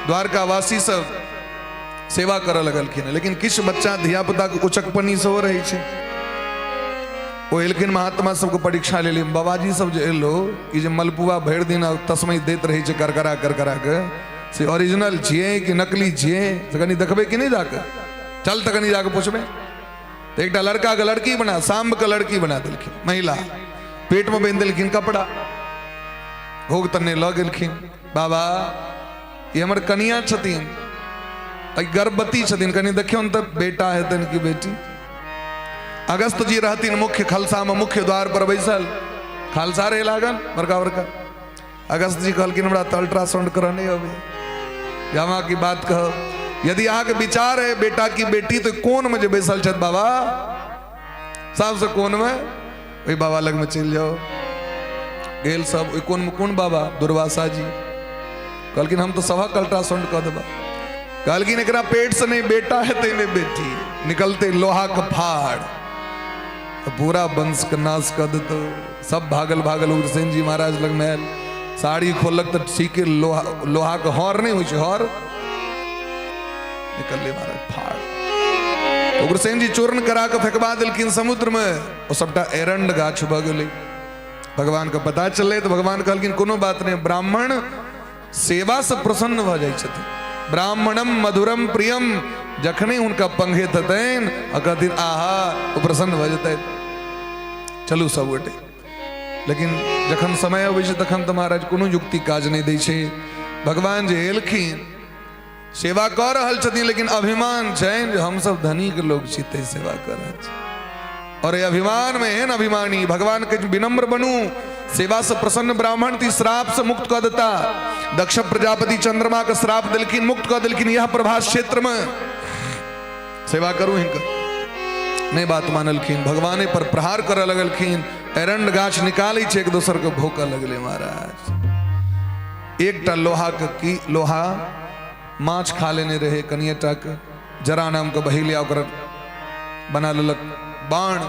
द्वारकावासी सब सेवा करऽ लगलखिन। लेकिन किछु बच्चा धिया पुता के उचकपनी सेहो रहै छै। ओ एलखिन महात्मा सबके परीक्षा ले ली। बाबाजी सब जे एलो, ई जे मलपुआ भरि दिन तस्मै दैत रहै छै करकरा करकरा के, से ओरिजिनल छियै कि नकली छियै से कनि देखबै कि नहि जाके? चल तऽ कनि जाके पुछबै। तऽ एकटा लड़का के लड़की बना, साम्ब के लड़की बना देलखिन, महिला, पेट में बांधि देलखिन कपड़ा, भोग तन्ने लऽ गेलखिन। बाबा ई हमर कनिया छथिन, गर्भवती छथिन, कनि देखियौ ने तऽ बेटा हेतनि कि बेटी। अगस्त जी रहथिन मुख्य खलसा में, मुख्य द्वार पर बैसल खालसा रहे लागल बड़का बड़का। अगस्त जी कहलखिन हमरा तऽ अल्ट्रासाउंड करऽ नहि अबै, अहाँ की बात कहब, यदि अहाँके विचार है बेटा की बेटी तऽ कोन में जे बैसल छथि बाबा सबसँ कोन में, ओहि बाबा लगमे चलि जाउ। गेल सब ओहि कोन में। कोन बाबा? दुर्वासा जी। कहलखिन हम तऽ सभक अल्ट्रासाउंड कऽ देबा। कहलखिन एकरा पेट से नहि बेटा हेतै नहि बेटी, निकलते लोहा के फाड़, पूरा वंश के नाश कऽ देतौ। सब भागल भागल उग्रसेन जी महाराज लगमे आयल। साड़ी खोलक तऽ ठीके लोहा लोहा के हर नहि होइ छै, हर निकलले महाराज फाड़। उग्रसेन जी चूर्ण करा कऽ फेकबा देलखिन समुद्र में, ओ सबटा एरंड गाछ भऽ गेलै। भगवान के पता चललै तऽ भगवान कहलखिन कोनो बात नहि, ब्राह्मण सेवा से प्रसन्न भऽ जाइ छथिन। ब्राह्मणम मधुरम प्रियम, जखने हुनका पंघेत हेतनि आ कहथिन आहा, ओ प्रसन्न भऽ जेतनि। चलू सब गोटे। लेकिन जखन समय अबै छै तखन तऽ महाराज कोनो युक्ति काज नहि दै छै। भगवान जे एलखिन सेवा कऽ रहल छथिन, लेकिन अभिमान छनि जे हमसब धनीक लोक छी तै सेवा कऽ रहल छी। और एहि अभिमान में एहन अभिमानी भगवान के विनम्र बनू, सेवा से प्रसन्न ब्राह्मण ती श्राप से मुक्त कऽ देता। दक्ष प्रजापति चंद्रमा के श्राप देलखिन, मुक्त कऽ देलखिन। यह प्रभास क्षेत्र में सेवा करू हिनकर नहि बात मानलखिन, भगवाने पर प्रहार करऽ लगलखिन। एरंड गाछ निकालै छै, एक दोसर के भोकऽ लगलै महाराज। एकटा लोहा के की लोहा माछ खा लेने रहे कनिए टाके, जरा नाम के बहेलिया ओकर बना लेलक बाण,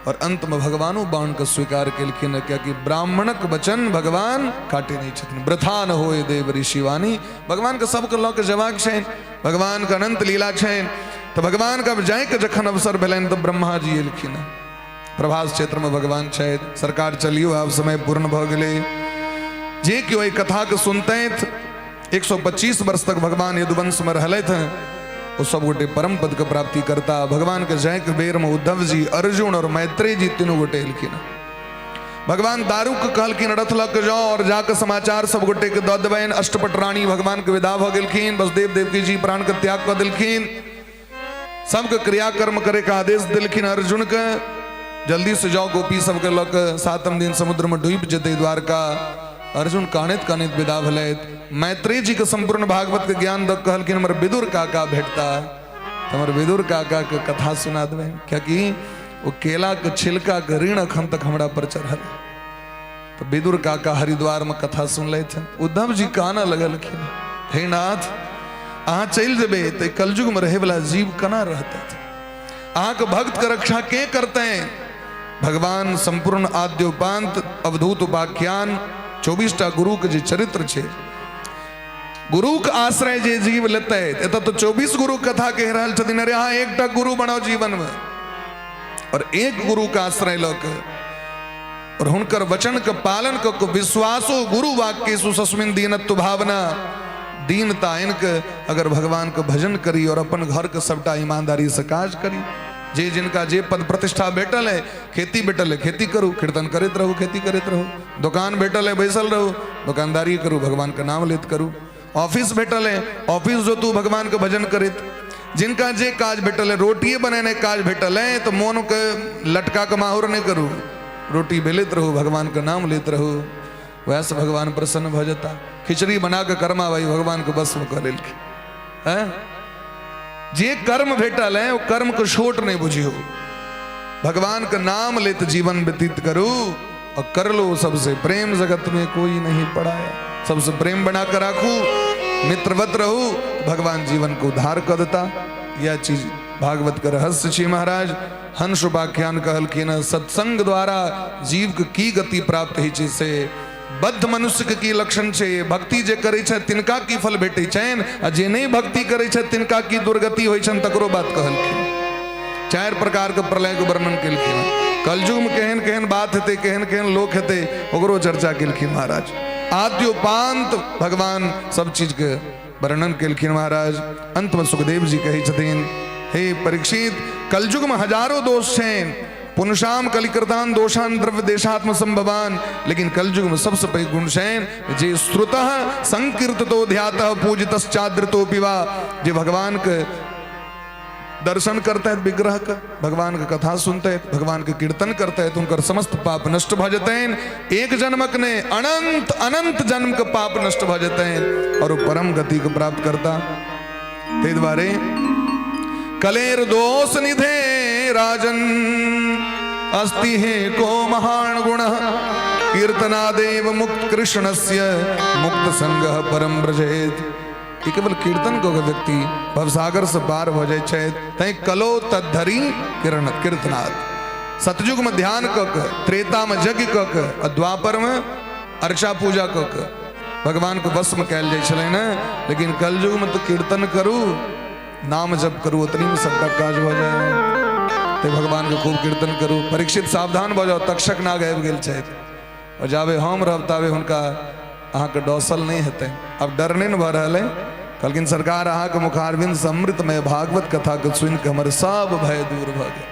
और अंत में भगवानो बाण के स्वीकार केलखिन, कियाकि ब्राह्मणक वचन भगवान काटे नहीं छथिन। वृथा न होए देव ऋषिवाणी, भगवान के सबके लऽ के जवाब छनि, भगवान के अनंत लीला छनि। तऽ भगवान के अब जायके जखन अवसर भेलनि तऽ ब्रह्मा जी एलखिन। प्रभास क्षेत्र में भगवान छथि, सरकार चलियो आब समय पूर्ण भऽ गेलै। जे केओ एहि कथाके सुनतथि, 125 वर्ष तक भगवान यदुवंश में रहलथि हैं, ओ सब गोटे परम पद के प्राप्ति करता। भगवान के जाय के बेर में उद्धव जी, अर्जुन और मैत्रेय जी तीनों गोटे एलखिन। भगवान दारू के कहलखिन रथ लऽ के जाओ और जाके समाचार सब गोटे के दऽ देबनि। अष्टपट रानी भगवान के विदा भऽ गेलखिन, वसुदेव देवकी जी प्राण के त्याग कऽ देलखिन, सबके क्रियाकर्म करे के आदेश देलखिन अर्जुन के, जल्दी से जाओ गोपी सबके लऽ के, सातम दिन समुद्र में डूबि जेतै द्वारका। अर्जुन कानैत कानैत विदा भेलथि। मैत्रेय जी के संपूर्ण भागवत के ज्ञान दऽ कहलखिन हमर विदुर काका भेटता तऽ हमर विदुर काका के कथा सुना देबै, कियाकि ओ केला के छिलका के ऋण अखन तक हमरा पर चढ़ल। तऽ विदुर काका हरिद्वार में कथा सुनलथि। उद्धव जी कानऽ लगलखिन, हे नाथ अहाँ चलि जेबै तऽ कलयुग में रहै वाला जीव केना रहतथि? अहाँके भक्त के रक्षा के करते? भगवान संपूर्ण आद्योपांत अवधूत उपाख्यान 24टा गुरु के जे चरित्र छै, गुरु के आश्रय जे जीव लेतै, एतऽ तऽ 24 गुरु कथा कहि रहल छथिन। अरे अहाँ एकटा गुरु बनाउ जीवन में और एक गुरु के आश्रय लऽ के और हुनकर वचन के पालन कऽ के, विश्वासो गुरु वाक्य सुसस्मिन दीनत्व भावना, दीनता आनि के अगर भगवान के भजन करी और अपन घर के सबटा ईमानदारी से काज करी। जे जिनका जे पद प्रतिष्ठा भेटल है, खेती भेटल है खेती करू, कीर्तन करैत रहू, खेती करैत रहू। दोकान भेटल है बैसल रहू, दोकानदारी करू, भगवान के नाम लेत करू। ऑफिस भेटल है ऑफिस जोतू, भगवान के भजन करैत। जिनका जे काज भेटल है, रोटिए बनेने काज भेटल है तो मोन के लटका के माहौर नहीं करू, रोटी बेलैत रहू, भगवान के नाम लेत रहू, वएह से भगवान प्रसन्न भऽ जेता। खिचड़ी बना के कर्मा भाई भगवान के बस में कऽ लेलखिन हैं। जे कर्म भेटल है वो कर्म के छोट नहीं बुझियो, भगवान के नाम लेत जीवन व्यतीत करू और कर लो सबसे प्रेम, जगत में कोई नहीं पड़ाया। सबसे प्रेम बना कर राखू, मित्रवत रहू, भगवान जीवन को उद्धार कर देता। यह चीज भागवत के रहस्य छी महाराज। हंस उपाख्यान कहलखिन सत्संग द्वारा जीव के की गति प्राप्त होइ छै, से बद्ध मनुष्य के की लक्षण छै, भक्ति जे करै छै तिनका की फल भेटै छनि आ जे नहि भक्ति करै छै तिनका की दुर्गति होइ छनि, तकरो बात कहलखिन। चारि प्रकार के प्रलय के वर्णन केलखिन। कलयुग में केहन केहन बात हेतै, केहन केहन लोक हेतै, ओकरो चर्चा केलखिन महाराज। आद्योपांत भगवान सब चीज के वर्णन केलखिन महाराज। अंत में सुखदेव जी कहै छथिन, हे परीक्षित, कलयुग में हजारों दोष छनि, पुनशाम कलिकृतान दोषान द्रव्य देशात्म संभवान, लेकिन कलयुग में सबसे पैघ गुण छनि जे श्रुतः संकीर्ततो ध्यातः पूजितश्चादृतो पिवा, जे भगवान के दर्शन करते हैं विग्रह के, भगवान के कथा सुनते हैं, भगवान के कीर्तन करते हैं, तो उनकर समस्त पाप नष्ट भ जेतनि। एक जन्मक ने अनंत अनंत जन्म के पाप नष्ट भ जेतनि और वो परम गति के प्राप्त करता। ताहि दुआरे कलेर दोष निधे राजन अस्ति हे को महान गुण, कीर्तनादेव मुक्त कृष्णस्य मुक्त संग परम ब्रजेत। ई केवल कीर्तन कऽ के व्यक्ति भवसागर से पार भऽ जाइ छथि। तैं कलो तद्धरी किरण कीर्तनाथ। सतयुग में ध्यान कऽ के, त्रेता में यज्ञ कऽ के आ द्वापर में अर्चा पूजा कऽ के भगवान के वश में कयल जाइ छलै ने, लेकिन कलयुग में तऽ कीर्तन करू, नाम जप करू, ओतनी में सबटा काज भऽ जाय। ते भगवान के खूब कीर्तन करू। परीक्षित सावधान भऽ जाउ, तक्षक नाग आबि गेल छथि और जाबे हम रहब ताबे हुनका अहाँके डसल नहि हेतै। आब डर नहि ने भऽ रहल है। कहलखिन सरकार अहाँके मुखारविंद से अमृतमय भागवत कथाके सुनिके हमर सब भय दूर भऽ गेल।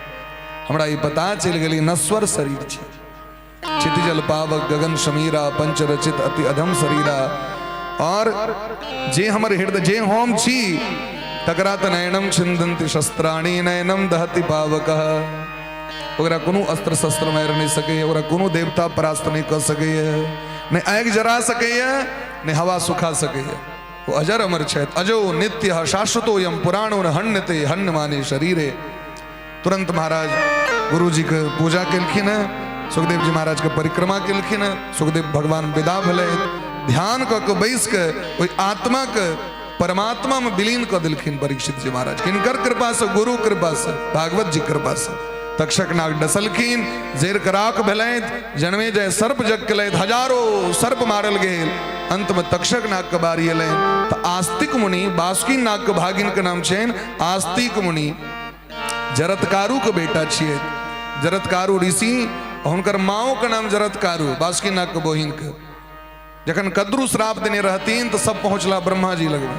हमरा ई पता चलि गेल ई नश्वर शरीर छै। क्षितिजल पावक गगन समीरा पंचरचित अति अधम शरीरा, और जे हमर हृदय जे हम छी तकरा तऽ नयनम छिंदन्ति शस्त्राणि नयनम दहति पावकः, ओकरा कोनो अस्त्र शस्त्र मारि नहि सकैए, ओकरा कोनो देवता परास्त नहि कऽ सकैए, नहि आगि जरा सकैए, नहि हवा सुखा सकैए। ओ अजर अमर छथि। अजो नित्य शाश्वतो यम पुराणो न हन्यते हन्य माने शरीरे। तुरंत महाराज गुरु जी के पूजा केलखिन है, सुखदेव जी महाराज के परिक्रमा केलखिन है। सुखदेव भगवान विदा भेलै, ध्यान कऽ के बैस के ओहि आत्मा के परमात्मा में विलीन कऽ देलखिन परीक्षित जी महाराज। किनकर कृपा से? गुरु कृपा से, भागवत जी कृपा से। तक्षक नाग डसलखिन, जेर कराक भेलथि, जन्मे जय सर्प जग केलथि, हजारों सर्प मारल गेल। अंत में तक्षक नाग के बारी एलनि तऽ आस्तिक मुनि, बासुकी नाग के भागिन के नाम छनि आस्तिक मुनि, जरत्कारू के बेटा छियै जरत्कारू ऋषि, हुनकर माओ के नाम जरत्कारू, बासुकी नाग के बहिन के। जखन कद्रू श्राप देने रहथिन तऽ सब पहुँचला ब्रह्मा जी लगमे,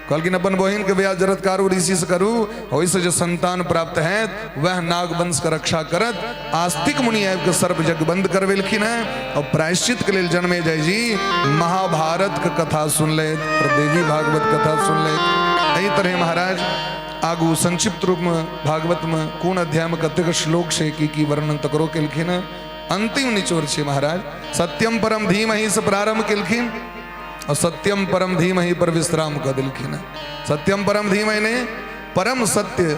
कहलखिन अपन बहिन के ब्याह जरत्कारू ऋषि से करू, ओहिसँ जे संतान प्राप्त हैत वएह नागवंश के रक्षा करत। आस्तिक मुनि आबि के सर्प यज्ञ बंद करवेलखिन हैं और प्रायश्चित के लेल जन्मे जय जी महाभारत के कथा सुनलथि और देवी भागवत कथा सुनलथि। एहि तरह महाराज आगू संक्षिप्त रूप में भागवत में कोन अध्याय में कतेक श्लोक छै, की की वर्णन तकरो केलखिन हैं। अंतिम निचोड़ छै महाराज, सत्यम परम धीमहि से प्रारंभ केलखिन और सत्यम परम धीमहि पर विश्राम कऽ देलखिन हैं। सत्यम परम धीमहि ने परम सत्य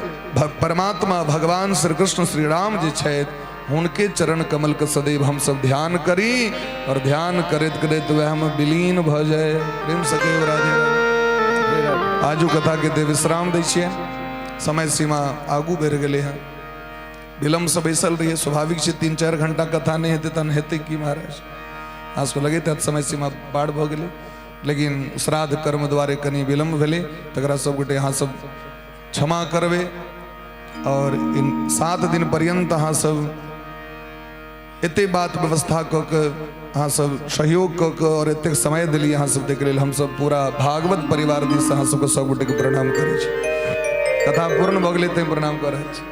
परमात्मा भगवान श्री कृष्ण श्री राम जे छथि हुनके चरण कमल के सदैव हम सब ध्यान करी और ध्यान करैत करैत वएह में विलीन भऽ जाय। प्रेम सदैव राधे राधे। आजू कथा के दे विश्राम दै छियै, समय सीमा आगू बढ़ि गेलै हँ। विलम्बसँ बैसल रहियै। स्वाभाविक छै, 3-4 घंटा कथा नहि हेतै तहन हेतै की महाराज? अहाँ सबके लगैत हैत समय सीमा पार भऽ गेलै, लेकिन श्राद्ध कर्म दुआरे कनि विलम्ब भेलै, तकरा सबगोटे अहाँ सब क्षमा करबै। और इन 7 दिन पर्यंत अहाँ सब एते बात व्यवस्था कऽ के, अहाँ सब सहयोग कऽ के और एतेक समय देलियै अहाँ सब, ताहिके लेल हमसब पूरा भागवत परिवार दिस अहाँ सबके सब गोटेके प्रणाम करै छी। कथा पूर्ण भऽ गेलै तैं प्रणाम कऽ रहल छी।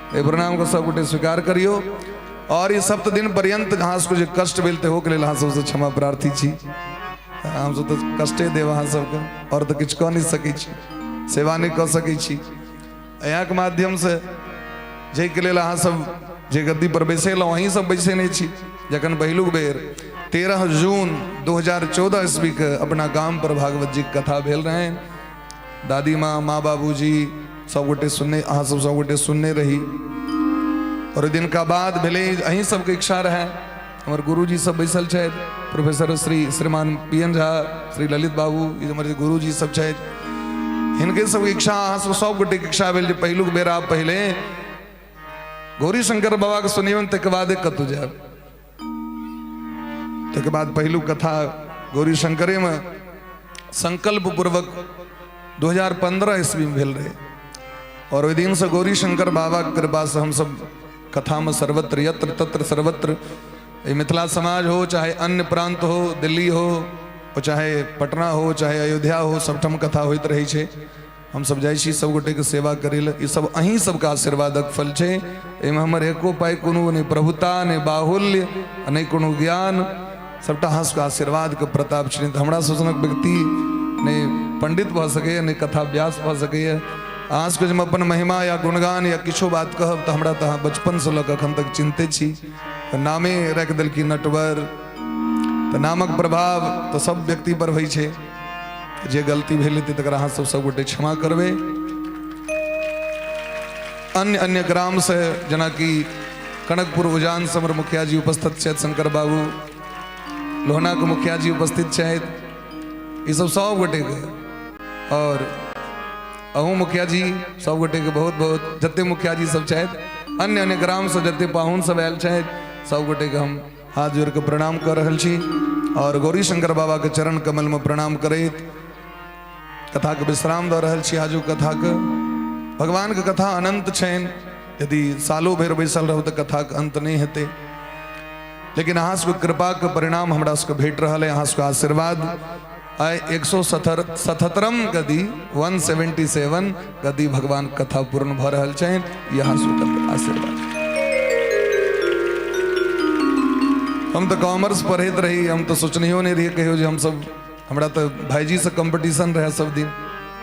एहि प्रणामके सब गोटे स्वीकार करियौ। और ई सप्त दिन पर्यंत अहाँ सबके जे कष्ट भेल तहोके लेल अहाँ सबसँ क्षमा प्रार्थी छी। हमसब तऽ कष्टे देब अहाँ सबके, आओर तऽ किछु कऽ नहि सकै छी, सेवा नहि कऽ सकै छी अहाँके माध्यमसँ, जाहिके लेल अहाँ सब जे गद्दी पर बैसेलहुँ अहीं सब बैसेने छी। जखन पहिलुक बेर 13 जून 2014 ईस्वीके अपना गाम पर भागवत जीके कथा भेल रहनि, दादी माँ, माँ बाबूजी सबगोटे सुनने, अहाँ सब सबगोटे सुनने रही। और ओहि दिनका बाद भेलै अहीं सबके इच्छा रहै, हमर गुरुजी सब बैसल छथि, प्रोफेसर श्री श्रीमान पी एन झा, श्री ललित बाबू, ई हमर गुरुजी सब छथि, हिनके सबके इच्छा, अहाँ सब सब गोटेके इच्छा भेल जे पहिलुक बेर आब पहिले गौरी शंकर बाबाके सुनियौन, ताहिके बादे कतहु जायब। ताहिके बाद पहिलुक कथा गौरी शंकरेमे संकल्प पूर्वक 2015 ईस्वी में भेल रहे। और ओहि दिन से गौरी शंकर बाबा के कृपा से हम सब कथा में सर्वत्र यत्र तत्र सर्वत्र, ये मिथिला समाज हो चाहे अन्य प्रांत हो, दिल्ली हो और चाहे पटना हो चाहे अयोध्या हो, सबठाम कथा होइत रहै छै। हम सब जाइ छी सब गोटे के सेवा करै लए। ई सब अहीं सबके आशीर्वादक फल छै। एहिमे हमर एको पाइ कोनो नहि प्रभुता, नहि बाहुल्य, आ नहि कोनो ज्ञान, सबटा अहाँ सबके आशीर्वादके प्रताप छै। तऽ हमरा सब सनक व्यक्ति नहि पंडित भऽ सकैए, नहि कथा व्यास भऽ सकैए। अहाँ सबके जे हम अपन महिमा या गुणगान या किछो बात कहब तऽ हमरा तऽ अहाँ बचपनसँ लऽ कऽ एखन तक चिन्हते छी, तऽ नामे राखि देलखिन नटवर, तऽ नामक प्रभाव तऽ सब व्यक्ति पर होइ छै। जे गलती भेल हेतै तकरा अहाँ सब सबगोटे क्षमा करबै। अन्य अन्य ग्राम से जेनाकि कनकपुर उजान से हमर मुखिया जी उपस्थित छथि, शंकर बाबू, लोहना के मुखिया जी उपस्थित छथि, ई सब सब गोटे के और अहूँ मुखिया जी सब गोटे के बहुत बहुत, जते मुखिया जी सब छथि, अन्य अन्य ग्राम से जते पाहुन सब आयल छथि, सब गोटे के हम हाथ जोड़ के प्रणाम कर रहल छी और गौरी शंकर बाबा के चरण कमल में प्रणाम करैत कथा के विश्राम दऽ रहल छी। आजुक कथा के, भगवान के कथा अनंत छनि, यदि सालो भरि बैसल रहू तऽ कथा के अंत नहि हेतै, लेकिन अहाँ सबके कृपा के परिणाम हमरा सबके भेट रहल है, अहाँ सबके आशीर्वाद। आइ 177 गदी, 177 गदी भगवान कथा पूर्ण भऽ रहल छनि, ई अहाँ सबके आशीर्वाद। हम तऽ कॉमर्स पढ़ैत रही, हम तऽ सोचनहियो नहि रहियै कहियो जे हमसब, हमरा तऽ भाइजीसँ कॉम्पिटिशन रहै सब दिन,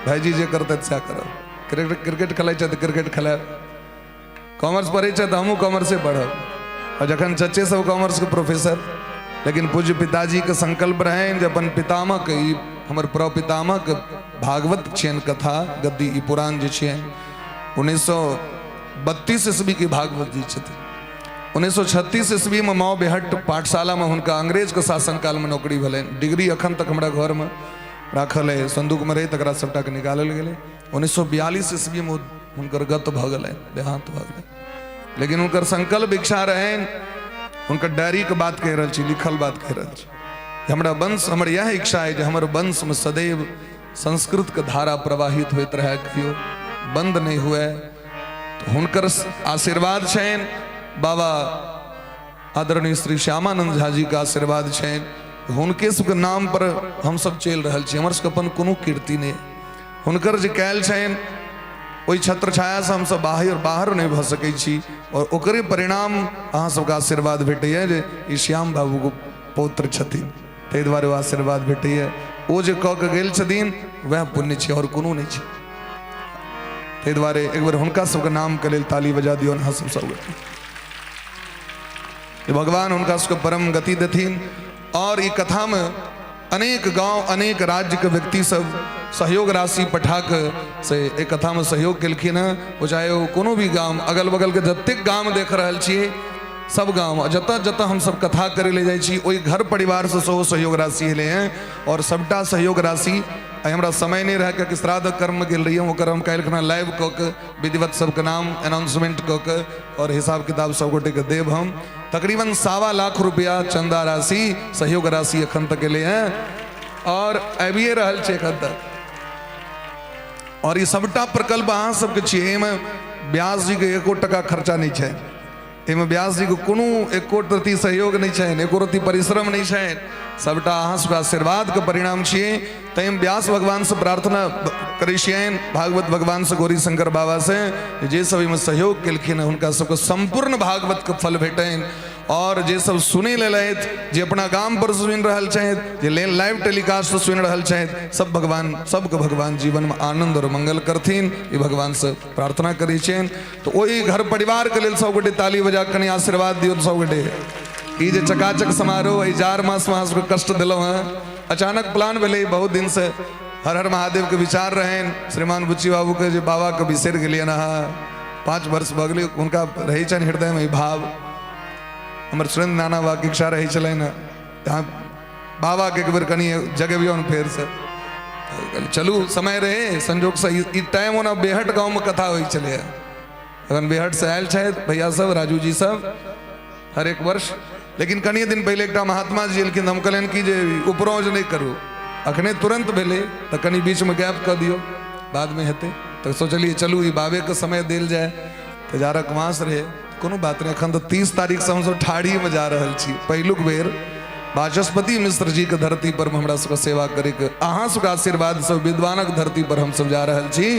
भाइजी जे करतथि सएह करब, क्रिकेट खेलाइ छथि तऽ क्रिकेट खेलायब, कॉमर्स पढ़ै छथि तऽ हमहूँ कॉमर्से पढ़ब, और जखन चचे सब कॉमर्सके प्रोफेसर। लेकिन पूज्य पिताजीके संकल्प रहनि जे अपन पितामहके, ई हमर प्रपितामहके भागवत छियनि कथा गद्दी, ई पुराण जे छियनि 1932 ईस्वीके भागवत जी छथिन। 1936 ईस्वी में माओ बेहट पाठशाला में हुनका अंग्रेजके शासन काल में नौकरी भेलनि। डिग्री अखन तक हमरा घरमे राखल है, संदूकमे रहै, तकरा सबटाके निकालल गेलै। 1942 ईस्वी में हुनकर गत भऽ गेलनि, देहांत भऽ गेलै। लेकिन हुनकर संकल्प इच्छा रहनि, हुनकर डायरीके बात कहि रहल छी, लिखल बात कहि रहल छी, हमरा वंश, हमर इएह इच्छा है जे हमर वंशमे सदैव संस्कृतके धारा प्रवाहित होइत रहै, कहियो बंद नहि हुए। तऽ हुनकर आशीर्वाद छनि, बाबा आदरणीय श्री श्यामानंद झा जी के आशीर्वाद छनि, हुनके सबके नाम पर हमसब चलि रहल छी, हमर सबके अपन कोनो कीर्ति नहि, हुनकर जे कयल छनि ओहि छत्र छायासँ हमसब बाहर बाहर नहि भऽ सकै छी, और ओकरे परिणाम अहाँ सबके आशीर्वाद भेटैए जे ई श्याम बाबूके पौत्र छथिन, ताहि दुआरे ओ आशीर्वाद भेटैए। ओ जे कऽ के गेल छथिन वएह पुण्य छै, आओर कोनो नहि छै। ताहि दुआरे एक बेर हुनका सबके नामके लेल ताली बजा दियौन अहाँ सब सब जे भगवान हुनका सबके परम गति देथिन। और ई कथामे अनेक गांव अनेक राज्यके व्यक्ति सब सहयोग राशि पठा के से एक कथामे सहयोग केलखिन हँ। ओ चाहे ओ कोनो भी गाम, अगल बगलके जतेक गाम देख रहल छियै, सब गाँव जतऽ जतऽ हमसब कथा करै लए जाइ छी ओहि घर परिवारसँ सेहो सहयोग राशि एलै हँ। आओर सबटा सहयोग राशि आइ हमरा समय नहि रहै कियाकि श्राद्ध कर्ममे गेल रहियै, ओकर हम काल्हि खुना लाइव कऽ के विधिवत सबके नाम अनाउंसमेंट कऽ के आओर हिसाब किताब सब गोटेके देब। हम तकरीबन 1.25 लाख रुपया चंदा राशि सहयोग राशि एखन तक एलै हँ आओर आबिए रहल छै एखन तक। और ई सबटा प्रकल्प अहाँ सबके छियै, एहिमे व्यास जीके एको टका खर्चा नहि छै, एहिमे व्यास जीके कोनो एको रत्ती सहयोग नहि छनि, एको रत्ती परिश्रम नहि छनि, सबटा अहाँ सबके आशीर्वादके परिणाम छियै। तैँ व्यास भगवानसँ प्रार्थना करै छियनि, भागवत भगवानसँ, गौरी शंकर बाबासँ, जे सब एहिमे सहयोग केलखिन हँ हुनका सबके सम्पूर्ण भागवतके फल भेटनि। और जे सब सुनै लेलथि, जे अपना गाम पर सुनि रहल छथि, जे लाइव टेलीकास्ट सुनि रहल छथि, सब भगवान सबके भगवान जीवनमे आनंद और मंगल करथिन, ई भगवानसँ प्रार्थना करै छियनि। तऽ ओहि घर परिवारके लेल सब गोटे ताली बजा कनि आशीर्वाद दियौ सब गोटे। ई जे चकाचक समारोह एहि जाड़ मासमे अहाँ सबके कष्ट देलहुँ हँ, अचानक प्लान भेलै, बहुत दिनसँ हर हर महादेवके विचार रहनि श्रीमान बुच्ची बाबूके जे बाबाके बिसरि गेलियनि अहाँ, 5 वर्ष भऽ गेलै, हुनका रहै छनि हृदयमे ई भाव। हमर सुरेंद्र नाना बाबाके इच्छा रहै छलनि हँ बाबाके एक बेर कनि जगेबियौन फेरसँ, चलू समय रहै संजोगसँ ई टाइम। ओना बेहट गाँवमे कथा होइ छलैए, अखन बेहटसँ आयल छथि भैया सब, राजू जी सब हर एक वर्ष। लेकिन कनिए दिन पहिले एकटा महात्मा जी एलखिन, हम कहलियनि कि जे उपरोज नहि करू, अखने तुरन्त भेलै तऽ कनि बीचमे गैप कऽ दियौ, बादमे हेतै। तऽ सोचलियै चलू ई बाबेके समय देल जाय, तऽ जाड़क मास रहै, कोनो बात नहि। एखन तऽ 30 तारीखसँ हमसब ठाढ़ीमे जा रहल छी, पहिलुक बेर वाचस्पति मिश्र जीके धरती पर हमरा सबके सेवा करैके अहाँ सबके आशीर्वादसँ विद्वानक धरती पर हमसब जा रहल छी,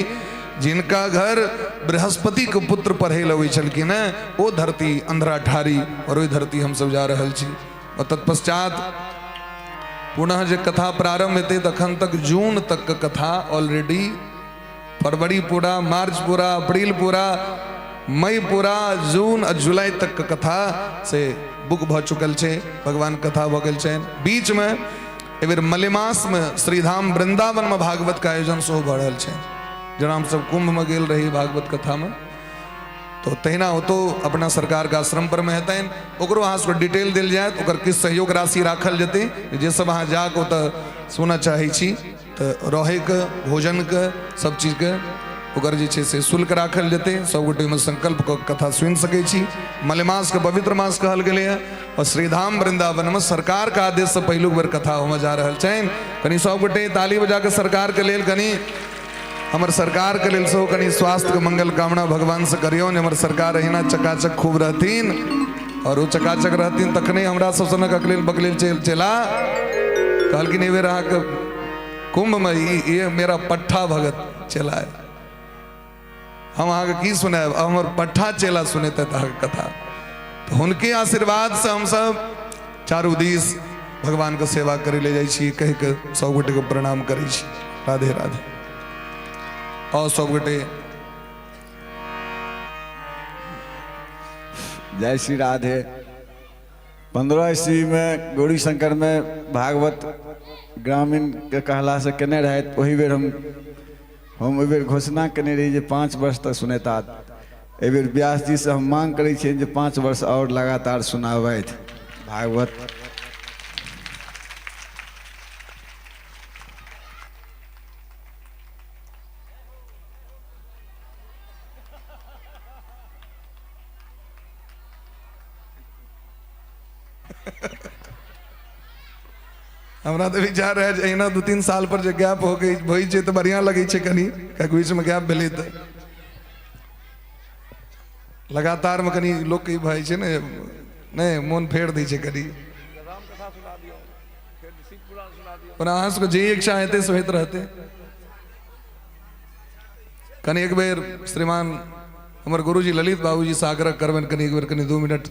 जिनका घर बृहस्पतिके पुत्र पढ़ै लए अबै छलखिन हेँ, ओ धरती अंधरा ठाढ़ी, और ओहि धरती हमसब जा रहल छी। और तत्पश्चात पुनः जे कथा प्रारंभ हेतै तखन तक जून तक के कथा ऑलरेडी फरवरी पूरा, मार्च पूरा, अप्रैल पूरा, मई पूरा, जून आ जुलाई तक के कथा से बुक भऽ चुकल छै, भगवान कथा भऽ गेल छनि। बीचमे एहि बेर मलेमासमे श्रीधाम वृंदावनमे भागवत के आयोजन सेहो भऽ रहल छै, जेना हमसब कुंभमे गेल रही भागवत कथामे, तो तहिना ओतौ अपना सरकारके आश्रम पर मे हेतनि, ओकरो अहाँ सबके डिटेल देल जायत, ओकर किछु सहयोग राशि राखल जेतै, जे सब अहाँ जाकऽ ओतऽ सुनऽ चाहै छी तऽ रहैके भोजनके सब चीजके ओकर जे छै से शुल्क राखल जेतै। सब गोटे ओहिमे संकल्प कऽ कथा सुनि सकै छी। मलेमासके पवित्र मास कहल गेलैए और श्रीधाम वृंदावनमे सरकारके आदेशसँ पहिलुक बेर कथा होमऽ जा रहल छनि। कनि सब गोटे ताली बजा कऽ सरकारके लेल, कनि हमर सरकारके लेल सेहो कनि स्वास्थ्यके मंगल कामना भगवानसँ करियौन, हमर सरकार अहिना चकाचक खूब रहथिन, और ओ चकाचक रहथिन तखने हमरा सब सनक अकलेल बकलेल चेला कहलखिन एहि बेर अहाँके कुंभमे ये मेरा पट्ठा भगत चेला है, हम अहाँके की सुनायब, अब हमर पट्ठा चेला सुनेतै अहाँके कथा। तऽ हुनके आशीर्वादसँ हमसब चारू दिस भगवानके सेवा करै लए जाइ छी कहि कऽ सब गोटेके प्रणाम करै छी। राधे राधे। और सब गोटे जय श्री राधे। 15 ईस्वी में गौरी शंकर में भागवत ग्रामीण के कहला से केने रहथि, ओहि बेर हम ओहि बेर घोषणा केने रही जे 5 वर्ष तक सुनेता। एहि बेर व्यास जी से हम मांग करै छियनि जे 5 वर्ष और लगातार सुनाबथि भागवत। हमरा तऽ विचार रहै जे अहिना 2-3 साल पर जे गैप हो गई होइ छै तऽ बढ़िआँ लगै छै कनि, कियाकि बीचमे गैप भेलै तऽ लगातारमे कनि लोकके ई भऽ जाइ छै ने, नहि मोन फेर दै छै कनि। ओना अहाँ सबके जे इच्छा हेतै से होइत रहतै। कनि एक बेर श्रीमान हमर गुरुजी ललित बाबूजी से आग्रह करबनि कनि एक बेर कनि 2 मिनट।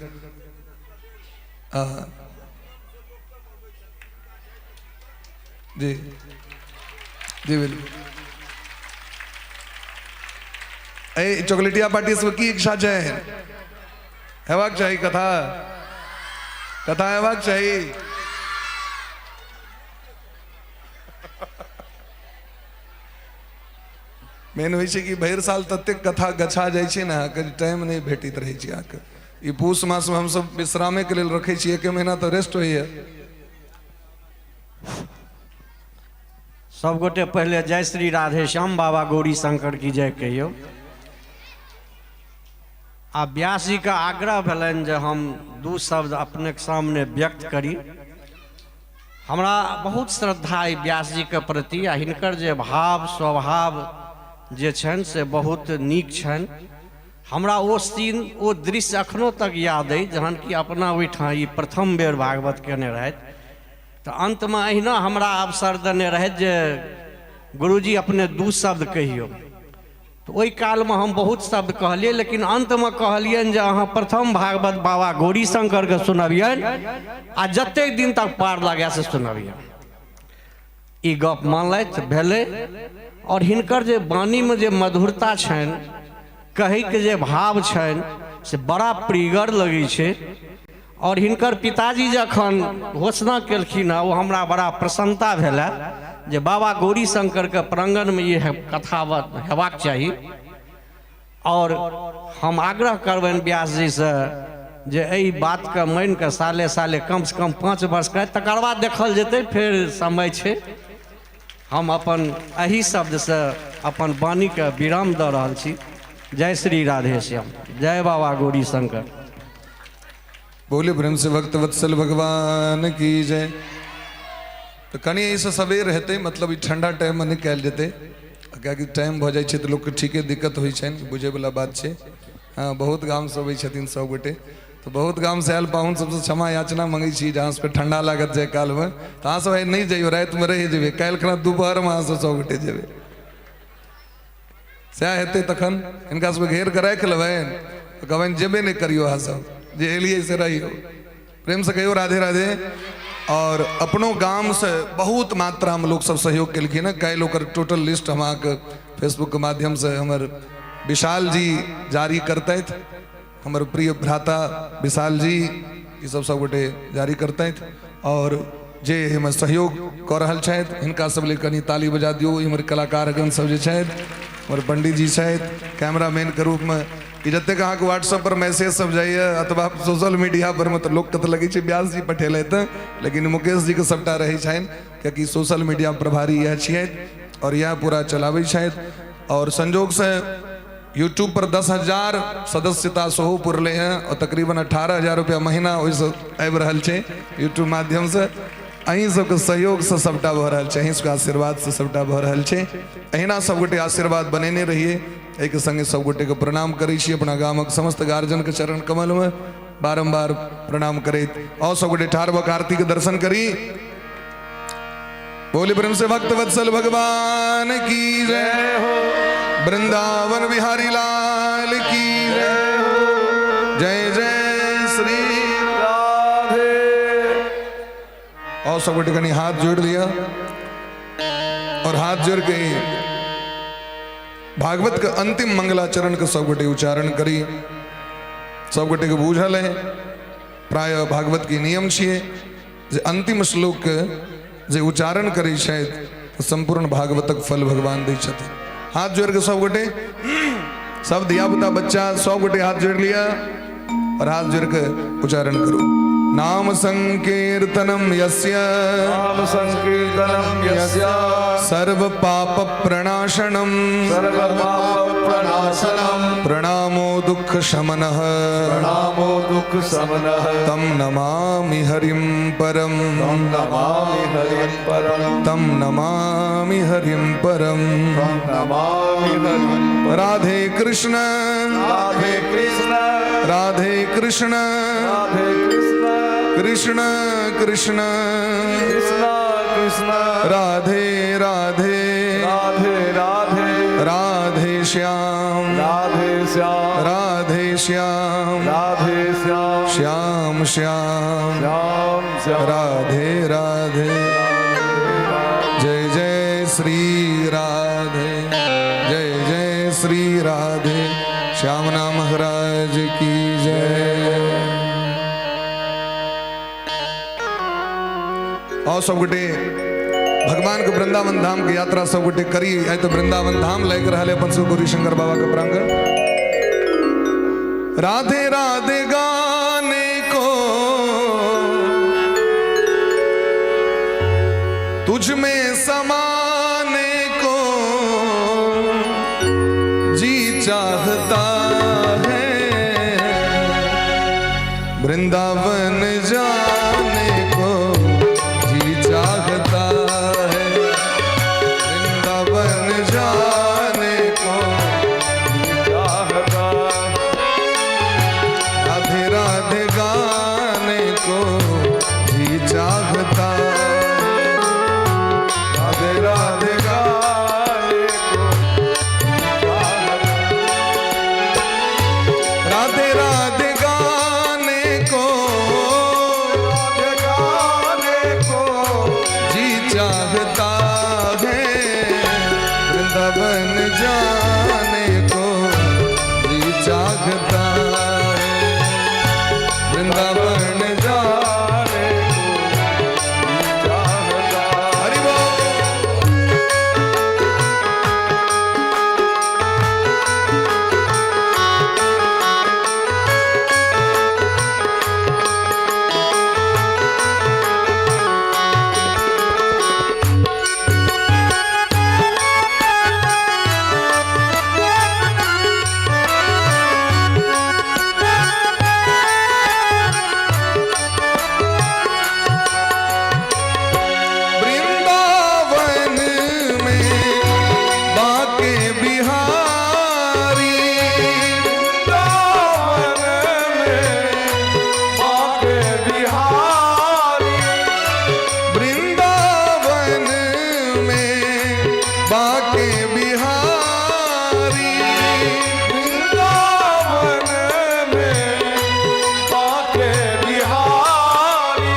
जी जी बिल्कुल। ए चॉकलेटिया पार्टी सब की इच्छा छै? हेबाक चाही कथा, कथा हेबाक चाही। मेन होइ छै कि भरि साल ततेक कथा गछा जाइ छै ने अहाँके, टाइम नहि भेटैत रहै छै अहाँके। ई पूस मासमे हमसभ विश्रामेके लेल रखै छी, एके महीना तऽ रेस्ट होइए। सब गोटे पहिले जय श्री राधे श्याम बाबा गौरी शंकर की जय कहियौ। आ व्यास जी के आग्रह भेलनि जे हम दू शब्द अपने के सामने व्यक्त करी। हमरा बहुत श्रद्धा अइ व्यास जी के प्रति, आ हिनकर जे भाव स्वभाव जे छनि से बहुत नीक छनि। हमरा ओ सीन ओ दृश्य अखनो तक याद अइ जहन कि अपना ओहिठाम ई प्रथम बेर भागवत केने रहथि, तऽ अन्तमे अहिना हमरा अवसर देने रहथि जे गुरुजी अपने दू शब्द कहियौ। तऽ ओहि कालमे हम बहुत शब्द कहलियै, लेकिन अन्तमे कहलियनि जे अहाँ प्रथम भागवत बाबा गौरी शंकरके सुनबियनि आ जतेक दिन तक पार लागए से सुनबियनि। ई गप मानलथि, भेलै। आओर हिनकर जे वाणीमे जे मधुरता छनि, कहैके जे भाव छनि से बड़ा प्रियगर लगै छै। आओर हिनकर पिताजी जखन घोषणा केलखिन हँ, ओ हमरा बड़ा प्रसन्नता भेल जे बाबा गौरी शंकरके प्राङ्गणमे ई कथा हेबाक चाही। और हम आग्रह करबनि व्यास जीसँ जे एहि बातके मानि कऽ साले साले कमसँ कम 5 वर्ष करथि, तकर बाद देखल जेतै, फेर समय छै। हम अपन एहि शब्दसँ अपन वाणीके विराम दऽ रहल छी। जय श्री राधे श्याम, जय बाबा गौरी शंकर। बोले प्रेम से भक्त वत्सल भगवान की जय। तऽ कनि एहिसँ सबेर हेतै, मतलब ई ठंडा टाइममे नहि कयल जेतै, कियाकि टाइम भऽ जाइ छै तऽ लोकके ठीके दिक्कत होइ छनि, बुझैवला बात छै। हँ, बहुत गामसँ अबै छथिन सभगोटे, तऽ बहुत गामसँ आयल पाहुन सबसँ क्षमा याचना मङ्गै छी जे अहाँ सबके ठंडा लागत जाय कालमे, तऽ अहाँ सब आइ नहि जइयौ, रातिमे रहि जेबै, काल्हि खना दुपहरमे अहाँ सब सभगोटे जेबै, सएह हेतै। तखन हिनका सबके घेर कऽ राखि लेबनि, तऽ कहबनि जेबे नहि करियौ, अहाँ सब जे एलियै से रहियौ। प्रेमसँ कहियौ राधे राधे। और अपनो गामसँ बहुत मात्रामे लोकसब सहयोग केलखिन हँ। काल्हि ओकर टोटल लिस्ट हम अहाँके फेसबुकके माध्यमसँ हमर विशाल जी जारी करतथि, हमर प्रिय भ्राता विशाल जी ई सब सबगोटे जारी करतथि। और जे एहिमे सहयोग कऽ रहल छथि हिनका सब लेल कनि ताली बजा दियौ। हमर कलाकारगण सब जे छथि, हमर पंडित जी छथि कैमरामैनके रूपमे, ई जतेक अहाँके व्हाट्सएप पर मैसेज सब जाइए अथवा सोशल मीडिया पर मे, तऽ लोकके तऽ लगै छै व्यास जी पठेलथि, लेकिन मुकेश जीके सबटा रहै छनि, कियाकि सोशल मीडिया प्रभारी इएह छियथि और इएह पूरा चलाबै छथि। और संजोगसँ यूट्यूब पर 10,000 सदस्यता सेहो पुरलै हँ और तकरीबन 18,000 रुपया महीना ओहिसँ आबि रहल छै यूट्यूब माध्यमसँ। अहीं सबके सहयोगसँ सबटा भऽ रहल छै, अहीं सबके आशीर्वादसँ सबटा भऽ रहल छै। अहिना सबगोटे आशीर्वाद बनेने रहियै। एहिके संगे सबगोटेके प्रणाम करै छी, अपना गामक समस्त गार्जियनके चरण कमलमे बारम्बार प्रणाम करैत और सबगोटे ठाढ़ भऽ आरतीके दर्शन करी। बोले प्रेम से भक्त वत्सल भगवान की जय हो, वृंदावन बिहारी लाल की जय हो, जय जय श्री राधे। और सब गोटे कनी हाथ जोड़ लिया और हाथ जोड़ के भागवत के अंतिम मंगलाचरण के सब गोटे उच्चारण करी। सब गोटे के बूझल है प्राय भागवत के नियम छियै जे अंतिम श्लोक के जे उच्चारण करै छथि तऽ संपूर्ण भागवतक फल भगवान दै छथिन। हाथ जोड़ के सब गोटे, सब धिया पुता बच्चा सब गोटे हाथ जोड़ लिया और हाथ जोड़ के उच्चारण करू। नाम संकीर्तनम यस्य, नाम संकीर्तनम यस्य, सर्व पाप प्रणाशनम, सर्व पाप प्रणाशनम, प्रणामो दुख शमनः, प्रणामो दुख शमनः, तम नमामि हरिं परम, तम नमामि हरिं परम, तम नमामि हरिं परम, तम नमामि हरिं परम। राधे कृष्ण, राधे कृष्ण, राधे कृष्ण, राधे कृष्ण, कृष्ण कृष्ण, कृष्ण कृष्ण, राधे राधे, राधे राधे, राधे श्याम, राधे श्याम, राधे श्याम, राधे श्याम, श्याम श्याम, श्याम श्याम, राधे राधे, जय जय श्री राधे, जय जय श्री राधे, श्याम नाम महाराज की जय। और सब गोटे भगवान के वृंदावन धाम के यात्रा सब गोटे करी। आइ तो वृंदावन धाम लागि रहल है अपन सब गौरी शंकर बाबा के प्रांगण। राधे राधे गाने को, तुझ में समाने को जी चाहता है। वृंदावन जाने को जी चाहता है, वृंदावन जाने को चाहता। राधे राधे गाने को जी चाहता है, राधे राधे गाने को चाहता। राधे राधे गाने को, राधे गाने को जी चाहता है, वृंदावन जाने को जी चाहता है, वृंदावन जाने को चाहता। हरि बोल। वृंदावन में बाके बिहारी, वृंदावन में बाके बिहारी, वृंदावन में बाके बिहारी, वृंदावन में बाके बिहारी,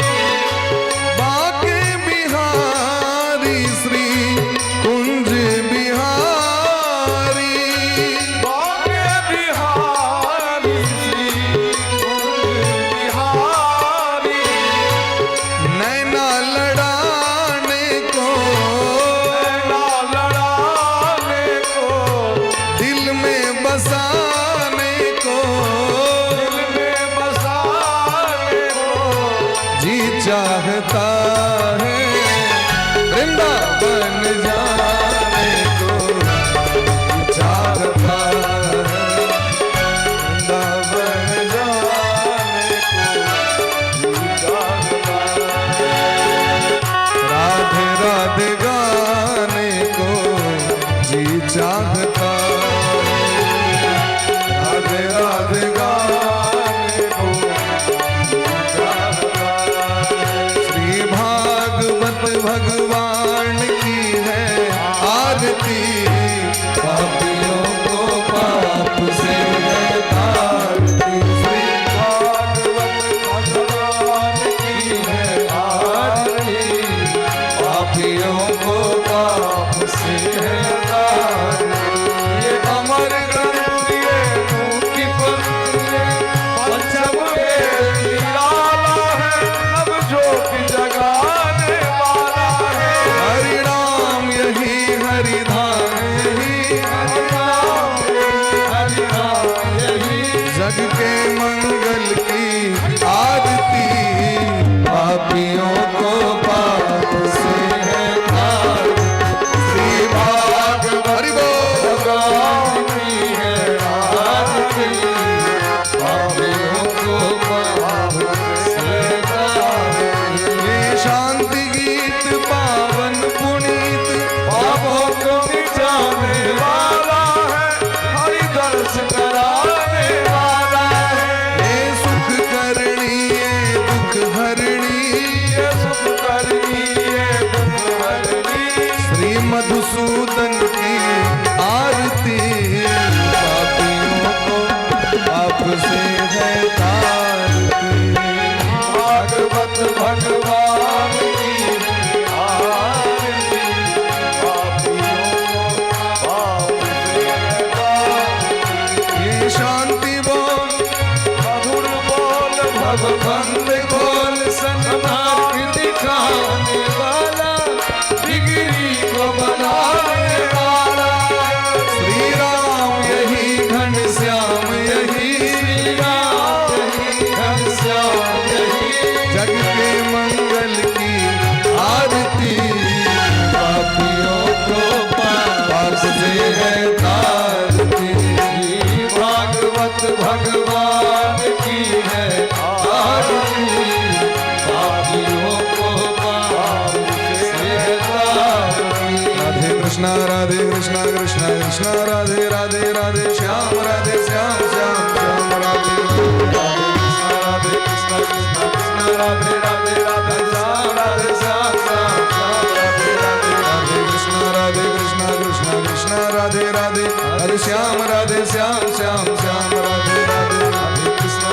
बाके बिहारी श्री कुंज बिहारी, बाके बिहारी श्री कुंज बिहारी, नैना लड़ाने को, नैना लड़ाने को, दिल में बसाने को दिल में बसाने को जी चाहता है, वृंदावन जाने को जी चाहता है, वृंदावन जाने को जी चाहता। राधे राधे गाने को जी चाहता है, राधे राधे गाने को जी चाहता। श्री भागवत भगवान की है आरती, पापियों को पाप से है तारती। श्री भागवत भगवान की है आरती, पापियों को पाप से है तारती। ये अमर ग्रंथ ये मुक्ति पंथ ये पंचम वेद निराला है, नव ज्योति जगाने वाला है। हरि राम यही हरि धाम यही, हरि राम यही हरि राम यही, जग के मंगल की आरती, पापियों को पाप से है तारती। श्री भागवत हरि बोल। भगवान की है आरती, पापियों को पाप से तारती। ये शांति गीत पावन पुनीत, पापों को मिटाने वाला है, हरि दर्श कराने वाला है। ये सुख करणी ये दुख हरणी, ये सुख करनी ये दुख हरनी, श्री मधुसूदन की आरती, पापियों को पाप से है तारती। भागवत भगवान की आरती, पापियों को पाप से तारती। ये शांति बोल मधुर बोल भगवंत बोल सन्मार्ग दिखाने वाला, बिगड़ी को बनाने वाला। श्री राम यही घन श्याम यही, श्री कृष्णा राधे कृष्णा कृष्णा कृष्णा राधे राधे राधे श्याम राधे श्याम श्याम श्याम राधे। राधे कृष्णा कृष्णा कृष्णा राधे राधे राधे श्याम राधे श्याम श्याम श्याम राधे राधे। राधे कृष्णा राधे कृष्णा कृष्णा कृष्णा राधे राधे हरे श्याम राधे श्याम श्याम श्याम राधे राधे। राधे कृष्णा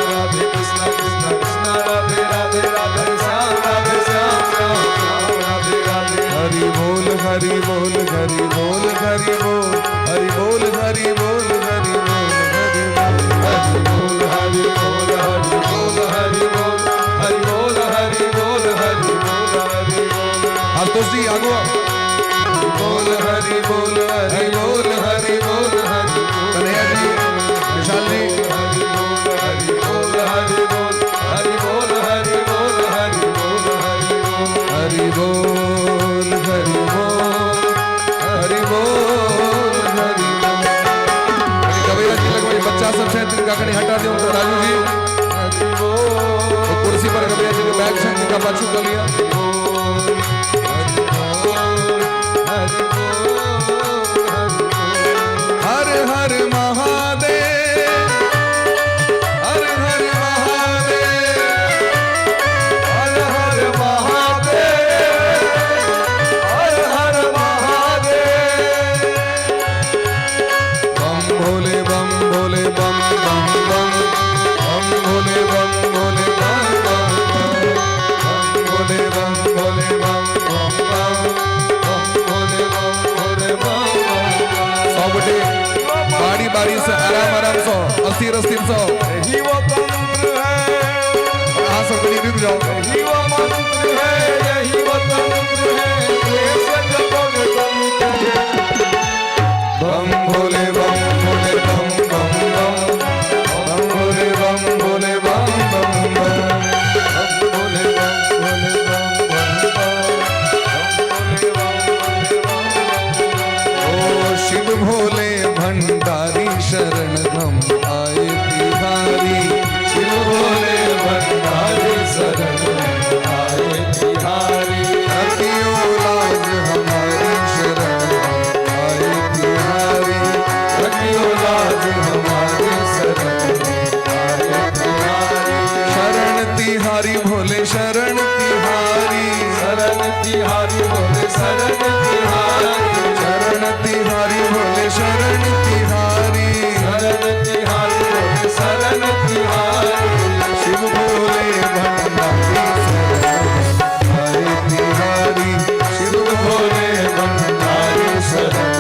कृष्णा कृष्णा राधे राधे राधे श्याम राधे श्याम श्याम श्याम राधे राधे। हरि बोल हरि बोल हरि बोल हरि बोल हरि बोल हरि बोल हरि बोल हरि बोल हरि बोल हरि बोल हरि बोल हरि बोल हरि बोल हरि बोल हरि बोल। आशुतोष जी आगो आओ। बोल हरि बोल हरि बोल हरि बोल हरि। कन्हैया जी, विशाल जी, हरि बोल हरि बोल हरि बोल हरि बोल हरि बोल हरि बोल हरि बोल। हरि बोल हरि बोल हरि बोल हरि बोल। कनी गवैया जी लगबै बच्चा सब छै तिनका कनी हटा दियौ तो राजू जी हरि बोल ओ कुर्सी पर गवैया जी के बैग छै तिनका पाछू कऽ लिअ। हरि बोल हरि बोल हरि बोल। हर हर महादेव हर हर महादेव हर हर महादेव हर हर महादेव। बम भोले बम भोले बम बम बम बम भोले बम भोले बम बम बम बम भोले बम भोले बम बम बम बम भोले बम भोले बम बम बम। सब गोटे बारी बारी से आराम आराम से अस्थिर अस्थिर से यही वो तंत्र है, अहाँ सब कनी रुकि जाओ। यही वो मंत्र है, यही वो तंत्र है, कैसे जपोगे तुम तुझे। बम भोले बम भोले बम बम बम बम भोले बम भोले बम बम बम बम भोले बम भोले बम बम बम बम भोले बम भोले बम बम बम। ओ शिव भोले भंडारी शरण हम आए तिहारी। शिव भोले भंडारी शरण आए तिहारी। रखियो लाज हमारी शरण हम आए तिहारी। रखियो लाज हमारी शरण आए तिहारी। शरण तिहारी भोले शरण तिहारी। शरण तिहारी भोले शरण तिहारी। शरण तिहारी भोले शरण तिहारी। शरण तिहारी भोले शरण तिहारी। शिव भोले भंडारी शरण आए तिहारी। शिव भोले भंडारी शरण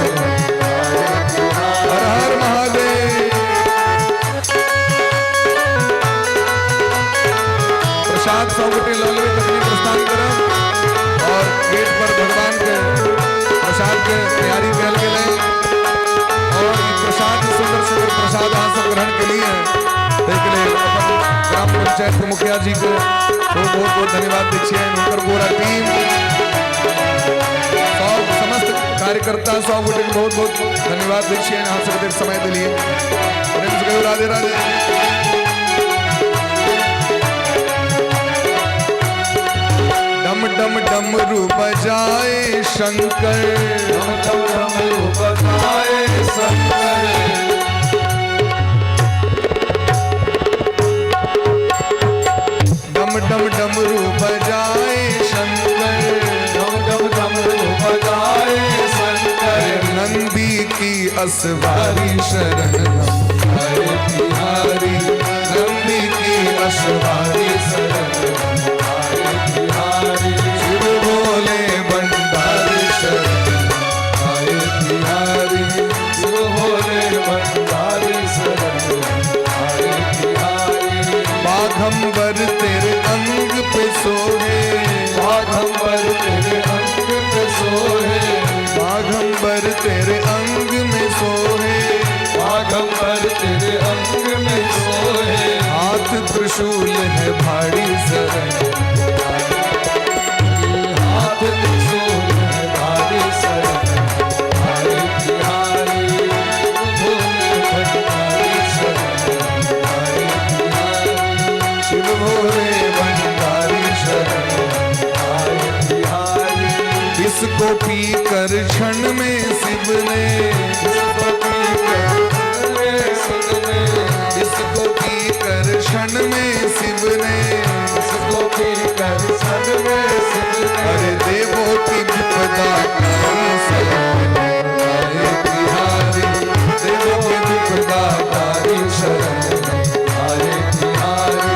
आए तिहारी। हर हर महादेव। प्रसाद सब गोटे लऽ लेबै तखने प्रस्थान करब। और गेट पर भगवान के प्रसाद के तैयारी कयल गेलै और ई प्रसाद सुंदर सुंदर प्रसाद अहाँ सब ग्रहण केलिए ताहिके लेल अपन ग्राम पंचायत के मुखिया जी के बहुत बहुत बहुत धन्यवाद दै छियनि। हुनकर पूरा टीम सब समस्त कार्यकर्ता सब गोटे के बहुत बहुत धन्यवाद दै छियनि। अहाँ सब एतेक समय देलियै। प्रेम से कहियौ राधे राधे। डम डम डमरू बजाए शंकर डम डम डमरू बजाए शंकर। डम डम डमरू बजाए शंकर। डम डम डमरू बजाए शंकर। नंदी की असवारी शरण हम आए तिहारी। नंदी की असवारी शरण हम आए तिहारी। शिव भोले भंडारी शरण आए तिहारी। शिव भोले भंडारी शरण आए तिहारी। बाघंबर तेरे अंग पे सोहे। बाघंबर तेरे अंग पे सोहे। बाघंबर तेरे अंग में सोहे। बाघंबर तेरे अंग में सोहे। हाथ त्रिशूल है भारी शरण। हाथ त्रिशूल है भारी शरण आए तिहारी। भोले भंडारी शरण आए तिहारी। शिव भोले भंडारी शरण आए तिहारी। विष इसको पी कर क्षण में शिव ने, इसको पी कर शिव ने, इसको पी कर क्षण में शिव ने, इसको पी कर क्षण में शिव ने। अरे देवों की विपदा तारी शरण में आए तिहारी, देवों की विपदा तारी शरण में आए तिहारी,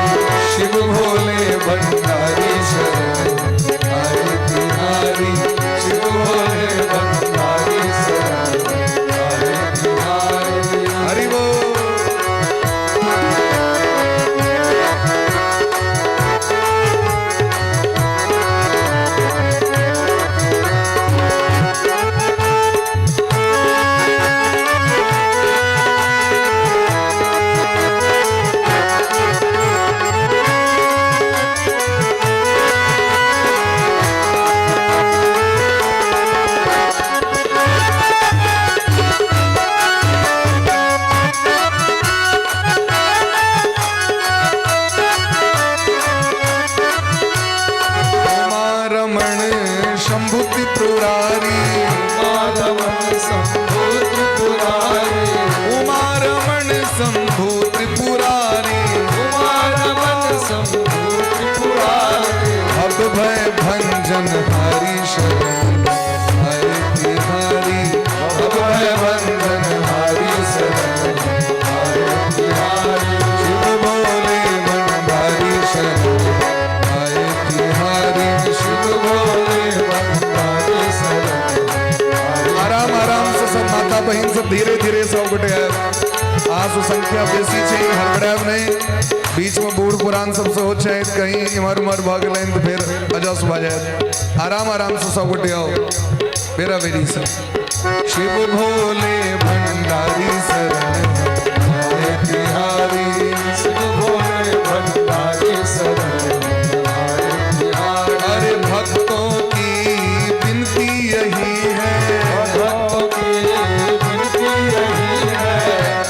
शिव भोले भंडारी शरण में आए तिहारी, शिव भोले भंडारी शरण में आए तिहारी। हरि बोल। उमा रमण शंभु त्रिपुरारी, उमा रमण शंभु त्रिपुरारी, उमा रमण शंभु त्रिपुरारी, उमा रमण शंभु त्रिपुरारी। अब भय भंजन हरि शरण आए तिहारी, अब भय भंजन हरि शरण आए तिहारी, शिव भोले भंडारी शरण आए तिहारी, शिव भोले भंडारी शरण। आराम आराम से सब माता बहन सब धीरे धीरे सब गोटे आसु संख्या बेसी छै, हड़बड़ायब नहीं। बीच में बूढ़ पुरान सब से हो छै, कहीं इम्हर उम्हर भऽ गेलनि तऽ फेर अजस भऽ जायत। आराम आराम से सब गोटे आओ, बेरा बेरी सब। शिव भोले भंडारी शरण आए तिहारी, शिव भोले भंडारी शरण आए तिहारी। अरे भक्तों की विनती यही है, भक्तों की विनती यही है,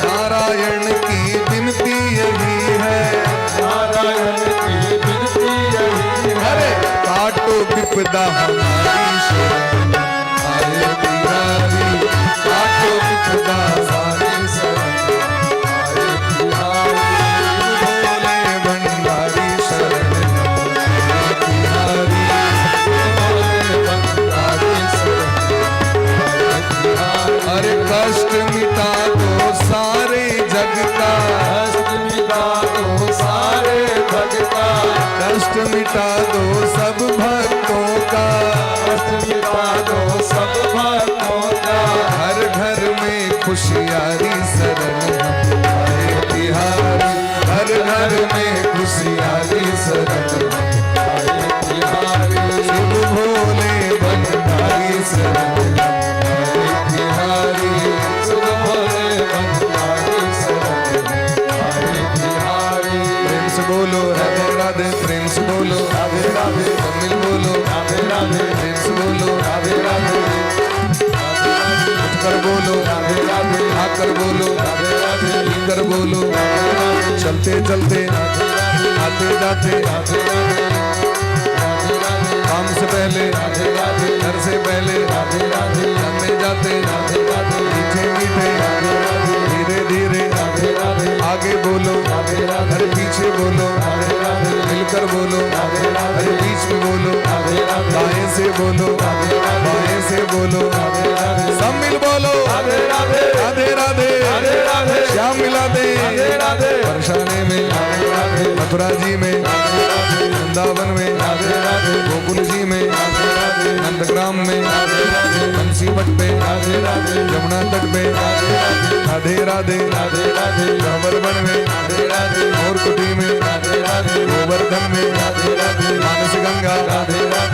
नारायण की विनती यही है, नारायण की विनती यही है। अरे काटो विपदा हमारी शरण आए तिहारी, काटो विपदा हमारी शरण आए तिहारी। भोले भंडारी शरण आए तिहारी, भोले भंडारी शरण आए तिहारी। अरे कष्ट मिटा दो सारे जग का, कष्ट मिटा दो सारे भगता, कष्ट मिटा दो सब भक्तों का, कष्ट मिटा दो सब भक्तों का। हर घर में खुशियारी शरण आए तिहारी, हर घर में खुशियारी शरण आए तिहारी। शिव भोले भंडारी शरण आए तिहारी, शिव भोले भंडारी शरण आए तिहारी। प्रेम से बोलो राधे राधे, प्रेम से बोलो राधे राधे, सब मिल बोलो राधे राधे, प्रेम से बोलो राधे राधे, उठकर बोलो राधे राधे, आकर बोलो राधे राधे, कर बोलो, चलते चलते आते जाते, राधे राधे, राधे राधे, काम से पहले राधे राधे, घर से पहले राधे राधे, जाते जाते राधे राधे, मीठे मीठे राधे राधे, धीरे धीरे राधे राधे, आगे बोलो राधे राधे, अरे पीछे बोलो राधे राधे, मिलकर बोलो राधे राधे, अरे बीच में बोलो राधे राधे, दाएं से बोलो राधे राधे, बाएं से बोलो राधे राधे, सब मिल बोलो राधे राधे, राधे राधे राधे राधे, श्याम मिला दे राधे राधे, बरसाने में राधे राधे, मथुरा जी में राधे राधे, वृंदावन में राधे राधे, गोकुल जी में राधे राधे, नंदग्राम में राधे राधे, बंसीवट पे राधे राधे, यमुना तट पे राधे राधे राधे राधे राधे, रावरवन में राधे राधे, मोरकुटी में राधे राधे, गोवर्धन में राधे राधे, मानस गंगा राधे राधे।